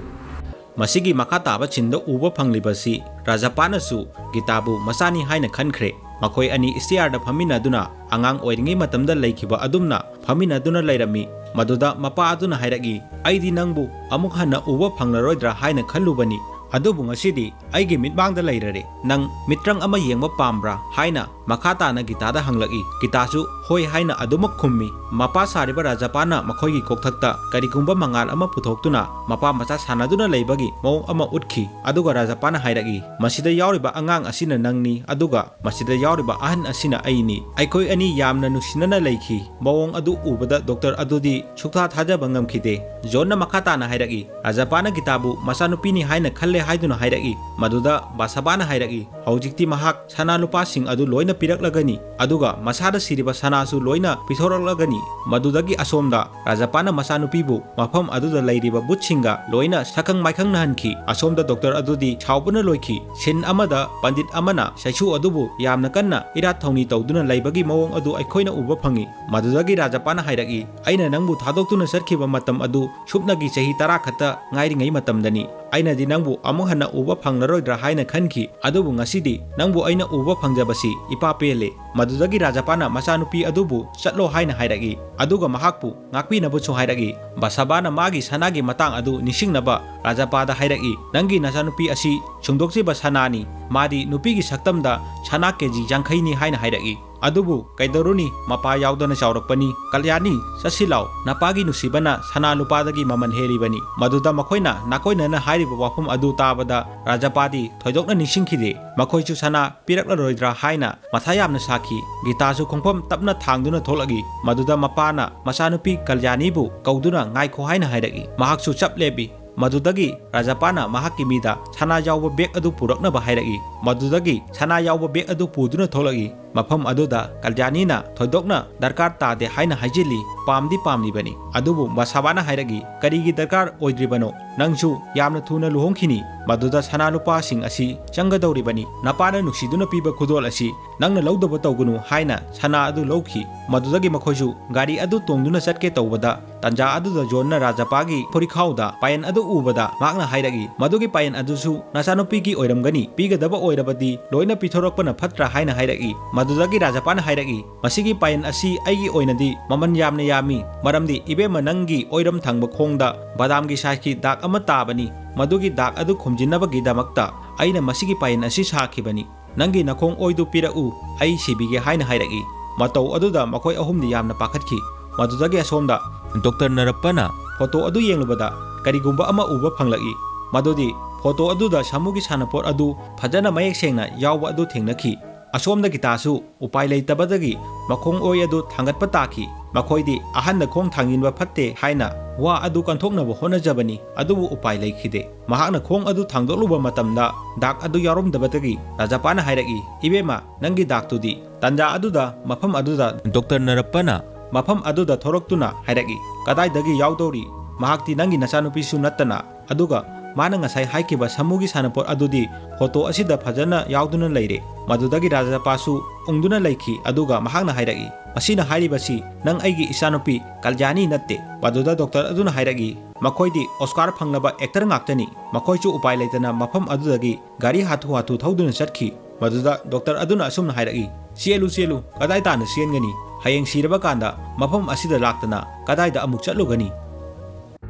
ꯃꯁꯤꯒꯤ ꯃꯈꯥ ꯇꯥꯕ ꯁꯤꯟꯗ ꯎꯕ ꯐꯪꯂꯤꯕꯁꯤ ꯔꯥꯖꯄꯥꯅꯁꯨ ꯒꯤꯇꯥꯕꯨ ꯃꯆꯥꯅꯤ ꯍꯥꯏꯅ ꯈꯟꯈ꯭ꯔꯦ꯫ ꯃꯈꯣꯏ ꯑꯅꯤ ꯁ꯭ꯇꯤꯌꯥꯔꯗ ꯐꯝꯃꯤꯟꯅꯗꯨꯅ ꯑꯉꯥꯡ ꯑꯣꯏꯔꯤꯉꯩ ꯃꯇꯝꯗ ꯂꯩꯈꯤꯕ ꯑꯗꯨꯝꯅ ꯐꯝꯃꯤꯟꯅꯗꯨꯅ ꯂꯩꯔꯝꯃꯤ꯫ ꯃꯗꯨꯗ ꯃꯄꯥ ꯑꯗꯨꯅ ꯍꯥꯏꯔꯛꯏ, "ꯑꯩꯗꯤ ꯅꯪꯕꯨ ꯑꯃꯨꯛ ꯍꯟꯅ ꯎꯕ ꯐꯪꯂꯔꯣꯏꯗ꯭ꯔꯥ ꯍꯥꯏꯅ ꯈꯜꯂꯨꯕꯅꯤ, ꯑꯗꯨꯕꯨ ꯉꯁꯤꯗꯤ ꯑꯩꯒꯤ ꯃꯤꯠꯃꯥꯡꯗ ꯂꯩꯔꯔꯦ꯫ ꯅꯪ ꯃꯤꯇ꯭ꯔꯪ ꯑꯃ ꯌꯦꯡꯕ ꯄꯥꯝꯕ꯭ꯔꯥ?" ꯍꯥꯏꯅ ꯃꯈꯥ ꯇꯥꯅ ꯒꯤꯇꯥꯗ ꯍꯪꯂꯛꯏ꯫ ꯒꯤꯇꯥꯁꯨ ꯍꯣꯏ ꯍꯥꯏꯅ ꯑꯗꯨꯃꯛ ꯈꯨꯝꯃꯤ꯫ ꯃꯄꯥ ꯁꯥꯔꯤꯕ ꯔꯥꯖꯄꯥꯅ ꯃꯈꯣꯏꯒꯤ ꯀꯣꯛꯊꯛꯇ ꯀꯔꯤꯒꯨꯝꯕ ꯃꯉꯥꯜ ꯑꯃ ꯄꯨꯊꯣꯛꯇꯨꯅ ꯃꯄꯥ ꯃꯆꯥ ꯁꯥꯟꯅꯗꯨꯅ ꯂꯩꯕꯒꯤ ꯃꯑꯣꯡ ꯑꯃ ꯎꯠꯈꯤ꯫ ꯑꯗꯨꯒ ꯔꯥꯖꯄꯥꯅ ꯍꯥꯏꯔꯛꯏ, "ꯃꯁꯤꯗ ꯌꯥꯎꯔꯤꯕ ꯑꯉꯥꯡ ꯑꯁꯤꯅ ꯅꯪꯅꯤ, ꯑꯗꯨꯒ ꯃꯁꯤꯗ ꯌꯥꯎꯔꯤꯕ ꯑꯍꯟ ꯑꯁꯤꯅ ꯑꯩꯅꯤ꯫ ꯑꯩꯈꯣꯏ ꯑꯅꯤ ꯌꯥꯝꯅ ꯅꯨꯡꯁꯤꯅꯅ ꯂꯩꯈꯤ꯫" ꯃꯑꯣꯡ ꯑꯗꯨ ꯎꯕꯗ ꯗꯣꯛꯇꯔ ꯑꯗꯨꯗꯤ ꯁꯨꯛꯊꯥ ꯊꯥꯖꯕ ꯉꯝꯈꯤꯗꯦ꯫ ꯖꯣꯟꯅ ꯃꯈꯥ ꯇꯥꯅ ꯍꯥꯏꯔꯛꯏ, ꯔꯥꯖꯄꯥꯅ ꯒꯤꯇꯥꯕꯨ ꯃꯆꯥꯅꯨꯄꯤꯅꯤ ꯍꯥꯏꯅ ꯈꯜꯂꯦ ꯍꯥꯏꯗꯨꯅ ꯍꯥꯏꯔꯛꯏ꯫ ꯃꯗꯨꯗ ꯕꯥꯁꯥꯕꯥꯅ ꯍꯥꯏꯔꯛꯏ, ꯍꯧꯖꯤꯛꯇꯤ ꯃꯍꯥꯛ ꯁꯅꯥ ꯂꯨꯄꯥꯁꯤꯡ ꯑꯗꯨ ꯂꯣꯏꯅ ꯄꯤꯔꯛꯂꯒꯅꯤ, ꯑꯗꯨꯒ ꯃꯁꯥꯗ ꯁꯤꯔꯤꯕ ꯁꯅꯥꯁꯨ ꯂꯣꯏꯅ ꯄꯤꯊꯣꯔꯛꯂꯒꯅꯤ꯫ ꯃꯗꯨꯗꯒꯤ ꯑꯁꯣꯝꯗ ꯔꯥꯖꯄꯥꯅ ꯃꯆꯥꯅꯨꯄꯤꯕꯨ ꯃꯐꯝ ꯑꯗꯨꯗ ꯂꯩꯔꯤꯕ ꯚꯨꯠꯁꯤꯡꯒ ꯂꯣꯏꯅ ꯁꯛꯈꯪ ꯃꯥꯏꯈꯪꯅꯍꯟꯈꯤ꯫ ꯑꯁꯣꯝꯗ ꯗꯣꯛꯇꯔ ꯑꯗꯨꯗꯤ ꯁꯥꯎꯕꯅ ꯂꯣꯏꯈꯤ꯫ ꯁꯤꯟ ꯑꯃꯗ ꯄꯟꯗꯤꯠ ꯑꯃꯅ ꯆꯩꯁꯨ ꯑꯗꯨꯕꯨ ꯌꯥꯝꯅ ꯀꯟꯅ ꯏꯔꯥꯠ ꯊꯧꯅꯤ ꯇꯧꯗꯨꯅ ꯂꯩꯕꯒꯤ ꯃꯑꯣꯡ ꯑꯗꯨ ꯑꯩꯈꯣꯏꯅ ꯎꯕ ꯐꯪꯏ꯫ ꯃꯗꯨꯗꯒꯤ ꯔꯥꯖꯄꯥꯅ ꯍꯥꯏꯔꯛꯏ, "ꯑꯩꯅ ꯅꯪꯕꯨ ꯊꯥꯗꯣꯛꯇꯨꯅ ꯆꯠꯈꯤꯕ ꯃꯇꯝ ꯑꯗꯨ ꯁꯨꯞꯅꯒꯤ ꯆꯍꯤ ꯇꯔꯥ ꯈꯛꯇ ꯉꯥꯏꯔꯤꯉꯩ ꯃꯇꯝꯗꯅꯤ꯫ ꯑꯩꯅꯗꯤ ꯅꯪꯕꯨ ꯑꯃꯨꯛ ꯍꯟꯅ ꯎꯕ ꯐꯪꯂꯔꯣꯏꯗ꯭ꯔꯥ ꯍꯥꯏꯅ ꯈꯟꯈꯤ, ꯑꯗꯨꯕꯨ ꯉꯁꯤꯗꯤ ꯅꯪꯕꯨ ꯑꯩꯅ ꯎꯕ ꯐꯪꯖꯕꯁꯤ ꯏꯄꯥ ꯄꯦꯜꯂꯦ꯫" ꯃꯗꯨꯗꯒꯤ ꯔꯥꯖꯄꯥꯅ ꯃꯆꯥꯅꯨꯄꯤ ꯑꯗꯨꯕꯨ ꯆꯠꯂꯣ ꯍꯥꯏꯅ ꯍꯥꯏꯔꯛꯏ, ꯑꯗꯨꯒ ꯃꯍꯥꯛꯄꯨ ꯉꯥꯛꯄꯤꯅꯕꯁꯨ ꯍꯥꯏꯔꯛꯏ꯫ ꯕꯥꯁꯥꯕꯥꯅ ꯃꯥꯒꯤ ꯁꯅꯥꯒꯤ ꯃꯇꯥꯡ ꯑꯗꯨ ꯅꯤꯡꯁꯤꯡꯅꯕ ꯔꯥꯖꯄꯥꯗ ꯍꯥꯏꯔꯛꯏ, "ꯅꯪꯒꯤ ꯅꯆꯥꯅꯨꯄꯤ ꯑꯁꯤ ꯁꯨꯡꯗꯣꯛꯆꯤꯕ ꯁꯅꯥꯅꯤ꯫ ꯃꯥꯗꯤ ꯅꯨꯄꯤꯒꯤ ꯁꯛꯇꯝꯗ ꯁꯅꯥ ꯀꯦꯖꯤ ꯌꯥꯡꯈꯩꯅꯤ" ꯍꯥꯏꯅ ꯍꯥꯏꯔꯛꯏ꯫ ꯑꯗꯨꯕꯨ ꯀꯩꯗꯧꯔꯨꯅꯤ, ꯃꯄꯥ ꯌꯥꯎꯗꯅ ꯆꯥꯎꯔꯛꯄꯅꯤ꯫ "ꯀꯜꯌꯥꯅꯤ, ꯆꯠꯁꯤ ꯂꯥꯎ, ꯅꯄꯥꯒꯤ ꯅꯨꯡꯁꯤꯕꯅ ꯁꯅꯥ ꯂꯨꯄꯥꯗꯒꯤ ꯃꯃꯜ ꯍꯦꯜꯂꯤꯕꯅꯤ꯫" ꯃꯗꯨꯗ ꯃꯈꯣꯏꯅ ꯅꯥꯀꯣꯏꯅꯅ ꯍꯥꯏꯔꯤꯕ ꯋꯥꯐꯝ ꯑꯗꯨ ꯇꯥꯕꯗ ꯔꯥꯖꯄꯥꯗꯤ ꯊꯣꯏꯗꯣꯛꯅ ꯅꯤꯡꯁꯤꯡꯈꯤꯗꯦ꯫ ꯃꯈꯣꯏꯁꯨ ꯁꯅꯥ ꯄꯤꯔꯛꯂꯔꯣꯏꯗ꯭ꯔꯥ ꯍꯥꯏꯅ ꯃꯊꯥ ꯌꯥꯝꯅ ꯁꯥꯈꯤ꯫ ꯒꯤꯇꯥꯁꯨ ꯈꯣꯡꯐꯝ ꯇꯞꯅ ꯊꯥꯡꯗꯨꯅ ꯊꯣꯛꯂꯛꯏ꯫ ꯃꯗꯨꯗ ꯃꯄꯥꯅ ꯃꯆꯥꯅꯨꯄꯤ ꯀꯜꯌꯥꯅꯤꯕꯨ ꯀꯧꯗꯨꯅ "ꯉꯥꯏꯈꯣ" ꯍꯥꯏꯅ ꯍꯥꯏꯔꯛꯏ꯫ ꯃꯍꯥꯛꯁꯨ ꯆꯞ ꯂꯦꯞꯄꯤ꯫ ꯃꯗꯨꯗꯒꯤ ꯔꯥꯖꯄꯥꯅ ꯃꯍꯥꯛꯀꯤ ꯃꯤꯗ ꯁꯅꯥ ꯌꯥꯎꯕ ꯕꯦꯒ ꯑꯗꯨ ꯄꯨꯔꯛꯅꯕ ꯍꯥꯏꯔꯛꯏ꯫ ꯃꯗꯨꯗꯒꯤ ꯁꯅꯥ ꯌꯥꯎꯕ ꯕꯦꯒ ꯑꯗꯨ ꯄꯨꯗꯨꯅ ꯊꯣꯛꯂꯛꯏ꯫ ꯃꯐꯝ ꯑꯗꯨꯗ ꯀꯜꯌꯥꯅꯤꯅ ꯊꯣꯏꯗꯣꯛꯅ ꯗꯔꯀꯥꯔ ꯇꯥꯗꯦ ꯍꯥꯏꯅ ꯍꯥꯏꯖꯤꯜꯂꯤ꯫ ꯄꯥꯝꯗꯤ ꯄꯥꯝꯂꯤꯕꯅꯤ꯫ ꯑꯗꯨꯕꯨ ꯕꯥꯁꯥꯕꯥꯅ ꯍꯥꯏꯔꯛꯏ, "ꯀꯔꯤꯒꯤ ꯗꯔꯀꯥꯔ ꯑꯣꯏꯗ꯭ꯔꯤꯕꯅꯣ? ꯅꯪꯁꯨ ꯌꯥꯝꯅ ꯊꯨꯅ ꯂꯨꯍꯣꯡꯈꯤꯅꯤ꯫ ꯃꯗꯨꯗ ꯁꯅꯥ ꯂꯨꯄꯥꯁꯤꯡ ꯑꯁꯤ ꯆꯪꯒꯗꯧꯔꯤꯕꯅꯤ꯫ ꯅꯄꯥꯅ ꯅꯨꯡꯁꯤꯗꯨꯅ ꯄꯤꯕ ꯈꯨꯗꯣꯜ ꯑꯁꯤ ꯅꯪꯅ ꯂꯧꯗꯕ ꯇꯧꯒꯅꯨ" ꯍꯥꯏꯅ ꯁꯅꯥ ꯑꯗꯨ ꯂꯧꯈꯤ꯫ ꯃꯗꯨꯗꯒꯤ ꯃꯈꯣꯏꯁꯨ ꯒꯥꯔꯤ ꯑꯗꯨ ꯇꯣꯡꯗꯨꯅ ꯆꯠꯀꯦ ꯇꯧꯕꯗ, ꯇꯟꯖꯥ ꯑꯗꯨꯗ ꯖꯣꯟꯅ ꯔꯥꯖꯄꯥꯒꯤ ꯐꯨꯔꯤꯈꯥꯎꯗ ꯄꯥꯌꯦꯟ ꯑꯗꯨ ꯎꯕꯗ ꯃꯍꯥꯛꯅ ꯍꯥꯏꯔꯛꯏ, "ꯃꯗꯨꯒꯤ ꯄꯥꯌꯦꯟ ꯑꯗꯨꯁꯨ ꯅꯆꯥꯅꯨꯄꯤꯒꯤ ꯑꯣꯏꯔꯝꯒꯅꯤ꯫ ꯄꯤꯒꯗꯕ ꯑꯣꯏꯔꯕꯗꯤ ꯂꯣꯏꯅ ꯄꯤꯊꯣꯔꯛꯄꯅ ꯐꯠꯇ꯭ꯔꯥ?" ꯍꯥꯏꯅ ꯍꯥꯏꯔꯛꯏ꯫ ꯃꯗꯨꯗꯒꯤ ꯔꯥꯖꯄꯥꯅ ꯍꯥꯏꯔꯛꯏ, "ꯃꯁꯤꯒꯤ ꯄꯥꯌꯦꯟ ꯑꯁꯤ ꯑꯩꯒꯤ ꯑꯣꯏꯅꯗꯤ ꯃꯃꯜ ꯌꯥꯝꯅ ꯌꯥꯝꯃꯤ, ꯃꯔꯝꯗꯤ ꯏꯕꯦꯝꯃ ꯅꯪꯒꯤ ꯑꯣꯏꯔꯝ ꯊꯪꯕ ꯈꯣꯡꯗ ꯕꯗꯥꯝꯒꯤ ꯁꯥꯏꯖꯀꯤ ꯗꯥꯛ ꯑꯃ ꯇꯥꯕꯅꯤ꯫ ꯃꯗꯨꯒꯤ ꯗꯥꯛ ꯑꯗꯨ ꯈꯨꯝꯖꯤꯟꯅꯕꯒꯤꯗꯃꯛꯇ ꯑꯩꯅ ꯃꯁꯤꯒꯤ ꯄꯥꯌꯦꯟ ꯑꯁꯤ ꯁꯥꯈꯤꯕꯅꯤ꯫" "ꯅꯪꯒꯤ ꯅꯈꯣꯡ ꯑꯣꯏꯗꯨ ꯄꯤꯔꯛꯎ, ꯑꯩ ꯁꯤꯕꯤꯒꯦ" ꯍꯥꯏꯅ ꯍꯥꯏꯔꯛꯏ꯫ ꯃꯇꯧ ꯑꯗꯨꯗ ꯃꯈꯣꯏ ꯑꯍꯨꯝꯗꯤ ꯌꯥꯝꯅ ꯄꯥꯈꯠꯈꯤ꯫ ꯃꯗꯨꯗꯒꯤ ꯑꯁꯣꯝꯗ ꯗꯣꯛꯇꯔ ꯅꯔꯞꯄꯅ ꯐꯣꯇꯣ ꯑꯗꯨ ꯌꯦꯡꯂꯨꯕꯗ ꯀꯔꯤꯒꯨꯝꯕ ꯑꯃ ꯎꯕ ꯐꯪꯂꯛꯏ꯫ ꯃꯗꯨꯗꯤ ꯐꯣꯇꯣ ꯑꯗꯨꯗ ꯁꯥꯃꯨꯒꯤ ꯁꯥꯟꯅꯄꯣꯠ ꯑꯗꯨ ꯐꯖꯅ ꯃꯌꯦꯛ ꯁꯦꯡꯅ ꯌꯥꯎꯕ ꯑꯗꯨ ꯊꯦꯡꯅꯈꯤ꯫ ꯑꯁꯣꯝꯗ ꯒꯤꯇꯥꯁꯨ ꯎꯄꯥꯏ ꯂꯩꯇꯕꯗꯒꯤ ꯃꯈꯣꯡ ꯑꯣꯏ ꯑꯗꯨ ꯊꯥꯡꯒꯠꯄ ꯇꯥꯈꯤ꯫ ꯃꯈꯣꯏꯗꯤ ꯑꯍꯟꯗ ꯈꯣꯡ ꯊꯥꯡꯖꯤꯟꯕ ꯐꯠꯇꯦ ꯍꯥꯏꯅ ꯋꯥ ꯑꯗꯨ ꯀꯟꯊꯣꯛꯅꯕ ꯍꯣꯠꯅꯖꯕꯅꯤ, ꯑꯗꯨꯕꯨ ꯎꯄꯥꯏ ꯂꯩꯈꯤꯗꯦ꯫ ꯃꯍꯥꯛꯅ ꯈꯣꯡ ꯑꯗꯨ ꯊꯥꯡꯗꯣꯛꯂꯨꯕ ꯃꯇꯝꯗ ꯗꯥꯛ ꯑꯗꯨ ꯌꯥꯎꯔꯝꯗꯕꯗꯒꯤ ꯔꯥꯖꯥꯄꯥꯅ ꯍꯥꯏꯔꯛꯏ, "ꯏꯕꯦꯝꯃ, ꯅꯪꯒꯤ ꯗꯥꯛꯇꯨꯗꯤ?" ꯇꯥꯟꯖꯥ ꯑꯗꯨꯗ ꯃꯐꯝ ꯑꯗꯨꯗ ꯗꯣꯛꯇꯔ ꯅꯔꯞꯄꯅ ꯃꯐꯝ ꯑꯗꯨꯗ ꯊꯣꯔꯛꯇꯨꯅ ꯍꯥꯏꯔꯛꯏ, "ꯀꯗꯥꯏꯗꯒꯤ ꯌꯥꯎꯗꯧꯔꯤ? ꯃꯍꯥꯛꯇꯤ ꯅꯪꯒꯤ ꯅꯆꯥꯅꯨꯄꯤꯁꯨ ꯅꯠꯇꯅ, ꯑꯗꯨꯒ ꯃꯥꯅ ꯉꯁꯥꯏ ꯍꯥꯏꯈꯤꯕ ꯁꯥꯃꯨꯒꯤ ꯁꯥꯟꯅꯄꯣꯠ ꯑꯗꯨꯗꯤ ꯐꯣꯇꯣ ꯑꯁꯤꯗ ꯐꯖꯅ ꯌꯥꯎꯗꯨꯅ ꯂꯩꯔꯦ꯫" ꯃꯗꯨꯗꯒꯤ ꯔꯥꯖꯥꯄꯥꯁꯨ ꯎꯪꯗꯨꯅ ꯂꯩꯈꯤ, ꯑꯗꯨꯒ ꯃꯍꯥꯛꯅ ꯍꯥꯏꯔꯛꯏ, "ꯃꯁꯤꯅ ꯍꯥꯏꯔꯤꯕꯁꯤ ꯅꯪ ꯑꯩꯒꯤ ꯏꯆꯥꯅꯨꯄꯤ ꯀꯜꯌꯥꯅꯤ ꯅꯠꯇꯦ꯫" ꯃꯗꯨꯗ ꯗꯣꯛꯇꯔ ꯑꯗꯨꯅ ꯍꯥꯏꯔꯛꯏ, "ꯃꯈꯣꯏꯗꯤ ꯑꯣꯁꯀꯥꯔ ꯐꯪꯂꯕ ꯑꯦꯛꯇꯔ ꯉꯥꯛꯇꯅꯤ꯫" ꯃꯈꯣꯏꯁꯨ ꯎꯄꯥꯏ ꯂꯩꯇꯅ ꯃꯐꯝ ꯑꯗꯨꯗꯒꯤ ꯒꯥꯔꯤ ꯍꯥꯊꯨ ꯍꯥꯊꯨ ꯊꯧꯗꯨꯅ ꯆꯠꯈꯤ꯫ ꯃꯗꯨꯗ ꯗꯣꯛꯇꯔ ꯑꯗꯨꯅ ꯑꯁꯨꯝꯅ ꯍꯥꯏꯔꯛꯏ, "ꯆꯦꯜꯂꯨ, ꯆꯦꯜꯂꯨ, ꯀꯗꯥꯏ ꯇꯥꯟꯅ ꯆꯦꯟꯒꯅꯤ? ꯍꯌꯦꯡ ꯁꯤꯔꯕ ꯀꯥꯟꯗ ꯃꯐꯝ ꯑꯁꯤꯗ ꯂꯥꯛꯇꯅ ꯀꯗꯥꯏꯗ ꯑꯃꯨꯛ ꯆꯠꯂꯨꯒꯅꯤ?"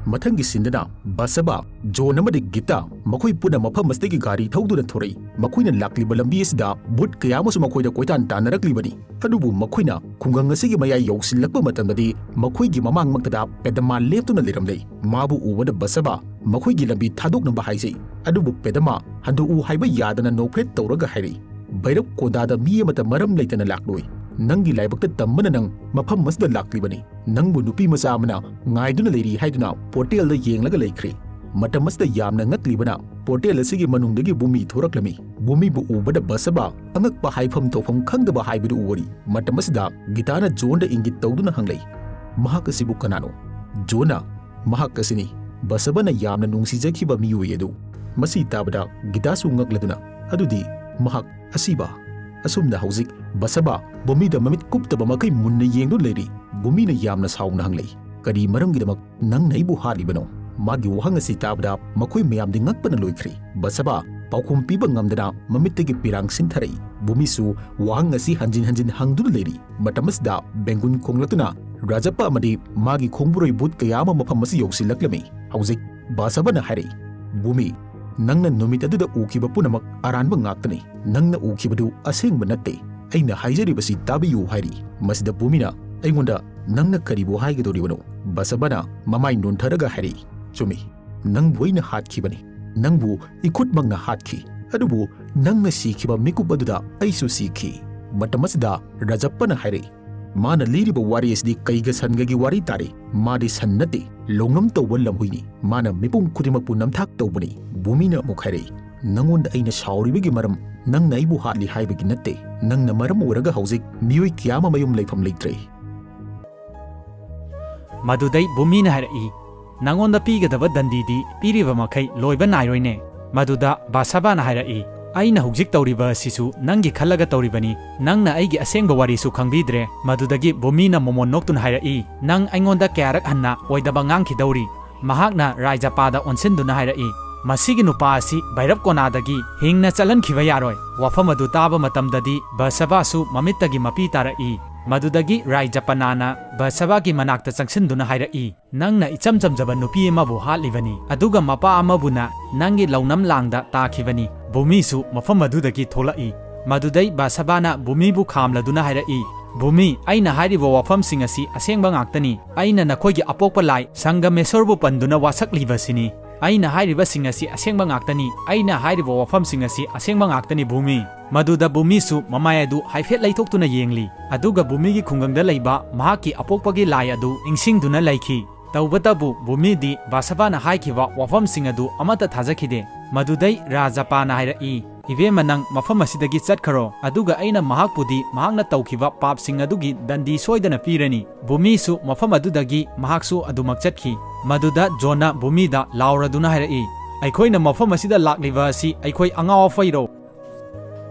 ꯃꯊꯪꯒꯤ ꯁꯤꯟꯗꯅ ꯕꯁꯕꯥ, ꯖꯣꯟ ꯑꯃꯗꯤ ꯒꯤꯇꯥ ꯃꯈꯣꯏ ꯄꯨꯟꯅ ꯃꯐꯝ ꯑꯁꯤꯗꯒꯤ ꯒꯥꯔꯤ ꯊꯧꯗꯨꯅ ꯊꯣꯔꯛꯏ꯫ ꯃꯈꯣꯏꯅ ꯂꯥꯛꯂꯤꯕ ꯂꯝꯕꯤ ꯑꯁꯤꯗ ꯚꯨꯠ ꯀꯌꯥ ꯑꯃꯁꯨ ꯃꯈꯣꯏꯗ ꯀꯣꯏꯇꯥꯟ ꯇꯥꯟꯅꯔꯛꯂꯤꯕꯅꯤ꯫ ꯑꯗꯨꯕꯨ ꯃꯈꯣꯏꯅ ꯈꯨꯡꯒꯪ ꯑꯁꯤꯒꯤ ꯃꯌꯥꯏ ꯌꯧꯁꯤꯜꯂꯛꯄ ꯃꯇꯝꯗꯗꯤ ꯃꯈꯣꯏꯒꯤ ꯃꯃꯥꯡꯃꯛꯇꯗ ꯄꯦꯗꯃꯥ ꯂꯦꯞꯇꯨꯅ ꯂꯩꯔꯝꯂꯦ꯫ ꯃꯥꯕꯨ ꯎꯕꯗ ꯕꯁꯕꯥ ꯃꯈꯣꯏꯒꯤ ꯂꯝꯕꯤ ꯊꯥꯗꯣꯛꯅꯕ ꯍꯥꯏꯖꯩ꯫ ꯑꯗꯨꯕꯨ ꯄꯦꯗꯃꯥ ꯍꯟꯗꯣꯛꯎ ꯍꯥꯏꯕ ꯌꯥꯗꯅ ꯅꯣꯛꯐꯦꯠ ꯇꯧꯔꯒ ꯍꯥꯏꯔꯛꯏ, "ꯚꯩꯔꯞ ꯀꯣꯟꯗꯥꯗ ꯃꯤ ꯑꯃꯠꯇ ꯃꯔꯝ ꯂꯩꯇꯅ ꯂꯥꯛꯂꯣꯏ꯫ ꯅꯪꯒꯤ ꯂꯥꯏꯕꯛꯇ ꯇꯝꯕꯅ ꯅꯪ ꯃꯐꯝ ꯑꯁꯤꯗ ꯂꯥꯛꯂꯤꯕꯅꯤ꯫ ꯅꯪꯕꯨ ꯅꯨꯄꯤ ꯃꯆꯥ ꯑꯃꯅ ꯉꯥꯏꯗꯨꯅ ꯂꯩꯔꯤ" ꯍꯥꯏꯗꯨꯅ ꯄꯣꯔꯇꯦꯜꯗ ꯌꯦꯡꯂꯒ ꯂꯩꯈ꯭ꯔꯦ꯫ ꯃꯇꯝ ꯑꯁꯤꯗ ꯌꯥꯝꯅ ꯉꯛꯂꯤꯕꯅ ꯄꯣꯔꯇꯦꯜ ꯑꯁꯤꯒꯤ ꯃꯅꯨꯡꯗꯒꯤ ꯚꯨꯃꯤ ꯊꯣꯔꯛꯂꯝꯃꯤ꯫ ꯚꯨꯃꯤꯕꯨ ꯎꯕꯗ ꯕꯁꯕꯥ ꯑꯉꯛꯄ ꯍꯥꯏꯐꯝ ꯊꯣꯛꯐꯝ ꯈꯪꯗꯕ ꯍꯥꯏꯕꯗꯨ ꯎꯔꯤ꯫ ꯃꯇꯝ ꯑꯁꯤꯗ ꯒꯤꯇꯥꯅ ꯖꯣꯟꯗ ꯏꯪꯒꯤꯠ ꯇꯧꯗꯨꯅ ꯍꯪꯂꯛꯏ, "ꯃꯍꯥꯛ ꯑꯁꯤꯕꯨ ꯀꯅꯥꯅꯣ?" ꯖꯣꯟꯅ, "ꯃꯍꯥꯛ ꯑꯁꯤꯅꯤ, ꯕꯁꯕꯥꯅ ꯌꯥꯝꯅ ꯅꯨꯡꯁꯤꯖꯈꯤꯕ ꯃꯤꯑꯣꯏ ꯑꯗꯨ꯫" ꯃꯁꯤ ꯇꯥꯕꯗ ꯒꯤꯇꯥꯁꯨ ꯉꯛꯂꯗꯨꯅ, "ꯑꯗꯨꯗꯤ ꯃꯍꯥꯛ ꯑꯁꯤꯕ?" ꯑꯁꯨꯝꯅ ꯍꯧꯖꯤꯛ ꯕꯁꯕꯥ ꯚꯨꯃꯤꯗ ꯃꯃꯤꯠ ꯀꯨꯞꯇꯕ ꯃꯈꯩ ꯃꯨꯟꯅ ꯌꯦꯡꯗꯨꯅ ꯂꯩꯔꯤ꯫ ꯚꯨꯃꯤꯅ ꯌꯥꯝꯅ ꯁꯥꯎꯅ ꯍꯪꯂꯛꯏ, "ꯀꯔꯤ ꯃꯔꯝꯒꯤꯗꯃꯛ ꯅꯪꯅ ꯑꯩꯕꯨ ꯍꯥꯠꯂꯤꯕꯅꯣ?" ꯃꯥꯒꯤ ꯋꯥꯍꯪ ꯑꯁꯤ ꯇꯥꯕꯗ ꯃꯈꯣꯏ ꯃꯌꯥꯝꯗꯤ ꯉꯛꯄꯅ ꯂꯣꯏꯈ꯭ꯔꯦ꯫ ꯕꯁꯕꯥ ꯄꯥꯎꯈꯨꯝ ꯄꯤꯕ ꯉꯝꯗꯅ ꯃꯃꯤꯠꯇꯒꯤ ꯄꯤꯔꯥꯡ ꯁꯤꯟꯊꯔꯛꯏ꯫ ꯚꯨꯃꯤꯁꯨ ꯋꯥꯍꯪ ꯑꯁꯤ ꯍꯟꯖꯤꯟ ꯍꯟꯖꯤꯟ ꯍꯪꯗꯨꯅ ꯂꯩꯔꯤ꯫ ꯃꯇꯝ ꯑꯁꯤꯗ ꯕꯦꯡꯒꯨꯟ ꯈꯣꯡꯂꯛꯇꯨꯅ ꯔꯥꯖꯞꯄ ꯑꯃꯗꯤ ꯃꯥꯒꯤ ꯈꯣꯡꯕꯨꯔꯣꯏ ꯚꯨꯠ ꯀꯌꯥ ꯑꯃ ꯃꯐꯝ ꯑꯁꯤ ꯌꯧꯁꯤꯜꯂꯛꯂꯝꯃꯤ꯫ ꯍꯧꯖꯤꯛ ꯕꯁꯕꯥꯅ ꯍꯥꯏꯔꯛꯏ, "ꯚꯨꯃꯤ, "ꯅꯪꯅ ꯅꯨꯃꯤꯠ ꯑꯗꯨꯗ ꯎꯈꯤꯕ ꯄꯨꯝꯅꯃꯛ ꯑꯔꯥꯟꯕ ꯉꯥꯛꯇꯅꯤ꯫ ꯅꯪꯅ ꯎꯈꯤꯕꯗꯨ ꯑꯁꯦꯡꯕ ꯅꯠꯇꯦ꯫ ꯑꯩꯅ ꯍꯥꯏꯖꯔꯤꯕꯁꯤ ꯇꯥꯕꯤꯌꯨ" ꯍꯥꯏꯔꯤ꯫ ꯃꯁꯤꯗ ꯚꯨꯃꯤꯅ ꯑꯩꯉꯣꯟꯗ "ꯅꯪꯅ ꯀꯔꯤꯕꯨ ꯍꯥꯏꯒꯗꯧꯔꯤꯕꯅꯣ?" ꯕꯁꯕꯥꯅ ꯃꯃꯥꯏ ꯅꯣꯟꯊꯔꯒ ꯍꯥꯏꯔꯛꯏ, "ꯆꯨꯝꯃꯤ, ꯅꯪꯕꯨ ꯑꯩꯅ ꯍꯥꯠꯈꯤꯕꯅꯤ꯫ ꯅꯪꯕꯨ ꯏꯈꯨꯠꯃꯛꯅ ꯍꯥꯠꯈꯤ꯫ ꯑꯗꯨꯕꯨ ꯅꯪꯅ ꯁꯤꯈꯤꯕ ꯃꯤꯀꯨꯞ ꯑꯗꯨꯗ ꯑꯩꯁꯨ ꯁꯤꯈꯤ"꯫ ꯃꯇꯝ ꯑꯁꯤꯗ ꯔꯥꯖꯞꯄꯅ ꯍꯥꯏꯔꯛꯏ, "ꯃꯥꯅ ꯂꯤꯔꯤꯕ ꯋꯥꯔꯤ ꯑꯁꯤꯗꯤ ꯀꯩꯒ ꯁꯟꯒꯒꯤ ꯋꯥꯔꯤ ꯇꯥꯔꯦ꯫ ꯃꯥꯗꯤ ꯁꯟ ꯅꯠꯇꯦ, ꯂꯧꯅꯝ ꯇꯧꯕ ꯂꯝꯍꯨꯏꯅꯤ꯫ ꯃꯥꯅ ꯃꯤꯄꯨꯝ ꯈꯨꯗꯤꯡꯃꯛꯄꯨ ꯅꯝꯊꯥꯛ ꯇꯧꯕꯅꯤ"꯫ ꯚꯨꯃꯤꯅ ꯑꯃꯨꯛ ꯍꯥꯏꯔꯛꯏ, "ꯅꯪꯉꯣꯟꯗ ꯑꯩꯅ ꯁꯥꯎꯔꯤꯕꯒꯤ ꯃꯔꯝ ꯅꯪꯅ ꯑꯩꯕꯨ ꯍꯥꯠꯂꯤ ꯍꯥꯏꯕꯒꯤ ꯅꯠꯇꯦ꯫ ꯅꯪꯅ ꯃꯔꯝ ꯑꯣꯏꯔꯒ ꯍꯧꯖꯤꯛ ꯃꯤꯑꯣꯏ ꯀꯌꯥ ꯑꯃ ꯃꯌꯨꯝ ꯂꯩꯐꯝ ꯂꯩꯇ꯭ꯔꯦ"꯫ ꯃꯗꯨꯗꯩ ꯚꯨꯃꯤꯅ ꯍꯥꯏꯔꯛꯏ, "ꯅꯉꯣꯟꯗ ꯄꯤꯒꯗꯕ ꯗꯟꯗꯤꯗꯤ ꯄꯤꯔꯤꯕ ꯃꯈꯩ ꯂꯣꯏꯕ ꯅꯥꯏꯔꯣꯏꯅꯦ"꯫ ꯃꯗꯨꯗ ꯕꯥꯁꯥꯕꯥꯅ ꯍꯥꯏꯔꯛꯏ, "ꯑꯩꯅ ꯍꯧꯖꯤꯛ ꯇꯧꯔꯤꯕ ꯑꯁꯤꯁꯨ ꯅꯪꯒꯤ ꯈꯜꯂꯒ ꯇꯧꯔꯤꯕꯅꯤ꯫ ꯅꯪꯅ ꯑꯩꯒꯤ ꯑꯁꯦꯡꯕ ꯋꯥꯔꯤꯁꯨ ꯈꯪꯕꯤꯗ꯭ꯔꯦ"꯫ ꯃꯗꯨꯗꯒꯤ ꯚꯨꯃꯤꯅ ꯃꯣꯃꯣꯟ ꯅꯣꯛꯇꯨꯅ ꯍꯥꯏꯔꯛꯏ, "ꯅꯪ ꯑꯩꯉꯣꯟꯗ ꯀꯌꯥꯔꯛ ꯍꯟꯅ ꯑꯣꯏꯗꯕ ꯉꯥꯡꯈꯤꯗꯧꯔꯤ?" ꯃꯍꯥꯛꯅ ꯔꯥꯏꯖꯄꯥꯗ ꯑꯣꯟꯁꯤꯟꯗꯨꯅ ꯍꯥꯏꯔꯛꯏ, "ꯃꯁꯤꯒꯤ ꯅꯨꯄꯥ ꯑꯁꯤ ꯚꯩꯔꯞ ꯀꯣꯅꯥꯗꯒꯤ ꯍꯤꯡꯅ ꯆꯠꯍꯟꯈꯤꯕ ꯌꯥꯔꯣꯏ"꯫ ꯋꯥꯐꯝ ꯑꯗꯨ ꯇꯥꯕ ꯃꯇꯝꯗꯗꯤ ꯕꯁꯕꯥꯁꯨ ꯃꯃꯤꯠꯇꯒꯤ ꯃꯄꯤ ꯇꯥꯔꯛꯏ꯫ ꯃꯗꯨꯗꯒꯤ ꯔꯥꯏꯖꯄꯅꯥꯅ ꯕꯁꯕꯥꯒꯤ ꯃꯅꯥꯛꯇ ꯆꯪꯁꯤꯟꯗꯨꯅ ꯍꯥꯏꯔꯛꯏ, "ꯅꯪꯅ ꯏꯆꯝ ꯆꯝꯖꯕ ꯅꯨꯄꯤ ꯑꯃꯕꯨ ꯍꯥꯠꯂꯤꯕꯅꯤ, ꯑꯗꯨꯒ ꯃꯄꯥ ꯑꯃꯕꯨꯅ ꯅꯪꯒꯤ ꯂꯧꯅꯝ ꯂꯥꯡꯗ ꯇꯥꯈꯤꯕꯅꯤ"꯫ ꯚꯨꯃꯤꯁꯨ ꯃꯐꯝ ꯑꯗꯨꯗꯒꯤ ꯊꯣꯛꯂꯛꯏ꯫ ꯃꯗꯨꯗꯩ ꯕꯥꯁꯥꯕꯥꯅ ꯚꯨꯃꯤꯕꯨ ꯈꯥꯝꯂꯗꯨꯅ ꯍꯥꯏꯔꯛꯏ, "ꯚꯨꯃꯤ, ꯑꯩꯅ ꯍꯥꯏꯔꯤꯕ ꯋꯥꯐꯝꯁꯤꯡ ꯑꯁꯤ ꯑꯁꯦꯡꯕ ꯉꯥꯛꯇꯅꯤ꯫ ꯑꯩꯅ ꯅꯈꯣꯏꯒꯤ ꯑꯄꯣꯛꯄ ꯂꯥꯏ ꯁꯪꯒꯃꯦꯁꯣꯔꯕꯨ ꯄꯟꯗꯨꯅ ꯋꯥꯁꯛꯂꯤꯕꯁꯤꯅꯤ꯫ ꯑꯩꯅ ꯍꯥꯏꯔꯤꯕꯁꯤꯡ ꯑꯁꯤ ꯑꯁꯦꯡꯕ ꯉꯥꯛꯇꯅꯤ꯫ ꯑꯩꯅ ꯍꯥꯏꯔꯤꯕ ꯋꯥꯐꯝꯁꯤꯡ ꯑꯁꯤ ꯑꯁꯦꯡꯕ ꯉꯥꯛꯇꯅꯤ, ꯚꯨꯃꯤ"꯫ ꯃꯗꯨꯗ ꯚꯨꯃꯤꯁꯨ ꯃꯃꯥꯏ ꯑꯗꯨ ꯍꯥꯏꯐꯦꯠ ꯂꯩꯊꯣꯛꯇꯨꯅ ꯌꯦꯡꯂꯤ, ꯑꯗꯨꯒ ꯚꯨꯃꯤꯒꯤ ꯈꯨꯡꯒꯪꯗ ꯂꯩꯕ ꯃꯍꯥꯛꯀꯤ ꯑꯄꯣꯛꯄꯒꯤ ꯂꯥꯏ ꯑꯗꯨ ꯅꯤꯡꯁꯤꯡꯗꯨꯅ ꯂꯩꯈꯤ꯫ ꯇꯧꯕꯇꯕꯨ ꯚꯨꯃꯤꯗꯤ ꯕꯥꯁꯥꯕꯥꯅ ꯍꯥꯏꯈꯤꯕ ꯋꯥꯐꯝꯁꯤꯡ ꯑꯗꯨ ꯑꯃꯠꯇ ꯊꯥꯖꯈꯤꯗꯦ꯫ ꯃꯗꯨꯗꯩ ꯔꯥꯖꯄꯥꯅ ꯍꯥꯏꯔꯛꯏ, "ꯏꯕꯦꯝꯃ, ꯅꯪ ꯃꯐꯝ ꯑꯁꯤꯗꯒꯤ ꯆꯠꯈ꯭ꯔꯣ, ꯑꯗꯨꯒ ꯑꯩꯅ ꯃꯍꯥꯛꯄꯨꯗꯤ ꯃꯍꯥꯛꯅ ꯇꯧꯈꯤꯕ ꯄꯥꯞꯁꯤꯡ ꯑꯗꯨꯒꯤ ꯗꯟꯗꯤ ꯁꯣꯏꯗꯅ ꯄꯤꯔꯅꯤ"꯫ ꯚꯨꯃꯤꯁꯨ ꯃꯐꯝ ꯑꯗꯨꯗꯒꯤ ꯃꯍꯥꯛꯁꯨ ꯑꯗꯨꯃꯛ ꯆꯠꯈꯤ꯫ ꯃꯗꯨꯗ ꯖꯣꯟꯅ ꯚꯨꯃꯤꯗ ꯂꯥꯎꯔꯗꯨꯅ ꯍꯥꯏꯔꯛꯏ, "ꯑꯩꯈꯣꯏꯅ ꯃꯐꯝ ꯑꯁꯤꯗ ꯂꯥꯛꯂꯤꯕ ꯑꯁꯤ ꯑꯩꯈꯣꯏ ꯑꯉꯥꯎ ꯑꯐꯩꯔꯣ?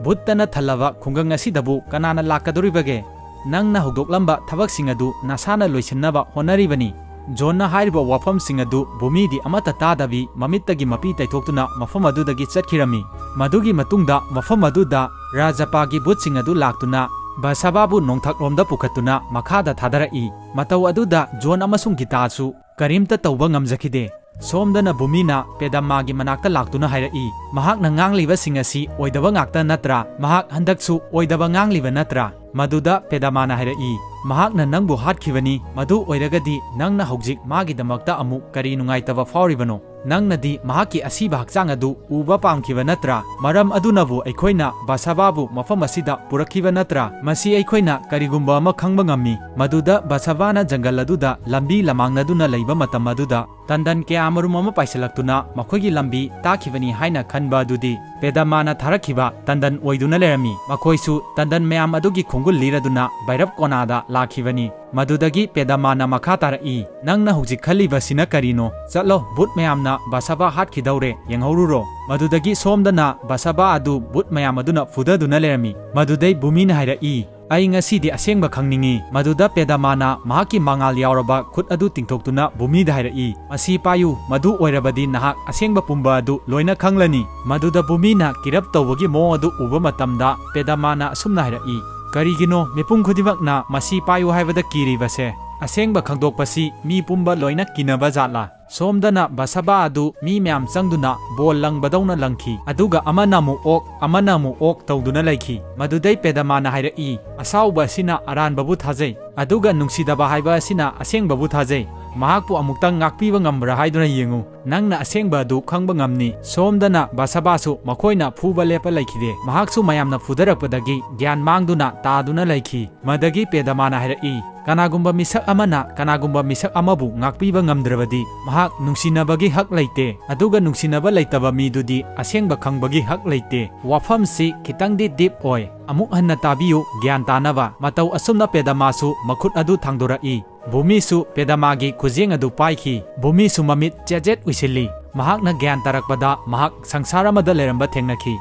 ꯚꯨꯠꯇꯅ ꯊꯜꯂꯕ ꯈꯨꯡꯒꯪ ꯑꯁꯤꯗꯕꯨ ꯀꯅꯥꯅ ꯂꯥꯛꯀꯗꯧꯔꯤꯕꯒꯦ? ꯅꯪꯅ ꯍꯧꯗꯣꯛꯂꯝꯕ ꯊꯕꯛꯁꯤꯡ ꯑꯗꯨ ꯅꯁꯥꯅ ꯂꯣꯏꯁꯤꯟꯅꯕ ꯍꯣꯠꯅꯔꯤꯕꯅꯤ"꯫ ꯖꯣꯟꯅ ꯍꯥꯏꯔꯤꯕ ꯋꯥꯐꯝꯁꯤꯡ ꯑꯗꯨ ꯚꯨꯃꯤꯗꯤ ꯑꯃꯠꯇ ꯇꯥꯗꯕꯤ ꯃꯃꯤꯠꯇꯒꯤ ꯃꯄꯤ ꯇꯩꯊꯣꯛꯇꯨꯅ ꯃꯐꯝ ꯑꯗꯨꯗꯒꯤ ꯆꯠꯈꯤꯔꯝꯃꯤ꯫ ꯃꯗꯨꯒꯤ ꯃꯇꯨꯡꯗ ꯃꯐꯝ ꯑꯗꯨꯗ ꯔꯥꯖꯄꯥꯒꯤ ꯚꯨꯠꯁꯤꯡ ꯑꯗꯨ ꯂꯥꯛꯇꯨꯅ ꯕꯁꯥꯕꯥꯕꯨ ꯅꯣꯡꯊꯛꯂꯣꯝꯗ ꯄꯨꯈꯠꯇꯨꯅ ꯃꯈꯥꯗ ꯊꯥꯗꯔꯛꯏ꯫ ꯃꯇꯧ ꯑꯗꯨꯗ ꯖꯣꯟ ꯑꯃꯁꯨꯡ ꯒꯤꯇꯥꯁꯨ ꯀꯔꯤꯝꯇ ꯇꯧꯕ ꯉꯝꯖꯈꯤꯗꯦ꯫ ꯁꯣꯝꯗꯅ ꯚꯨꯃꯤꯅ ꯄꯦꯗꯃꯥꯒꯤ ꯃꯅꯥꯛꯇ ꯂꯥꯛꯇꯨꯅ ꯍꯥꯏꯔꯛꯏ, "ꯃꯍꯥꯛꯅ ꯉꯥꯡꯂꯤꯕꯁꯤꯡ ꯑꯁꯤ ꯑꯣꯏꯗꯕ ꯉꯥꯛꯇ ꯅꯠꯇ꯭ꯔꯥ? ꯃꯍꯥꯛ ꯍꯟꯗꯛꯁꯨ ꯑꯣꯏꯗꯕ ꯉꯥꯡꯂꯤꯕ ꯅꯠꯇ꯭ꯔꯥ?" ꯃꯗꯨꯗ ꯄꯦꯗꯃꯥꯅ ꯍꯥꯏꯔꯛꯏ, "ꯃꯍꯥꯛꯅ ꯅꯪꯕꯨ ꯍꯥꯠꯈꯤꯕꯅꯤ꯫ ꯃꯗꯨ ꯑꯣꯏꯔꯒꯗꯤ ꯅꯪꯅ ꯍꯧꯖꯤꯛ ꯃꯥꯒꯤꯗꯃꯛꯇ ꯑꯃꯨꯛ ꯀꯔꯤ ꯅꯨꯡꯉꯥꯏꯇꯕ ꯐꯥꯎꯔꯤꯕꯅꯣ? ꯅꯪꯅꯗꯤ ꯃꯍꯥꯛꯀꯤ ꯑꯁꯤꯕ ꯍꯛꯆꯥꯡ ꯑꯗꯨ ꯎꯕ ꯄꯥꯝꯈꯤꯕ ꯅꯠꯇ꯭ꯔꯥ? ꯃꯔꯝ ꯑꯗꯨꯅꯕꯨ ꯑꯩꯈꯣꯏꯅ ꯕꯥꯁꯥꯕꯥꯕꯨ ꯃꯐꯝ ꯑꯁꯤꯗ ꯄꯨꯔꯛꯈꯤꯕ ꯅꯠꯇ꯭ꯔꯥ? ꯃꯁꯤ ꯑꯩꯈꯣꯏꯅ ꯀꯔꯤꯒꯨꯝꯕ ꯑꯃ ꯈꯪꯕ ꯉꯝꯃꯤ꯫ ꯃꯗꯨꯗ ꯕꯥꯁꯥꯕꯥꯅ ꯖꯪꯒꯜ ꯑꯗꯨꯗ ꯂꯝꯕꯤ ꯂꯃꯥꯡꯅꯗꯨꯅ ꯂꯩꯕ ꯃꯇꯝ ꯑꯗꯨꯗ ꯇꯟꯗꯟ ꯀꯌꯥ ꯑꯃꯔꯨꯝ ꯑꯃ ꯄꯥꯏꯁꯤꯜꯂꯛꯇꯨꯅ ꯃꯈꯣꯏꯒꯤ ꯂꯝꯕꯤ ꯇꯥꯛꯈꯤꯕꯅꯤ ꯍꯥꯏꯅ ꯈꯟꯕ ꯑꯗꯨꯗꯤ ꯄꯦꯗꯃꯥꯅ ꯊꯥꯔꯛꯈꯤꯕ ꯇꯟꯗꯟ ꯑꯣꯏꯗꯨꯅ ꯂꯩꯔꯝꯃꯤ꯫ ꯃꯈꯣꯏꯁꯨ ꯇꯟꯗꯟ ꯃꯌꯥꯝ ꯑꯗꯨꯒꯤ ꯈꯣꯡꯒꯨꯜ ꯂꯤꯔꯗꯨꯅ ꯚꯩꯔꯞ ꯀꯣꯅꯥꯗ ꯂꯥꯛꯈꯤꯕꯅꯤ꯫" ꯃꯗꯨꯗꯒꯤ ꯄꯦꯗꯃꯥꯅ ꯃꯈꯥ ꯇꯥꯔꯛꯏ, "ꯅꯪꯅ ꯍꯧꯖꯤꯛ ꯈꯜꯂꯤꯕꯁꯤꯅ ꯀꯔꯤꯅꯣ? ꯆꯠꯂꯣ, ꯚꯨꯠ ꯃꯌꯥꯝꯅ ꯕꯥꯁꯥꯕꯥ ꯍꯥꯠꯈꯤꯗꯧꯔꯦ, ꯌꯦꯡꯍꯧꯔꯨꯔꯣ꯫" ꯃꯗꯨꯗꯒꯤ ꯁꯣꯝꯗꯅ ꯕꯥꯁꯥꯕꯥ ꯑꯗꯨ ꯚꯨꯠ ꯃꯌꯥꯝ ꯑꯗꯨꯅ ꯐꯨꯗꯗꯨꯅ ꯂꯩꯔꯝꯃꯤ꯫ ꯃꯗꯨꯗꯩ ꯚꯨꯃꯤꯅ ꯍꯥꯏꯔꯛꯏ, "ꯑꯩ ꯉꯁꯤꯗꯤ ꯑꯁꯦꯡꯕ ꯈꯪꯅꯤꯡꯏ꯫" ꯃꯗꯨꯗ ꯄꯦꯗꯃꯥꯅ ꯃꯍꯥꯛꯀꯤ ꯃꯉꯥꯜ ꯌꯥꯎꯔꯕ ꯈꯨꯠ ꯑꯗꯨ ꯇꯤꯡꯊꯣꯛꯇꯨꯅ ꯚꯨꯃꯤꯗ ꯍꯥꯏꯔꯛꯏ, "ꯃꯁꯤ ꯄꯥꯏꯌꯨ, ꯃꯗꯨ ꯑꯣꯏꯔꯕꯗꯤ ꯅꯍꯥꯛ ꯑꯁꯦꯡꯕ ꯄꯨꯝꯕ ꯑꯗꯨ ꯂꯣꯏꯅ ꯈꯪꯂꯅꯤ꯫" ꯃꯗꯨꯗ ꯚꯨꯃꯤꯅ ꯀꯤꯔꯞ ꯇꯧꯕꯒꯤ ꯃꯑꯣꯡ ꯑꯗꯨ ꯎꯕ ꯃꯇꯝꯗ ꯄꯦꯗꯃꯥꯅ ꯑꯁꯨꯝꯅ ꯍꯥꯏꯔꯛꯏ, "ꯀꯔꯤꯒꯤꯅꯣ ꯃꯤꯄꯨꯝ ꯈꯨꯗꯤꯡꯃꯛꯅ ꯃꯁꯤ ꯄꯥꯏꯌꯨ ꯍꯥꯏꯕꯗ ꯀꯤꯔꯤꯕꯁꯦ? ꯑꯁꯦꯡꯕ ꯈꯪꯗꯣꯛꯄꯁꯤ ꯃꯤ ꯄꯨꯝꯕ ꯂꯣꯏꯅ ꯀꯤꯅꯕ ꯖꯥꯠꯂꯥ?" ꯁꯣꯝꯗꯅ ꯕꯥꯁꯥꯕꯥ ꯑꯗꯨ ꯃꯤ ꯃꯌꯥꯝ ꯆꯪꯗꯨꯅ ꯕꯣꯜ ꯂꯪꯕꯗꯧꯅ ꯂꯪꯈꯤ, ꯑꯗꯨꯒ ꯑꯃꯅ ꯑꯃꯨꯛ ꯑꯣꯛ, ꯑꯃꯅ ꯑꯃꯨꯛ ꯑꯣꯛ ꯇꯧꯗꯨꯅ ꯂꯩꯈꯤ꯫ ꯃꯗꯨꯗꯩ ꯄꯦꯗꯃꯥꯅ ꯍꯥꯏꯔꯛꯏ, "ꯑꯁꯥꯎꯕ ꯑꯁꯤꯅ ꯑꯔꯥꯟꯕꯕꯨ ꯊꯥꯖꯩ, ꯑꯗꯨꯒ ꯅꯨꯡꯁꯤꯗꯕ ꯍꯥꯏꯕ ꯑꯁꯤꯅ ꯑꯁꯦꯡꯕꯕꯨ ꯊꯥꯖꯩ꯫ ꯃꯍꯥꯛꯄꯨ ꯑꯃꯨꯛꯇꯪ ꯉꯥꯛꯄꯤꯕ ꯉꯝꯕ꯭ꯔꯥ ꯍꯥꯏꯗꯨꯅ ꯌꯦꯡꯉꯨ꯫ ꯅꯪꯅ ꯑꯁꯦꯡꯕ ꯑꯗꯨ ꯈꯪꯕ ꯉꯝꯅꯤ꯫" ꯁꯣꯝꯗꯅ ꯕꯥꯁꯥꯕꯥꯁꯨ ꯃꯈꯣꯏꯅ ꯐꯨꯕ ꯂꯦꯞꯄ ꯂꯩꯈꯤꯗꯦ꯫ ꯃꯍꯥꯛꯁꯨ ꯃꯌꯥꯝꯅ ꯐꯨꯗꯔꯛꯄꯗꯒꯤ ꯒ꯭ꯌꯥꯟ ꯃꯥꯡꯗꯨꯅ ꯇꯥꯗꯨꯅ ꯂꯩꯈꯤ꯫ ꯃꯗꯒꯤ ꯄꯦꯗꯃꯥꯅ ꯍꯥꯏꯔꯛꯏ, "ꯀꯅꯥꯒꯨꯝꯕ ꯃꯤꯁꯛ ꯑꯃꯅ ꯀꯅꯥꯒꯨꯝꯕ ꯃꯤꯁꯛ ꯑꯃꯕꯨ ꯉꯥꯛꯄꯤꯕ ꯉꯝꯗ꯭ꯔꯕꯗꯤ, ꯃꯍꯥꯛ ꯅꯨꯡꯁꯤꯅꯕꯒꯤ ꯍꯛ ꯂꯩꯇꯦ, ꯑꯗꯨꯒ ꯅꯨꯡꯁꯤꯅꯕ ꯂꯩꯇꯕ ꯃꯤꯗꯨꯗꯤ ꯑꯁꯦꯡꯕ ꯈꯪꯕꯒꯤ ꯍꯛ ꯂꯩꯇꯦ꯫ ꯋꯥꯐꯝꯁꯤ ꯈꯤꯇꯪꯗꯤ ꯗꯤꯞ ꯑꯣꯏ꯫ ꯑꯃꯨꯛ ꯍꯟꯅ ꯇꯥꯕꯤꯌꯨ, ꯒ꯭ꯌꯥꯟ ꯇꯥꯅꯕ꯫" ꯃꯇꯧ ꯑꯁꯨꯝꯅ ꯄꯦꯗꯃꯥꯁꯨ ꯃꯈꯨꯠ ꯑꯗꯨ ꯊꯥꯡꯗꯣꯔꯛꯏ꯫ ꯚꯨꯃꯤꯁꯨ ꯄꯦꯗꯃꯥꯒꯤ ꯈꯨꯖꯦꯡ ꯑꯗꯨ ꯄꯥꯏꯈꯤ꯫ ꯚꯨꯃꯤꯁꯨ ꯃꯃꯤꯠ ꯆꯦꯖꯦꯠ ꯎꯏꯁꯤꯜꯂꯤ꯫ ꯃꯍꯥꯛꯅ ꯒ꯭ꯌꯥꯟ ꯇꯥꯔꯛꯄꯗ ꯃꯍꯥꯛ ꯁꯪꯁꯥꯔ ꯑꯃꯗ ꯂꯩꯔꯝꯕ ꯊꯦꯡꯅꯈꯤ꯫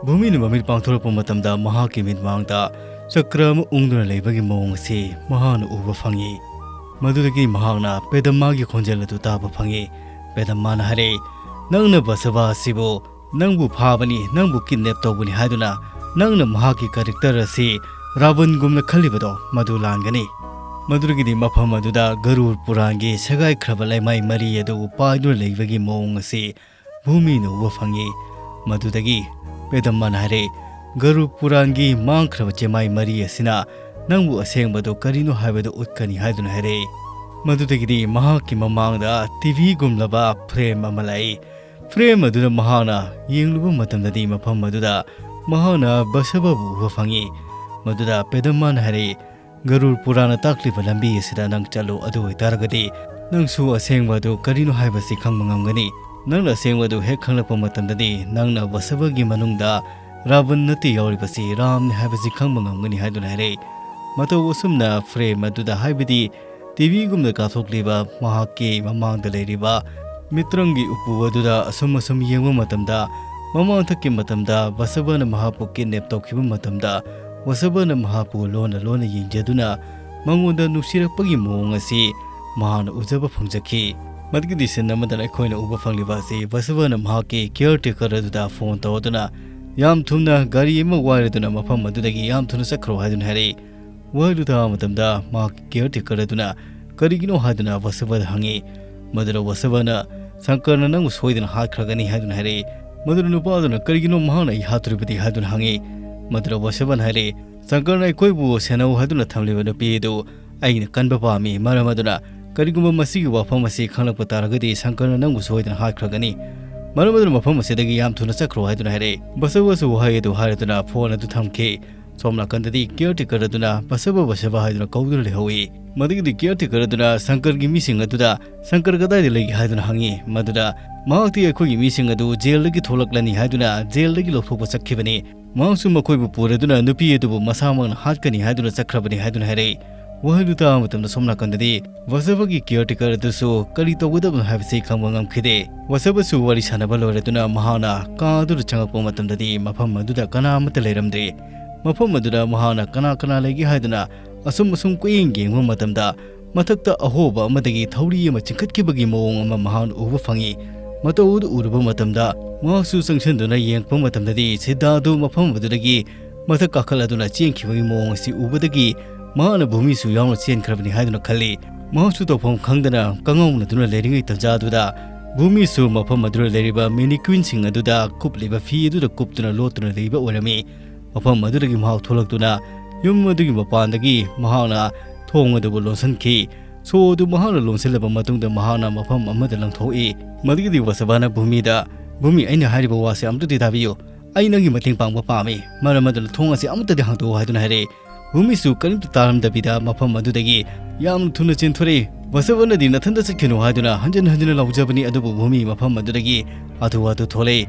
ꯚꯨꯃꯤꯅ ꯃꯃꯤꯠ ꯄꯥꯡꯊꯣꯔꯛꯄ ꯃꯇꯝꯗ ꯃꯍꯥꯛꯀꯤ ꯃꯤꯠꯃꯥꯡꯗ ꯆꯀ꯭ꯔ ꯑꯃ ꯎꯪꯗꯨꯅ ꯂꯩꯕꯒꯤ ꯃꯑꯣꯡ ꯑꯁꯤ ꯃꯍꯥꯛꯅ ꯎꯕ ꯐꯪꯉꯤ꯫ ꯃꯗꯨꯗꯒꯤ ꯃꯍꯥꯛꯅ ꯄꯦꯗꯃꯥꯒꯤ ꯈꯣꯟꯖꯦꯜ ꯑꯗꯨ ꯇꯥꯕ ꯐꯪꯉꯤ꯫ ꯄꯦꯗꯃꯥꯅ ꯍꯥꯏꯔꯛꯏ, "ꯅꯪꯅ ꯕꯁꯕꯥ ꯑꯁꯤꯕꯨ ꯅꯪꯕꯨ ꯐꯥꯕꯅꯤ, ꯅꯪꯕꯨ ꯀꯤꯗꯅꯦꯞ ꯇꯧꯕꯅꯤ ꯍꯥꯏꯗꯨꯅ ꯅꯪꯅ ꯃꯍꯥꯛꯀꯤ ꯀꯦꯔꯦꯛꯇꯔ ꯑꯁꯤ ꯔꯥꯕꯟꯒꯨꯝꯅ ꯈꯜꯂꯤꯕꯗꯣ ꯃꯗꯨ ꯂꯥꯟꯒꯅꯤ꯫" ꯃꯗꯨꯗꯒꯤꯗꯤ ꯃꯐꯝ ꯑꯗꯨꯗ ꯒꯔꯨꯔ ꯄꯨꯔꯥꯟꯒꯤ ꯁꯦꯒꯥꯏꯈ꯭ꯔꯕ ꯂꯩꯃꯥꯏ ꯃꯔꯤ ꯑꯗꯨ ꯄꯥꯏꯗꯨꯅ ꯂꯩꯕꯒꯤ ꯃꯑꯣꯡ ꯑꯁꯤ ꯚꯨꯃꯤꯅ ꯎꯕ ꯐꯪꯉꯤ꯫ ꯃꯗꯨꯗꯒꯤ ꯄꯦꯗꯝꯃꯥꯅ ꯍꯥꯏꯔꯦ, "ꯒꯔꯨꯔ ꯄꯨꯔꯥꯟꯒꯤ ꯃꯥꯡꯈ꯭ꯔꯕ ꯆꯦꯃꯥꯏ ꯃꯔꯤ ꯑꯁꯤꯅ ꯅꯪꯕꯨ ꯑꯁꯦꯡꯕꯗꯨ ꯀꯔꯤꯅꯣ ꯍꯥꯏꯕꯗꯨ ꯎꯠꯀꯅꯤ" ꯍꯥꯏꯗꯨꯅ ꯍꯥꯏꯔꯦ꯫ ꯃꯗꯨꯗꯒꯤꯗꯤ ꯃꯍꯥꯛꯀꯤ ꯃꯃꯥꯡꯗ ꯇꯤꯚꯤꯒꯨꯝꯂꯕ ꯐ꯭ꯔꯦꯝ ꯑꯃ ꯂꯥꯛꯏ꯫ ꯐ꯭ꯔꯦꯝ ꯑꯗꯨꯗ ꯃꯍꯥꯛꯅ ꯌꯦꯡꯂꯨꯕ ꯃꯇꯝꯗꯗꯤ ꯃꯐꯝ ꯑꯗꯨꯗ ꯃꯍꯥꯛꯅ ꯕꯁꯕꯕꯨ ꯎꯕ ꯐꯪꯉꯤ꯫ ꯃꯗꯨꯗ ꯄꯦꯗꯝꯃꯥꯅ ꯍꯥꯏꯔꯛꯏ, "ꯒꯔꯨꯔ ꯄꯨꯔꯥꯅ ꯇꯥꯛꯂꯤꯕ ꯂꯝꯕꯤ ꯑꯁꯤꯗ ꯅꯪ ꯆꯠꯂꯨ, ꯑꯗꯨ ꯑꯣꯏꯇꯥꯔꯒꯗꯤ ꯅꯪꯁꯨ ꯑꯁꯦꯡꯕ ꯑꯗꯨ ꯀꯔꯤꯅꯣ ꯍꯥꯏꯕꯁꯤ ꯈꯪꯕ ꯉꯝꯒꯅꯤ꯫ ꯅꯪꯅ ꯑꯁꯦꯡꯕ ꯑꯗꯨ ꯍꯦꯛ ꯈꯪꯂꯛꯄ ꯃꯇꯝꯗꯗꯤ ꯅꯪꯅ ꯕꯁꯕꯒꯤ ꯃꯅꯨꯡꯗ ꯔꯥꯕꯟ ꯅꯠꯇꯦ ꯌꯥꯎꯔꯤꯕꯁꯤ, ꯔꯥꯝꯅꯤ ꯍꯥꯏꯕꯁꯤ ꯈꯪꯕ ꯉꯝꯒꯅꯤ" ꯍꯥꯏꯗꯨꯅ ꯍꯥꯏꯔꯛꯏ꯫ ꯃꯇꯧ ꯑꯁꯨꯝꯅ ꯐ꯭ꯔꯦꯝ ꯑꯗꯨꯗ, ꯍꯥꯏꯕꯗꯤ ꯇꯤꯚꯤꯒꯨꯝꯅ ꯀꯥꯞꯊꯣꯛꯂꯤꯕ ꯃꯍꯥꯛꯀꯤ ꯃꯃꯥꯡꯗ ꯂꯩꯔꯤꯕ ꯃꯤꯇ꯭ꯔꯪꯒꯤ ꯎꯄꯨ ꯑꯗꯨꯗ ꯑꯁꯨꯝ ꯑꯁꯨꯝ ꯌꯦꯡꯕ ꯃꯇꯝꯗ, ꯃꯃꯥꯡꯊꯛꯀꯤ ꯃꯇꯝꯗ ꯕꯁꯕꯅ ꯃꯍꯥꯛꯄꯨ ꯀꯤꯗꯅꯦꯞ ꯇꯧꯈꯤꯕ ꯃꯇꯝꯗ, ꯕꯁꯕꯅ ꯃꯍꯥꯛꯄꯨ ꯂꯣꯟꯅ ꯂꯣꯟꯅ ꯌꯦꯡꯖꯗꯨꯅ ꯃꯉꯣꯟꯗ ꯅꯨꯡꯁꯤꯔꯛꯄꯒꯤ ꯃꯑꯣꯡ ꯑꯁꯤ ꯃꯍꯥꯛꯅ ꯎꯖꯕ ꯐꯪꯖꯈꯤ꯫ ꯃꯗꯨꯒꯤꯗꯤ ꯁꯤꯟ ꯑꯃꯗꯅ ꯑꯩꯈꯣꯏꯅ ꯎꯕ ꯐꯪꯂꯤꯕ ꯑꯁꯤ ꯕꯁꯕꯅ ꯃꯍꯥꯛꯀꯤ ꯀꯤꯌꯔ ꯇꯦꯀꯔ ꯑꯗꯨꯗ ꯐꯣꯟ ꯇꯧꯗꯨꯅ ꯌꯥꯝ ꯊꯨꯅ ꯒꯥꯔꯤ ꯑꯃ ꯋꯥꯏꯔꯗꯨꯅ ꯃꯐꯝ ꯑꯗꯨꯗꯒꯤ ꯌꯥꯝ ꯊꯨꯅ ꯆꯠꯈ꯭ꯔꯣ ꯍꯥꯏꯗꯨꯅ ꯍꯥꯏꯔꯛꯏ꯫ ꯋꯥꯍꯩꯗꯨ ꯇꯥꯕ ꯃꯇꯝꯗ ꯃꯍꯥꯛꯀꯤ ꯀꯤꯌꯔ ꯇꯦꯀꯔ ꯑꯗꯨꯅ ꯀꯔꯤꯒꯤꯅꯣ ꯍꯥꯏꯗꯨꯅ ꯕꯁꯕꯗ ꯍꯪꯉꯤ꯫ ꯃꯗꯨꯗ ꯕꯁꯕꯅ "ꯁꯪꯀꯔꯅ ꯅꯪꯕꯨ ꯁꯣꯏꯗꯅ ꯍꯥꯠꯈ꯭ꯔꯒꯅꯤ" ꯍꯥꯏꯗꯨꯅ ꯍꯥꯏꯔꯛꯏ꯫ ꯃꯗꯨꯗ ꯅꯨꯄꯥ ꯑꯗꯨꯅ "ꯀꯔꯤꯒꯤꯅꯣ ꯃꯍꯥꯛꯅ ꯑꯩ ꯍꯥꯠꯇꯣꯔꯤꯕꯗꯤ?" ꯍꯥꯏꯗꯨꯅ ꯍꯪꯉꯤ꯫ ꯃꯗꯨꯗ ꯕꯁꯕꯅ ꯍꯥꯏꯔꯛꯏ, "ꯁꯪꯀꯔꯅ ꯑꯩꯈꯣꯏꯕꯨ ꯁꯦꯟꯅꯧ ꯍꯥꯏꯗꯨꯅ ꯊꯝꯂꯤꯕ ꯅꯨꯄꯤ ꯑꯗꯨ ꯑꯩꯅ ꯀꯟꯕ ꯄꯥꯝꯃꯤ꯫ ꯃꯔꯝ ꯑꯗꯨꯅ ꯀꯔꯤꯒꯨꯝꯕ ꯃꯁꯤꯒꯤ ꯋꯥꯐꯝ ꯑꯁꯤ ꯈꯪꯂꯛꯄ ꯇꯥꯔꯒꯗꯤ ꯁꯪꯀꯔꯅ ꯅꯪꯕꯨ ꯁꯣꯏꯗꯅ ꯍꯥꯠꯈ꯭ꯔꯒꯅꯤ꯫ ꯃꯔꯝ ꯑꯗꯨꯅ ꯃꯐꯝ ꯑꯁꯤꯗꯒꯤ ꯌꯥꯝ ꯊꯨꯅ ꯆꯠꯈ꯭ꯔꯣ" ꯍꯥꯏꯗꯨꯅ ꯍꯥꯏꯔꯛꯏ꯫ ꯕꯁꯕꯁꯨ ꯋꯥꯍꯩ ꯑꯗꯨ ꯍꯥꯏꯔꯗꯨꯅ ꯐꯣꯟ ꯑꯗꯨ ꯊꯝꯈꯤ꯫ ꯁꯣꯝ ꯅꯥꯀꯟꯗꯗꯤ ꯀꯤꯌꯔ ꯇꯦꯀꯔ ꯑꯗꯨꯅ "ꯕꯁꯕ, ꯕꯁꯕ" ꯍꯥꯏꯗꯨꯅ ꯀꯧꯗꯨꯅ ꯂꯩꯍꯧꯏ꯫ ꯃꯗꯨꯒꯤꯗꯤ ꯀꯤꯌꯔ ꯇꯦꯀꯔ ꯑꯗꯨꯅ ꯁꯪꯀꯔꯒꯤ ꯃꯤꯁꯤꯡ ꯑꯗꯨꯗ "ꯁꯪꯀꯔ ꯀꯗꯥꯏꯗ ꯂꯩꯒꯦ?" ꯍꯥꯏꯗꯨꯅ ꯍꯪꯉꯤ꯫ ꯃꯗꯨꯗ ꯃꯍꯥꯛꯇꯤ "ꯑꯩꯈꯣꯏꯒꯤ ꯃꯤꯁꯤꯡ ꯑꯗꯨ ꯖꯦꯜꯗꯒꯤ ꯊꯣꯛꯂꯛꯂꯅꯤ ꯍꯥꯏꯗꯨꯅ ꯖꯦꯜꯗꯒꯤ ꯂꯧꯊꯣꯛꯄ ꯆꯠꯈꯤꯕꯅꯤ꯫ ꯃꯍꯥꯛꯁꯨ ꯃꯈꯣꯏꯕꯨ ꯄꯨꯔꯗꯨꯅ ꯅꯨꯄꯤ ꯑꯗꯨꯕꯨ ꯃꯁꯥꯃꯛꯅ ꯍꯥꯠꯀꯅꯤ" ꯍꯥꯏꯗꯨꯅ ꯆꯠꯈ꯭ꯔꯕꯅꯤ ꯍꯥꯏꯗꯨꯅ ꯍꯥꯏꯔꯛꯏ꯫ ꯋꯥꯍꯩꯗꯨ ꯇꯥꯕ ꯃꯇꯝꯗ ꯁꯣꯝ ꯅꯥꯀꯟꯗꯗꯤ ꯕꯁꯕꯒꯤ ꯀꯤꯌꯔ ꯇꯦꯀꯔ ꯑꯗꯨꯁꯨ ꯀꯔꯤ ꯇꯧꯒꯗꯕꯅꯣ ꯍꯥꯏꯕꯁꯤ ꯈꯪꯕ ꯉꯝꯈꯤꯗꯦ꯫ ꯕꯁꯕꯁꯨ ꯋꯥꯔꯤ ꯁꯥꯟꯅꯕ ꯂꯣꯏꯔꯗꯨꯅ ꯃꯍꯥꯛꯅ ꯀꯥ ꯑꯗꯨꯗ ꯆꯪꯂꯛꯄ ꯃꯇꯝꯗꯗꯤ ꯃꯐꯝ ꯑꯗꯨꯗ ꯀꯅꯥ ꯑꯃꯠꯇ ꯂꯩꯔꯝꯗ꯭ꯔꯦ꯫ ꯃꯐꯝ ꯑꯗꯨꯗ ꯃꯍꯥꯛꯅ ꯀꯅꯥ ꯀꯅꯥ ꯂꯩꯒꯦ ꯍꯥꯏꯗꯨꯅ ꯑꯁꯨꯝ ꯑꯁꯨꯝ ꯀꯨꯌꯦꯡ ꯌꯦꯡꯕ ꯃꯇꯝꯗ ꯃꯊꯛꯇ ꯑꯍꯣꯕ ꯑꯃꯗꯒꯤ ꯊꯧꯔꯤ ꯑꯃ ꯆꯤꯡꯈꯠꯈꯤꯕꯒꯤ ꯃꯑꯣꯡ ꯑꯃ ꯃꯍꯥꯛꯅ ꯎꯕ ꯐꯪꯉꯤ꯫ ꯃꯇꯧ ꯑꯗꯨ ꯎꯔꯨꯕ ꯃꯇꯝꯗ ꯃꯍꯥꯛꯁꯨ ꯆꯪꯁꯤꯟꯗꯨꯅ ꯌꯦꯡꯂꯛꯄ ꯃꯇꯝꯗꯗꯤ ꯁꯤꯗꯥꯗꯨ ꯃꯐꯝ ꯑꯗꯨꯗꯒꯤ ꯃꯊꯛ ꯀꯥꯈꯠꯂꯗꯨꯅ ꯆꯦꯟꯈꯤꯕꯒꯤ ꯃꯑꯣꯡ ꯑꯁꯤ ꯎꯕꯗꯒꯤ ꯃꯍꯥꯛꯅ ꯚꯨꯃꯤꯁꯨ ꯌꯥꯎꯅ ꯆꯦꯟꯈ꯭ꯔꯕꯅꯤ ꯍꯥꯏꯗꯨꯅ ꯈꯜꯂꯤ꯫ ꯃꯍꯥꯛꯁꯨ ꯇꯧꯐꯝ ꯈꯪꯗꯅ ꯀꯉꯥꯎꯅꯗꯨꯅ ꯂꯩꯔꯤꯉꯩ ꯇꯟꯖꯥ ꯑꯗꯨꯗ ꯚꯨꯃꯤꯁꯨ ꯃꯐꯝ ꯑꯗꯨꯗ ꯂꯩꯔꯤꯕ ꯃꯦꯅꯤꯀ꯭ꯋꯤꯟꯁꯤꯡ ꯑꯗꯨꯗ ꯀꯨꯞꯂꯤꯕ ꯐꯤ ꯑꯗꯨꯗ ꯀꯨꯞꯇꯨꯅ ꯂꯣꯠꯇꯨꯅ ꯂꯩꯕ ꯑꯣꯏꯔꯝꯃꯤ꯫ ꯃꯐꯝ ꯑꯗꯨꯗꯒꯤ ꯃꯍꯥꯛ ꯊꯣꯛꯂꯛꯇꯨꯅ ꯌꯨꯝ ꯑꯗꯨꯒꯤ ꯃꯄꯥꯟꯗꯒꯤ ꯃꯍꯥꯛꯅ ꯊꯣꯡ ꯑꯗꯨꯕꯨ ꯂꯣꯟꯁꯤꯟꯈꯤ꯫ ꯁꯣ ꯑꯗꯨ ꯃꯍꯥꯛꯅ ꯂꯣꯟꯁꯤꯜꯂꯕ ꯃꯇꯨꯡꯗ ꯃꯍꯥꯛꯅ ꯃꯐꯝ ꯑꯃꯗ ꯂꯪꯊꯣꯛꯏ꯫ ꯃꯗꯨꯒꯤꯗꯤ ꯋꯥꯁꯕꯥꯅ ꯚꯨꯃꯤꯗ, "ꯚꯨꯃꯤ, ꯑꯩꯅ ꯍꯥꯏꯔꯤꯕ ꯋꯥꯁꯦ ꯑꯃꯨꯛꯇꯗꯤ ꯇꯥꯕꯤꯌꯨ꯫ ꯑꯩ ꯅꯪꯒꯤ ꯃꯇꯦꯡ ꯄꯥꯡꯕ ꯄꯥꯝꯃꯤ꯫ ꯃꯔꯝ ꯑꯗꯨꯅ ꯊꯣꯡ ꯑꯁꯤ ꯑꯃꯨꯛꯇꯗꯤ ꯍꯥꯡꯗꯣꯛꯎ" ꯍꯥꯏꯗꯨꯅ ꯍꯥꯏꯔꯛꯏ꯫ ꯚꯨꯃꯤꯁꯨ ꯀꯔꯤꯝꯇ ꯇꯥꯔꯝꯗꯕꯤꯗ ꯃꯐꯝ ꯑꯗꯨꯗꯒꯤ ꯌꯥꯝ ꯊꯨꯅ ꯆꯦꯟꯊꯣꯔꯛꯏ꯫ ꯋꯥꯁꯕꯥꯅꯗꯤ "ꯅꯊꯟꯇ ꯆꯠꯈꯤꯅꯨ" ꯍꯥꯏꯗꯨꯅ ꯍꯟꯖꯤꯟ ꯍꯟꯖꯤꯟꯅ ꯂꯥꯎꯖꯕꯅꯤ, ꯑꯗꯨꯕꯨ ꯚꯨꯃꯤ ꯃꯐꯝ ꯑꯗꯨꯗꯒꯤ ꯍꯥꯊꯨ ꯍꯥꯊꯨ ꯊꯣꯛꯂꯛꯏ꯫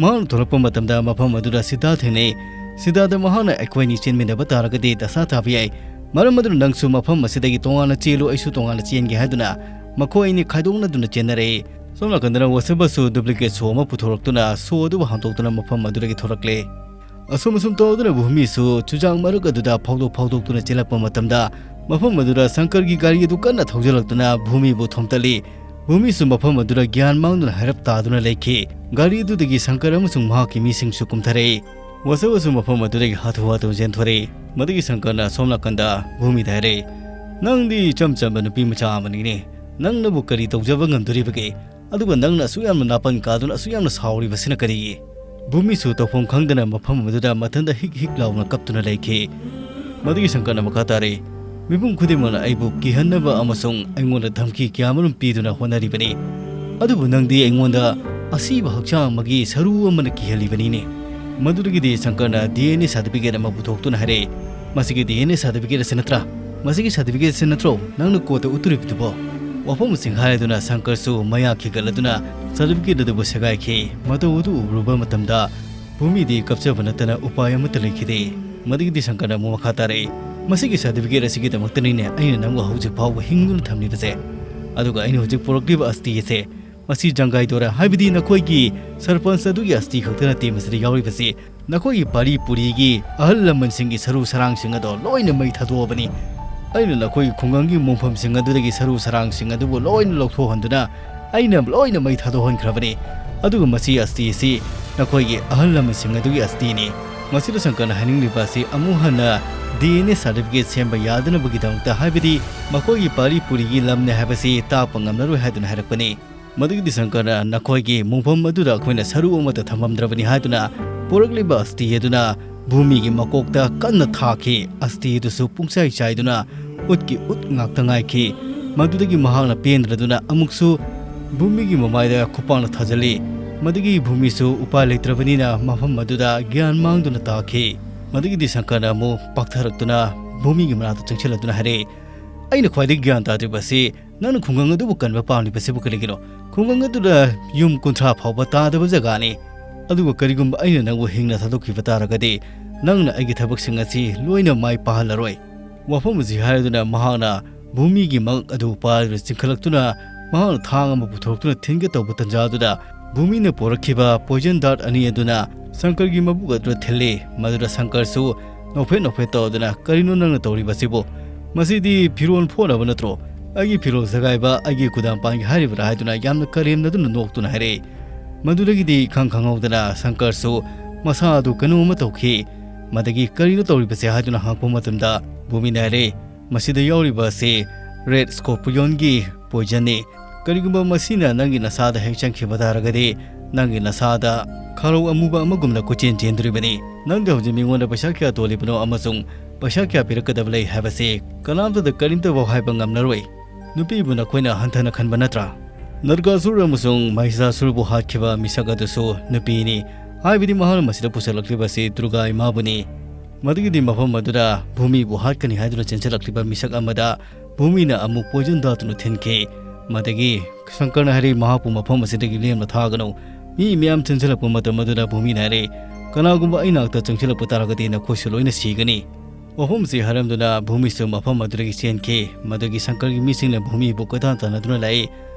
ꯃꯍꯥꯛꯅ ꯊꯣꯛꯂꯛꯄ ꯃꯇꯝꯗ ꯃꯐꯝ ꯑꯗꯨꯗ ꯁꯤꯗꯥ ꯊꯦꯡꯅꯩ꯫ ꯁꯤꯗꯥꯗ ꯃꯍꯥꯛꯅ "ꯑꯩꯈꯣꯏꯅꯤ ꯆꯦꯟꯃꯤꯟꯅꯕ ꯇꯥꯔꯒꯗꯤ ꯗꯁꯥ ꯇꯥꯕ ꯌꯥꯏ꯫ ꯃꯔꯝ ꯑꯗꯨꯅ ꯅꯪꯁꯨ ꯃꯐꯝ ꯑꯁꯤꯗꯒꯤ ꯇꯣꯉꯥꯟꯅ ꯆꯦꯜꯂꯨ, ꯑꯩꯁꯨ ꯇꯣꯉꯥꯟꯅ ꯆꯦꯟꯒꯦ" ꯍꯥꯏꯗꯨꯅ ꯃꯈꯣꯏ ꯑꯅꯤ ꯈꯥꯏꯗꯣꯛꯅꯗꯨꯅ ꯆꯦꯟꯅꯔꯛꯏ꯫ ꯁꯣꯝ ꯅꯥꯀꯟꯗꯅ ꯋꯥꯁꯕꯥꯁꯨ ꯗꯨꯄ꯭ꯂꯤꯀꯦꯠ ꯁꯣ ꯑꯃ ꯄꯨꯊꯣꯔꯛꯇꯨꯅ ꯁꯣ ꯑꯗꯨꯕꯨ ꯍꯥꯡꯗꯣꯛꯇꯨꯅ ꯃꯐꯝ ꯑꯗꯨꯗꯒꯤ ꯊꯣꯔꯛꯂꯦ꯫ ꯑꯁꯨꯝ ꯑꯁꯨꯝ ꯇꯧꯗꯨꯅ ꯚꯨꯃꯤꯁꯨ ꯆꯨꯖꯥꯛ ꯃꯔꯛ ꯑꯗꯨꯗ ꯐꯥꯎꯗꯣꯛ ꯐꯥꯎꯗꯣꯛꯇꯨꯅ ꯆꯦꯜꯂꯛꯄ ꯃꯇꯝꯗ ꯃꯐꯝ ꯑꯗꯨꯗ ꯁꯪꯀꯔꯒꯤ ꯒꯥꯔꯤ ꯑꯗꯨ ꯀꯟꯅ ꯊꯧꯖꯤꯜꯂꯛꯇꯨꯅ ꯚꯨꯃꯤꯕꯨ ꯊꯣꯝꯇꯠꯂꯤ꯫ ꯚꯨꯃꯤꯁꯨ ꯃꯐꯝ ꯑꯗꯨꯗ ꯒ꯭ꯌꯥꯟ ꯃꯥꯡꯗꯨꯅ ꯍꯥꯏꯔꯞ ꯇꯥꯗꯨꯅ ꯂꯩꯈꯤ꯫ ꯒꯥꯔꯤ ꯑꯗꯨꯗꯒꯤ ꯁꯪꯀꯔ ꯑꯃꯁꯨꯡ ꯃꯍꯥꯛꯀꯤ ꯃꯤꯁꯤꯡꯁꯨ ꯀꯨꯝꯊꯔꯛꯏ꯫ ꯋꯥꯁꯕꯥꯁꯨ ꯃꯐꯝ ꯑꯗꯨꯗꯒꯤ ꯍꯥꯊꯨ ꯍꯥꯊꯨ ꯆꯦꯟꯊꯣꯔꯛꯏ꯫ ꯃꯗꯨꯒꯤ ꯁꯪꯀꯔꯅ ꯁꯣꯝ ꯅꯥꯀꯟꯗ ꯚꯨꯃꯤꯗ ꯍꯥꯏꯔꯛꯏ, "ꯅꯪꯗꯤ ꯏꯆꯝ ꯆꯝꯕ ꯅꯨꯄꯤ ꯃꯆꯥ ꯑꯃꯅꯤꯅꯦ꯫ ꯅꯪꯅꯕꯨ ꯀꯔꯤ ꯇꯧꯖꯕ ꯉꯝꯗꯣꯔꯤꯕꯒꯦ? ꯑꯗꯨꯒ ꯅꯪꯅ ꯑꯁꯨꯛ ꯌꯥꯝꯅ ꯅꯥꯄꯟ ꯀꯥꯗꯨꯅ ꯑꯁꯨꯛ ꯌꯥꯝꯅ ꯁꯥꯎꯔꯤꯕꯁꯤꯅ ꯀꯔꯤꯒꯤ?" ꯚꯨꯃꯤꯁꯨ ꯇꯧꯐꯝ ꯈꯪꯗꯅ ꯃꯐꯝ ꯑꯗꯨꯗ ꯃꯊꯟꯇ ꯍꯤꯛ ꯍꯤꯛ ꯂꯥꯎꯅ ꯀꯞꯇꯨꯅ ꯂꯩꯈꯤ꯫ ꯃꯗꯨꯒꯤ ꯁꯪꯀꯔꯅ ꯃꯈꯥ ꯇꯥꯔꯛꯏ, "ꯃꯤꯄꯨꯝ ꯈꯨꯗꯤꯡꯃꯛꯅ ꯑꯩꯕꯨ ꯀꯤꯍꯟꯅꯕ ꯑꯃꯁꯨꯡ ꯑꯩꯉꯣꯟꯗ ꯙꯝꯀꯤ ꯀꯌꯥꯃꯔꯨꯝ ꯄꯤꯗꯨꯅ ꯍꯣꯠꯅꯔꯤꯕꯅꯤ, ꯑꯗꯨꯕꯨ ꯅꯪꯗꯤ ꯑꯩꯉꯣꯟꯗ ꯑꯁꯤꯕ ꯍꯛꯆꯥꯡ ꯑꯃꯒꯤ ꯁꯔꯨ ꯑꯃꯅ ꯀꯤꯍꯜꯂꯤꯕꯅꯤꯅꯦ꯫" ꯃꯗꯨꯗꯒꯤꯗꯤ ꯁꯪꯀꯔꯅ ꯗꯤ ꯑꯦꯟ ꯑꯦ ꯁꯥꯔꯇꯤꯐꯤꯀꯦꯠ ꯑꯃ ꯄꯨꯊꯣꯛꯇꯨꯅ ꯍꯥꯏꯔꯛꯏ, "ꯃꯁꯤꯒꯤ ꯗꯤ ꯑꯦꯟ ꯑꯦ ꯁꯥꯔꯇꯤꯐꯤꯀꯦꯠ ꯑꯁꯤ ꯅꯠꯇ꯭ꯔꯥ? ꯃꯁꯤꯒꯤ ꯁꯥꯔꯇꯤꯐꯤꯀꯦꯠ ꯑꯁꯤ ꯅꯠꯇ꯭ꯔꯣ ꯅꯪꯅ ꯀꯣꯔꯠꯇ ꯎꯠꯇꯣꯔꯤꯕꯗꯨꯕꯣ?" ꯋꯥꯐꯝ ꯑꯁꯤ ꯍꯥꯏꯗꯨꯅ ꯁꯪꯀꯔꯁꯨ ꯃꯌꯥ ꯈꯤꯒꯠꯂꯗꯨꯅ ꯁꯥꯔꯇꯤꯐꯤꯀꯦꯠ ꯑꯗꯨꯕꯨ ꯁꯦꯒꯥꯏꯈꯤ꯫ ꯃꯇꯧ ꯑꯗꯨ ꯎꯔꯨꯕ ꯃꯇꯝꯗ ꯚꯨꯃꯤꯗꯤ ꯀꯞꯆꯕ ꯅꯠꯇꯅ ꯎꯄꯥꯏ ꯑꯃꯠꯇ ꯂꯩꯈꯤꯗꯦ꯫ ꯃꯗꯨꯒꯤꯗꯤ ꯁꯪꯀꯔꯅ ꯑꯃꯨꯛ ꯃꯈꯥ ꯇꯥꯔꯛꯏ, "ꯃꯁꯤꯒꯤ ꯁꯥꯔꯇꯤꯐꯤꯀꯦꯠ ꯑꯁꯤꯒꯤꯗꯃꯛꯇꯅꯤꯅꯦ ꯑꯩꯅ ꯅꯪꯕꯨ ꯍꯧꯖꯤꯛ ꯐꯥꯎꯕ ꯍꯤꯡꯗꯨꯅ ꯊꯝꯂꯤꯕꯁꯦ꯫ ꯑꯗꯨꯒ ꯑꯩꯅ ꯍꯧꯖꯤꯛ ꯄꯨꯔꯛꯂꯤꯕ ꯑꯁꯇꯤ ꯑꯁꯦ, ꯃꯁꯤ ꯖꯪꯒꯥꯏꯗꯣꯔꯥ, ꯍꯥꯏꯕꯗꯤ ꯅꯈꯣꯏꯒꯤ ꯁꯔꯄꯟꯁ ꯑꯗꯨꯒꯤ ꯑꯁꯇꯤ ꯈꯛꯇ ꯅꯠꯇꯦ ꯃꯁꯤꯗ ꯌꯥꯎꯔꯤꯕꯁꯤ꯫ ꯅꯈꯣꯏꯒꯤ ꯄꯥꯔꯤ ꯄꯨꯔꯤꯒꯤ ꯑꯍꯜ ꯂꯃꯟꯁꯤꯡꯒꯤ ꯁꯔꯨ ꯁꯔꯥꯡꯁꯤꯡ ꯑꯗꯣ ꯂꯣꯏꯅ ꯃꯩ ꯊꯥꯗꯣꯛꯑꯕꯅꯤ꯫ ꯑꯩꯅ ꯅꯈꯣꯏꯒꯤ ꯈꯨꯡꯒꯪꯒꯤ ꯃꯣꯡꯐꯝꯁꯤꯡ ꯑꯗꯨꯗꯒꯤ ꯁꯔꯨ ꯁꯔꯥꯡꯁꯤꯡ ꯑꯗꯨꯕꯨ ꯂꯣꯏꯅ ꯂꯧꯊꯣꯛꯍꯟꯗꯨꯅ ꯑꯩꯅ ꯂꯣꯏꯅ ꯃꯩ ꯊꯥꯗꯣꯛꯍꯟꯈ꯭ꯔꯕꯅꯤ꯫ ꯑꯗꯨꯒ ꯃꯁꯤ ꯑꯁꯇꯤ ꯑꯁꯤ ꯅꯈꯣꯏꯒꯤ ꯑꯍꯜ ꯂꯃꯟꯁꯤꯡ ꯑꯗꯨꯒꯤ ꯑꯁꯇꯤꯅꯤ꯫ ꯃꯁꯤꯗ ꯁꯪꯀꯔꯅ ꯍꯥꯏꯅꯤꯡꯂꯤꯕ ꯑꯁꯤ ꯑꯃꯨꯛ ꯍꯟꯅ ꯗꯤ ꯑꯦꯟ ꯑꯦ ꯁꯥꯔꯇꯤꯐꯤꯀꯦꯠ ꯁꯦꯝꯕ ꯌꯥꯗꯅꯕꯒꯤꯗꯃꯛꯇ, ꯍꯥꯏꯕꯗꯤ ꯃꯈꯣꯏꯒꯤ ꯄꯥꯔꯤ ꯄꯨꯔꯤꯒꯤ ꯂꯝꯅꯦ ꯍꯥꯏꯕꯁꯤ ꯇꯥꯛꯄ ꯉꯝꯂꯔꯣꯏ ꯍꯥꯏꯗꯨꯅ ꯍꯥꯏꯔꯛꯄꯅꯤ꯫ ꯃꯗꯨꯒꯤꯗꯤ ꯁꯪꯀꯔꯅ ꯅꯈꯣꯏꯒꯤ ꯃꯨꯡꯐꯝ ꯑꯗꯨꯗ ꯑꯩꯈꯣꯏꯅ ꯁꯔꯨ ꯑꯃꯠꯇ ꯊꯝꯃꯝꯗ꯭ꯔꯕꯅꯤ ꯍꯥꯏꯗꯨꯅ ꯄꯨꯔꯛꯂꯤꯕ ꯑꯁꯇꯤ ꯑꯗꯨꯅ ꯚꯨꯃꯤꯒꯤ ꯃꯀꯣꯛꯇ ꯀꯟꯅ ꯊꯥꯈꯤ꯫ ꯑꯁꯇꯤ ꯑꯗꯨꯁꯨ ꯄꯨꯡꯆꯥꯏ ꯆꯥꯏꯗꯨꯅ ꯎꯠꯀꯤ ꯎꯠ ꯉꯥꯛꯇ ꯉꯥꯏꯈꯤ꯫ ꯃꯗꯨꯗꯒꯤ ꯃꯍꯥꯛꯅ ꯄꯦꯟꯗ꯭ꯔꯗꯨꯅ ꯑꯃꯨꯛꯁꯨ ꯚꯨꯃꯤꯒꯤ ꯃꯃꯥꯏꯗ ꯈꯨꯄꯥꯛꯅ ꯊꯥꯖꯤꯜꯂꯤ꯫ ꯃꯗꯨꯒꯤ ꯚꯨꯃꯤꯁꯨ ꯎꯄꯥꯏ ꯂꯩꯇ꯭ꯔꯕꯅꯤꯅ ꯃꯐꯝ ꯑꯗꯨꯗ ꯒ꯭ꯌꯥꯟ ꯃꯥꯡꯗꯨꯅ ꯇꯥꯈꯤ꯫ ꯃꯗꯨꯒꯤꯗꯤ ꯁꯪꯀꯔꯅ ꯑꯃꯨꯛ ꯄꯥꯛꯊꯔꯛꯇꯨꯅ ꯚꯨꯃꯤꯒꯤ ꯃꯅꯥꯛꯇ ꯆꯪꯁꯤꯜꯂꯗꯨꯅ ꯍꯥꯏꯔꯛꯏ, "ꯑꯩꯅ ꯈ꯭ꯋꯥꯏꯗꯒꯤ ꯒ꯭ꯌꯥꯟ ꯇꯥꯗ꯭ꯔꯤꯕ ꯑꯁꯤ ꯅꯪꯅ ꯈꯨꯡꯒꯪ ꯑꯗꯨꯕꯨ ꯀꯟꯕ ꯄꯥꯝꯂꯤꯕꯁꯤꯕꯨ ꯀꯔꯤꯒꯤꯅꯣ? ꯈꯨꯡꯒꯪ ꯑꯗꯨꯗ ꯌꯨꯝ ꯀꯨꯟꯊ꯭ꯔꯥ ꯐꯥꯎꯕ ꯇꯥꯗꯕ ꯖꯒꯥꯅꯤ꯫ ꯑꯗꯨꯒ ꯀꯔꯤꯒꯨꯝꯕ ꯑꯩꯅ ꯅꯪꯕꯨ ꯍꯤꯡꯅ ꯊꯥꯗꯣꯛꯈꯤꯕ ꯇꯥꯔꯒꯗꯤ ꯅꯪꯅ ꯑꯩꯒꯤ ꯊꯕꯛꯁꯤꯡ ꯑꯁꯤ ꯂꯣꯏꯅ ꯃꯥꯏ ꯄꯥꯛꯍꯜꯂꯔꯣꯏ꯫" ꯋꯥꯐꯝ ꯑꯁꯤ ꯍꯥꯏꯔꯗꯨꯅ ꯃꯍꯥꯛꯅ ꯚꯨꯃꯤꯒꯤ ꯃꯉꯛ ꯑꯗꯨ ꯄꯥꯏꯗꯨꯅ ꯆꯤꯡꯈꯠꯂꯛꯇꯨꯅ ꯃꯍꯥꯛꯅ ꯊꯥꯡ ꯑꯃ ꯄꯨꯊꯣꯔꯛꯇꯨꯅ ꯊꯤꯟꯒꯦ ꯇꯧꯕ ꯇꯟꯖꯥꯗꯨꯗ ꯚꯨꯃꯤꯅ ꯄꯣꯔꯛꯈꯤꯕ ꯄꯣꯏꯖꯟ ꯗꯥꯔꯠ ꯑꯅꯤ ꯑꯗꯨꯅ ꯁꯪꯀꯔꯒꯤ ꯃꯕꯨꯛ ꯑꯗꯨꯗ ꯊꯤꯜꯂꯤ꯫ ꯃꯗꯨꯗ ꯁꯪꯀꯔꯁꯨ ꯅꯣꯛꯐꯦꯠ ꯅꯣꯛꯐꯦꯠ ꯇꯧꯗꯨꯅ, "ꯀꯔꯤꯅꯣ ꯅꯪꯅ ꯇꯧꯔꯤꯕꯁꯤꯕꯨ? ꯃꯁꯤꯗꯤ ꯐꯤꯔꯣꯜ ꯐꯣꯠꯅꯕ ꯅꯠꯇ꯭ꯔꯣ? ꯑꯩꯒꯤ ꯐꯤꯔꯣꯜ ꯁꯦꯒꯥꯏꯕ ꯑꯩꯒꯤ ꯀꯨꯗꯥꯝ ꯄꯥꯟꯒꯦ ꯍꯥꯏꯔꯤꯕ꯭ꯔꯥ?" ꯍꯥꯏꯗꯨꯅ ꯌꯥꯝꯅ ꯀꯔꯦꯝꯅꯗꯨꯅ ꯅꯣꯛꯇꯨꯅ ꯍꯥꯏꯔꯛꯏ꯫ ꯃꯗꯨꯗꯒꯤꯗꯤ ꯏꯈꯪ ꯈꯪꯍꯧꯗꯅ ꯁꯪꯀꯔꯁꯨ ꯃꯁꯥ ꯑꯗꯨ ꯀꯩꯅꯣꯝꯃ ꯇꯧꯈꯤ꯫ ꯃꯗꯒꯤ "ꯀꯔꯤꯅꯣ ꯇꯧꯔꯤꯕꯁꯦ?" ꯍꯥꯏꯗꯨꯅ ꯍꯪꯉꯛꯄ ꯃꯇꯝꯗ ꯚꯨꯃꯤꯅ ꯍꯥꯏꯔꯛꯏ, "ꯃꯁꯤꯗ ꯌꯥꯎꯔꯤꯕ ꯑꯁꯤ ꯔꯦꯗ ꯁ꯭ꯀꯣꯔꯄꯤꯌꯣꯟꯒꯤ ꯄꯣꯏꯖꯟꯅꯤ꯫ ꯀꯔꯤꯒꯨꯝꯕ ꯃꯁꯤꯅ ꯅꯪꯒꯤ ꯅꯁꯥꯗ ꯍꯦꯛ ꯆꯪꯈꯤꯕ ꯇꯥꯔꯒꯗꯤ ꯅꯪꯒꯤ ꯅꯁꯥꯗ ꯈꯥꯔꯧ ꯑꯃꯨꯕ ꯑꯃꯒꯨꯝꯅ ꯀꯣꯏꯆꯦꯟ ꯆꯦꯟꯗꯣꯔꯤꯕꯅꯤ꯫ ꯅꯪꯗꯤ ꯍꯧꯖꯤꯛ ꯃꯤꯉꯣꯟꯗ ꯄꯩꯁꯥ ꯀꯌꯥ ꯇꯣꯜꯂꯤꯕꯅꯣ ꯑꯃꯁꯨꯡ ꯄꯩꯁꯥ ꯀꯌꯥ ꯄꯤꯔꯛꯀꯗꯕ ꯂꯩ ꯍꯥꯏꯕꯁꯤ ꯀꯅꯥꯝꯇꯗ ꯀꯔꯤꯝꯇꯐꯥꯎ ꯍꯥꯏꯕ ꯉꯝꯂꯔꯣꯏ꯫ ꯅꯨꯄꯤꯕꯨ ꯅꯈꯣꯏꯅ ꯍꯟꯊꯅ ꯈꯟꯕ ꯅꯠꯇ꯭ꯔꯥ?" ꯅꯔꯀꯥꯁꯨꯔ ꯑꯃꯁꯨꯡ ꯃꯍꯤꯁꯥꯁꯨꯔꯕꯨ ꯍꯥꯠꯈꯤꯕ ꯃꯤꯁꯛ ꯑꯗꯨꯁꯨ ꯅꯨꯄꯤꯅꯤ, ꯍꯥꯏꯕꯗꯤ ꯃꯍꯥꯛꯅ ꯃꯁꯤꯗ ꯄꯨꯁꯤꯜꯂꯛꯂꯤꯕꯁꯤ ꯗꯨꯔꯒꯥ ꯏꯃꯥꯕꯨꯅꯤ꯫ ꯃꯗꯨꯒꯤꯗꯤ ꯃꯐꯝ ꯑꯗꯨꯗ ꯚꯨꯃꯤꯕꯨ ꯍꯥꯠꯀꯅꯤ ꯍꯥꯏꯗꯨꯅ ꯆꯦꯟꯁꯤꯜꯂꯛꯂꯤꯕ ꯃꯤꯁꯛ ꯑꯃꯗ ꯚꯨꯃꯤꯅ ꯑꯃꯨꯛ ꯄꯣꯏꯖꯟ ꯗꯥꯔꯠꯇꯨꯅ ꯊꯤꯟꯈꯤ꯫ ꯃꯗꯒꯤ ꯁꯪꯀꯔꯅ ꯍꯥꯏꯔꯛꯏ, "ꯃꯍꯥꯛꯄꯨ ꯃꯐꯝ ꯑꯁꯤꯗꯒꯤ ꯂꯦꯝꯅ ꯊꯥꯒꯅꯨ꯫" ꯃꯤ ꯃꯌꯥꯝ ꯆꯦꯟꯁꯤꯜꯂꯛꯄ ꯃꯇꯝ ꯑꯗꯨꯗ ꯚꯨꯃꯤꯅ ꯍꯥꯏꯔꯛꯏ, "ꯀꯅꯥꯒꯨꯝꯕ ꯑꯩ ꯅꯥꯛꯇ ꯆꯪꯁꯤꯜꯂꯛꯄ ꯇꯥꯔꯒꯗꯤ ꯅꯈꯣꯏꯁꯨ ꯂꯣꯏꯅ ꯁꯤꯒꯅꯤ꯫" ꯋꯥꯐꯝꯁꯤ ꯍꯥꯏꯔꯝꯗꯨꯅ ꯚꯨꯃꯤꯁꯨ ꯃꯐꯝ ꯑꯗꯨꯗꯒꯤ ꯆꯦꯟꯈꯤ꯫ ꯃꯗꯨꯒꯤ ꯁꯪꯀꯔꯒꯤ ꯃꯤꯁꯤꯡꯅ ꯚꯨꯃꯤꯕꯨ ꯀꯣꯏꯇꯥꯟ ꯇꯥꯟꯅꯗꯨꯅ ꯂꯥꯛꯏ꯫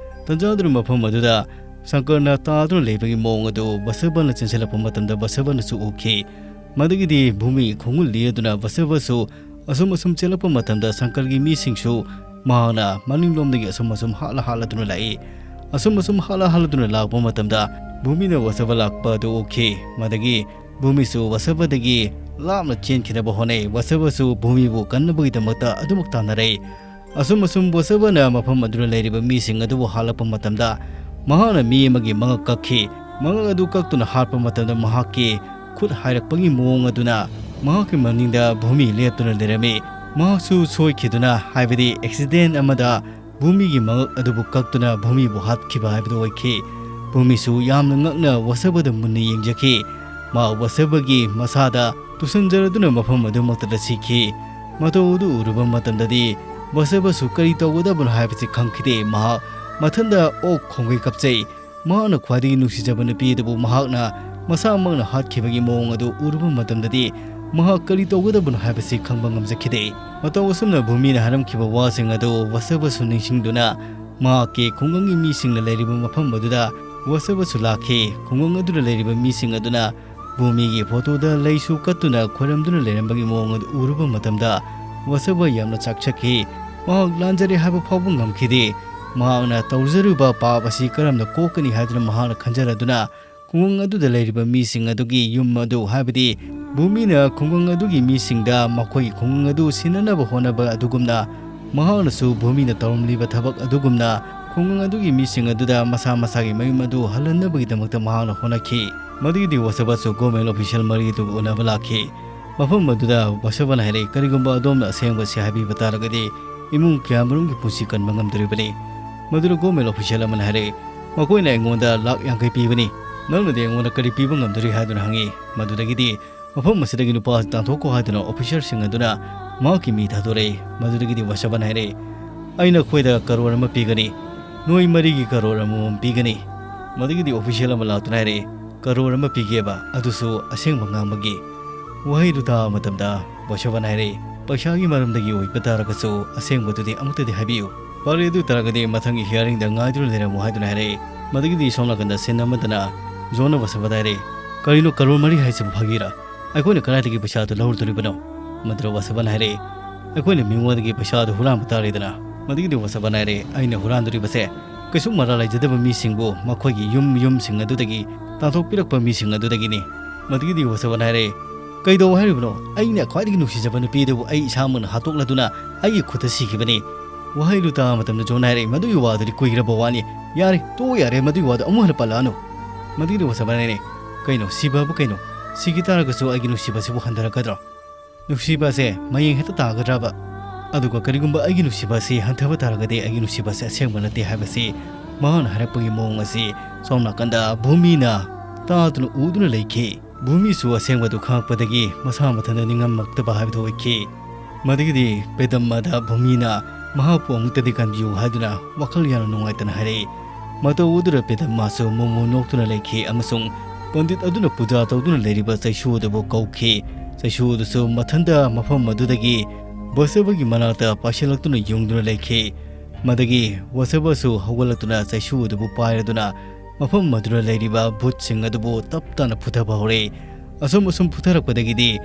ꯇꯟꯖꯥꯗꯨꯅ ꯃꯐꯝ ꯑꯗꯨꯗ ꯁꯪꯀꯔꯅ ꯇꯥꯗꯨꯅ ꯂꯩꯕꯒꯤ ꯃꯑꯣꯡ ꯑꯗꯨ ꯕꯁꯕꯅ ꯆꯦꯟꯁꯤꯜꯂꯛꯄ ꯃꯇꯝꯗ ꯕꯁꯕꯅꯁꯨ ꯎꯈꯤ꯫ ꯃꯗꯨꯒꯤꯗꯤ ꯚꯨꯃꯤ ꯈꯣꯡꯒꯨꯜ ꯂꯦꯗꯨꯅ ꯕꯁꯕꯁꯨ ꯑꯁꯨꯝ ꯑꯁꯨꯝ ꯆꯦꯜꯂꯛꯄ ꯃꯇꯝꯗ ꯁꯪꯀꯔꯒꯤ ꯃꯤꯁꯤꯡꯁꯨ ꯃꯍꯥꯛꯅ ꯃꯅꯤꯡꯂꯣꯝꯗꯒꯤ ꯑꯁꯨꯝ ꯑꯁꯨꯝ ꯍꯥꯠꯂ ꯍꯥꯠꯂꯗꯨꯅ ꯂꯥꯛꯏ꯫ ꯑꯁꯨꯝ ꯑꯁꯨꯝ ꯍꯥꯠꯂ ꯍꯥꯠꯂꯗꯨꯅ ꯂꯥꯛꯄ ꯃꯇꯝꯗ ꯚꯨꯃꯤꯅ ꯕꯁꯕ ꯂꯥꯛꯄ ꯑꯗꯨ ꯎꯈꯤ꯫ ꯃꯗꯒꯤ ꯚꯨꯃꯤꯁꯨ ꯋꯥꯁꯕꯗꯒꯤ ꯂꯥꯞꯅ ꯆꯦꯟꯈꯤꯅꯕ ꯍꯣꯠꯅꯩ꯫ ꯋꯥꯁꯕꯁꯨ ꯚꯨꯃꯤꯕꯨ ꯀꯟꯅꯕꯒꯤꯗꯃꯛꯇ ꯑꯗꯨꯃꯛ ꯇꯥꯟꯅꯔꯛꯏ꯫ ꯑꯁꯨꯝ ꯑꯁꯨꯝ ꯋꯥꯁꯕꯅ ꯃꯐꯝ ꯑꯗꯨꯗ ꯂꯩꯔꯤꯕ ꯃꯤꯁꯤꯡ ꯑꯗꯨꯕꯨ ꯍꯥꯠꯂꯛꯄ ꯃꯇꯝꯗ, ꯃꯍꯥꯛꯅ ꯃꯤ ꯑꯃꯒꯤ ꯃꯉꯛ ꯀꯛꯈꯤ꯫ ꯃꯉꯛ ꯑꯗꯨ ꯀꯛꯇꯨꯅ ꯍꯥꯠꯄ ꯃꯇꯝꯗ, ꯃꯍꯥꯛꯀꯤ ꯈꯨꯠ ꯍꯥꯏꯔꯛꯄꯒꯤ ꯃꯑꯣꯡ ꯑꯗꯨꯅ ꯃꯍꯥꯛꯀꯤ ꯃꯅꯤꯡꯗ ꯚꯨꯃꯤ ꯂꯦꯞꯇꯨꯅ ꯂꯩꯔꯝꯃꯤ꯫ ꯃꯍꯥꯛꯁꯨ ꯁꯣꯏꯈꯤꯗꯨꯅ, ꯍꯥꯏꯕꯗꯤ ꯑꯦꯛꯁꯤꯗꯦꯟ ꯑꯃꯗ, ꯚꯨꯃꯤꯒꯤ ꯃꯉꯛ ꯑꯗꯨꯕꯨ ꯀꯛꯇꯨꯅ ꯚꯨꯃꯤꯕꯨ ꯍꯥꯠꯈꯤꯕ ꯍꯥꯏꯕꯗꯨ ꯑꯣꯏꯈꯤ꯫ ꯚꯨꯃꯤꯁꯨ ꯌꯥꯝꯅ ꯉꯛꯅ ꯋꯥꯁꯕꯗ ꯃꯨꯟꯅ ꯌꯦꯡꯖꯈꯤ꯫ ꯃꯍꯥꯛ ꯋꯥꯁꯕꯒꯤ ꯃꯁꯥꯗ ꯇꯨꯁꯟꯖꯔꯗꯨꯅ ꯃꯐꯝ ꯑꯗꯨꯃꯛꯇꯗ ꯁꯤꯈꯤ꯫ ꯃꯇꯧ ꯑꯗꯨ ꯎꯔꯨꯕ ꯃꯇꯝꯗꯗꯤ, ꯋꯥꯁꯕꯁꯨ ꯀꯔꯤ ꯇꯧꯒꯗꯕꯅꯣ ꯍꯥꯏꯕꯁꯤ ꯈꯪꯈꯤꯗꯦ꯫ ꯃꯍꯥꯛ ꯃꯊꯟꯗ ꯑꯣꯛ ꯈꯣꯡꯒꯩ ꯀꯞꯆꯩ꯫ ꯃꯍꯥꯛꯅ ꯈ꯭ꯋꯥꯏꯗꯒꯤ ꯅꯨꯡꯁꯤꯖꯕ ꯅꯨꯄꯤ ꯑꯗꯨꯕꯨ ꯃꯍꯥꯛꯅ ꯃꯁꯥꯃꯛꯅ ꯍꯥꯠꯈꯤꯕꯒꯤ ꯃꯑꯣꯡ ꯑꯗꯨ ꯎꯔꯨꯕ ꯃꯇꯝꯗꯗꯤ, ꯃꯍꯥꯛ ꯀꯔꯤ ꯇꯧꯒꯗꯕꯅꯣ ꯍꯥꯏꯕꯁꯤ ꯈꯪꯕ ꯉꯝꯖꯈꯤꯗꯦ꯫ ꯃꯇꯧ ꯑꯁꯨꯝꯅ ꯚꯨꯃꯤꯅ ꯍꯥꯏꯔꯝꯈꯤꯕ ꯋꯥꯁꯤꯡ ꯑꯗꯨ ꯋꯥꯁꯕꯁꯨ ꯅꯤꯡꯁꯤꯡꯗꯨꯅ, ꯃꯍꯥꯛꯀꯤ ꯈꯨꯡꯒꯪꯒꯤ ꯃꯤꯁꯤꯡꯅ ꯂꯩꯔꯤꯕ ꯃꯐꯝ ꯑꯗꯨꯗ ꯋꯥꯁꯕꯁꯨ ꯂꯥꯛꯈꯤ꯫ ꯈꯨꯡꯒꯪ ꯑꯗꯨꯗ ꯂꯩꯔꯤꯕ ꯃꯤꯁꯤꯡ ꯑꯗꯨꯅ ꯚꯨꯃꯤꯒꯤ ꯐꯣꯇꯣꯗ ꯂꯩꯁꯨ ꯀꯠꯇꯨꯅ ꯈꯣꯏꯔꯝꯗꯨꯅ ꯂꯩꯔꯝꯕꯒꯤ ꯃꯑꯣꯡ ꯑꯗꯨ ꯎꯔꯨꯕ ꯃꯇꯝꯗ, ꯋꯥꯁꯕ ꯌꯥꯝꯅ ꯆꯥꯛꯆꯈꯤ꯫ ꯃꯍꯥꯛ ꯂꯥꯟꯖꯔꯦ ꯍꯥꯏꯕ ꯐꯥꯎꯕ ꯉꯝꯈꯤꯗꯦ꯫ ꯃꯍꯥꯛꯅ ꯇꯧꯖꯔꯨꯕ ꯄꯥꯞ ꯑꯁꯤ ꯀꯔꯝꯅ ꯀꯣꯛꯀꯅꯤ ꯍꯥꯏꯗꯨꯅ ꯃꯍꯥꯛꯅ ꯈꯟꯖꯔꯗꯨꯅ, ꯈꯨꯡꯒꯪ ꯑꯗꯨꯗ ꯂꯩꯔꯤꯕ ꯃꯤꯁꯤꯡ ꯑꯗꯨꯒꯤ ꯌꯨꯝ ꯑꯗꯨ, ꯍꯥꯏꯕꯗꯤ ꯚꯨꯃꯤꯅ ꯈꯨꯡꯒꯪ ꯑꯗꯨꯒꯤ ꯃꯤꯁꯤꯡꯗ ꯃꯈꯣꯏꯒꯤ ꯈꯨꯡꯒꯪ ꯑꯗꯨ ꯁꯤꯟꯅꯅꯕ ꯍꯣꯠꯅꯕ ꯑꯗꯨꯒꯨꯝꯅ, ꯃꯍꯥꯛꯅꯁꯨ ꯚꯨꯃꯤꯅ ꯇꯧꯔꯝꯂꯤꯕ ꯊꯕꯛ ꯑꯗꯨꯒꯨꯝꯅ ꯈꯨꯡꯒꯪ ꯑꯗꯨꯒꯤ ꯃꯤꯁꯤꯡ ꯑꯗꯨꯗ ꯃꯁꯥ ꯃꯁꯥꯒꯤ ꯃꯌꯨꯝ ꯑꯗꯨ ꯍꯜꯍꯟꯅꯕꯒꯤꯗꯃꯛꯇ ꯃꯍꯥꯛꯅ ꯍꯣꯠꯅꯈꯤ꯫ ꯃꯗꯨꯒꯤꯗꯤ ꯋꯥꯁꯕꯁꯨ ꯒꯣꯔꯃꯦꯟ ꯑꯣꯐꯤꯁꯤꯌꯦꯜ ꯃꯔꯤ ꯑꯗꯨꯒ ꯎꯅꯕ ꯂꯥꯛꯈꯤ꯫ ꯃꯐꯝ ꯑꯗꯨꯗ ꯋꯥꯁꯕꯅ ꯍꯥꯏꯔꯛꯏ, "ꯀꯔꯤꯒꯨꯝꯕ ꯑꯗꯣꯝꯅ ꯑꯁꯦꯡꯕꯁꯤ ꯍꯥꯏꯕꯤꯕ ꯇꯥꯔꯒꯗꯤ, ꯏꯃꯨꯡ ꯀꯌꯥꯃꯔꯨꯝꯒꯤ ꯄꯨꯟꯁꯤ ꯀꯟꯕ ꯉꯝꯗꯣꯔꯤꯕꯅꯤ"꯫ ꯃꯗꯨꯗ ꯒꯣꯔꯃꯦꯟ ꯑꯣꯐꯤꯁꯤꯌꯦꯜ ꯑꯃꯅ ꯍꯥꯏꯔꯛꯏ, "ꯃꯈꯣꯏꯅ ꯑꯩꯉꯣꯟꯗ ꯂꯥꯛ ꯌꯥꯡꯈꯩ ꯄꯤꯕꯅꯤ, ꯅꯪꯅꯗꯤ ꯑꯩꯉꯣꯟꯗ ꯀꯔꯤ ꯄꯤꯕ ꯉꯝꯗꯣꯔꯤ?" ꯍꯥꯏꯗꯨꯅ ꯍꯪꯉꯤ꯫ ꯃꯗꯨꯗꯒꯤꯗꯤ ꯃꯐꯝ ꯑꯁꯤꯗꯒꯤ ꯅꯨꯄꯥ ꯑꯁꯤ ꯇꯥꯟꯊꯣꯛꯈꯣ ꯍꯥꯏꯗꯨꯅ ꯑꯣꯐꯤꯁꯔꯁꯤꯡ ꯑꯗꯨꯅ ꯃꯍꯥꯛꯀꯤ ꯃꯤ ꯊꯥꯗꯣꯔꯛꯏ꯫ ꯃꯗꯨꯗꯒꯤꯗꯤ ꯋꯥꯁꯕꯟ ꯍꯥꯏꯔꯛꯏ, "ꯑꯩ ꯅꯈꯣꯏꯗ ꯀꯔꯣꯔ ꯑꯃ ꯄꯤꯒꯅꯤ, ꯅꯣꯏ ꯃꯔꯤꯒꯤ ꯀꯔꯣꯔ ꯑꯃꯃꯝ ꯄꯤꯒꯅꯤ"꯫ ꯃꯗꯨꯒꯤꯗꯤ ꯑꯣꯐꯤꯁꯤꯌꯦꯜ ꯑꯃ ꯂꯥꯛꯇꯨꯅ ꯍꯥꯏꯔꯛꯏ, "ꯀꯔꯣꯔ ꯑꯃ ꯄꯤꯒꯦꯕ, ꯑꯗꯨꯁꯨ ꯑꯁꯦꯡꯕ ꯉꯥꯡꯕꯒꯤ"꯫ ꯋꯥꯍꯩꯗꯨ ꯇꯥꯕ ꯃꯇꯝꯗ ꯋꯥꯁꯕꯟ ꯍꯥꯏꯔꯛꯏ, "ꯄꯩꯁꯥꯒꯤ ꯃꯔꯝꯗꯒꯤ ꯑꯣꯏꯕ ꯇꯥꯔꯒꯁꯨ ꯑꯁꯦꯡꯕꯗꯨꯗꯤ ꯑꯃꯨꯛꯇꯗꯤ ꯍꯥꯏꯕꯤꯌꯨ꯫ ꯐꯔꯦ, ꯑꯗꯨ ꯇꯥꯔꯒꯗꯤ ꯃꯊꯪꯒꯤ ꯍꯤꯌꯥꯔꯤꯡꯗ ꯉꯥꯏꯗꯨꯅ ꯂꯩꯔꯝꯃꯨ" ꯍꯥꯏꯗꯨꯅ ꯍꯥꯏꯔꯛꯏ꯫ ꯃꯗꯨꯒꯤꯗꯤ ꯁꯣꯝ ꯅꯥꯀꯟꯗ ꯁꯤꯟ ꯑꯃꯗꯅ ꯖꯣꯟꯅ ꯋꯥꯁꯕꯟꯗ ꯍꯥꯏꯔꯛꯏ, "ꯀꯔꯤꯅꯣ ꯀꯔꯣꯔ ꯃꯔꯤ ꯍꯥꯏꯁꯤꯕꯨ ꯐꯥꯒꯤꯔꯥ? ꯑꯩꯈꯣꯏꯅ ꯀꯗꯥꯏꯗꯒꯤ ꯄꯩꯁꯥ ꯑꯗꯨ ꯂꯧꯔꯨꯗꯣꯔꯤꯕꯅꯣ?" ꯃꯗꯨꯗ ꯋꯥꯁꯕꯟ ꯍꯥꯏꯔꯛꯏ, "ꯑꯩꯈꯣꯏꯅ ꯃꯤꯉꯣꯟꯗꯒꯤ ꯄꯩꯁꯥ ꯑꯗꯨ ꯍꯨꯔꯥꯟꯕ ꯇꯥꯔꯦꯗꯅ"꯫ ꯃꯗꯨꯒꯤꯗꯤ ꯋꯥꯁꯕꯟ ꯍꯥꯏꯔꯛꯏ, "ꯑꯩꯅ ꯍꯨꯔꯥꯟꯗꯣꯔꯤꯕꯁꯦ ꯀꯩꯁꯨ ꯃꯔꯥꯜ ꯂꯩꯖꯗꯕ ꯃꯤꯁꯤꯡꯕꯨ ꯃꯈꯣꯏꯒꯤ ꯌꯨꯝ ꯌꯨꯝꯁꯤꯡ ꯑꯗꯨꯗꯒꯤ ꯇꯥꯟꯊꯣꯛꯄꯤꯔꯛꯄ ꯃꯤꯁꯤꯡ ꯑꯗꯨꯗꯒꯤꯅꯤ"꯫ ꯃꯗꯨꯒꯤꯗꯤ ꯋꯥꯁꯕꯟ ꯍꯥꯏꯔꯦ, "ꯀꯩꯗꯧ ꯍꯥꯏꯔꯤꯕꯅꯣ? ꯑꯩꯅ ꯈ꯭ꯋꯥꯏꯗꯒꯤ ꯅꯨꯡꯁꯤꯖꯕ ꯅꯨꯄꯤ ꯑꯗꯨꯕꯨ ꯑꯩ ꯏꯁꯥꯃꯛꯅ ꯍꯥꯠꯇꯣꯛꯂꯗꯨꯅ ꯑꯩꯒꯤ ꯈꯨꯠꯇ ꯁꯤꯈꯤꯕꯅꯤ꯫" ꯋꯥꯍꯩꯗꯨ ꯇꯥꯕ ꯃꯇꯝꯗ ꯖꯣꯟ ꯍꯥꯏꯔꯦ, "ꯃꯗꯨꯒꯤ ꯋꯥꯗꯨꯗꯤ ꯀꯨꯏꯔꯕ ꯋꯥꯅꯤ꯫ ꯌꯥꯔꯦ, ꯇꯣꯛꯑꯣ ꯌꯥꯔꯦ, ꯃꯗꯨꯒꯤ ꯋꯥꯗꯨ ꯑꯃꯨꯛ ꯍꯟꯅ ꯄꯜꯂꯛꯑꯅꯨ꯫" ꯃꯗꯨꯒꯤꯗꯤ ꯋꯥꯁꯕꯟ ꯍꯥꯏꯔꯦ, "ꯀꯩꯅꯣ, ꯁꯤꯕꯕꯨ ꯀꯩꯅꯣ? ꯁꯤꯈꯤ ꯇꯥꯔꯒꯁꯨ ꯑꯩꯒꯤ ꯅꯨꯡꯁꯤꯕꯁꯤꯕꯨ ꯍꯟꯊꯔꯛꯀꯗ꯭ꯔꯣ? ꯅꯨꯡꯁꯤꯕ ꯑꯁꯦ ꯃꯌꯦꯡ ꯍꯦꯛꯇ ꯇꯥꯒꯗ꯭ꯔꯕ? ꯑꯗꯨꯒ ꯀꯔꯤꯒꯨꯝꯕ ꯑꯩꯒꯤ ꯅꯨꯡꯁꯤꯕ ꯑꯁꯤ ꯍꯟꯊꯕ ꯇꯥꯔꯒꯗꯤ ꯑꯩꯒꯤ ꯅꯨꯡꯁꯤꯕ ꯑꯁꯤ ꯑꯁꯦꯡꯕ ꯅꯠꯇꯦ" ꯍꯥꯏꯕꯁꯤ ꯃꯍꯥꯛꯅ ꯍꯥꯏꯔꯛꯄꯒꯤ ꯃꯑꯣꯡ ꯑꯁꯤ ꯁꯣꯝ ꯅꯥꯀꯟꯗ ꯚꯨꯃꯤꯅ ꯇꯥꯗꯨꯅ ꯎꯗꯨꯅ ꯂꯩꯈꯤ꯫ ꯚꯨꯃꯤꯁꯨ ꯑꯁꯦꯡꯕꯗꯨ ꯈꯪꯂꯛꯄꯗꯒꯤ ꯃꯁꯥ ꯃꯊꯟꯇ ꯅꯤꯡꯉꯝꯃꯛꯇꯕ ꯍꯥꯏꯕꯗꯨ ꯑꯣꯏꯈꯤ꯫ ꯃꯗꯨꯒꯤꯗꯤ ꯄꯦꯗꯝꯃꯗ ꯚꯨꯃꯤꯅ ꯃꯍꯥꯛꯄꯨ ꯑꯃꯨꯛꯇꯗꯤ ꯀꯟꯕꯤꯌꯨ ꯍꯥꯏꯗꯨꯅ ꯋꯥꯈꯜ ꯌꯥꯝꯅ ꯅꯨꯡꯉꯥꯏꯇꯅ ꯍꯥꯏꯔꯛꯏ꯫ ꯃꯇꯧ ꯑꯗꯨꯗ ꯄꯦꯗꯝꯃꯁꯨ ꯃꯣꯃꯣ ꯅꯣꯛꯇꯨꯅ ꯂꯩꯈꯤ ꯑꯃꯁꯨꯡ ꯄꯟꯗꯤꯠ ꯑꯗꯨꯅ ꯄꯨꯖꯥ ꯇꯧꯗꯨꯅ ꯂꯩꯔꯤꯕ ꯆꯩꯁꯨ ꯑꯗꯨꯕꯨ ꯀꯧꯈꯤ꯫ ꯆꯩꯁꯨ ꯑꯗꯨꯁꯨ ꯃꯊꯟꯇ ꯃꯐꯝ ꯑꯗꯨꯗꯒꯤ ꯕꯁꯕꯒꯤ ꯃꯅꯥꯛꯇ ꯄꯥꯏꯁꯤꯜꯂꯛꯇꯨꯅ ꯌꯨꯡꯗꯨꯅ ꯂꯩꯈꯤ꯫ ꯃꯗꯒꯤ ꯕꯁꯕꯁꯨ ꯍꯧꯒꯠꯂꯛꯇꯨꯅ ꯆꯩꯁꯨ ꯑꯗꯨꯕꯨ ꯄꯥꯏꯔꯗꯨꯅ ꯃꯐꯝ ꯑꯗꯨꯗ ꯂꯩꯔꯤꯕ ꯚꯨꯠꯁꯤꯡ ꯑꯗꯨꯕꯨ ꯇꯞ ꯇꯥꯅ ꯐꯨꯊꯕ ꯍꯧꯔꯛꯏ꯫ ꯑꯁꯨꯝ ꯑꯁꯨꯝ ꯐꯨꯊꯔꯛꯄꯗꯒꯤꯗꯤ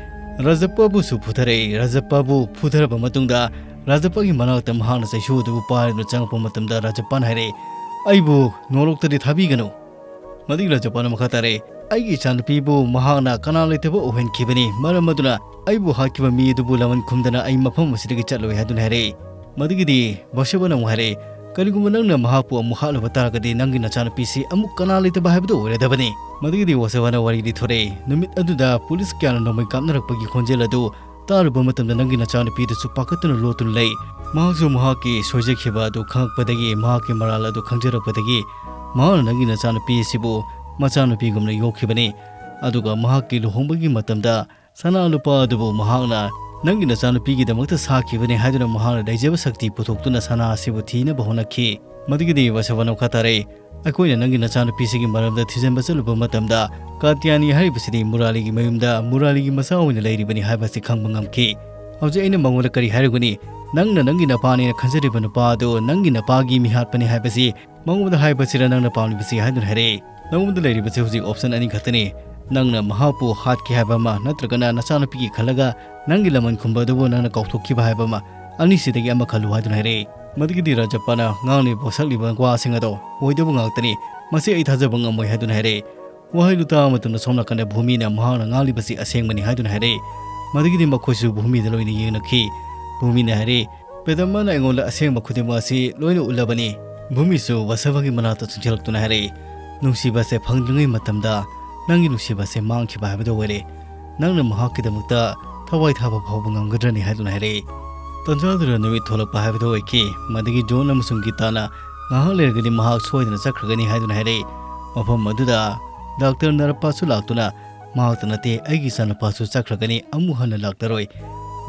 ꯔꯥꯖꯞꯄꯕꯨꯁꯨ ꯐꯨꯊꯔꯛꯏ꯫ ꯔꯥꯖꯞꯄꯕꯨ ꯐꯨꯊꯔꯕ ꯃꯇꯨꯡꯗ ꯔꯥꯖꯞꯄꯒꯤ ꯃꯅꯥꯛꯇ ꯃꯍꯥꯛꯅ ꯆꯩꯁꯨ ꯑꯗꯨꯕꯨ ꯄꯥꯏꯔꯗꯨꯅ ꯆꯪꯉꯛꯄ ꯃꯇꯝꯗ ꯔꯥꯖꯞꯄꯅ ꯍꯥꯏꯔꯛꯏ, "ꯑꯩꯕꯨ ꯅꯣꯔꯣꯛꯇꯗꯤ ꯊꯥꯕꯤꯒꯅꯨ꯫" ꯃꯗꯨꯒꯤ ꯔꯥꯖꯞꯄꯅ ꯃꯈꯥ ꯇꯥꯔꯛꯏ, "ꯑꯩꯒꯤ ꯏꯆꯥꯅꯨꯄꯤꯕꯨ ꯃꯍꯥꯛꯅ ꯀꯅꯥ ꯂꯩꯇꯕ ꯑꯣꯏꯍꯟꯈꯤꯕꯅꯤ꯫ ꯃꯔꯝ ꯑꯗꯨꯅ ꯑꯩꯕꯨ ꯍꯥꯠꯈꯤꯕ ꯃꯤ ꯑꯗꯨꯕꯨ ꯂꯃꯟ ꯈꯨꯝꯗꯅ ꯑꯩ ꯃꯐꯝ ꯑꯁꯤꯗꯒꯤ ꯆꯠꯂꯣꯏ" ꯍꯥꯏꯗꯨꯅ ꯍꯥꯏꯔꯛꯏ꯫ ꯃꯗꯨꯒꯤꯗꯤ ꯕꯁꯕꯅ ꯑꯃꯨꯛ ꯍꯥꯏꯔꯛꯏ, "ꯀꯔꯤꯒꯨꯝꯕ ꯅꯪꯅ ꯃꯍꯥꯛꯄꯨ ꯑꯃꯨꯛ ꯍꯥꯠꯂꯨꯕ ꯇꯥꯔꯒꯗꯤ ꯅꯪꯒꯤ ꯅꯆꯥꯅꯨꯄꯤꯁꯤ ꯑꯃꯨꯛ ꯀꯅꯥ ꯂꯩꯇꯕ ꯍꯥꯏꯕꯗꯨ ꯑꯣꯏꯔꯗꯕꯅꯤ꯫" ꯃꯗꯨꯒꯤꯗꯤ ꯋꯥꯁꯕꯅ ꯋꯥꯔꯤ ꯂꯤꯊꯣꯔꯛꯏ, "ꯅꯨꯃꯤꯠ ꯑꯗꯨꯗ ꯄꯨꯂꯤꯁ ꯀꯌꯥꯅ ꯅꯣꯡꯃꯩ ꯀꯥꯞꯅꯔꯛꯄꯒꯤ ꯈꯣꯟꯖꯦꯜ ꯑꯗꯨ ꯇꯥꯔꯨꯕ ꯃꯇꯝꯗ ꯅꯪꯒꯤ ꯅꯆꯥꯅꯨꯄꯤꯗꯨꯁꯨ ꯄꯥꯈꯠꯇꯨꯅ ꯂꯣꯠꯇꯨꯅ ꯂꯩ꯫ ꯃꯍꯥꯛꯁꯨ ꯃꯍꯥꯛꯀꯤ ꯁꯣꯏꯖꯈꯤꯕ ꯑꯗꯨ ꯈꯪꯂꯛꯄꯗꯒꯤ, ꯃꯍꯥꯛꯀꯤ ꯃꯔꯥꯜ ꯑꯗꯨ ꯈꯪꯖꯔꯛꯄꯗꯒꯤ, ꯃꯍꯥꯛꯅ ꯅꯪꯒꯤ ꯅꯆꯥꯅꯨꯄꯤ ꯑꯁꯤꯕꯨ ꯃꯆꯥꯅꯨꯄꯤꯒꯨꯝꯅ ꯌꯣꯛꯈꯤꯕꯅꯤ꯫ ꯑꯗꯨꯒ ꯃꯍꯥꯛꯀꯤ ꯂꯨꯍꯣꯡꯕꯒꯤ ꯃꯇꯝꯗ ꯁꯅꯥ ꯂꯨꯄꯥ ꯑꯗꯨꯕꯨ ꯃꯍꯥꯛꯅ ꯅꯪꯒꯤ ꯅꯆꯥꯅꯨꯄꯤꯒꯤꯗꯃꯛꯇ ꯁꯥꯈꯤꯕꯅꯤ ꯍꯥꯏꯗꯨꯅ ꯃꯍꯥꯛꯅ ꯂꯩꯖꯕ ꯁꯛꯇꯤ ꯄꯨꯊꯣꯛꯇꯨꯅ ꯁꯅꯥ ꯑꯁꯤꯕꯨ ꯊꯤꯅꯕ ꯍꯣꯠꯅꯈꯤ꯫" ꯃꯗꯨꯒꯤꯗꯤ ꯋꯥꯁꯕꯅ ꯃꯈꯥ ꯇꯥꯔꯛꯏ, "ꯑꯩꯈꯣꯏꯅ ꯅꯪꯒꯤ ꯅꯆꯥꯅꯨꯄꯤꯁꯤꯒꯤ ꯃꯔꯝꯗ ꯊꯤꯖꯤꯟꯕ ꯆꯠꯂꯨꯕ ꯃꯇꯝꯗ ꯀꯥꯇꯤꯌꯥꯅꯤ ꯍꯥꯏꯔꯤꯕꯁꯤꯗꯤ ꯃꯨꯔꯥꯂꯤꯒꯤ ꯃꯌꯨꯝꯗ ꯃꯨꯔꯥꯂꯤꯒꯤ ꯃꯆꯥ ꯑꯣꯏꯅ ꯂꯩꯔꯤꯕꯅꯤ ꯍꯥꯏꯕꯁꯤ ꯈꯪꯕ ꯉꯝꯈꯤ꯫ ꯍꯧꯖꯤꯛ ꯑꯩꯅ ꯃꯉꯣꯟꯗ ꯀꯔꯤ ꯍꯥꯏꯔꯨꯒꯅꯤ? ꯅꯪꯅ ꯅꯪꯒꯤ ꯅꯄꯥꯅꯦꯅ ꯈꯟꯖꯔꯤꯕ ꯅꯨꯄꯥ ꯑꯗꯨ ꯅꯪꯒꯤ ꯅꯄꯥꯒꯤ ꯃꯤꯍꯥꯠꯄꯅꯤ ꯍꯥꯏꯕꯁꯤ ꯃꯉꯣꯟꯗ ꯍꯥꯏꯕꯁꯤꯔ ꯅꯪꯅ ꯄꯥꯝꯂꯤꯕꯁꯤ?" ꯍꯥꯏꯗꯨꯅ ꯍꯥꯏꯔꯛꯏ꯫ ꯅꯉꯣꯟꯗ ꯂꯩꯔꯤꯕꯁꯤ ꯍꯧꯖꯤꯛ ꯑꯣꯞꯁꯟ ꯑꯅꯤ ꯈꯛꯇꯅꯤ꯫ ꯅꯪꯅ ꯃꯍꯥꯛꯄꯨ ꯍꯥꯠꯈꯤ ꯍꯥꯏꯕ ꯑꯃ, ꯅꯠꯇ꯭ꯔꯒꯅ ꯅꯆꯥꯅꯨꯄꯤꯒꯤ ꯈꯜꯂꯒ ꯅꯪꯒꯤ ꯂꯃꯟ ꯈꯨꯝꯕ ꯑꯗꯨꯕꯨ ꯅꯪꯅ ꯀꯥꯎꯊꯣꯛꯈꯤꯕ ꯍꯥꯏꯕ ꯑꯃ꯫ ꯑꯅꯤꯁꯤꯗꯒꯤ ꯑꯃ ꯈꯜꯂꯨ ꯍꯥꯏꯗꯨꯅ ꯍꯥꯏꯔꯛꯏ꯫ ꯃꯗꯨꯒꯤꯗꯤ ꯔꯥꯖꯞꯄꯅ ꯉꯥꯡꯂꯤꯕ ꯁꯛꯂꯤꯕ ꯋꯥꯁꯤꯡ ꯑꯗꯣ ꯑꯣꯏꯗꯕ ꯉꯥꯛꯇꯅꯤ꯫ ꯃꯁꯤ ꯑꯩ ꯊꯥꯖꯕ ꯉꯝꯃꯣꯏ ꯍꯥꯏꯗꯨꯅ ꯍꯥꯏꯔꯛꯏ꯫ ꯋꯥꯍꯩꯗꯨ ꯇꯥꯕ ꯃꯇꯝꯗ ꯁꯣꯝ ꯅꯥꯀꯟꯗ ꯚꯨꯃꯤꯅ ꯃꯍꯥꯛꯅ ꯉꯥꯡꯂꯤꯕꯁꯤ ꯑꯁꯦꯡꯕꯅꯤ ꯍꯥꯏꯗꯨꯅ ꯍꯥꯏꯔꯛꯏ꯫ ꯃꯗꯨꯒꯤꯗꯤ ꯃꯈꯣꯏꯁꯨ ꯚꯨꯃꯤꯗ ꯂꯣꯏꯅ ꯌꯦꯡꯅꯈꯤ꯫ ꯚꯨꯃꯤꯅ ꯍꯥꯏꯔꯛꯏ, "ꯄꯦꯗꯝꯃꯅ ꯑꯩꯉꯣꯟꯗ ꯑꯁꯦꯡꯕ ꯈꯨꯗꯤꯡꯃꯛ ꯑꯁꯤ ꯂꯣꯏꯅ ꯎꯠꯂꯕꯅꯤ"꯫ ꯚꯨꯃꯤꯁꯨ ꯋꯥꯁꯕꯒꯤ ꯃꯅꯥꯛꯇ ꯆꯪꯁꯤꯜꯂꯛꯇꯨꯅ ꯍꯥꯏꯔꯛꯏ, "ꯅꯨꯡꯁꯤꯕꯁꯦ ꯐꯪꯗ꯭ꯔꯤꯉꯩ ꯃꯇꯝꯗ ꯅꯪꯒꯤ ꯅꯨꯡꯁꯤꯕꯁꯦ ꯃꯥꯡꯈꯤꯕ ꯍꯥꯏꯕꯗꯨ ꯑꯣꯏꯔꯦ꯫ ꯅꯪꯅ ꯃꯍꯥꯛꯀꯤꯗꯃꯛꯇ ꯊꯋꯥꯏ ꯊꯥꯕ ꯐꯥꯎꯕ ꯉꯝꯒꯗ꯭ꯔꯅꯤ?" ꯍꯥꯏꯗꯨꯅ ꯍꯥꯏꯔꯛꯏ꯫ ꯇꯟꯖꯥꯗꯨꯗ ꯅꯨꯃꯤꯠ ꯊꯣꯛꯂꯛꯄ ꯍꯥꯏꯕꯗꯨ ꯑꯣꯏꯈꯤ꯫ ꯃꯗꯨꯒꯤ ꯖꯣꯟ ꯑꯃꯁꯨꯡ ꯒꯤꯇꯥꯅ ꯉꯥꯏꯍꯥꯛ ꯂꯩꯔꯒꯗꯤ ꯃꯍꯥꯛ ꯁꯣꯏꯗꯅ ꯆꯠꯈ꯭ꯔꯒꯅꯤ ꯍꯥꯏꯗꯨꯅ ꯍꯥꯏꯔꯛꯏ꯫ ꯃꯐꯝ ꯑꯗꯨꯗ ꯗꯥꯛꯇꯔ ꯅꯔꯄꯥꯁꯨ ꯂꯥꯛꯇꯨꯅ, "ꯃꯍꯥꯛꯇ ꯅꯠꯇꯦ, ꯑꯩꯒꯤ ꯏꯆꯥꯅꯨꯄꯥꯁꯨ ꯆꯠꯈ꯭ꯔꯒꯅꯤ, ꯑꯃꯨꯛ ꯍꯟꯅ ꯂꯥꯛꯂꯔꯣꯏ꯫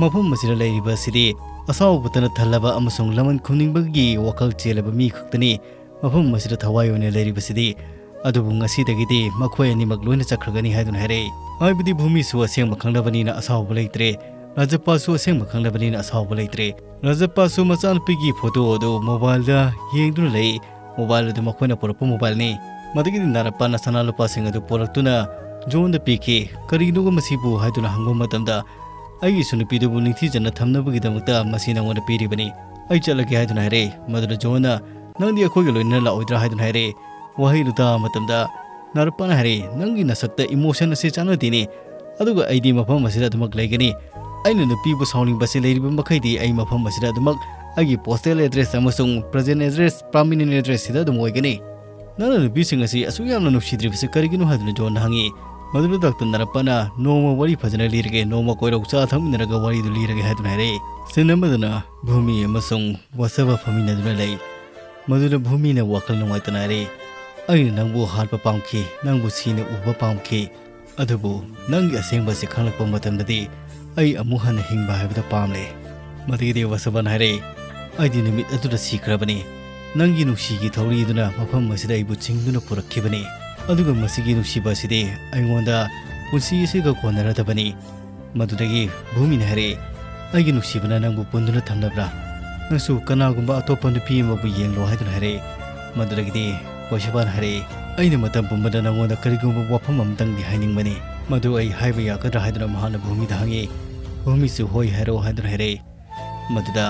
ꯃꯐꯝ ꯑꯁꯤꯗ ꯂꯩꯔꯤꯕ ꯑꯁꯤꯗꯤ ꯑꯁꯥꯎꯕꯇꯅ ꯊꯜꯂꯕ ꯑꯃꯁꯨꯡ ꯂꯃꯟ ꯈꯨꯝꯅꯤꯡꯕꯒꯤ ꯋꯥꯈꯜ ꯆꯦꯜꯂꯕ ꯃꯤ ꯈꯛꯇꯅꯤ꯫ ꯃꯐꯝ ꯑꯁꯤꯗ ꯊꯋꯥꯏ ꯑꯣꯏꯅ ꯂꯩꯔꯤꯕꯁꯤꯗꯤ꯫ ꯑꯗꯨꯕꯨ ꯉꯁꯤꯗꯒꯤꯗꯤ ꯃꯈꯣꯏ ꯑꯅꯤꯃꯛ ꯂꯣꯏꯅ ꯆꯠꯈ꯭ꯔꯒꯅꯤ" ꯍꯥꯏꯗꯨꯅ ꯍꯥꯏꯔꯛꯏ꯫ ꯍꯥꯏꯕꯗꯤ ꯚꯨꯃꯤꯁꯨ ꯑꯁꯦꯡꯕ ꯈꯪꯂꯕꯅꯤꯅ ꯑꯁꯥꯎꯕ ꯂꯩꯇ꯭ꯔꯦ꯫ ꯔꯥꯖꯞꯄꯥꯁꯨ ꯑꯁꯦꯡꯕ ꯈꯪꯂꯕꯅꯤꯅ ꯑꯁꯥꯎꯕ ꯂꯩꯇ꯭ꯔꯦ꯫ ꯔꯥꯖꯞꯄꯥꯁꯨ ꯃꯆꯥꯅꯨꯄꯤꯒꯤ ꯐꯣꯇꯣ ꯑꯗꯨ ꯃꯣꯕꯥꯏꯜꯗ ꯌꯦꯡꯗꯨꯅ ꯂꯩ꯫ ꯃꯣꯕꯥꯏꯜ ꯑꯗꯨ ꯃꯈꯣꯏꯅ ꯄꯨꯔꯛꯄ ꯃꯣꯕꯥꯏꯜꯅꯤ꯫ ꯃꯗꯨꯒꯤꯗꯤ ꯅꯥꯔꯞꯄꯥꯅ ꯁꯅꯥ ꯂꯨꯄꯥꯁꯤꯡ ꯑꯗꯨ ꯄꯨꯔꯛꯇꯨꯅ ꯖꯣꯟꯗ ꯄꯤꯈꯤ꯫ "ꯀꯔꯤꯅꯣ ꯃꯁꯤꯕꯨ?" ꯍꯥꯏꯗꯨꯅ ꯍꯪꯕ ꯃꯇꯝꯗ, "ꯑꯩꯒꯤ ꯏꯁꯨ ꯅꯨꯄꯤꯗꯨꯕꯨ ꯅꯤꯡꯊꯤꯖꯅ ꯊꯝꯅꯕꯒꯤꯗꯃꯛꯇ ꯃꯁꯤ ꯅꯉꯣꯟꯗ ꯄꯤꯔꯤꯕꯅꯤ꯫ ꯑꯩ ꯆꯠꯂꯒꯦ" ꯍꯥꯏꯗꯨꯅ ꯍꯥꯏꯔꯛꯏ꯫ ꯃꯗꯨꯗ ꯖꯣꯟꯅ, "ꯅꯪꯗꯤ ꯑꯩꯈꯣꯏꯒ ꯂꯣꯏꯅꯅ ꯂꯥꯛꯑꯣꯏꯗ꯭ꯔꯥ?" ꯍꯥꯏꯗꯨꯅ ꯍꯥꯏꯔꯛꯏ꯫ ꯋꯥꯍꯩꯗꯨ ꯇꯥꯕ ꯃꯇꯝꯗ ꯅꯥꯔꯞꯄꯥꯅ ꯍꯥꯏꯔꯛꯏ, "ꯅꯪꯒꯤ ꯅꯁꯛꯇ ꯏꯃꯣꯁꯟ ꯑꯁꯤ ꯆꯥꯟꯅꯗꯦꯅꯦ꯫ ꯑꯗꯨꯒ ꯑꯩꯗꯤ ꯃꯐꯝ ꯑꯁꯤꯗ ꯑꯗꯨꯃꯛ ꯂꯩꯒꯅꯤ꯫ ꯑꯩꯅ ꯅꯨꯄꯤꯕꯨ ꯁꯥꯎꯅꯤꯡꯕꯁꯤ ꯂꯩꯔꯤꯕ ꯃꯈꯩꯗꯤ ꯑꯩ ꯃꯐꯝ ꯑꯁꯤꯗ ꯑꯗꯨꯃꯛ ꯑꯩꯒꯤ ꯄꯣꯁꯇꯦꯜ ꯑꯦꯗ꯭ꯔꯦꯁ ꯑꯃꯁꯨꯡ ꯄ꯭ꯔꯖꯦꯟ ꯑꯦꯗ꯭ꯔꯦꯁ, ꯄꯥꯔꯃꯤꯅꯦꯟ ꯑꯦꯗ꯭ꯔꯦꯁꯁꯤꯗ ꯑꯗꯨꯝ ꯑꯣꯏꯒꯅꯤ꯫ ꯅꯪꯅ ꯅꯨꯄꯤꯁꯤꯡ ꯑꯁꯤ ꯑꯁꯨꯛ ꯌꯥꯝꯅ ꯅꯨꯡꯁꯤꯗ꯭ꯔꯤꯕꯁꯤ ꯀꯔꯤꯒꯤꯅꯣ?" ꯍꯥꯏꯗꯨꯅ ꯖꯣꯟꯅ ꯍꯪꯉꯤ꯫ ꯃꯗꯨꯗ ꯗꯥꯛꯇꯔ ꯅꯥꯔꯞꯄꯥꯅ, "ꯅꯣꯡꯃ ꯋꯥꯔꯤ ꯐꯖꯅ ꯂꯤꯔꯒꯦ, ꯅꯣꯡꯃ ꯀꯣꯏꯔꯧ ꯆꯥ ꯊꯛꯃꯤꯟꯅꯔꯒ ꯋꯥꯔꯤꯗꯨ ꯂꯤꯔꯒꯦ" ꯍꯥꯏꯗꯨꯅ ꯍꯥꯏꯔꯛꯏ꯫ ꯁꯤꯟ ꯑꯃꯗꯅ ꯚꯨꯃꯤ ꯑꯃꯁꯨꯡ ꯋꯥꯁꯕ ꯐꯝꯃꯤꯟꯅꯗꯨꯅ ꯂꯩ꯫ ꯃꯗꯨꯗ ꯚꯨꯃꯤꯅ ꯋꯥꯈꯜ ꯅꯨꯡꯉꯥꯏꯇꯅ ꯍꯥꯏꯔꯛꯏ, "ꯑꯩꯅ ꯅꯪꯕꯨ ꯍꯥꯠꯄ ꯄꯥꯝꯈꯤ, ꯅꯪꯕꯨ ꯁꯤꯅ ꯎꯕ ꯄꯥꯝꯈꯤ꯫ ꯑꯗꯨꯕꯨ ꯅꯪꯒꯤ ꯑꯁꯦꯡꯕ ꯑꯁꯤ ꯈꯪꯂꯛꯄ ꯃꯇꯝꯗꯗꯤ ꯑꯩ ꯑꯃꯨꯛ ꯍꯟꯅ ꯍꯤꯡꯕ ꯍꯥꯏꯕꯗꯨ ꯄꯥꯝꯂꯦ"꯫ ꯃꯗꯨꯒꯤꯗꯤ ꯋꯥꯁꯕꯅ ꯍꯥꯏꯔꯛꯏ, "ꯑꯩꯗꯤ ꯅꯨꯃꯤꯠ ꯑꯗꯨꯗ ꯁꯤꯈ꯭ꯔꯕꯅꯤ꯫ ꯅꯪꯒꯤ ꯅꯨꯡꯁꯤꯒꯤ ꯊꯧꯔꯤ ꯑꯗꯨꯅ ꯃꯐꯝ ꯑꯁꯤꯗ ꯑꯩꯕꯨ ꯆꯤꯡꯗꯨꯅ ꯄꯨꯔꯛꯈꯤꯕꯅꯤ꯫ ꯑꯗꯨꯒ ꯃꯁꯤꯒꯤ ꯅꯨꯡꯁꯤꯕ ꯑꯁꯤꯗꯤ ꯑꯩꯉꯣꯟꯗ ꯄꯨꯟꯁꯤ ꯑꯁꯤꯒ ꯀꯣꯟꯅꯔꯗꯕꯅꯤ"꯫ ꯃꯗꯨꯗꯒꯤ ꯚꯨꯃꯤꯅ ꯍꯥꯏꯔꯛꯏ, "ꯑꯩꯒꯤ ꯅꯨꯡꯁꯤꯕꯅ ꯅꯪꯕꯨ ꯄꯨꯟꯗꯨꯅ ꯊꯝꯂꯕ꯭ꯔꯥ? ꯅꯪꯁꯨ ꯀꯅꯥꯒꯨꯝꯕ ꯑꯇꯣꯞꯄ ꯅꯨꯄꯤ ꯑꯃꯕꯨ ꯌꯦꯡꯂꯣ" ꯍꯥꯏꯗꯨꯅ ꯍꯥꯏꯔꯛꯏ꯫ ꯃꯗꯨꯗꯒꯤꯗꯤ ꯋꯥꯁꯕꯥꯅ ꯍꯥꯏꯔꯛꯏ, "ꯑꯩꯅ ꯃꯇꯝ ꯄꯨꯝꯕꯗ ꯅꯉꯣꯟꯗ ꯀꯔꯤꯒꯨꯝꯕ ꯋꯥꯐꯝ ꯑꯃꯇꯪꯗꯤ ꯍꯥꯏꯅꯤꯡꯕꯅꯤ꯫ ꯃꯗꯨ ꯑꯩ ꯍꯥꯏꯕ ꯌꯥꯒꯗ꯭ꯔꯥ?" ꯍꯥꯏꯗꯨꯅ ꯃꯍꯥꯛꯅ ꯚꯨꯃꯤꯗ ꯍꯪꯉꯤ꯫ ꯚꯨꯃꯤꯁꯨ "ꯍꯣꯏ ꯍꯥꯏꯔꯛꯑꯣ" ꯍꯥꯏꯗꯨꯅ ꯍꯥꯏꯔꯛꯏ꯫ ꯃꯗꯨꯗ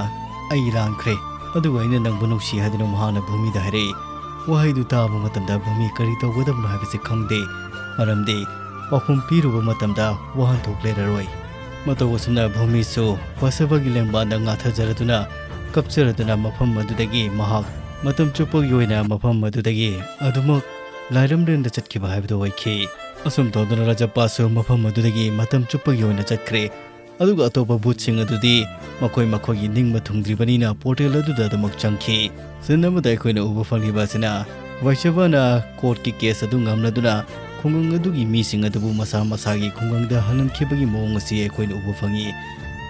"ꯑꯩ ꯂꯥꯟꯈ꯭ꯔꯦ, ꯑꯗꯨꯒ ꯑꯩꯅ ꯅꯪꯕꯨ ꯅꯨꯡꯁꯤ" ꯍꯥꯏꯗꯨꯅ ꯃꯍꯥꯛꯅ ꯚꯨꯃꯤꯗ ꯍꯥꯏꯔꯛꯏ꯫ ꯋꯥꯍꯩꯗꯨ ꯇꯥꯕ ꯃꯇꯝꯗ ꯚꯨꯃꯤ ꯀꯔꯤ ꯇꯧꯒꯗꯕꯅꯣ ꯍꯥꯏꯕꯁꯤ ꯈꯪꯗꯦ꯫ ꯃꯔꯝꯗꯤ ꯄꯥꯎꯈꯨꯝ ꯄꯤꯔꯨꯕ ꯃꯇꯝꯗ ꯋꯥꯍꯟꯊꯣꯛ ꯂꯩꯔꯔꯣꯏ꯫ ꯃꯇꯧ ꯑꯁꯨꯝꯅ ꯚꯨꯃꯤꯁꯨ ꯋꯥꯁꯕꯒꯤ ꯂꯦꯡꯕꯥꯟꯗ ꯉꯥꯊꯖꯔꯗꯨꯅ, ꯀꯞꯆꯔꯗꯨꯅ ꯃꯐꯝ ꯑꯗꯨꯗꯒꯤ ꯃꯍꯥꯛ ꯃꯇꯝ ꯆꯨꯞꯄꯒꯤ ꯑꯣꯏꯅ ꯃꯐꯝ ꯑꯗꯨꯗꯒꯤ ꯑꯗꯨꯃꯛ ꯂꯥꯏꯔꯝꯂꯦꯟꯗ ꯆꯠꯈꯤꯕ ꯍꯥꯏꯕꯗꯨ ꯑꯣꯏꯈꯤ꯫ ꯑꯁꯨꯝ ꯇꯧꯗꯨꯅ ꯔꯥꯖꯞꯄꯥꯁꯨ ꯃꯐꯝ ꯑꯗꯨꯗꯒꯤ ꯃꯇꯝ ꯆꯨꯞꯄꯒꯤ ꯑꯣꯏꯅ ꯆꯠꯈ꯭ꯔꯦ꯫ ꯑꯗꯨꯒ ꯑꯇꯣꯞꯄ ꯚꯨꯠꯁꯤꯡ ꯑꯗꯨꯗꯤ ꯃꯈꯣꯏ ꯃꯈꯣꯏꯒꯤ ꯅꯤꯡꯕ ꯊꯨꯡꯗ꯭ꯔꯤꯕꯅꯤꯅ ꯄꯣꯔꯇꯦꯜ ꯑꯗꯨꯗ ꯑꯗꯨꯃꯛ ꯆꯪꯈꯤ꯫ ꯁꯤꯟ ꯑꯃꯗ ꯑꯩꯈꯣꯏꯅ ꯎꯕ ꯐꯪꯂꯤꯕ ꯑꯁꯤꯅ ꯋꯥꯏꯁꯕꯥꯅ ꯀꯣꯔꯠꯀꯤ ꯀꯦꯁ ꯑꯗꯨ ꯉꯝꯂꯗꯨꯅ ꯈꯨꯡꯒꯪ ꯑꯗꯨꯒꯤ ꯃꯤꯁꯤꯡ ꯑꯗꯨꯕꯨ ꯃꯁꯥ ꯃꯁꯥꯒꯤ ꯈꯨꯡꯒꯪꯗ ꯍꯜꯍꯟꯈꯤꯕꯒꯤ ꯃꯑꯣꯡ ꯑꯁꯤ ꯑꯩꯈꯣꯏꯅ ꯎꯕ ꯐꯪꯉꯤ꯫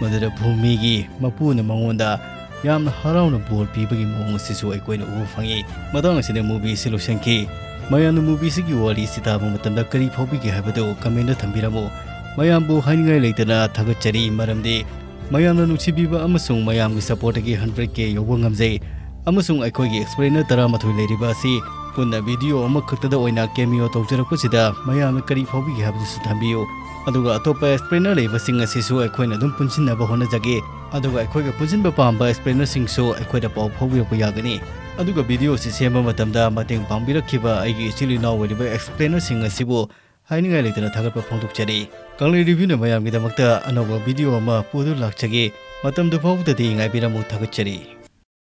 ꯃꯗꯨꯗ ꯚꯨꯃꯤꯒꯤ ꯃꯄꯨꯅ ꯃꯉꯣꯟꯗ ꯌꯥꯝꯅ ꯍꯔꯥꯎꯅ ꯕꯣꯔ ꯄꯤꯕꯒꯤ ꯃꯑꯣꯡ ꯑꯁꯤꯁꯨ ꯑꯩꯈꯣꯏꯅ ꯎꯕ ꯐꯪꯉꯤ꯫ ꯃꯇꯥꯡ ꯑꯁꯤꯗ movie ꯑꯁꯤ ꯂꯣꯏꯁꯤꯟꯈꯤ꯫ ꯃꯌꯥꯝꯅ movie ꯑꯁꯤꯒꯤ ꯋꯥꯔꯤ ꯑꯁꯤ ꯇꯥꯕ ꯃꯇꯝꯗ ꯀꯔꯤ ꯐꯥꯎꯕꯤꯒꯦ ꯍꯥꯏꯕꯗꯨ comment ꯊꯝꯕꯤꯔꯝꯃꯨ꯫ ꯃꯌꯥꯝꯕꯨ ꯍꯥꯏꯅꯤꯡꯉꯥꯏ ꯂꯩꯇꯅ ꯊꯥꯒꯠꯆꯔꯤ, ꯃꯔꯝꯗꯤ ꯃꯌꯥꯝꯅ ꯅꯨꯡꯁꯤꯕꯤꯕ ꯑꯃꯁꯨꯡ ꯃꯌꯥꯝꯒꯤ support ꯇꯒꯤ hundred K ꯌꯧꯕ ꯉꯝꯖꯩ꯫ ꯑꯃꯁꯨꯡ ꯑꯩꯈꯣꯏꯒꯤ explainer ꯇꯔꯥꯃꯥꯊꯣꯏ ꯂꯩꯔꯤꯕ ꯑꯁꯤ ꯄꯨꯟꯅ video ꯑꯃꯈꯛꯇꯗ ꯑꯣꯏꯅ cameo ꯇꯧꯖꯔꯛꯄꯁꯤꯗ ꯃꯌꯥꯝꯅ ꯀꯔꯤ ꯐꯥꯎꯕꯤꯒꯦ ꯍꯥꯏꯕꯗꯨꯁꯨ ꯊꯝꯕꯤꯌꯨ꯫ ꯑꯗꯨꯒ ꯑꯇꯣꯞꯄ explainer ꯂꯩꯕꯁꯤꯡ ꯑꯁꯤꯁꯨ ꯑꯩꯈꯣꯏꯅ ꯑꯗꯨꯝ ꯄꯨꯟꯁꯤꯟꯅꯕ ꯍꯣꯠꯅꯖꯒꯦ꯫ ꯑꯗꯨꯒ ꯑꯩꯈꯣꯏꯒ ꯄꯨꯟꯁꯤꯟꯕ ꯄꯥꯝꯕ explainer ꯁꯤꯡꯁꯨ ꯑꯩꯈꯣꯏꯗ ꯄꯥꯎ ꯐꯥꯎꯕꯤꯔꯛꯄ ꯌꯥꯒꯅꯤ꯫ ꯑꯗꯨꯒ video ꯑꯁꯤ ꯁꯦꯝꯕ ꯃꯇꯝꯗ ꯃꯇꯦꯡ ꯄꯥꯡꯕꯤꯔꯛꯈꯤꯕ ꯑꯩꯒꯤ ꯏꯆꯤꯜ ꯏꯅꯥꯎ ꯑꯣꯏꯔꯤꯕ explainer ꯁꯤꯡ ꯑꯁꯤꯕꯨ ꯍꯥꯏꯅꯤꯡꯉꯥꯏ ꯂꯩꯇꯅ ꯊꯥꯒꯠꯄ ꯐꯣꯡꯗꯣꯛꯆꯔꯤ꯫ ꯀꯪꯂꯩ review ꯅ ꯃꯌꯥꯝꯒꯤꯗꯃꯛꯇ ꯑꯅꯧꯕ video ꯑꯃ ꯄꯨꯗꯨꯅ ꯂꯥꯛꯆꯒꯦ꯫ ꯃꯇꯝꯗꯨ ꯐꯥꯎꯕꯗꯗꯤ ꯉꯥꯏꯕꯤꯔꯝꯃꯨ꯫ ꯊꯥꯒꯠꯆꯔꯤ꯫